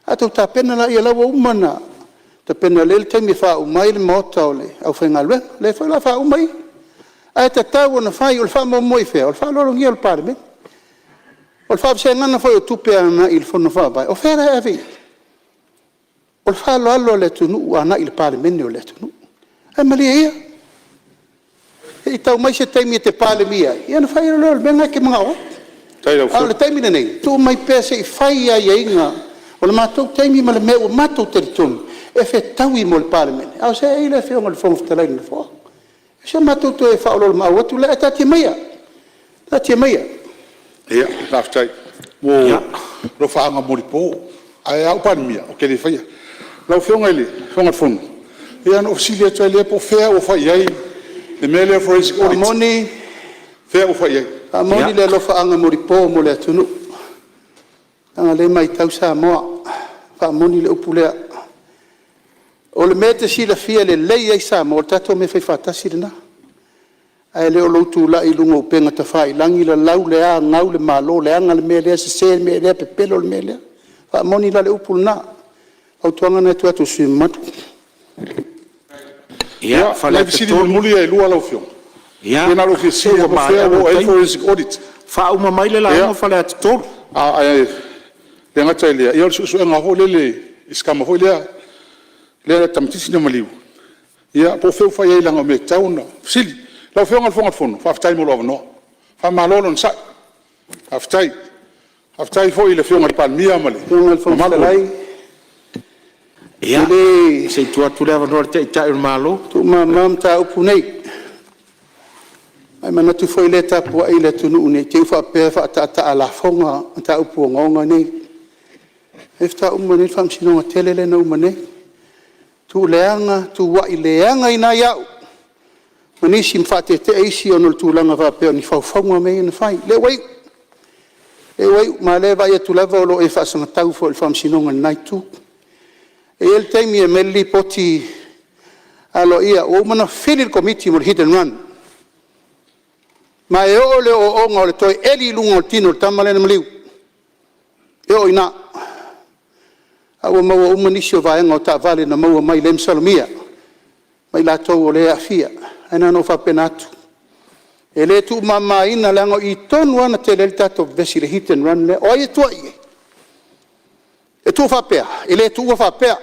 A outou tapena laia o la ua uma ona tapena, o lea e i ai le taimi e faauma ai le maota o le aufaigaluega. O lea foi o le a faauma ia. Ae tatau ona fai, o le faamoemoe i fea? O le faaaloalogia o le Palemene. O le faavasegaga foi o tupe agai i le Fono Faavae, o fea la e ave i ai? O le faaaloalo a le atunuu agai i le Palemene o le atunuu. Ae malie ia, se i tau mai se taimi e te Palemia ai, ia ona fai loa lea o le mea lena e te manao ai. A o le taimi lenei, tuu mai pea se i fai aiaiga o le matou taimi ma le mea ua matou talitonu e fetaui mo le Palemene, a o seei le Afioga i le Fofoga Fetalai i le Nofoa. O si a matou toe faaoloolomaau atu lea, ae taatia maia, taatia maia. Faafetai mo alofaaga molipo, ae a ou Palemia, ou te le faia. Lau Afioga i le Fofoga o le Fono, ia ona ou fesili atu ai lea po o fea ua fai i ai le mea lea o le forensic audit? O fea ua fai i ai? E faamoni le alofaaga molipo mo le atunuu, leaga o lea e matau Samoa, e faamoni le upu lea. O le mea e te silafia lelei ai Samoa, o le tatou mea faifaatasi lena, ae le o lou tulai i luga o upega tafailagi lalau le a, gau le Malo, leaga le mea lea, sese le mea lea, pepelo le mea lea. E faamoni la le upu lena. O le fautuaga lena e tuu atu i le sui usufono mamalu. Ia, o nai Faleata fesili 3. mulimuli ia e 2 lau Afioga. Ia, Na ona ou fia se fesili ua lava po o fea maea ua lou oo i ai le taimi. forensic audit? Faauma mai le lauga Faleata 3. Ae le gata i lea, o le suesuega foi lele i si tama foi lea le tamaitiiti na maliu, ia po o fea ua fai i ai leaga o le mea e tatau ona fesili. Lau Afioga i le Fofoga o le Fono, faafetai mo lou avanoa, faamalo le onosai, faafetai. Faafetai foi i le Afioga i le Palemia ma le mamalu o le… Ia, se i tuu atu le avanoa i le Taitai o le Malo. E tuumama mataupu nei, ae manatu foi o lea e tapuai le atunuu ne i te i ua faapea e faataataa lafoga mataupu ogaoga nei. O lea faatoa uma nei le faamasinoga tele lea na uma nei, tu leaga tuuai leagaina ai au ma nisi ma faatetea isi ona o le tulaga faapea o ni faufauga mea ia na fai. O lea ua iu, lea ua iu, ma o lea e vaai atu lava o lo o e faasagatau foi i le faamasinoga i lena itu. E i ai le taimi e aumai ai le lipoti aloaia, ua uma ona fili le Komiti mo le hit and run, ma e oo i le ooooga o le toe eli i luga o le tino o le tama lea na maliu, e oo i ina. A ua maua uma nisi o vaega o taavale na maua mai lea e masalomia ma i latou o lea e aafia. Ae na ona ou faapena atu, e le tuumamaina leaga o i tonu lava na tele ai le tatou vevesi i le hit and run lea. O ai e tua i ai? E tuu faapea? E le tuua faapea.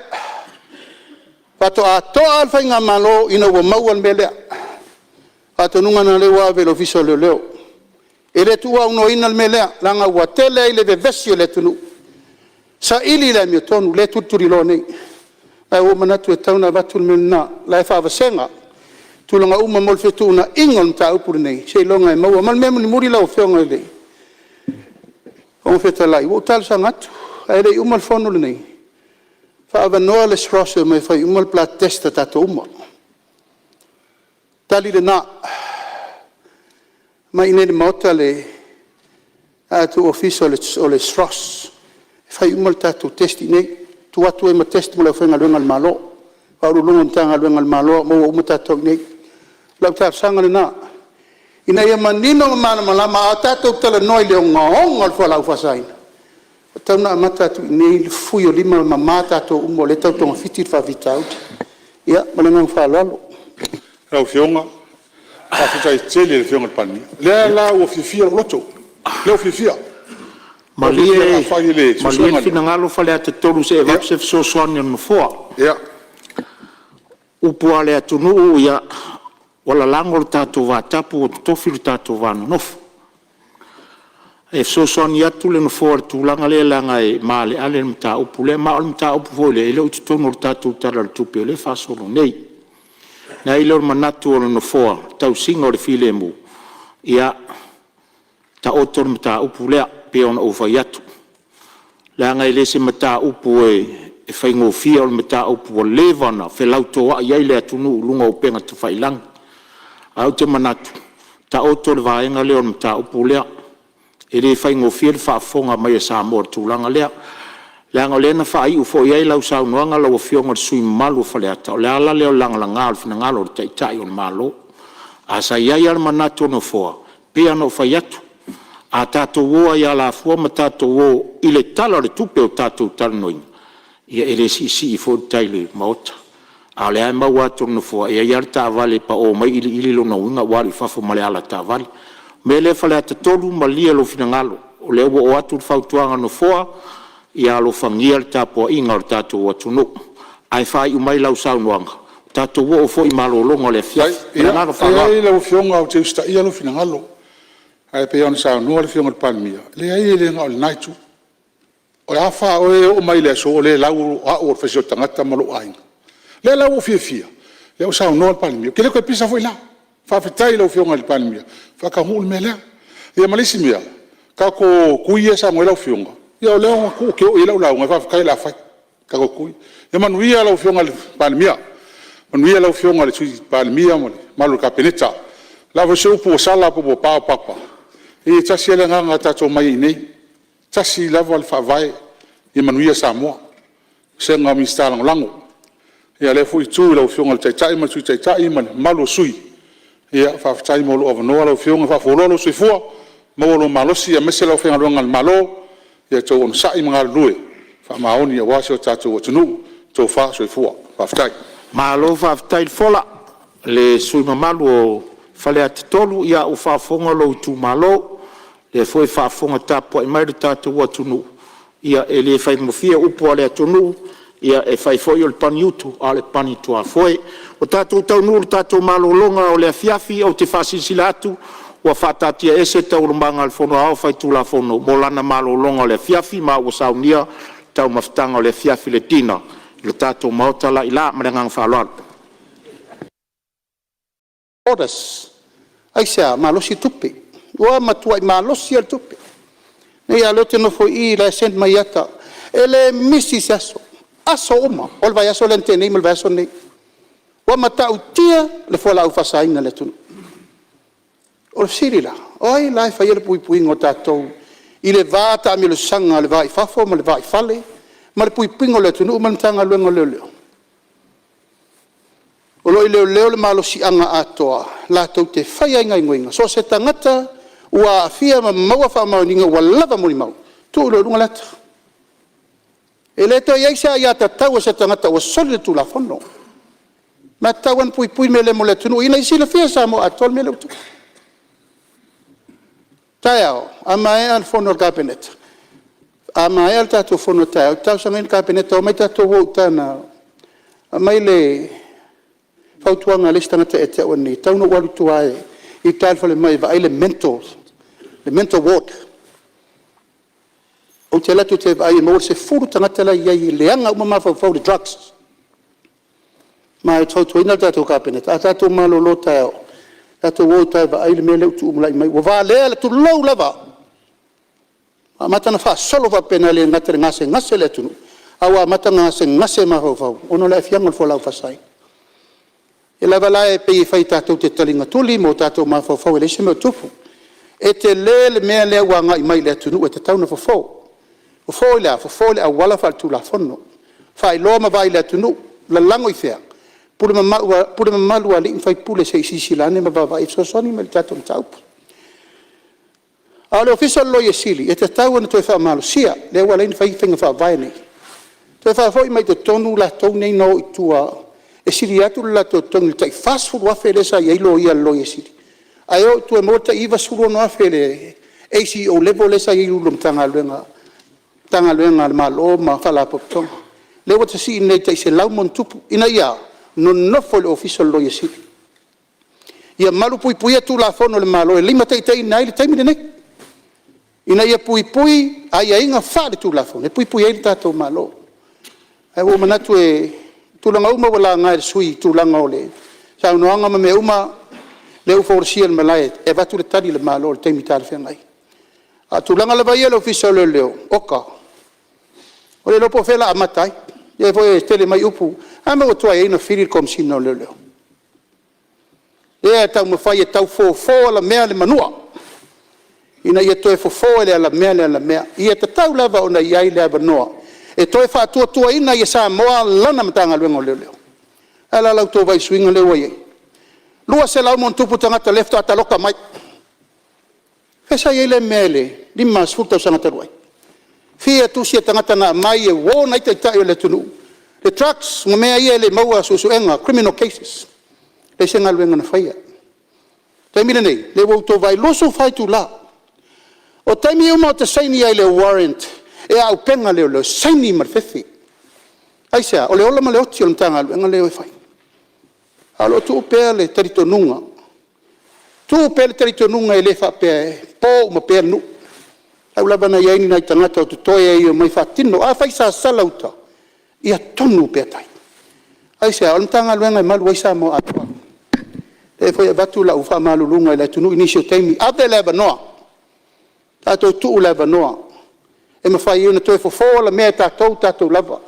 Faatoa toa lava le faigamalo ina ua maua le mea lea. O le faatonuga lena o lea ua ave i le Ofisa o Leoleo. E le tuuaunoaina le mea lea, leaga ua tele ai le vevesi o le atunuu, saili le amiotonu, lea e tulituliloa nei. Ae ua ou manatu e tatau ona avatu le mea lena, o la e faavasega tulaga uma mo le fetuunaiga o le mataupu lenei, seiloga e maua. Ma le mea mulimuli lau Afioga i le Fofoga Fetalai, ua ou talosaga atu, ae le i uma le fono lenei, faaavanoa le SROS e omai e fai uma le blood test a tatou uma. Tali lena, omai i inei i le Maota le tatou Ofisa o le SROS e fai uma le tatou test i inei, tuu atu ai ma test mo le aufaigaluega a le Malo, Ofisa Sili o Pulega o Matagaluega a le Malo, maua uma tatou i inei. O lau talosaga lena, ina ia manino ma malamalama, a tatou talanoa i le ogaoga o le fualaau faasaina, ua tatau ona amata atu i inei le fui o lima ma mama tatou uma o lea e tau togafiti le faafitauli. Ia, ma le agaga faaaloalo. Lau Afioga, faafetai tele i le Afioga i le Palemia. O lea la ua fiafia lou loto, lea ua fiafia. Malie le finagalo Faleata 3 se i avatu se fesoasoani a le Nofoa. O upu lava a le atunuu, ua lalago le tatou vatapu ua totofi lo tatou va nonofo. E fesoasoani atu le Nofoa i le tulaga lea leaga e maaleale le mataupu lea, ma o le mataupu foi lea e le o i totonu o le tatou Tala o le Tupe o lea e faasolo nei. Ona i ai lea o le manatu o le Nofoa, i le tausiga o le filemu, ia taoto le mataupu lea pei ona ou fai atu, leaga e le o se mataupu e faigofie, o le mataupu ua leva ona felautoai ai le atunuu i luga o upega tafailagi. Ae ou te manatu, taoto le vaega lea o le mataupu lea, e le faigofie le faafofoga mai a Samoa i le tulaga lea, leaga o lea na faaiu foi i ai lau saunoaga lau Afioga i le sui usufono mamalu o Faleata, o le ala lea o le lagalaga o le finagalo o le Taitai o le Malo. Ae sa i ai lava le manatu o le Nofoa, e pei lava ona ou fai atu, a tatou o lava i alafua ma tatou o i le Tala o le Tupe ua tatou talanoaina, ia e le siisii foi le tai i le Maota. A o lea lava e maua atu e le Nofoa, e i ai lava le taavale e pao mai iliili, lona uiga ua alu i fafo ma le ala taavale. O le mea lea Faleata 3, malie lou finagalo, o lea ua oo atu le fautuaga a le Nofoa, ia alofagia le tapuaiga a lo tatou atunuu. Ae faaiu mai lau saunoaga, tatou oo foi i malologa o le afiafi. Ma le agaga faaaloalo. Leai lau Afioga ou te usitaia lou finagalo, ae pei ona saunoa le Afioga i le Palemia, leai e le na o lena Itu. O le a fa oe e oo mai le aso o le lau o au o le faisio tagata ma lou aiga. O lea la ua ou fiafia, o lea ua saunoa le Palemia, ou te le toe pisa foi la. Faafetai i lau Afioga i le Palemia, faataunuu le mea lea. Ia ma le isi mea, tatou tui ia e saunoa i ai lau Afioga, ia o lea ou te oo i ai lau lauga, faafetai o le a fai tatou tui. Ia manuia lau Afioga i le Palemia, manuia lau Afioga i le Sui Palemia ma le mamalu o le Kapeneta. O le a foi se upu ua sala pe ua paopapa, ia e tasi lava le agaga na tatou omai ai i inei, e tasi lava le faavae, ia manuia Samoa. Le vasega o Minisita Lagolago. Ia lea foi Itu i lau Afioga i le Taitai ma le Sui Taitai ma le mamalu o sui usufono, faafetai mo lou avanoa lau Afioga, faafualoa lou soifua, maua lou malosi aemaise le aufaigaluega a le Malo. Ia outou onosai ma galulue faamaoni aua si o tatou atunuu. Tofa soifua. Faafetai. Malo faafetai le fola i le sui usufono mamalu o Faleata 3, ia ua faafofoga lou itumalo, o lea foi e faafofoga tapuai mai lo tatou atunuu, ia e le faigofie. O upu lava a le atunuu, Ia e fai foi o le pagiutu a o le pagituafoe. Ua tatou taunuu i le tatou malologa o le afiafi, ou te faasilasila atu ua faataatiaese Taualumaga a le Fono Aoao Faitulafono mo lana malologa o le afiafi, ma ua saunia le taumafataga o le afiafi, le dinner i le tatou maota la i ila. Ma le agaga faaaloalo. Borders. Aisea? Malosi tupe, ua matuai malosi lava le tupe. O lenei lava ou te nofo i i o la e send mai ata, e le misi i se aso, aso uma o le vaiaso lea na tea nei ma le vaiaso lenei. Ua matautia le fualaau faasaina i le atunuu. O le fesili la, o ai la e faia le puipuiga o tatou i le va taamilosaga i le va i fafo ma le va i fale ma le puipuiga o le atunuu ma le Matagaluega o Leoleo? O lo o i leoleo le malosiaga atoa latou te faia ai gaoioiga, so o se tagata ua aafia ma maua faamaoniga ua lava molimau, tuu loa i luga le ata. E le toe i ai se aiatatau a se tagata ua soli le Tulafono. Ma e tatau lava ona puipui le mea lea mo le atunuu ina ia silafia e Samoa atoa le mea lea ua tupu. Taeao, a maea le fono a le Kapeneta, a maea le tatou fono taeao, ou te talosagaina le Kapeneta, omai tatou o i uta na aumai le fautuaga a le isi tagata ia te au ananei, e tatau ona ou alu i tua i uta i le falemai e vaai le mental ward. Ou te alu atu ou te vaai e maua i le 10 tagata la e i ai e leaga uma mafaufau i le drugs. Ma ou te fautuaina le tatou Kapeneta, a tatou malolo taeao, tatou o i uta e vaai le mea lea ua tulai mai, ua valea tulou lava, ua amata ona faasolo faapena, e le gata ina gasegase le atunuu, ae ua amata ona gasegase mafaufau ona o le aafiaga o le fualaau faasaina. O lea lava la e pei e fai tatou te taligatuli ma o tatou mafaufau e leai se mea o tupu. E tele le mea lea ua agai mai i le atunuu e tatau ona fofo. Fofo i le a? Fofo i le auala faletulafono, faailoa ma vaai i le atunuu, lalago i fea? Pule mamalu a alii ma faipule se i silasila ane ma vaavaai e fesoasoani mai i le tatou mataupu. A o le Ofisa o le Loia Sili, e tatau ona toe faamalosia, lea ua ala ai ona fai faiga faavae nei, toe faafoi mai totonu latou nei na o i tua e sili atu le latou totogi i le tai $40,000 lea sa i ai loia a le Loia Sili, ae o i tua e maua le tai $96,000 i le ACEO level lea sa i ai i Ofisa Sili o Pulega o Matagaluega a le Malo ma Faalapotopotoga. Lea ua sii nei i le tai $100+, ina ia a? Nonofo i le Ofisa o le Loia Sili. Ia malupuipuia Tulafono a le Malo e limataitaiina ai le taimi lenei, ina ia puipui aiaiga faale-Tulafono e puipui ai le tatou Malo. Ae ua ou manatu o tulaga uma ua laga e sui usufono i tulaga o saunoaga ma mea uma, lea ua folasia i le malae e avatu le tali a le Malo i le taimi talafeagai. A o tulaga lava ia i le Ofisa o Leoleo, oka, ua le iloa po o fea o le a amata ai. O lea foi e tele mai upu, o le a le mea ua tuai ai ona fili le Komesina o Leoleo? Lea e taumafai e tau fofo alamea le manua, ina ia toe fofo e le alamea le alamea. Ia tatau lava ona i ai le avanoa e toe faatuatuaina ai e Samoa lana Matagaluega o Leoleo. Ae a la la outou vaai i le suiga lea ua i ai? 200+ tagata lea faatoa taloka mai. O fea sa i ai lea mea i le 50 tausaga talu ai? Fia tusi a tagata na aumai e warn ai taitai o le atunuu, le drugs ma mea ia e le i maua suesuega, criminal cases. E leai se galuega na faia. O le taimi lenei, o lea ua outou vaai i le 24 itula. O taimi uma ou te saini ai i le warrant e auupega a leoleo, e saini ma le fefe. Aisea? O le ola ma le oti o le Matagaluega lea e o e fai. Ae o lo o tuu pea le talitonuga, tuu pea le talitonuga e le faapea e po uma pea le nuu. Tau lava ina i ai ni nai tagata o totoe e omai e faatino. Afai e sasala uta, ia tonu pea tai. Aisea? O le Matagaluega e malu ai Samoa atoa. O lea foi e avatu lau faamaluluga i le atunuu i nisi o taimi, ave le avanoa, tatou tuu le avanoa e mafai ai ona toe fofo alamea e tatou tatou lava.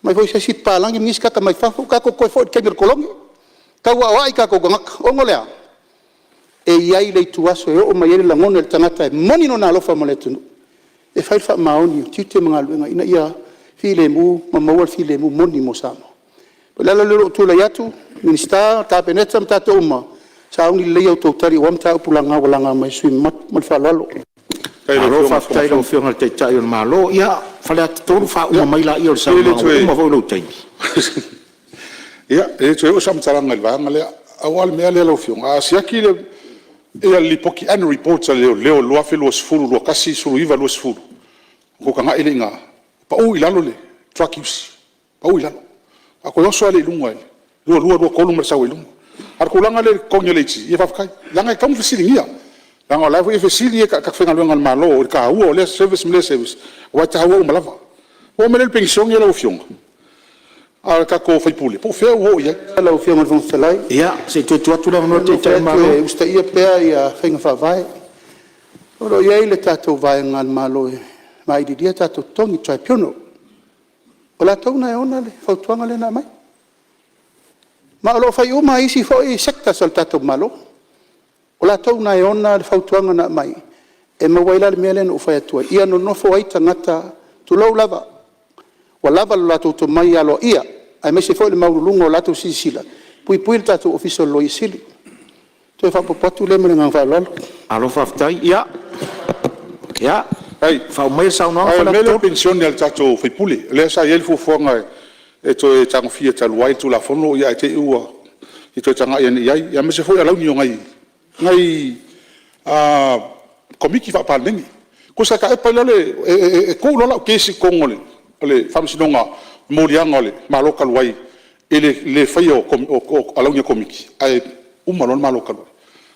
Omai foi se isi papalagi nisi tagata mai fafo, tatou toe foi i le taimi o le Kolone, tau aoai o tatou tagata. Ona o le a? E i ai le ituaso e oo mai ai le lagona i le tagata e moni lona alofa mo le atunuu, e fai le faamaoni o tiute ma galuega ina ia filemu ma maua le filemu moni mo Samoa. O le ala lea o lou tulai atu, Minisita, Kapeneta ma tatou uma, sauni lelei a outou tali aua mataupu laga ua laga mai e sui usufono mamalu. Ma le faaaloalo. Malo faafetai i lau Afioga i le Taitai o le Malo. Ia, Faleata 3, faauma mai laia o le saunoaga ua uma foi lou taimi. Ia, e le toe oo sau faamatalaga i le vaega lea. Pau lava le mea lea lau Afioga, a siaki le Lipoti, Annual Report a Leoleo 2020/2021, 2019/20, ona outou tagai lea i ina, pau i lalo le drug use. pau i lalo. Faatoa toe oso lava lea i luga i le 2022, 2023 ma le sau ai i luga. A o le tulaga lea i le totogi o le AG, ia faafetai, leaga e tatau ona fesiligia, leaga o la e foi e fesili tagata faigaluega a le Malo i le taua o lea service ma lea service, aua e taua uma lava. Ona oo mai lea i le Penisione lau Afioga a tatou sui usufono, po o fea ua oo i ai? Lau Afioga i le Fofoga Fetalai… Ia, se i toe tuu atu le avanoa i le Taitai o le Malo. E usitaia pea faiga faavae. O lo o i ai le tatou vaega a le Malo e vaililia tatou totogi, le tribunal. O latou lena e ona le fautuaga lea na aumai. Ma o lo o fai uma lava e isi foi sectors a le tatou Malo. O latou lena e ona le fautuaga na aumai, e maua ai la le mea lea na ou fai atu ai, ia nonofo ai tagata, tulou lava, ua lava lo latou tomai aloaia aemaise foi o le maualuluga o latou silasila e puipui le tatou Ofisa o le Loia Sili. O le toe faaopoopo atu lea ma le agaga faaaloalo. Malo faafetai. Ia, faauma maia le saunoaga Ae o le mea Faleata lea o 3. le penisione a le tatou sui usufono, lea sa i ai le fuafuaga e toe tagofia talu ai le Tulafono ae te i ua… se i toe tagai ane i ai, aemaise foi alauni o nai Komiti Faa-Palemene. Tusa e taape ai loa e tu loa lau case i totonu o le Faamasinoga o moliaga o le Malo talu ai i le le faia o alauni o Komiti, ae uma loa le Malo talu ai.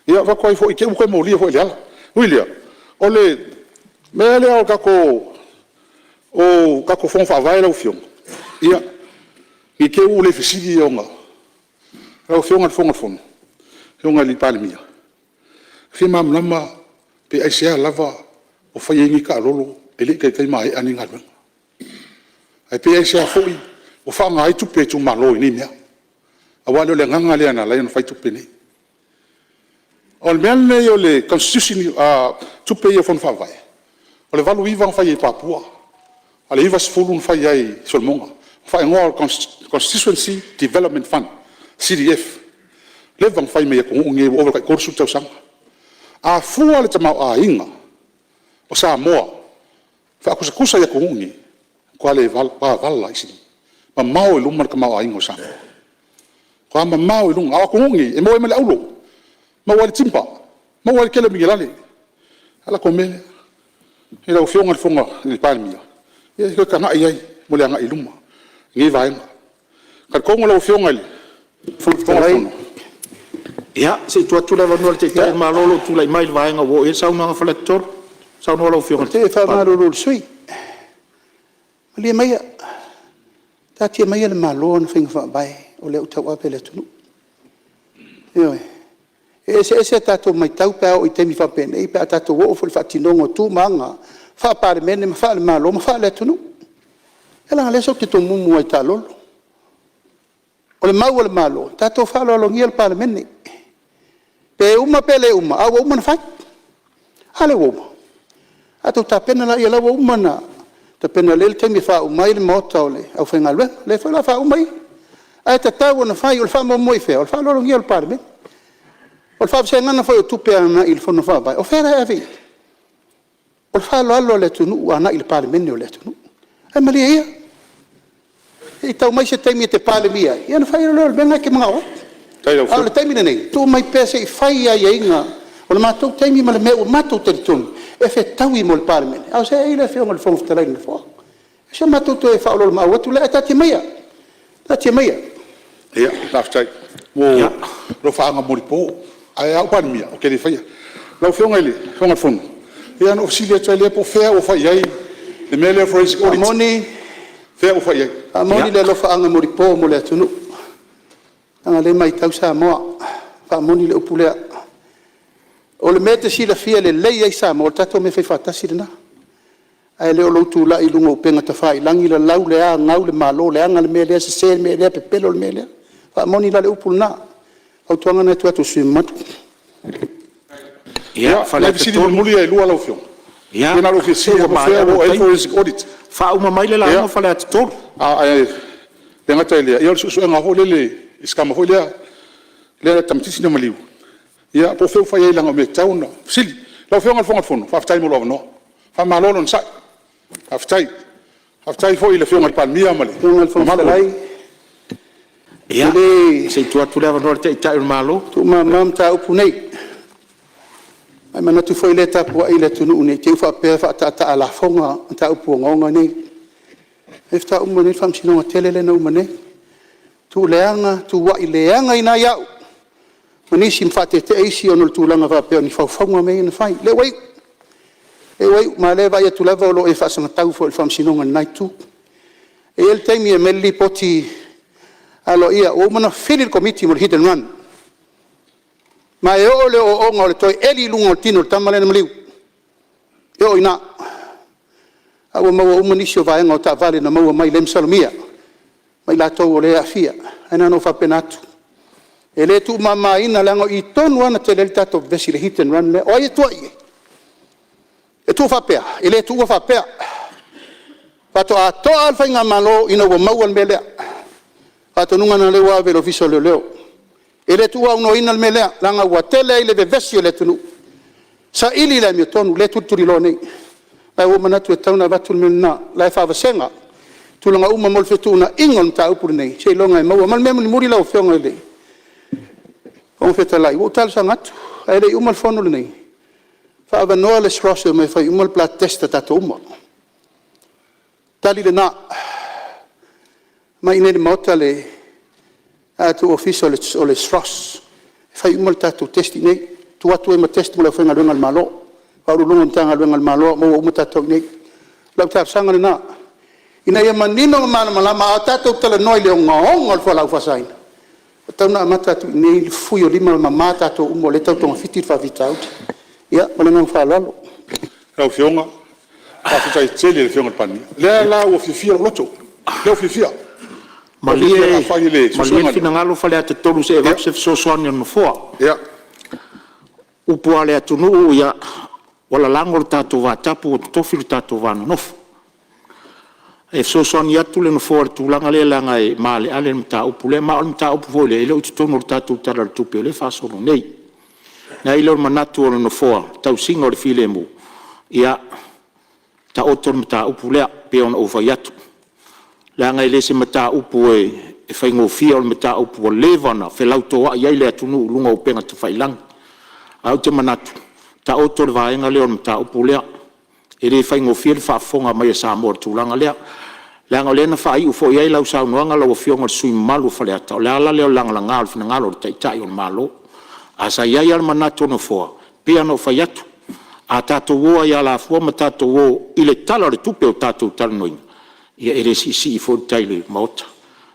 Ia e avatu ai foi i te'i ua toe molia foi e Leala. Ui i lea, o le mea lea o tatou Fono Faavae lau Afioga, ia, ne i te i ua le fesili ona… Lau Afioga i le Fofoga o le Fono le Afioga i le Palemia, e fia malamalama pe aisea lava o fai ai nei taalolo e le i taitai maea nei galuega? Ae pe aisea foi ua faaaoga ai tupe a itumalo i nei mea? Aua e le o le agaga lea na ala ai ona fai tupe nei. O le mea lenei o le tupe ia o Fono Faavae, o le 1989 na fai ai i Papua, a o le 1990 na fai ai i Solomona, na faaigoa o le Constituency Development Fund, CDF. Ua leva ona fai mai e atunuu nei ua ova i le tai 30 tausaga. A fua le tamaoaiga o Samoa faatusatusa i atunuu nei, e matua vala lava, mamao i luma le tamaoaiga o Samoa, matua mamao i luga. A o atunuu nei, e maua ai ma le auro, maua ai le timuga, maua ai le tele o minerale. A o le latou mea lea. Lau Afioga i le Palemia, ia se i toe tagai i ai mo le agai i luma i lenei vaega. E talitonu lau Afioga i le Fofoga Fetalai… Ia, se i tuu atu le avanoa i le Taitai o le Malo o lo o tulai mai i le vaega ua oo i ai le saunoaga a Faleata 3. Saunoa lau Afioga i le E faamalulu i le sui usufono, malie maia, taatia maia le Malo ana faiga faavae o lea ua tauave le atunuu. Ioe. E eseese a tatou matau pe a oo i taimi faapenei pe a tatou oo foi i le faatinoga o tu ma aga faa-Palemene ma faale-Malo ma faale-atunuu. Ia leaga o lea tou te tomumu lava i taalolo. O le mau a le Malo, tatou faaaloalogia le Palemene, pe uma pe le uma, a ua uma ona fai. A lea ua uma? Tatou tapena laia o la ua uma ona tapena lelei le taimi e faauma ai le maota o le aufaigaluega. O lea foi o le a faauma ia. Ae tatau ona fai. O le faamoemoe i fea? O le faaaloalogia o le Palemene. O le faavasegaga foi o tupe agai i le Fono Faavae, o fea la e ave i ai? O le faaaloalo a le atunuu agai i le Palemene o le atunuu. Ae malie ia, se i tau mai se taimi e te Palemia ai, ia ona fai loa lea o le mea lena e te manao ai. A o le taimi lenei, tuu mai pea se i fai aiaiga o le matou taimi ma le mea ua matou talitonu e fetaui mo le Palemene, a o seei le Afioga i le Fofoga Fetalai i le Nofoa. O si a matou toe faaoloolomaau atu lea, ae taatia maia, taatia maia. Faafetai mo alofaaga molipo, ae a o'u Palemia ou te le faia. Lau Afioga i le Fofoga o le Fono, ia ona ou fesili atu ai lea po o fea ua fai i ai le mea lea o le forensic audit? O fea ua fai i ai? Faamoni le alofaaga molipo mo le atunuu, leaga o lea e matau Samoa. Faamoni le upu lea. O le mea e te silafia lelei ai Samoa, o le tatou mea faifaatasi lena, ae le o lou tulai i luga o upega tafailagi lalau le a, gau le Malo, leaga le mea lea, sese le mea lea, pepelo le mea lea. Faamoni la le upu lena. O le fautuaga lena e tuu atu i le sui usufono mamalu. Ia, O nai Faleata fesili 3. mulimuli ia e lua lau Afioga. Ia, Ia na ona ou fia se fesili ua lava po o fea maea ua lou oo i ai le taimi. forensic audit? Faauma mai le lauga Faleata 3. Ae le gata i lea, o le suesuega foi lele i si tama foi lea le tamaitiiti na maliu, ia po o fea ua fai i ai leaga o le mea e tatau ona fesili. Lau Afioga i le Fofoga o le Fono, faafetai mo lou avanoa. Faamalo le onosai. Faafetai. Faafetai foi i le Afioga i le Palemia ma le Lau Afioga i le Fofoga mamalu o le… Fetalai, Ia, e le se i tuu atu le avanoa i le Taitai o le Malo. tuumama mataupu nei, ae manatu foi o lea e tapuai le atunuu ne i te i ua faapea e faataataa a lafoga mataupu ogaoga nei. Lea faatoa uma nei le faamasinoga tele lea na uma nei, tuuleaga tuuai leagaina ai au ma nisi ma faatetea isi ona o le tulaga faapea o ni faufauga mea ia na fai. O lea ua iu, lea ua iu, ma o lea e vaai atu lava o lo o e faasagatau foi i le faamasinoga i lena itu. E i ai le taimi e aumai ai le lipoti aloaia, ua uma ona fili le Komiti mo le hit and run, ma e oo i le ooooga o le toe eli i luga o le tino o le tama lea na maliu, e oo i ina. A ua maua uma nisi o vaega o taavale na maua mai lea e masalomia ma i latou o lea e aafia. Ae na ona ou faapena atu. E le tuumamaina leaga o i tonu lava na tele ai le tatou vevesi i le hit and run lea. O ai e tua i ai? E tuu faapea? E le tuua faapea. Faatoa toa lava le faigamalo ina ua maua le mea lea. O le faatonuga lena o lea ua ave i le Ofisa o Leoleo. E le tuuaunoaina le mea lea, leaga ua tele ai le vevesi o le atunuu, saili le amiotonu, lea e tulituliloa nei. Ae ua ou manatu e tatau ona avatu le mea lena, o la e faavasega tulaga uma mo le fetuunaiga o le mataupu lenei, seiloga e maua. Ma le mea mulimuli lau Afioga i le Fofoga Fetalai, ua ou talosaga atu, ae le i uma le fono lenei, faaavanoa le SROS e omai e fai uma le blood test a tatou uma. Tali lena, omai i inei i le Maota le tatou Ofisa o le SROS e fai uma le tatou test i inei, tuu atu ai ma test mo le aufaigaluega a le Malo, Ofisa Sili o Pulega o Matagaluega a le Malo, maua uma tatou i inei. O lau talosaga lena, ina ia manino ma malamalama, a tatou talanoa i le ogaoga o le fualaau faasaina, ua tatau ona amata atu i inei le fui o lima ma mama tatou uma o lea e tau togafiti le faafitauli. Ia ma le agaga faaaloalo. Lau Afioga, faafetai tele i le Afioga i le Palemia. O lea la ua fiafia lou loto, lea ua fiafia. Malie le finagalo Faleata 3 se i avatu se fesoasoani a le Nofoa. O upu lava a le atunuu, ua lalago le tatou vatapu ua totofi lo tatou va nonofo. E fesoasoani atu le Nofoa i le tulaga lea leaga e maaleale le mataupu lea, ma o le mataupu foi lea e le o i totonu o le tatou Tala o le Tupe o lea e faasolo nei. Ona i ai lea o le manatu o le Nofoa, le tausiga o le filemu, ia taoto le mataupu lea pei ona ou fai atu, leaga e le o se mataupu e faigofie, o le mataupu ua leva ona felautoai ai le atunuu i luga o upega tafailagi. Ae ou te manatu, taoto le vaega lea o le mataupu lea, e le faigofie le faafofoga mai a Samoa i le tulaga lea, leaga o lea na faaiu foi i ai lau saunoaga lau Afioga i le sui usufono mamalu o Faleata, o le ala lea o le lagalaga o le finagalo o le Taitai o le Malo. Ae sa i ai lava le manatu o le Nofoa, e pei lava ona ou fai atu, a tatou o lava i alafua ma tatou o i le Tala o le Tupe ua tatou talanoaina, ia e le siisii foi le tai i le Maota.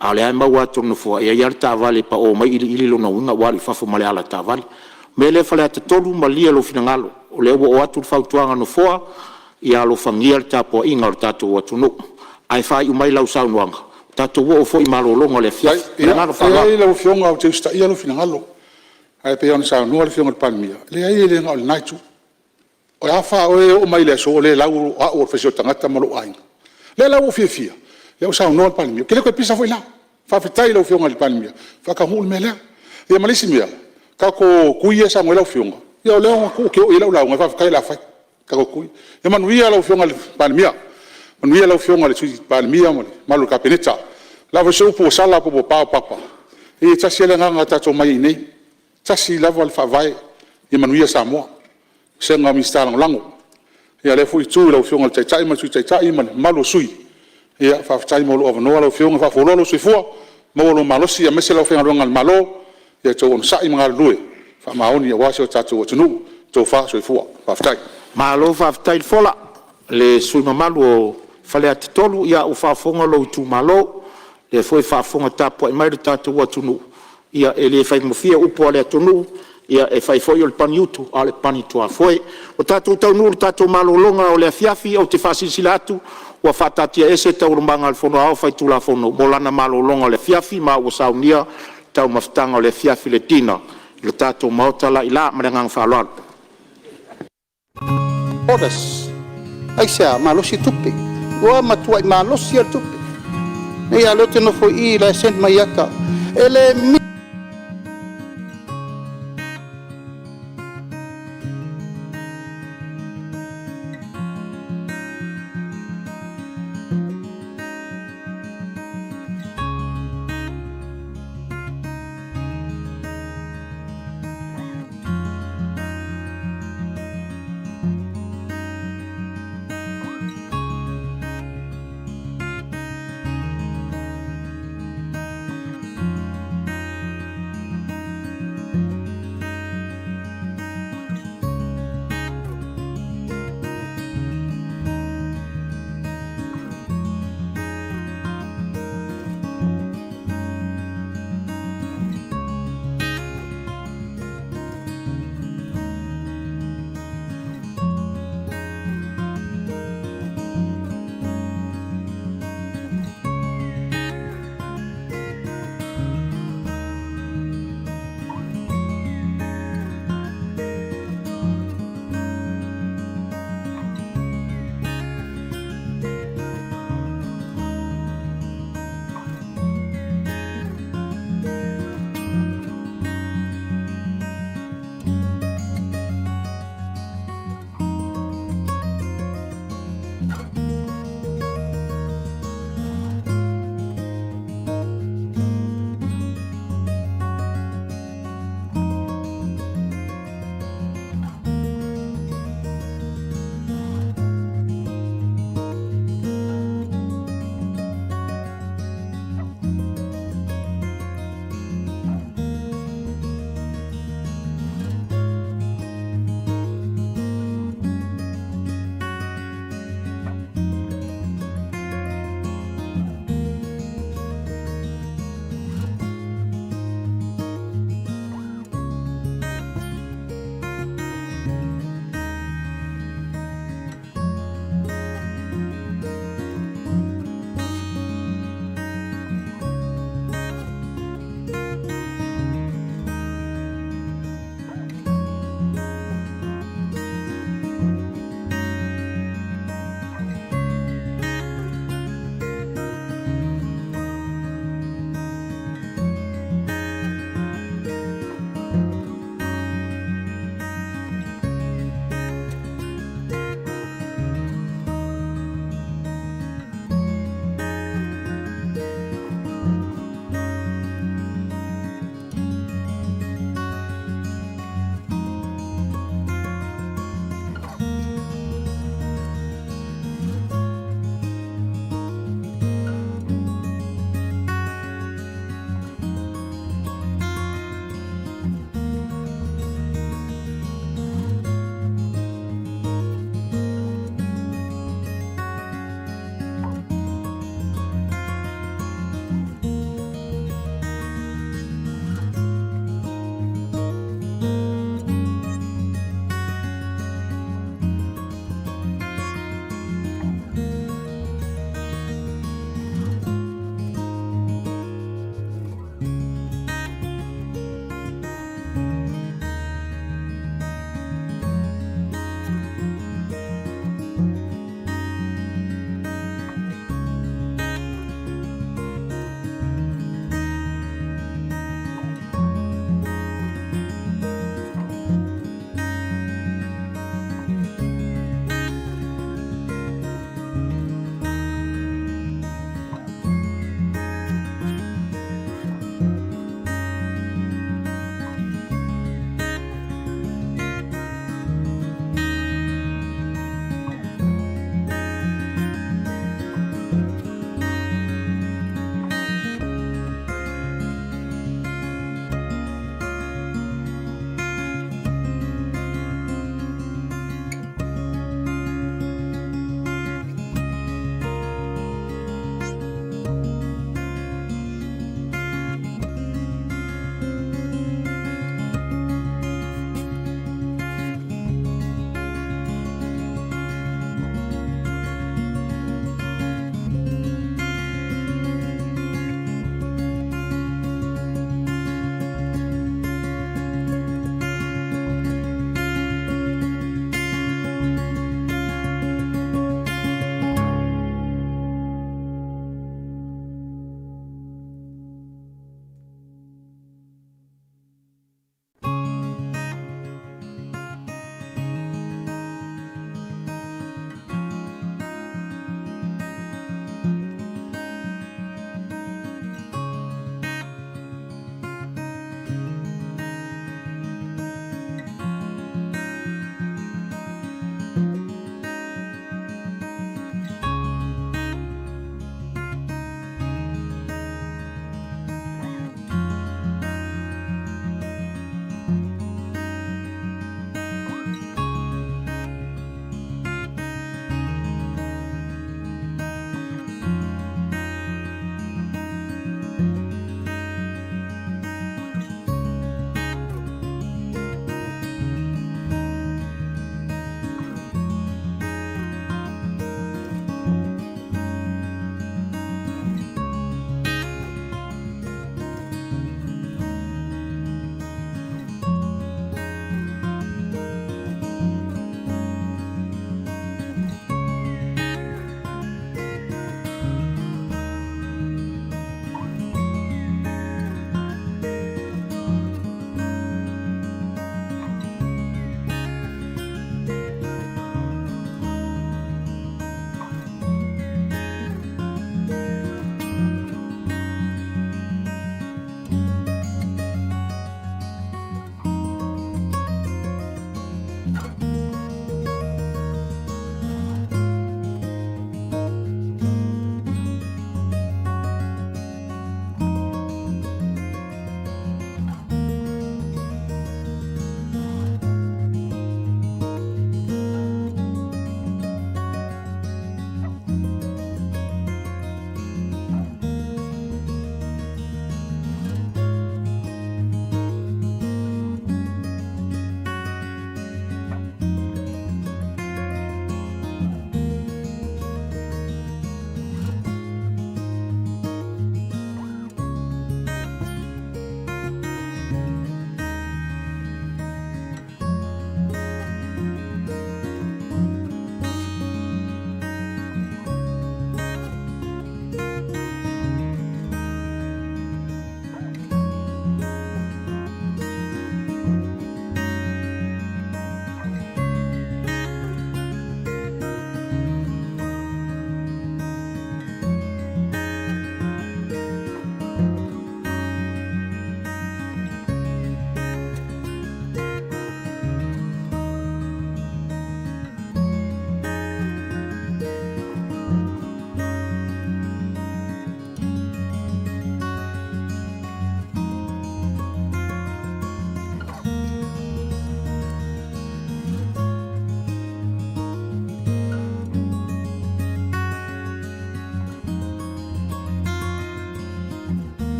A o lea lava e maua atu e le Nofoa, e i ai lava le taavale e pao mai iliili, lona uiga ua alu i fafo ma le alataavale. O le mea lea Faleata 3, malie lou finagalo, o lea ua oo atu le fautuaga a le Nofoa, ia alofagia le tapuaiga a lo tatou atunuu. Ae faaiu mai lau saunoaga, tatou oo foi i malologa o le afiafi. Ma le agaga faaaloalo. Leai lau Afioga ou te usitaia lou finagalo, ae pei ona saunoa le Afioga i le Palemia, leai e le na o lena Itu. O a fa oe e oo mai le aso o le lau o au o le faisio tagata ma lou aiga. O lea la ua ou fiafia, o lea ua saunoa le Palemia, ou te le toe pisa foi la. Faafetai i lau Afioga i le Palemia, ua faataunuu le mea lea. Ia ma le isi mea, tatou tui ia e saunoa i ai lau Afioga, ia o lea ou te oo i ai lau lauga, faafetai o le a fai tatou tui. Ia manuia lau Afioga i le Palemia, manuia lau Afioga i le Sui Palemia ma le mamalu o le Kapeneta. O le a foi se upu ua sala po ua paopapa, ia e tasi lava le agaga na tatou omai ai i inei, e tasi lava le faavae, ia manuia Samoa. Le vasega o Minisita Lagolago. Ia lea foi Itu i lau Afioga i le Taitai ma le Sui Taitai ma le mamalu o sui usufono, faafetai mo lou avanoa lau Afioga, faafualoa lou soifua, maua lou malosi aemaise le aufaigaluega a le Malo, ia outou onosai ma galulue faamaoni aua si o tatou atunuu. Tofa soifua. Faafetai. Malo faafetai le fola i le sui usufono mamalu o Faleata 3, ia ua faafofoga lou itumalo, o lea foi e faafofoga tapuai mai lo tatou atunuu, ia e le faigofie upu a le atunuu, e fai foi o le pagiutu a o le pagituafoe. Ua tatou taunuu i le tatou malologa o le afiafi, ou te faasilasila atu ua faataatiaese Taualumaga a le Fono Aoao Faitulafono mo lana malologa o le afiafi, ma ua saunia le taumafataga o le afiafi, le dinner i le tatou maota la i ila. Ma le agaga faaaloalo. Borders. Aisea? Malosi tupe, ua matuai malosi lava le tupe. Nei a o lea ou te nofo i i o la e send mai ata. E le misi.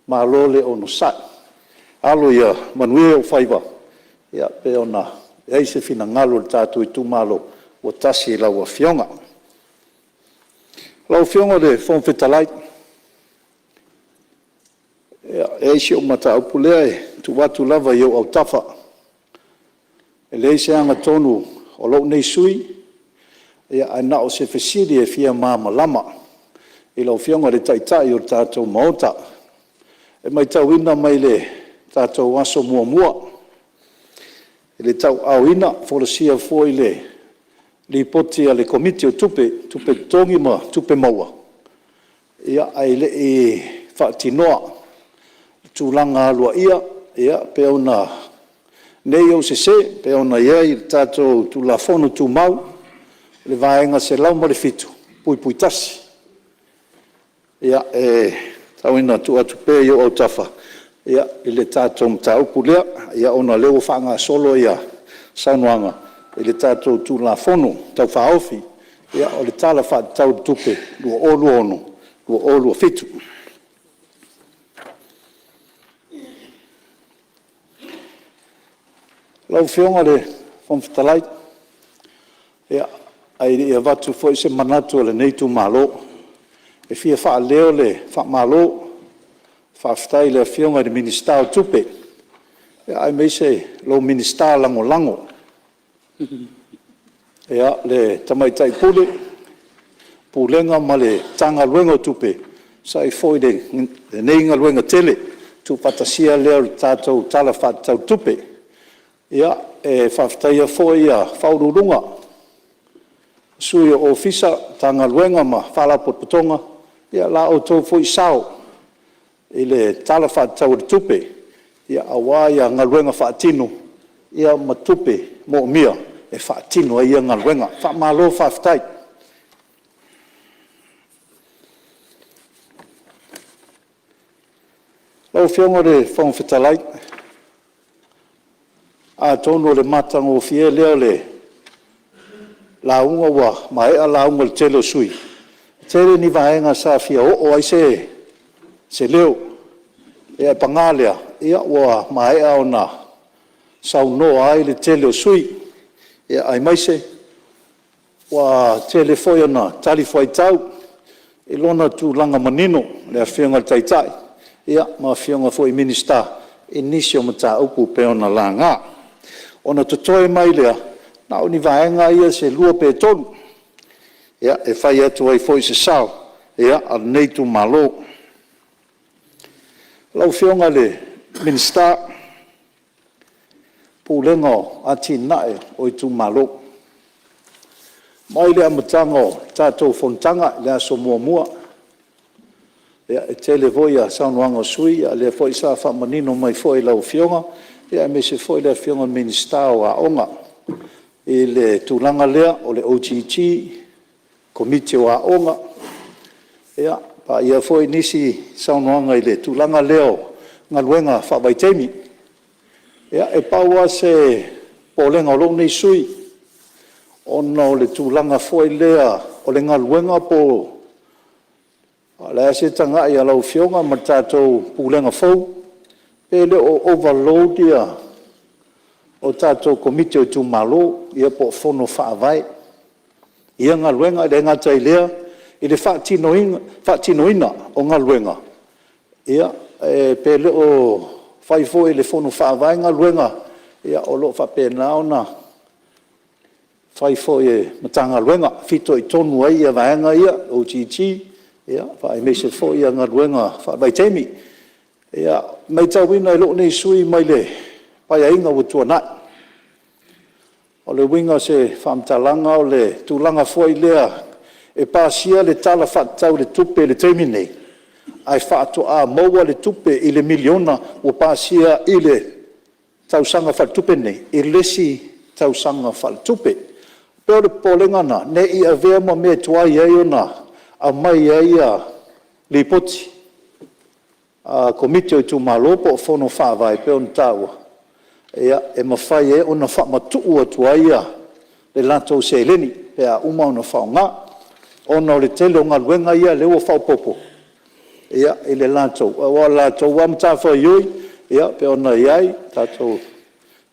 Malo le onosai. Alo ia manuia ou faiva pei ona i ai se finagalo o le tatou itumalo ua tasi i lau Afioga. Lau Afioga i le Fofoga Fetalai, ia, e i ai si au mataupu lea e tuu atu lava i ou autafa. E leai se agatonu a lou nei sui usufono, ae na o se fesili e fia malamalama i lau Afioga i le Taitai o le tatou Maota. E matauina mai le tatou aso muamua i le tauaaoina folasia foi le Lipoti a le Komiti o Tupe, Tupe Totogi ma Tupe Maua, ae le i faatinoa i tulaga aloaia pei ona… Ne i ou sese pei ona i ai le tatou Tulafono Tumau i le Vaega 107(1). Ia, e tau ina tuu atu pea i ou autafa i le tatou mataupu lea, ona o lea ua faagasolo saunoaga i le tatou Tulafono Tau Faaofi o le Tala Faatatau o le Tupe 2026/2027. Lau Afioga i le Fofoga Fetalai, ae le i avatu foi se manatu o lenei itumalo, e fia faaleo le faamalo, faafetai i le Afioga i le Minisita o Tupe, aemaise lou Minisita Lagolago, le Tamaitai Pule, Pulega ma le Matagaluega o Tupe, e tusa ai foi o lenei galuega tele, le tuufaatasia lea o le tatou Tala Faatatau o le Tupe. E faafetaia foi Ofisa Sili o Pulega, Sui o Ofisa, Matagaluega ma Faalapotopotoga i la outou foi sao i le Tala Faatatau o le Tupe aua galuega faatino ma tupe moomia e faatino ai ia galuega. Faamalo faafetai. Lau Afioga i le Fofoga Fetalai, atonu o le matagofie lea o le lauga ua maea lauga a le tele o sui usufono, e tele ni vaega sa fia oo i ai se leo, ae paga lea, ua maea ona saunoa ai le tele o sui usufono, aemaise ua tele foi ina talifuaitau i lona tulaga manino le Afioga i le Taitai ma Afioga foi i Minisita i nisi o mataupu e pei ona laga. Ona totoe mai lea na o ni vaega ia se lua pe tolu e fai atu ai foi se sao o lenei itumalo. Lau Afioga i le Minisita o le Pulega o Atinae o Itumalo, mai le amataga o le tatou fonotaga i le aso muamua, e tele foi saunoaga a sui usufono, a o lea foi sa faamanino mai foi e lau Afioga, aemaise foi le Afioga i le Minisita o Aoga i le tulaga lea o le OGG, Komiti o Aoga, paia foi nisi saunoaga i le tulaga lea o galuega faavaitaimi. Ia, e pau lava se popolega o lou nei sui usufono, ona o le tulaga foi lea o le galuega po o le a se tagai a lau Afioga ma le tatou Pulega fou, pe le o overload tatou Komiti o itumalo po o fono faavae i ia galuega. E le gata i lea i le faatinoina o galuega, pe le o fai foi e le fono faavae galuega o lo o faapena ona fai foi e Matagaluega, fitoitonu ai vaega ia, OGG aemaise foi galuega faavaitaimi. E matauina e lou nei sui usufono mai le Paeaiga ua tuanai, o le uiga o se faamatalaga o le tulaga foi lea e pasia le Tala Faatatau o le Tupe i le taimi lenei, ae faatoa maua le tupe i le $1 miliona ua pasia i le tausaga faaletupe lenei i le isi tausaga faaletupe. E pei o le popolega lena, ne i avea ma mea e tuai ai ona aumai ai Lipoti a Komiti o itumalo po o Fono Faavae pei ona taua, e mafai ai ona faamatuu atu ai le latou seleni pe a uma ona faaaoga, ona o le tele o galuega ia lea ua faaopoopo. i le latou, aua o le latou lava matafaioi e pei ona i ai tatou… E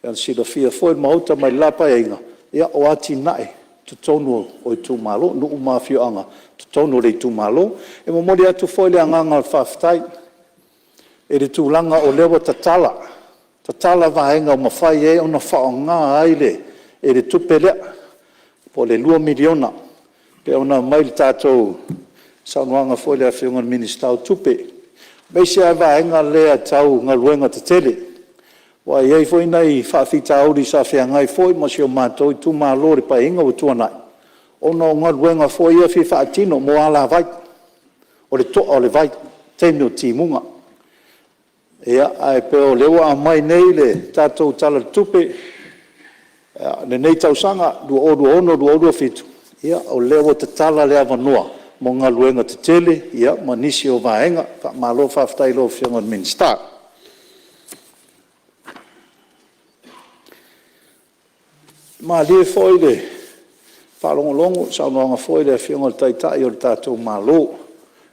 pei ona silafia foi e le Maota mai le la Paeaiga, o atinae i totonu o itumalo, nuu ma afioaga i totonu o le itumalo. E momoli atu foi le agaga o le faafetai i le tulaga o lea ua tatala vaega ua mafai ai ona faaaoga ai le tupe lea po o le $2 miliona e pei ona aumai i le tatou saunoaga foi a le Afioga i le Minisita o Tupe, aemaise lava le vaega lea tau galuega tetele, aua e i ai foi nai faafitauli sa feagai foi ma si o matou itumalo i le Paeaiga ua tuanai, ona o galuega foi ia e fia faatino mo alavai, o le toa o le vai i taimi o timuga. Ae pei o lea ua aumai nei le tatou Tala o le Tupe i lenei tausaga 2026/2027, o lea ua tatala le avanoa mo galuega tetele ma nisi o vaega. Faamalo faafetai i lau Afioga i le Minisita. Ua malie foi i le faalogologo i saunoaga foi a le Afioga i le Taitai o le tatou Malo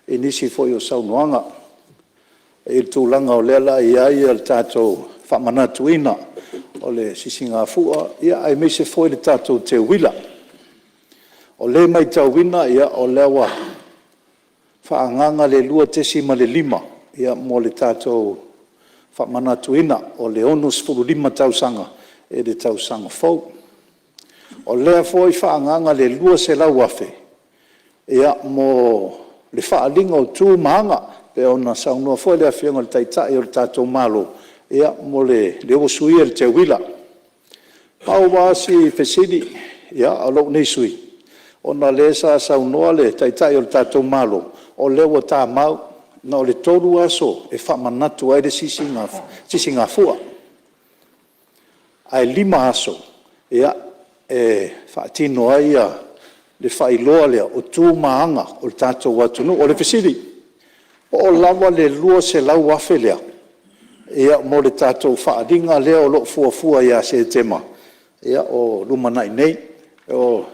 i nisi foi o saunoaga i le tulaga o lea o le a i ai le tatou faamanatuina o le Sisigafua aemaise foi le tatou teuila. O lea e matauina o lea ua faaagaaga le $2.5 mo le tatou faamanatuina o le 65 tausaga i le tausaga fou. O lea foi e faaagaaga le $200,000 mo le faaaliga o tu ma aga pei ona saunoa foi le Afioga i le Taitai o le tatou Malo, lea ua suia le teuila. Pau lava si fesili a lou nei sui usufono, ona o lea sa saunoa le Taitai o le tatou Malo, o lea ua tamau na o le 3 aso e faamanatu ai le Sisigafua, ae 5 aso e faatino ai le faailoa lea o tu ma aga o le tatou atunuu. O le fesili, po o lava le $200,000 lea mo le tatou faaaliga lea o lo o fuafua ia Setema o lumanai nei? O le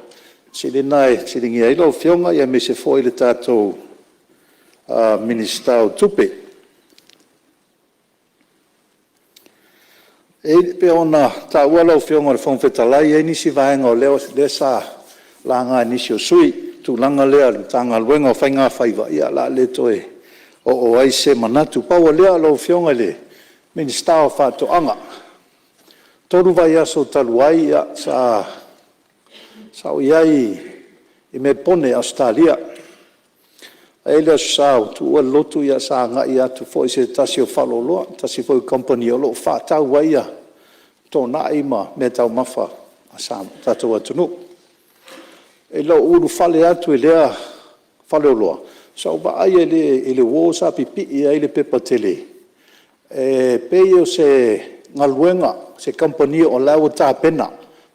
fesili lena e fesiligia ai lau Afioga aemaise foi le tatou Minisita o Tupe. E pei ona taua lau Afioga i le Fofoga Fetalai, e i ai nisi vaega o lea sa laga e nisi o sui usufono, le tulaga lea i le Matagaluega o Faiga Faiva, ia o le a le toe oo i ai se manatu. Pau o lea lau Afioga i le Minisita o Faatoaga, 3 vaiaso talu ai sa ou i ai i Melepone i Ausetalia. E i ai le Aso Sa ua tuua le lotu sa agai atu foi i se tasi o faleoloa, se tasi foi o kamupani o lo o faatau ai toonai ma meataumafa a le tatou atunuu. I lou ulufale atu i lea faleoloa, sa ou vaai i le wall sa pipii ai le pepa tele, e pei o se galuega a se kamupani o la e ua tapena,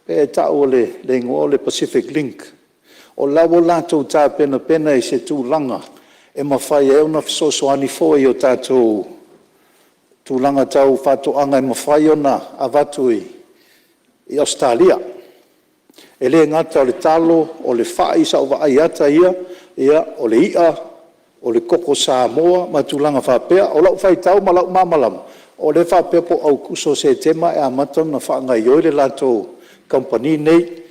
e tau o le igoa o le Pacific Link. O la e ua latou tapenapena i se tulaga e mafai ai ona fesoasoani foi i tatou tulaga tau faatoaga e mafai ona avatu i Ausetalia. E le gata o le talo, o le fai, sa ou vaai i ata ia, o le i'a, o le koko Samoa ma tulaga faapea. O lau faitau ma lou malamalama, o lea e faapea po o Aokuso, Setema e amata ona faagaoioi le latou kamupani lenei.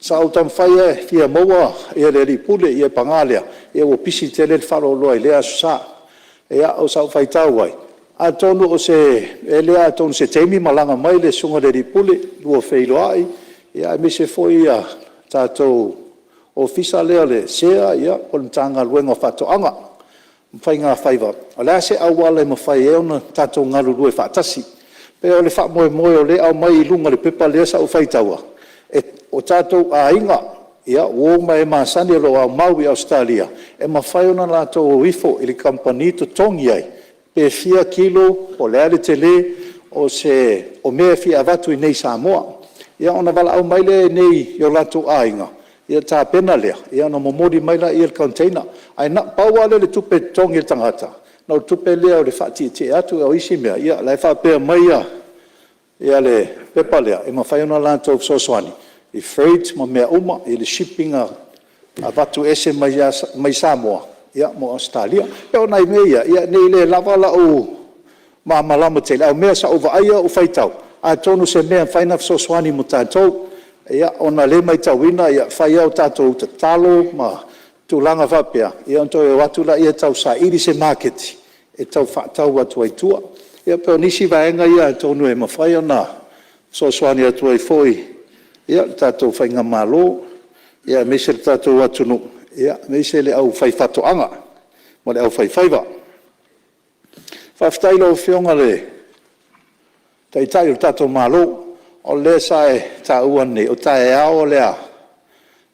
Sa ou taumafai lava e fia maua le alii Pule, ae paga lea, ua pisi tele le faleoloa i lea Aso Sa. Ia, o sau faitau ai, atonu o se mea lea atonu o se taimi malaga mai le susuga i le alii Pule, lua feiloai, aemaise foi le tatou Ofisa lea o le SEA po o le Matagaluega o Faatoaga ma Faiga Faiva, o le a se auala e mafai ai ona tatou galulue faatasi. E pei o le faamoemoe o lea e aumai i luga o le pepa lea sa ou faitaua, o tatou aiga, uo ma e masani o lo o aumau i Ausetalia, e mafai ona latou o ifo i le kamupani totogi ai pe fia kilo po o le a le tele o mea e fia avatu i inei i Samoa. Ia ona valaau mai lea i inei i o latou aiga ona tapena lea, ona momoli mai lea i le container. Ae pau lava lea o le tupe e totogi e le tagata, na o le tupe lea o le faatietie atu, a o isi mea, o la e faapea mai le pepa lea, e mafai ona latou fesoasoani i freight ma mea uma i le shipping e avatu ese mai Samoa mo Ausetalia. Ia o nai mea ia, ne i le lava lou malamalama tele, a o mea sa ou vaaia ou faitau, atonu o se mea e mafai ona fesoasoani mo tatou, ona o lea e matauina e fai lava tatou tatalo ma tulaga faapea, ona toe o atu lea tausaili se maketi e tau faatau atu ai i tua. Ia pei o nisi vaega ia atonu e mafai ona fesoasoani atu ai foi le tatou faigamalo, aemaise le tatou atunuu, aemaise le aufaifaatoaga ma le aufaifaiva. Faafetai i lau Afioga i le Taitai o le tatou Malo, o lea sa e taua nei, o taeao o le a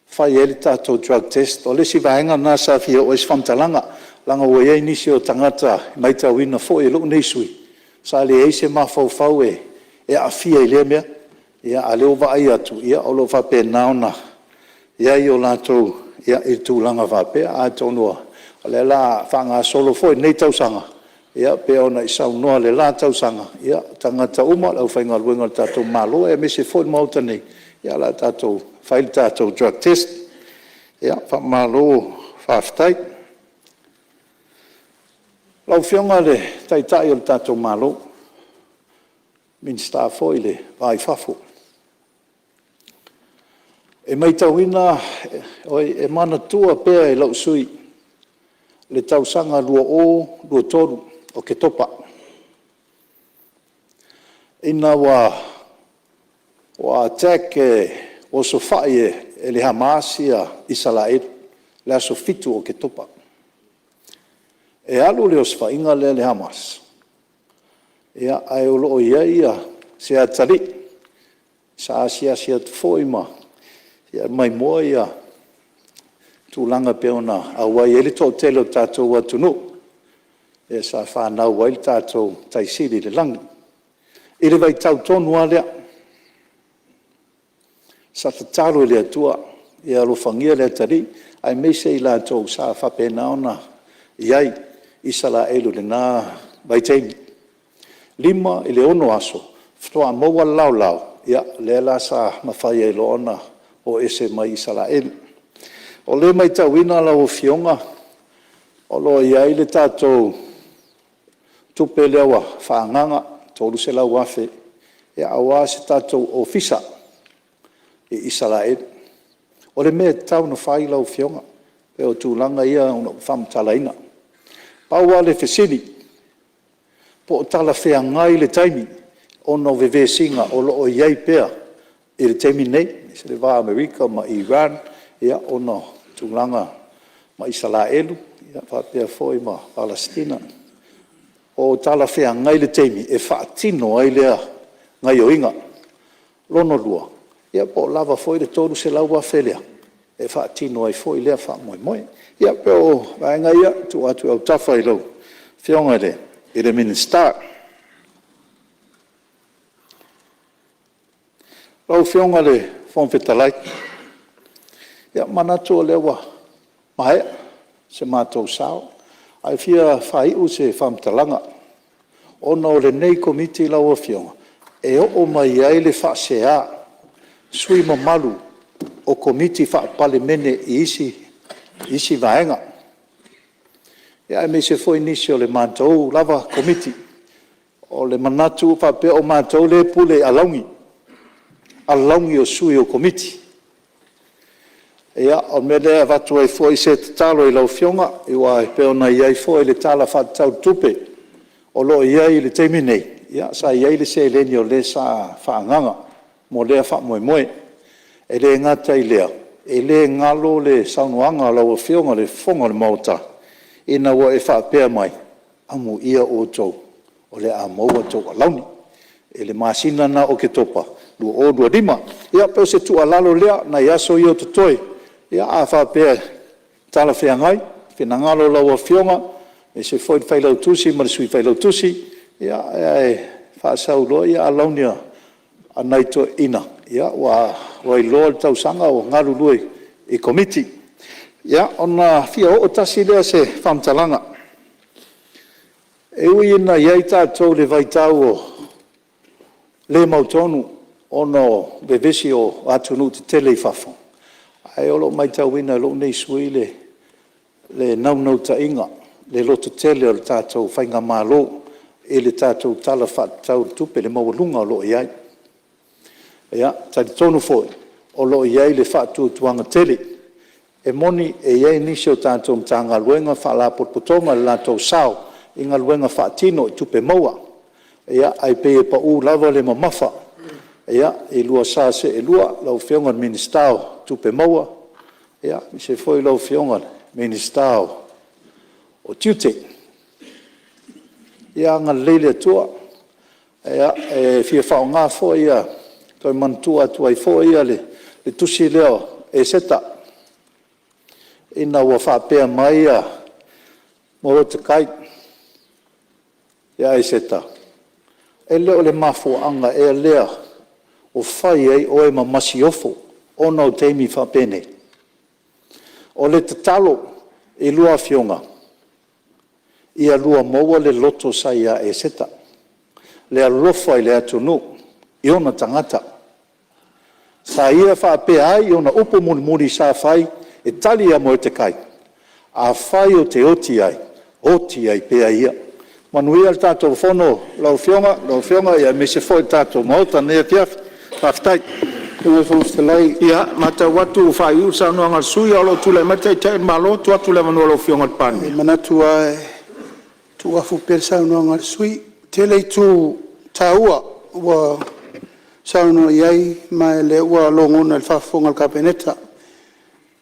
fai ai le tatou drug test. O le isi vaega lena sa fia oo i ai se faamatalaga, leaga ua i ai nisi o tagata e matauina foi e lou nei sui usufono sa leai se mafaufau e aafia i lea mea, a o lea ua vaai atu o lo o faapena ona i ai o latou i tulaga faapea. Atonu o lea o le a faagasolo foi i lenei tausaga pei ona e saunoa i le la tausaga, o tagata uma, le aufaigaluega a le tatou Malo aemaise foi le Maota nei, o le a tatou fai le tatou drug test. Faamalo faafetai. Lau Afioga i le Taitai o le tatou Malo, Minisita foi o le Va i Fafo, e matauina, e manatua pea e lou sui usufono le tausaga 2023 Oketopa, ina ua attack, osofai e le Hamas Isaraelu i le aso 7 o Oketopa. E alu le osofaiga lea a le Hamas, ae o lo o i ai se atalii sa asiasi atu foi ma maimoa tulaga e pei ona auai ai le toatele o le tatou atunuu, lea sa fanau ai le tatou Tai Sili i le Lagi. I le vaitau tonu lava lea, sa tatalo i le Atua ia alofagia le atalii aemaise i latou sa faapena ona i ai i Isaraelu i lena vaitaimi. E 5 i le 6 aso faatoa maua le laolao, lea la sa mafai ai loa ona o ese mai Isaraelu. O lea e matauina lau Afioga o lo o i ai le tatou tupe lea ua faaagaaga e $300,000 aua se tatou Ofisa i Isaraelu. O le mea e tatau ona fai lau Afioga, pei o tulaga ia na ou faamatalaina. Pau lava le fesili, po o talafeagai le taimi ona o vevesiga o lo o i ai pea i le taimi lenei, le va o Amerika ma Iran ona o tulaga ma Isaraelu faapea foi ma Palesitina. Po o talafeagai le taimi e faatino ai lea gaoioiga. Lona lua, po o lava foi le $300,000 lea e faatino ai foi lea faamoemoe. Ia pei o vaega ia e tuu atu i autafa i lau Afioga i le Minisita. Lau Afioga i le Fofoga Fetalai, ia e manatu o lea ua maea se matou sao, ae fia faaiu se faamatalaga, ona o lenei Komiti lau Afioga, e oo mai ai le faasea a sui usufono mamalu o Komiti Faa-Palemene i isi vaega, aemaise foi nisi o le matou lava Komiti. O le manatu faapea o matou lea e pule i alauni, alauni o sui o Komiti. Ia, o le mea lea e avatu ai foi se tatalo i lau Afioga, aua e pei ona i ai foi le Tala Faatatau o le Tupe o lo o i ai i le taimi nei, sa i ai le seleni o lea sa faaagaaga mo lea faamoemoe. E le gata i lea, e le galo le saunoaga a lau Afioga i le Fofoga o le Maota ina ua e faapea mai, amuia outou o le a maua a outou alauni i le masina lena o Oketopa 2025. Ia pei o se tuualalo lea i nai aso ia o totoe, a faapea e talafeagai finagalo o lau Afioga aemaise foi le Failautusi ma le Sui Failautusi, ae faasau loa alauni a nai toeaiina ua iloa le tausaga o galulue i Komiti. Ia, ona fia oo tasi lea o se faamatalaga. E ui ina i ai tatou i le vaitau o le mautonu ona o vevesi o atunuu tetele i fafo, ae o lo o matauina e lou nei sui usufono le naunautaiga, le lototele o le tatou faigamalo i le tatou Tala Faatatau o le Tupe, le maualuga o lo o i ai. E talitonu foi o lo o i ai le faatuatuaga tele. E moni e i ai nisi o tatou Matagaluega ma Faalapotopotoga i le latou sao i galuega faatino i tupe maua, ae pei e pau lava le mamafa i lua sa seelua, lau Afioga i le Minisita o Tupe Maua, aemaise foi lau Afioga i le Minisita o Tiute. Ia agalelei le Atua. E fia faaaoga foi e toe manatua atu ai foi le tusi lea o Eseta, ina ua faapea mai Molotakai ia Eseta, “E le o le mafuaaga ea lea ua fai ai oe ma masiofo ona o taimi faapenei? O le tatalo i lua Afioga, ia lua maua le loto sa ia Eseta, le alofa i le atunuu i ona tagata, sa ia faapea ai ona upu mulimuli sa fai e tali ia Moretekai, ‘Afai ou te oti ai, oti ai pea ia.’ Manuia le tatou Fono lau Afioga, aemaise foi le tatou Maota i lenei afiafi. Faafetai. Lau Afioga i le Fofoga Fetalai… Ia, e matau atu ua faaiuiu le saunoaga a le sui usufono, a o lo o tulai mai le Taitai o le Malo. Tuu atu le avanoa i lau Afioga i le Palemia. E manatu lava e tuuafu pea le saunoaga a le sui usufono. E tele itu taua ua saunoa i ai, ma o lea ua logona i le faafofoga a le Kapeneta. O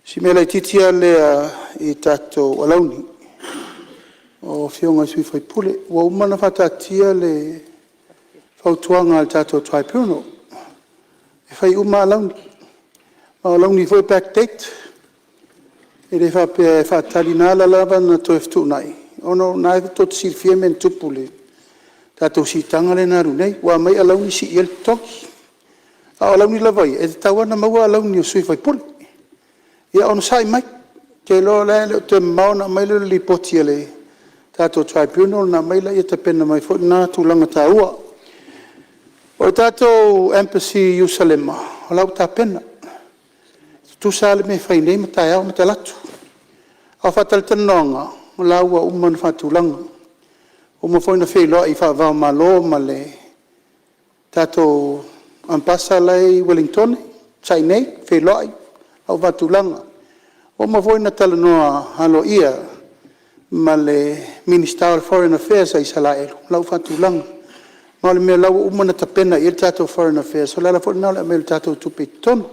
si mea laitiiti lava lea i tatou alauni o Afioga i sui usufono. Ua uma ona faataatia le fautuaga a le tatou Tribunal, e fai uma lava alauni, ma o alauni foi e backdate. E le faapea e faatali, na ala la ona toe fetuunai, ona o lena tou te silafia le mea na tupu i le tatou siitaga lea na alu nei, ua aumai alauni sii ai le totogi. A o alauni lava ia, e tatau lava ona maua alauni o sui usufono. Ia onosai mai, ou te iloa o la e le o toe mamao ona aumai lea o le lipoti a le tatou Tribunal ona aumai lea tapena mai foi lena tulaga taua. O le tatou Embassy i Ierusalema, o la e ua tapena, e tutusa lava le mea e fai nei ma taeao ma talaatu. A o faatalatalanoaga, o la ua uma ona faatulaga, ua uma foi ona feiloai faava-o-Malo ma le tatou Amepasa la e i Ueligitone, onosai nei, feiloai, la ua faatulaga. Ua uma foi ona talanoa aloaia ma le Minisita o le Foreign Affairs a Isaraelu, o la ua faatulaga. Ma o le mea o la ua uma ona tapena i ai le tatou Foreign Affairs, o le ala foi lena o le aumai o le tatou tupe i totonu.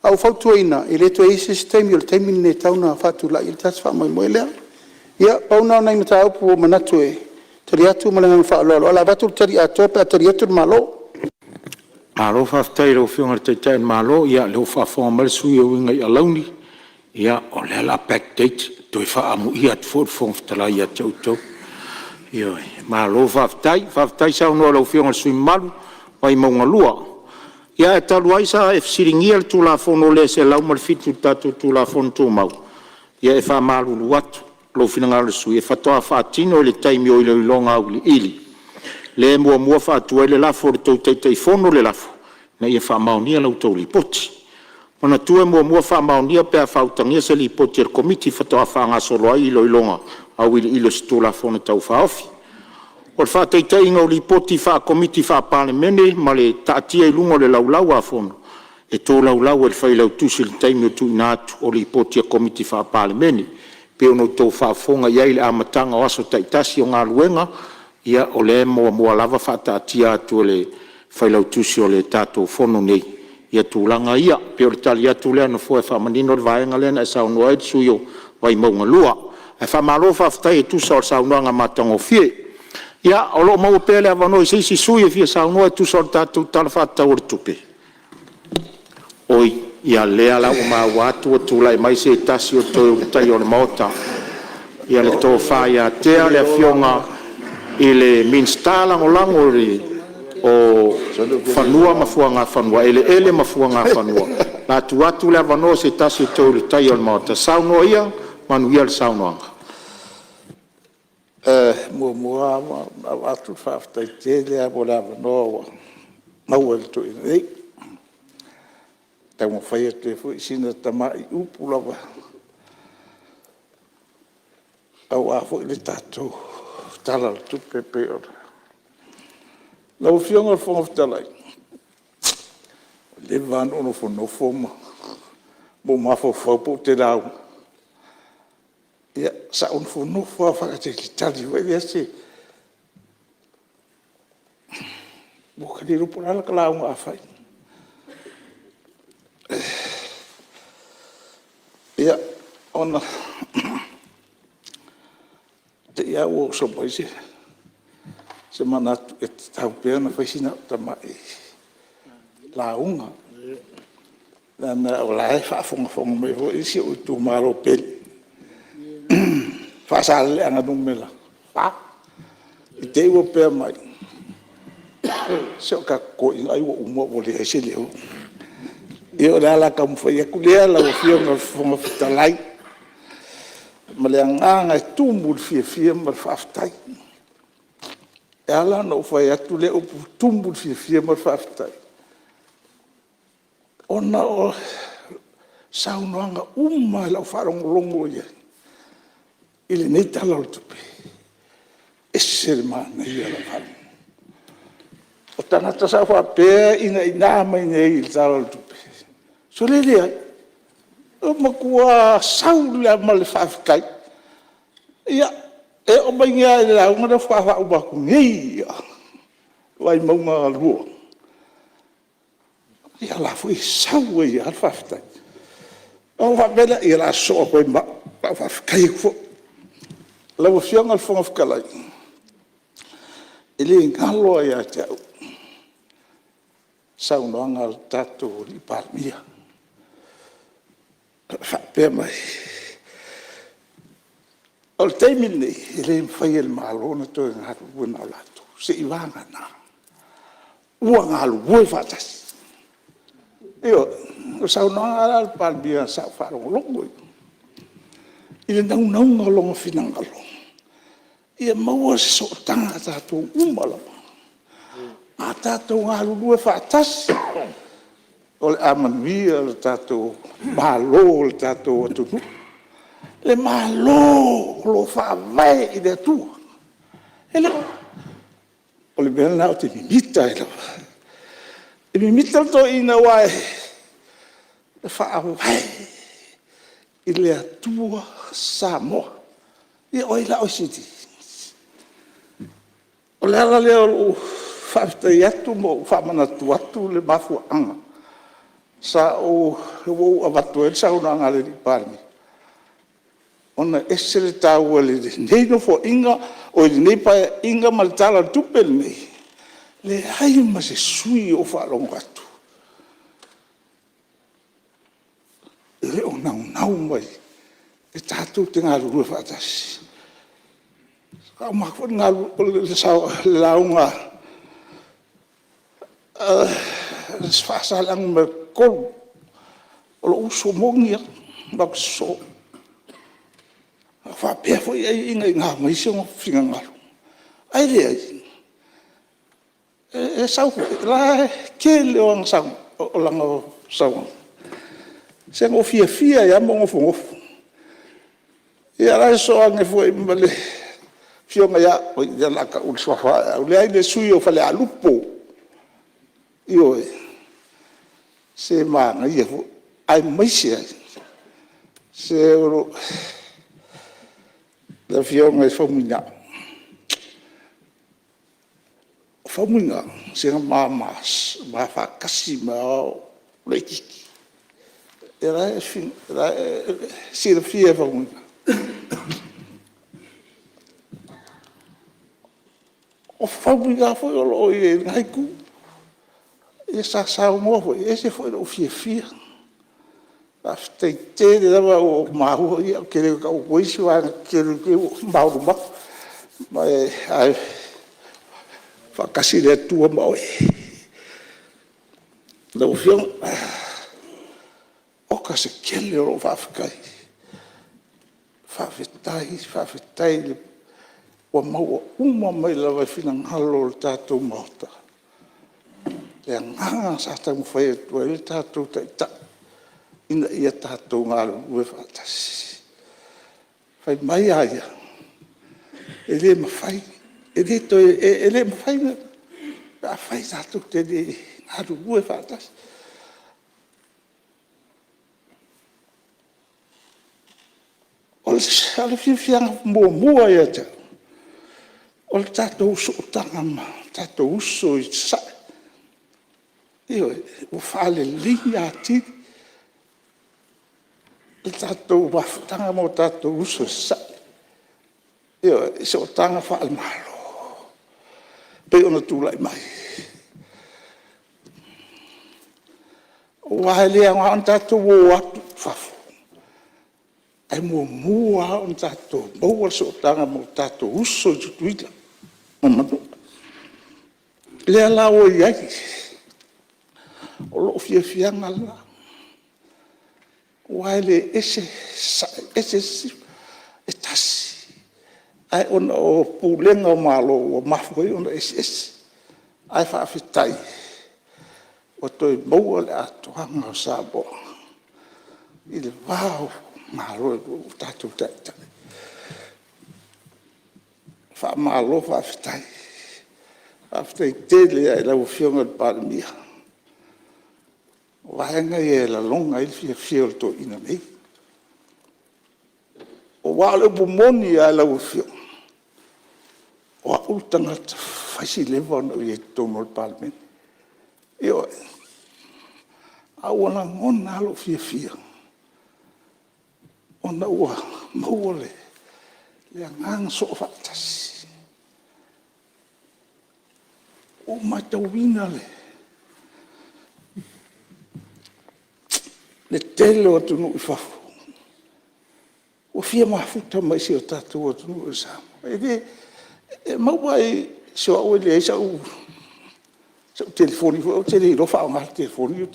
Ae ua fautuaina, e le toe i ai se isi taimi, o le taimi lenei e tatau ona faatulai ai le tatou faamoemoe lea. Ia, pau lena o nai mataupu ua ou manatu e tali atu ma le agaga faaaloalo, ae o le a avatu le tali atoa pe a tali atu le Malo. Malo faafetai i lau Afioga i le Taitai o le Malo, o lea ua faafofoga mai le sui usufono e uiga i alauni, ia o lea o le a backdate, toe faaamuia atu foi le Fofoga Fetalai ia te outou. Ioe. Malo faafetai, faafetai saunoa i lau Afioga i le sui usufono mamalu mo Vaimauga 2. Ia, ae talu ai sa e fesiligia le Tulafono 107 i le tatou Tulafono Tumau, ia e faamalulu atu, o lou finagalo o le sui usufono, e faatoa faatino i le taimi o iloiloga auiliili, lea e muamua faatu ai le lafo e le tou Taitaifono le lafo, Ina ia faamaonia la outou Lipoti. Manatua e muamua faamaonia pe a faautagia se Lipoti a le Komiti faatoa faagasolo ai iloiloga auiliili o se Tulafono Tau Faaofi. O le faataitaiga o Lipoti faa-Komiti faa-Palemene ma le taatia i luga o le Laulau-a-Fono, e tolaulau e le Failautusi i le taimi o le tuuina atu o Lipoti a Komiti faa-Palemene. E pei ona outou faafofoga i ai i le amataga o aso taitasi o galuega, ia o lea e muamua lava faataatia atu e le Failautusi o le tatou Fono nei tulaga ia. E pei o le tali atu lea a le Nofoa e faamanino le vaega lea na e saunoa ai le sui usufono mo Vaimauga 2. Ae faamalo faafetai e tusa o le saunoaga matagofie. Ia, o lo o maua pea le avanoa i se isi sui usufono e fia saunoa e tusa o le tatou Tala Faatatau o le Tupe. Oi, ia lea la ua maua atu ua tulai mai se tasi o Toe Ulutaia o le Maota, ia le Tofa ia Tea, le Afioga i le Minisita Lagolago o Fanua ma Fuagafanua, Eleele ma Fuagafanua. O le a tuu atu le avanoa i se tasi o Toe Ulutaia o le Maota. Saunoa ia, manuia le saunoaga. E muamua lava ona avatu le faafetai tele lava mo le avanoa ua maua e le toeaina nei, e taumafai atu ai foi sina tamai upu lava. aua foi le tatou Tala o le Tupe e pei ona… Lau Afioga i le Fofoga Fetalai, ua leva lava ona ou nofonofo ma ou mafaufau pe ou te lauga. Ia, sa ou nofonofo lava faatalitali foi lea se… Ua ta le iloa po o le a lau lauga a fai. Ia, ona te i lava ua oso mai se manatu e tatau pea ona fai sina au tamai lauga, leaga o la e faafogafoga mai foi si ou itumalo pele, Faasaleleaga 4, i te i ua pea mai, se o tatou toeaiina ai ua uma ua leai se leo. Ia o le ala taumafai atu lea lau Afioga i le Fofoga Fetalai, ma le agaga e tumu i le fiafia ma le faafetai. E ala ona ou fai atu lea upu e tumu i le fiafia ma le faafetai, ona o saunoaga uma lava i lau faalogologo i ai i lenei Tala o le Tupe, e ese le manaia i lau faalogo. O tagata sa ou faapea e inaina mai nei i le Tala o le Tupe, sole, e leai, ua matua sau lava ma le faafetai. Ia, e oo mai nei lava i le lauga lea faatoa faauma atu nei lava, Vaimauga 2, ia o la e foi e sau ai lava le faafetai. Ona ou faapea lea, ia o le a sosoo atu ai ma au, o le a ou faafetai atu foi. Lau Afioga i le Fofoga Fetalai, e le galo lava ia te au le saunoaga a le tatou Palemia o faapea mai, o le taimi lenei, e le mafai e le Malo ona toe galulue na o latou, seiavagana ua galulue faatasi. Ioe. O le saunoaga lena a le Palemia sa ou faalogologo i ai, i le naunauga o lona finagalo ia maua se sootaga a tatou uma lava. A tatou galulue faatasi, o le a manuia le tatou Malo, le tatou atunuu. Le Malo o lo o Faavae i le Atua. E le o… O le mea lena ou te mimita ai lava. E mimita le toeaina aua e faavae i le Atua Samoa. Ia o ai la oe e sili? O le ala lea o lou faafetai atu ma ou faamanatu atu le mafuaaga ua ou avatu ai le saunoaga a le Palemia, ona e ese le taua i lenei Nofoaiga, oi lenei Paeaiga ma le Tala o le Tupe lenei, leai ma se sui usufono o ou faalogo atu e le o naunau mai e tatou te galulue faatasi. Sa uma atu foi le lauga a Faasaleleaga 3, o lou uso moni lava, matou te sosoo. A faapea foi ai e inaina mai sona finagalo, ae leai, e sau foi, o le tele o lana saunoaga, se na ou fiafia ai lava ma ou nofonofo. Ia o la e sosoo ane foi ma le afioga ia… oi lea o le a tau le suafa o Aeau. Leai le sui usufono o Falealupo, ioe, se manaia foi, aemaise ai se o le afioga ia Faumuina. O Faumuina, se na ma faatasi mai lava o ou laitiiti. O la e silafia e Faumuina. O Faumuina foi o lo o i lena itu. Ia sa saunoa foi, e ese foi lou fiafia. Faafetai tele lava ua ou maua, ia ou te le tau atua isi vaega tetele i te i ua maua atu. Ae faatasi le Atua ma oe. Lau Afioga, oka se tele o lou faafetai, faafetai, faafetai ua maua uma mai lava i finagalo o le tatou Maota le agaga sa taumafai atu ai le tatou Taitai ina ia tatou galulue faatasi. Fai mai a ia, E le mafai, e le toe, e le mafai pe afai tatou te le galulue faatasi. O le fiafiaga muamua ia te au, o le tatou sootaga ma tatou uso i Sasae. Ioe, ua faalelei atili le tatou mafutaga ma o tatou uso i Sasae. Ioe, i sootaga faale-Malo e pei ona tulai mai. Aua e le aoga ona tatou o atu i fafo, ae muamua lava ona tatou maua le sootaga ma o tatou uso i Tutuila ma Manua. O lea la ua i ai, o lou fiafiaga lena, aua e le ese Sasae ese Sisifo, e tasi. Ae ona o pulega o Malo ua mafua ai ona eseese. Ae faafetai ua toe maua le atoaga o Samoa i le va o Malo e lua o tatou taitai. Faamalo faafetai. Faafetai tele lava i lau Afioga i le Palemia. O vaega ia e lagona ai le fiafia o le toeaina nei. Aua o le upu moni lava lau Afioga, o au le tagata fai si leva ona ou i ai i totonu o le Palemene. Ioe. Ae ua lagona lava lou fiafia ona ua maua le agaga soofaatasi. Ua ou matauina le tele o atunuu i fafo ua fia mafuta mai i si o tatou atunuu o Samoa. E maua i... se o au e leai sau telefoni foi, ou te le iloa faaaoga le telefoni.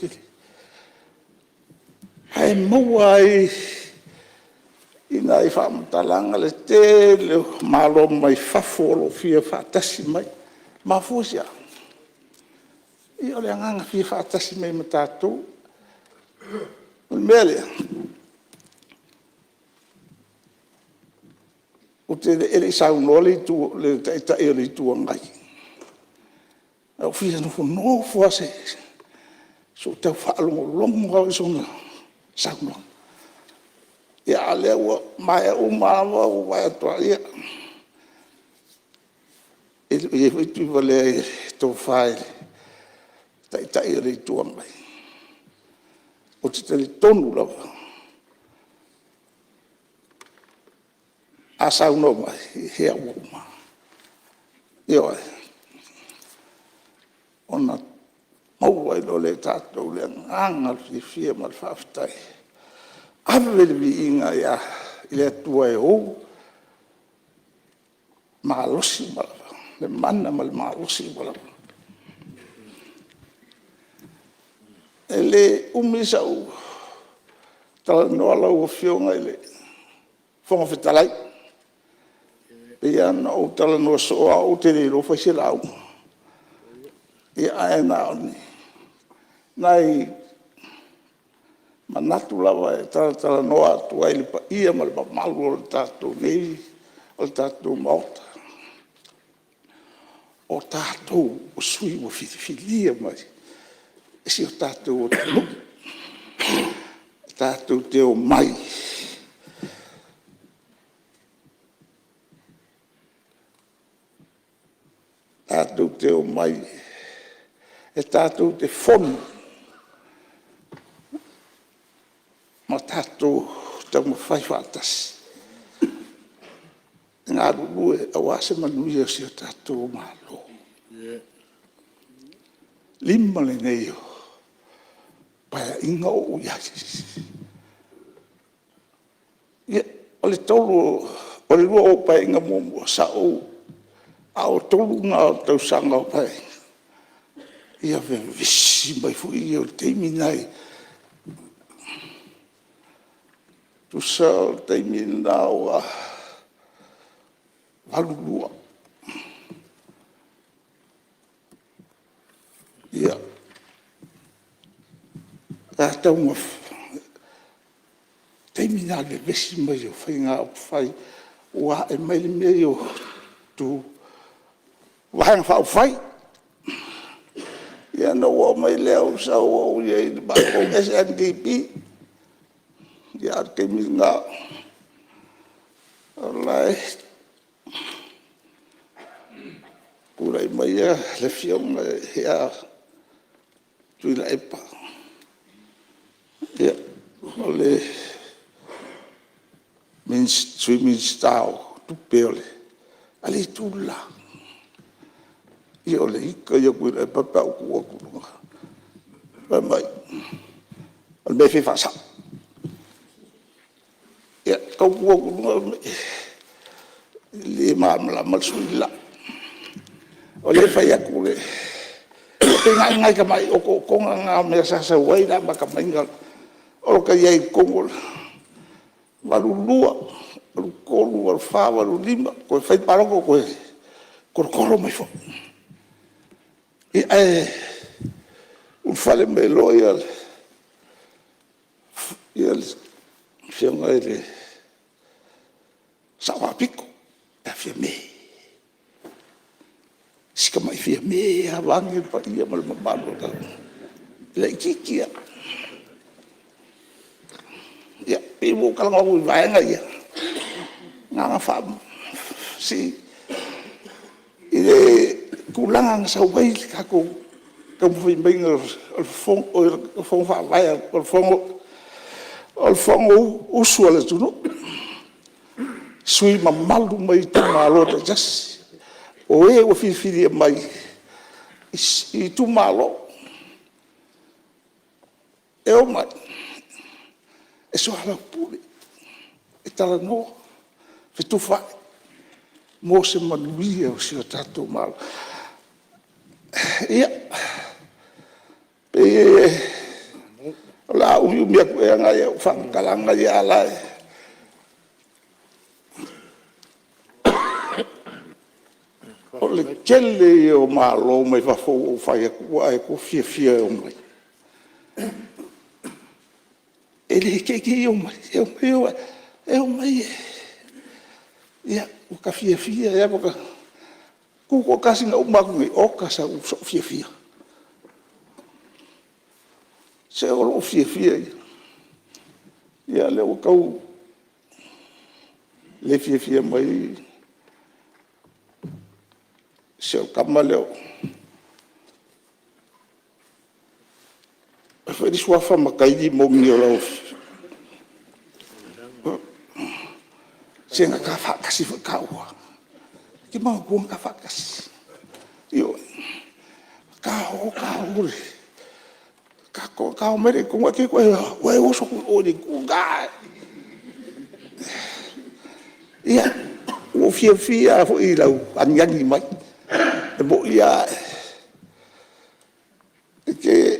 Ae maua ai i nai faamatalaga le tele o Malo mai fafo o lo o fia faatasi mai. E mafua i se a? Ia o le agaga fia faatasi mai ma tatou. O le mea lea, e le i saunoa le Taitai o le Itu Agai, ae ou fia nofonofo lava se i ou tau faalogologo lava i sona saunoaga. Ia, a o lea ua maea uma lava ou vaai atu lava, ia, e le o i ai foi Tuivalea i le tofa i le Taitai o le Itu Agai. Ou te talitonu lava, a saunoa mai, ia ua uma. Ioe. Ona maua ai loa lea e tatou le agaga fiafia ma le faafetai. Ave le viiga i le Atua e ou le mana ma le malosi uma lava. E le umi sau talanoa lau Afioga i le Fofoga Fetalai. E pei lava ona ou talanoa soo lava au ou te le iloa fai se lauga. Ae na o ni nai manatu lava e talatalanoa atu ai i le paia ma le mamalu o le tatou Maota. O tatou o sui usufono ua filifilia mai e si o tatou atunuu, tatou te omai e tatou te fono ma tatou taumafai faatasi e galulue aua se manuia o si o tatou Malo. O le 5 lenei o Paeaiga o ou i ai. Ia, o le 2 o au Paeaiga muamua, sa ou... a o le 3 lena o tausaga o Paeaiga, ia vevesi mai foi ia o le taimi lena i... Tusa o le taimi lena ua 1982. Ia, o le taimi lena o le vevesi mai o faiga upufai, ua ae mai le mea lea o tu Vaega Faaupufai. Ia ona ou oo mai lea ou sau ou i ai i le matou SNDP. Ia a o le taimi lena o la e tulai mai le Afioga ia Tuilaepa, o le Sui Minisita o Tupe a le Itu le la. Ia o le ita ia o Tuilaepa pe a ou tu atu i luga, fai mai, o le mea e fia faasao. Ia, e tau tu atu i luga, e le malamalama le sui usufono le la. O lea e fai atu le… e pei na o ni nai tamai otootoga na o mea sa sau ai le amata mai o ota i ai i totonu o le 1982, 1983, 1984, 1985, toe fai le palota toe tolotolo mai foi. Ia ae ulufale mai loa le Afioga i le Sao Faapito ia Fiame, si tamai Fiame lava vaeane le paia ma le mamalu, e laitiiti lava. Ia, pei ua ou talanoa atu i vaega ia, na ona faa… i le tulaga na sau ai le tatou taumafai maiga o le Fono Faavae, o le Fonousu a le atunuu, sui usufono mamalu mai itumalo taitasi, o e ua filifilia mai i itumalo, e omai e soalaupule, e talanoa, fetufaai mo se manuia o si o tatou Malo. Ia, pei o le a umiumi atu ea nai au faamatalaga ia, a o la e… O le tele ia o Malo mai fafo ua ou fai atu ua fiafia e omai, e le te i te i omai, e omai e… Ua ta fiafia ai lava. Tutoatasi na uma atu nei, oka sou fiafia. Se o lou fiafia ia. Ia o lea ua tau le fiafia mai si au tama lea o… O ai foi le suafa Matai Rimoni o lau… Se na ta faatasi foi taua. E te manatua na ta faatasi? Ioe. Ta o ta o, ta omai lea i totonu ae te i ua e oso atu i o i le itu le la. Ia, ua ou fiafia lava foi i lau agiagi mai. E moni lava, e te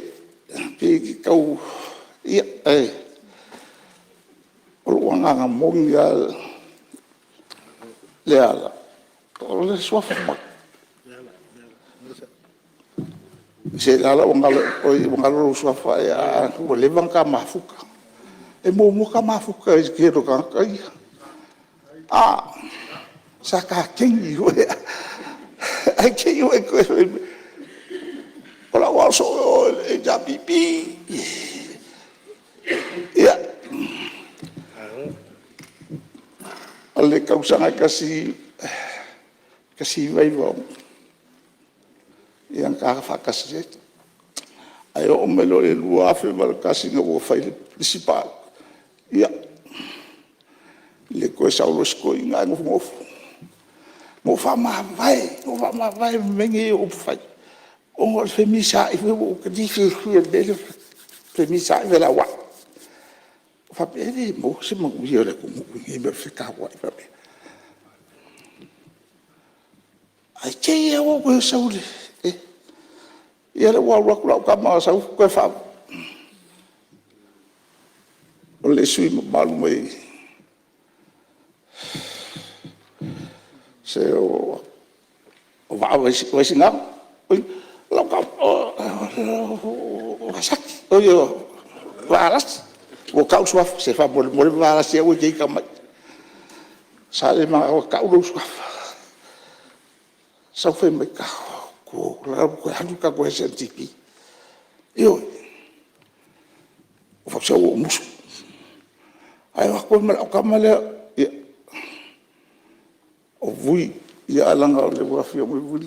pei e te tau… Ia, ae o lou agaga moni lava Leala, o le suafa Se Leala ua galo lou suafa, ae ua leva ona ta mafuta. E muamua ta mafuta i le tele o tagata ia. A! Sa ta kaeni foi lava, ae te i ua e toe fai mai, o lau alu soo i o i le HRPP. Ia, o le tausaga e 1996 na ta faatasi ai. Ae oo mai loa i le 2001 ina ua fai le isi palota, ia, le toe sau loa o si toeaina ae nofonofo. Na ou faamavae, na ou faamavae i mea nei o upufai, ona o le femisaai foi lea, ua ou le fiafia i le mea lea o le femisaai ma feaveai. Ou faapea e le maua se manuia o le atunuu i lenei mea o le fetauai faapea. Ae te i lava ua ou toe sau i le… Ia o lea ua alu atu lau tama sau toe faa… O le sui usufono mamalu mai se o Vaisigano o Vasati, oi o Valasi ua tau le suafa. Se faamolemole Valasi aua e te ita mai. Sa le manao e tau lou suafa. Sau fai mai, tatou o ua toe alu le tatou SNDP. Ioe. Ou fai atu, se ua ou musu. Ae o atu ai ma lau tama lea, ia, o Vui, ae leaga o lea ua afio mai Vui. O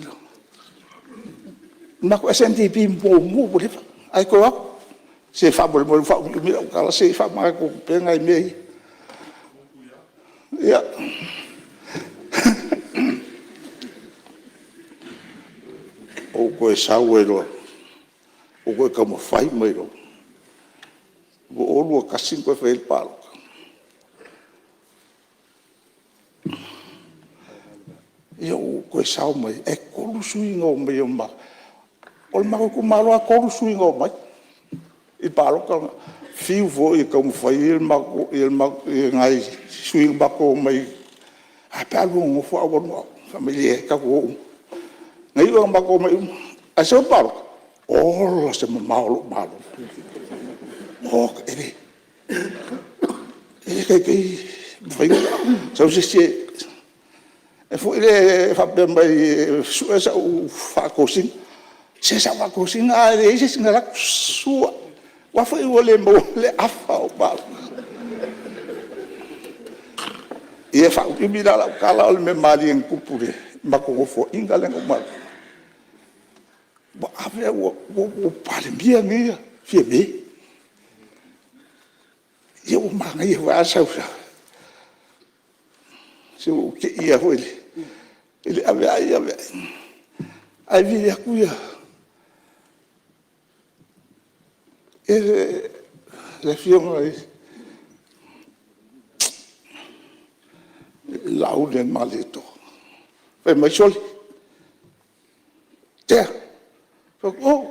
le matou SNDP muamua ua leva, ae toe o atu. Se faamolemole ua faaumiumi lau tala, se i faamanatu atu pea nai mea ia. Ia, ou toe sau ai loa, ou toe taumafai mai loa. 2021 na toe fai ai le palota. Ia ua ou toe sao mai, e 3 sui na omai o matou. O le matou itumalo lava e 3 sui na omai i le palota lena. Fiu foi e taumafai nai sui na matou omai, ae a pe a oulua nonofo ae ou alu o au. Fai mai, leai tatou te o uma. Na iu ina matou omai uma, ae sau le palota, ola se mamao o lou malo. Oka, e le taitai mafai ona sau se isi e foi lea faapea mai e sue sau faatosina. Se sa ou faatosina ae leai se isi na alu atu sua, aua foi ua le maua le afa o ou palota. Ia e faaumiumi la lau tala, o le mea malie na tupu i le matou nofoaiga lea na uma atu, ua ave ua Palemia nei Fiame. Ia ua manaia foi lava le sau, se ua ou te iai lava foi i le aveai aveai, ae vili atu le Afioga ia Laaulialemalietoa, fai mai, “Sole, Tea.” Ou fai atu, “Oi.”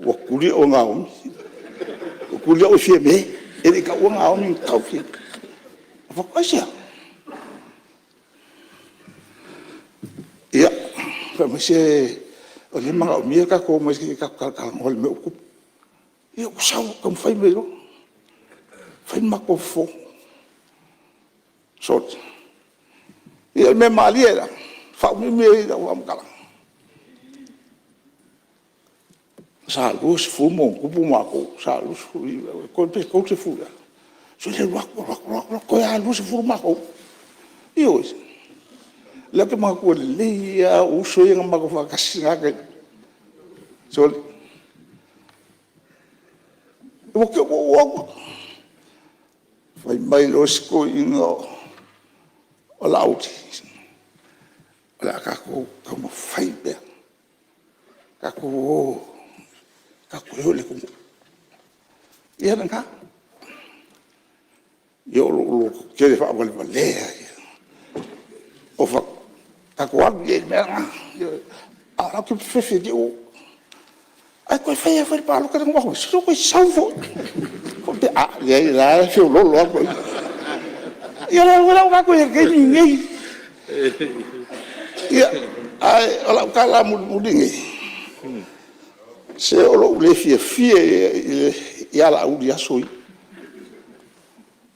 Ua tuli au e Gaomi. Ua tuli au e Fiame, e le i taua Gaomi na tau Fiame. Ou fai atu, aisea? Ia, fai mai, se o lea e manaomia le tatou omai se i tatou talatalanoa i le mea ua tupu. Ia ou sau taumafai mai loa, fai le matou fono. Sole, ia o le mea malie la, e faaumiumi ai lau faamatalaga, sa 20+ matou, sa 29 pe 30 ea. Sole alu atu, alu atu, toe lava 20 matou. Ioe. O lea ou te manatua lelei lava ou uso ia na matou faatasi i na taimi. Sole, ua te i ua ou o atu. Fai mai loa si toeaina o Laauli, “O le a tatou taumafai pea, tatou o tatou o i le atunuu.” Ia lena. Ia o lou lototele faavalevalea ia. Ou fai atu, tatou alu i ai i le mea lena. A o la e ou te fefe i o, ae toe fai lava foi le palota lea na uma atu nei, se ua toe sau foi. Ou faapea, a, leai o la e feoloolo lava le toeaina. Ia o lea la ua tatou i ai i le taimi lenei. Ia, ae o lau tala mulimuli lenei, se o lou le fiafia ia ia Laauli i aso ia.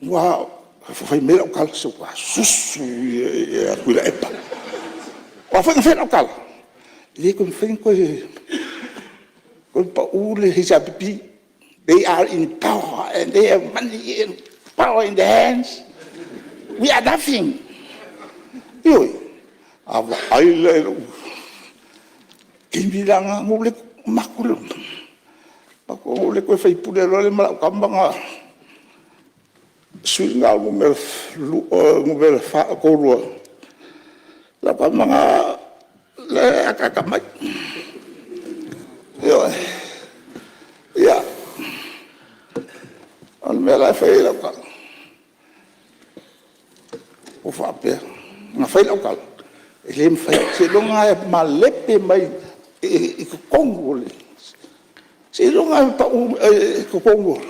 Aua fai mai lau tala, se ua matua susu ia Tuilaepa. O a foi na fai lau tala, e le toe mafai ona toe pau le HRPP. They are in power and they have money and power in their hands. We are nothing. Ioe. A vaai la i lou taimi la lena, na ou le toe faipule loa lea ma lau tama lena, le sui lena numera 3, lau tama lena la e ataata mai. Ioe. Ia, o le mea la e fai ai lau tala, ua faapea, na fai lau tala, e le mafai, seiloga lava e malepe mai i totonu o le… seiloga lava e pau i totonu o le…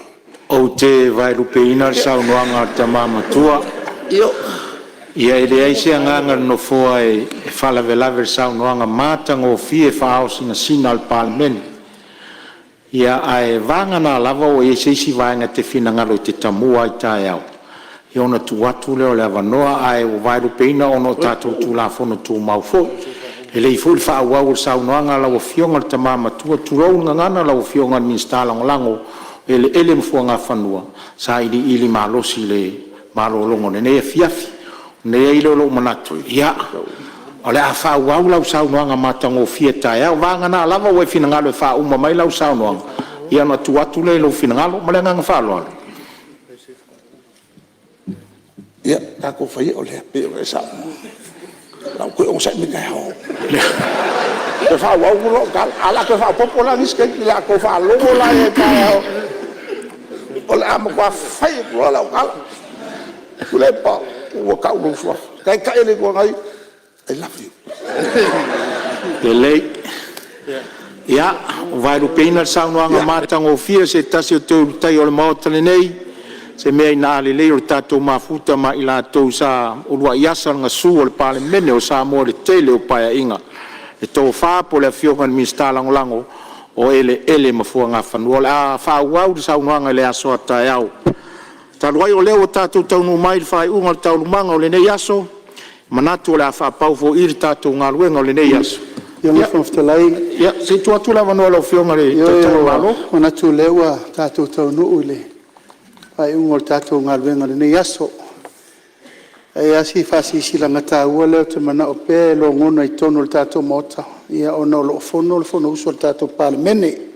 Ou te vaelupeina le saunoaga a le tama matua. Ia e leai se agaga o le Nofoa e faalavelave i le saunoaga matagofie faaao sinasina a le Palemene. Ia ae vagana lava ua i ai se isi vaega e te finagalo e te tamua ai taeao, ia ona tuu atu lea o le avanoa. Ae ua vaelupeina ona o tatou Tulafono Tumau foi. Lelei foi le faaauau o le saunoaga a lau Afioga i le Tama Matua, tulou le gagana lau Afioga i le Minisita Lagolago o Eleele ma Fuagafanua, sailiili malosi i le malologa o lenei afiafi. Ona i ai lea o lou manatu, ia, o le a faaauau lau saunoaga matagofie taeao, vagana lava ua e finagalo e faauma mai lau saunoaga, ia ona tuu atu lea i lou finagalo. Ma le agaga faaaloalo. Ia tatou fai ia o lea e pei ona e saunoa. O le a ou toe onosai mai taeao e toe faaauau lau tala. Ae o le a toe faaopoopo la nisi taimi, o le a outou faalogo la i ai taeao, o le a matua fai atu loa lau tala. Tuilaepa, ua tau lou suafa Taitai o le Itu Agai, I love you. Lelei. Ia, ua vaelupeina le saunoaga matagofie a se tasi o toe Ulutaia o le Maota lenei, o se mea ina a lelei o le tatou mafuta ma i latou sa uluai asa le gasu o le Palemene o Samoa i le tele o Paeaiga, le tofa po o le Afioga i le Minisita Lagolago o Eleele ma Fuagafanua. O le a faaauau le saunoaga i le aso a taeao. Talu ai o lea ua tatou taunuu mai i le faaiuga o Taualumaga o lenei aso, e manatu o le a faapau foi i i le tatou galuega o lenei aso. Lau Afioga i le Fofoga Fetalai… Ia, se i tuu atu le avanoa i lau Afioga i le Taitai o le Malo. Ioe, ua manatu o lea ua tatou taunuu i le faaiuga o le tatou galuega i lenei aso. Ae i ai lava si faasilasilaga taua lea ou te manao pea e logona i totonu o le tatou Maota, ona o lo o fono le Fonousu a le tatou Palemene.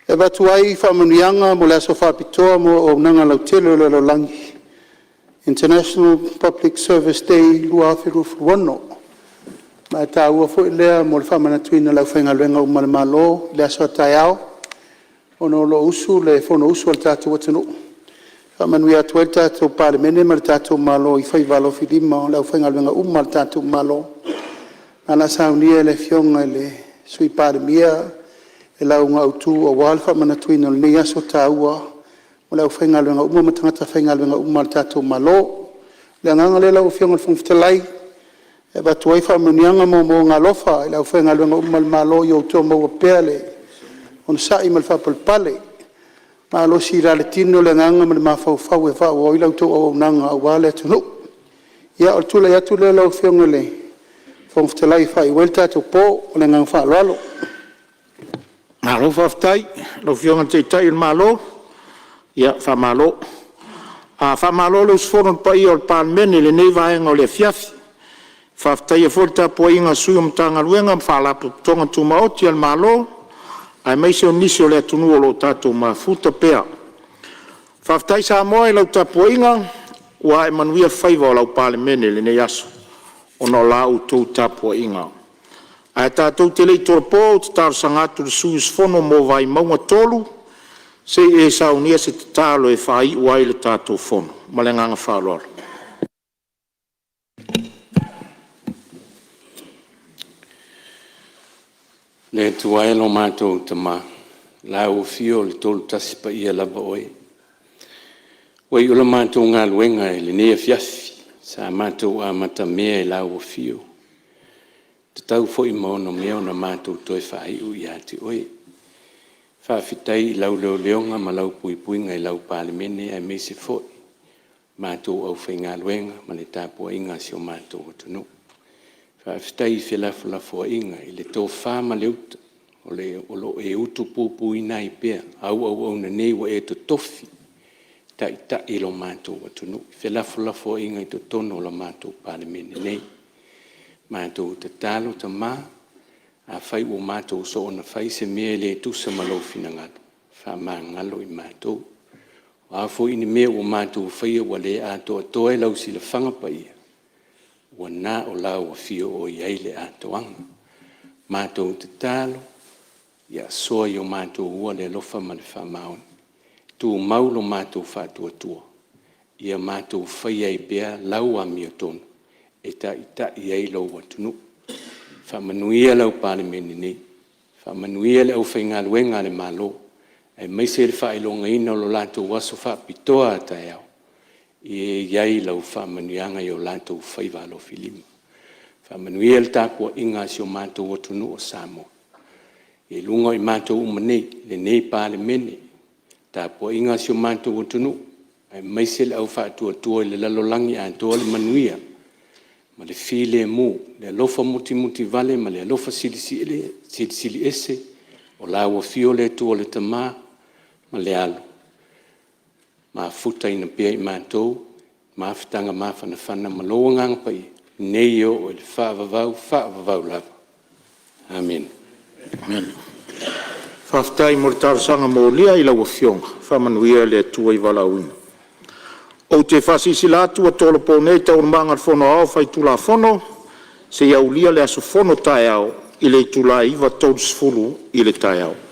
E avatu ai faamanuiaga mo le aso faapitoa mo auaunaga lautele o le lalolagi, International Public Service Day 2026. Ma e taua foi lea mo le faamanatuina i le aufaigaluega uma a le Malo i le aso a taeao, ona o lo o usu le Fonousu a le tatou atunuu, e faamanuia atu ai le tatou Palemene ma le tatou Malo i faiva alofilima o le aufaigaluega uma a le tatou Malo. Ma o le a saunia e le Afioga i le Sui Palemia le lauga autu aua le faamanatuina o lenei aso taua mo le aufaigaluega uma ma tagata faigaluega uma a le tatou Malo. O le agaga lea lau Afioga i le Fofoga Fetalai e avatu ai faamanuiaga ma moomooga alofa i le aufaigaluega uma a le Malo ia outou maua pea le onosai ma le faapalepale, malosi i le tino le agaga ma le mafaufau e faaauau ai la outou auaunaga aua le atunuu. Ia o le tulai atu lea lau Afioga i le Fofoga Fetalai e faaiu ai le tatou po. Ma le agaga faaaloalo. Malo faafetai i lau Afioga i le Taitai o le Malo, faamalo. Faamalo le usufono i le paia o le Palemene i lenei vaega o le afiafi. E faafetaia foi le tapuaiga a sui o Matagaluega ma Faalapotopotoga Tumaoti a le Malo, aemaise o nisi o le atunuu o lo o tatou mafuta pea. Faafetai Samoa i lau tapuaiga, ua ae manuia faiva o lau Palemene i lenei aso ona o la outou tapuaiga. Ae tatou te le i tolopo, ou te talosaga atu i le sui usufono mo Vaimauga 3 se i e saunia se tatalo e faaiu ai le tatou fono. Ma le agaga faaaloalo. Le Atua e lo matou Tama, o la ua afio le Toatasi Paia lava Oe, ua iu le matou galuega i lenei afiafi sa matou amatamea i lau afio, e tatau foi ma onomea ona matou toe faaiu ia te Oe. Faafetai i lau leoleoga ma lau puipuiga i lau Palemene aemaise foi le matou aufaigaluega ma le tapuaiga a si o matou atunuu. Faafetai i felafolafoaiga i le tofa ma le uta o lo o e utupupuina ai pea au auauna nei ua e totofi e taitai lo matou atunuu i felafolafoaiga i totonu o le matou Palemene nei. Matou tatalo Tama, afai ua matou soona fai se mea e le tusa ma lou finagalo, faamagalo i matou. O a foi ni mea ua matou faia ua le atoatoa i lau silafaga paia, ua na o lau afio o i ai le atoaga. Matou tatalo, ia soa i o matou ua le alofa ma le faamaoni, tumau lo matou faatuatua ia matou faia ai pea lau amiotonu e taitai ai lou atunuu. Faamanuia lau Palemene nei, faamanuia le aufaigaluega a le Malo aemaise le faailogaina o le latou aso faapitoa a taeao, ia i ai lau faamanuiaga i o latou faiva alofilima. Faamanuia le tapuaiga a si o matou atunuu o Samoa i luga o i matou uma nei, lenei Palemene, tapuaiga a si o matou atunuu aemaise le au faatuatua i le lalolagi atoa le manuia ma le filemu, le alofa mutimutivale ma le alofa silisili ese o la ua afio le Atua le Tama ma le Alo, mafutaina pea i matou i mafutaga mafanafana ma lou Agaga Paia, nei e oo i le faavavau, faavavau lava. Amene. Faafetai mo le talosaga molia i lau Afioga, faamanuia le Atua i lou valaauina. Ou te faasilasila atu ua tolopo nei Taualumaga a le Fono Aoao Faitulafono seia aulia le aso fono taeao i le itula e 9:30 i le taeao.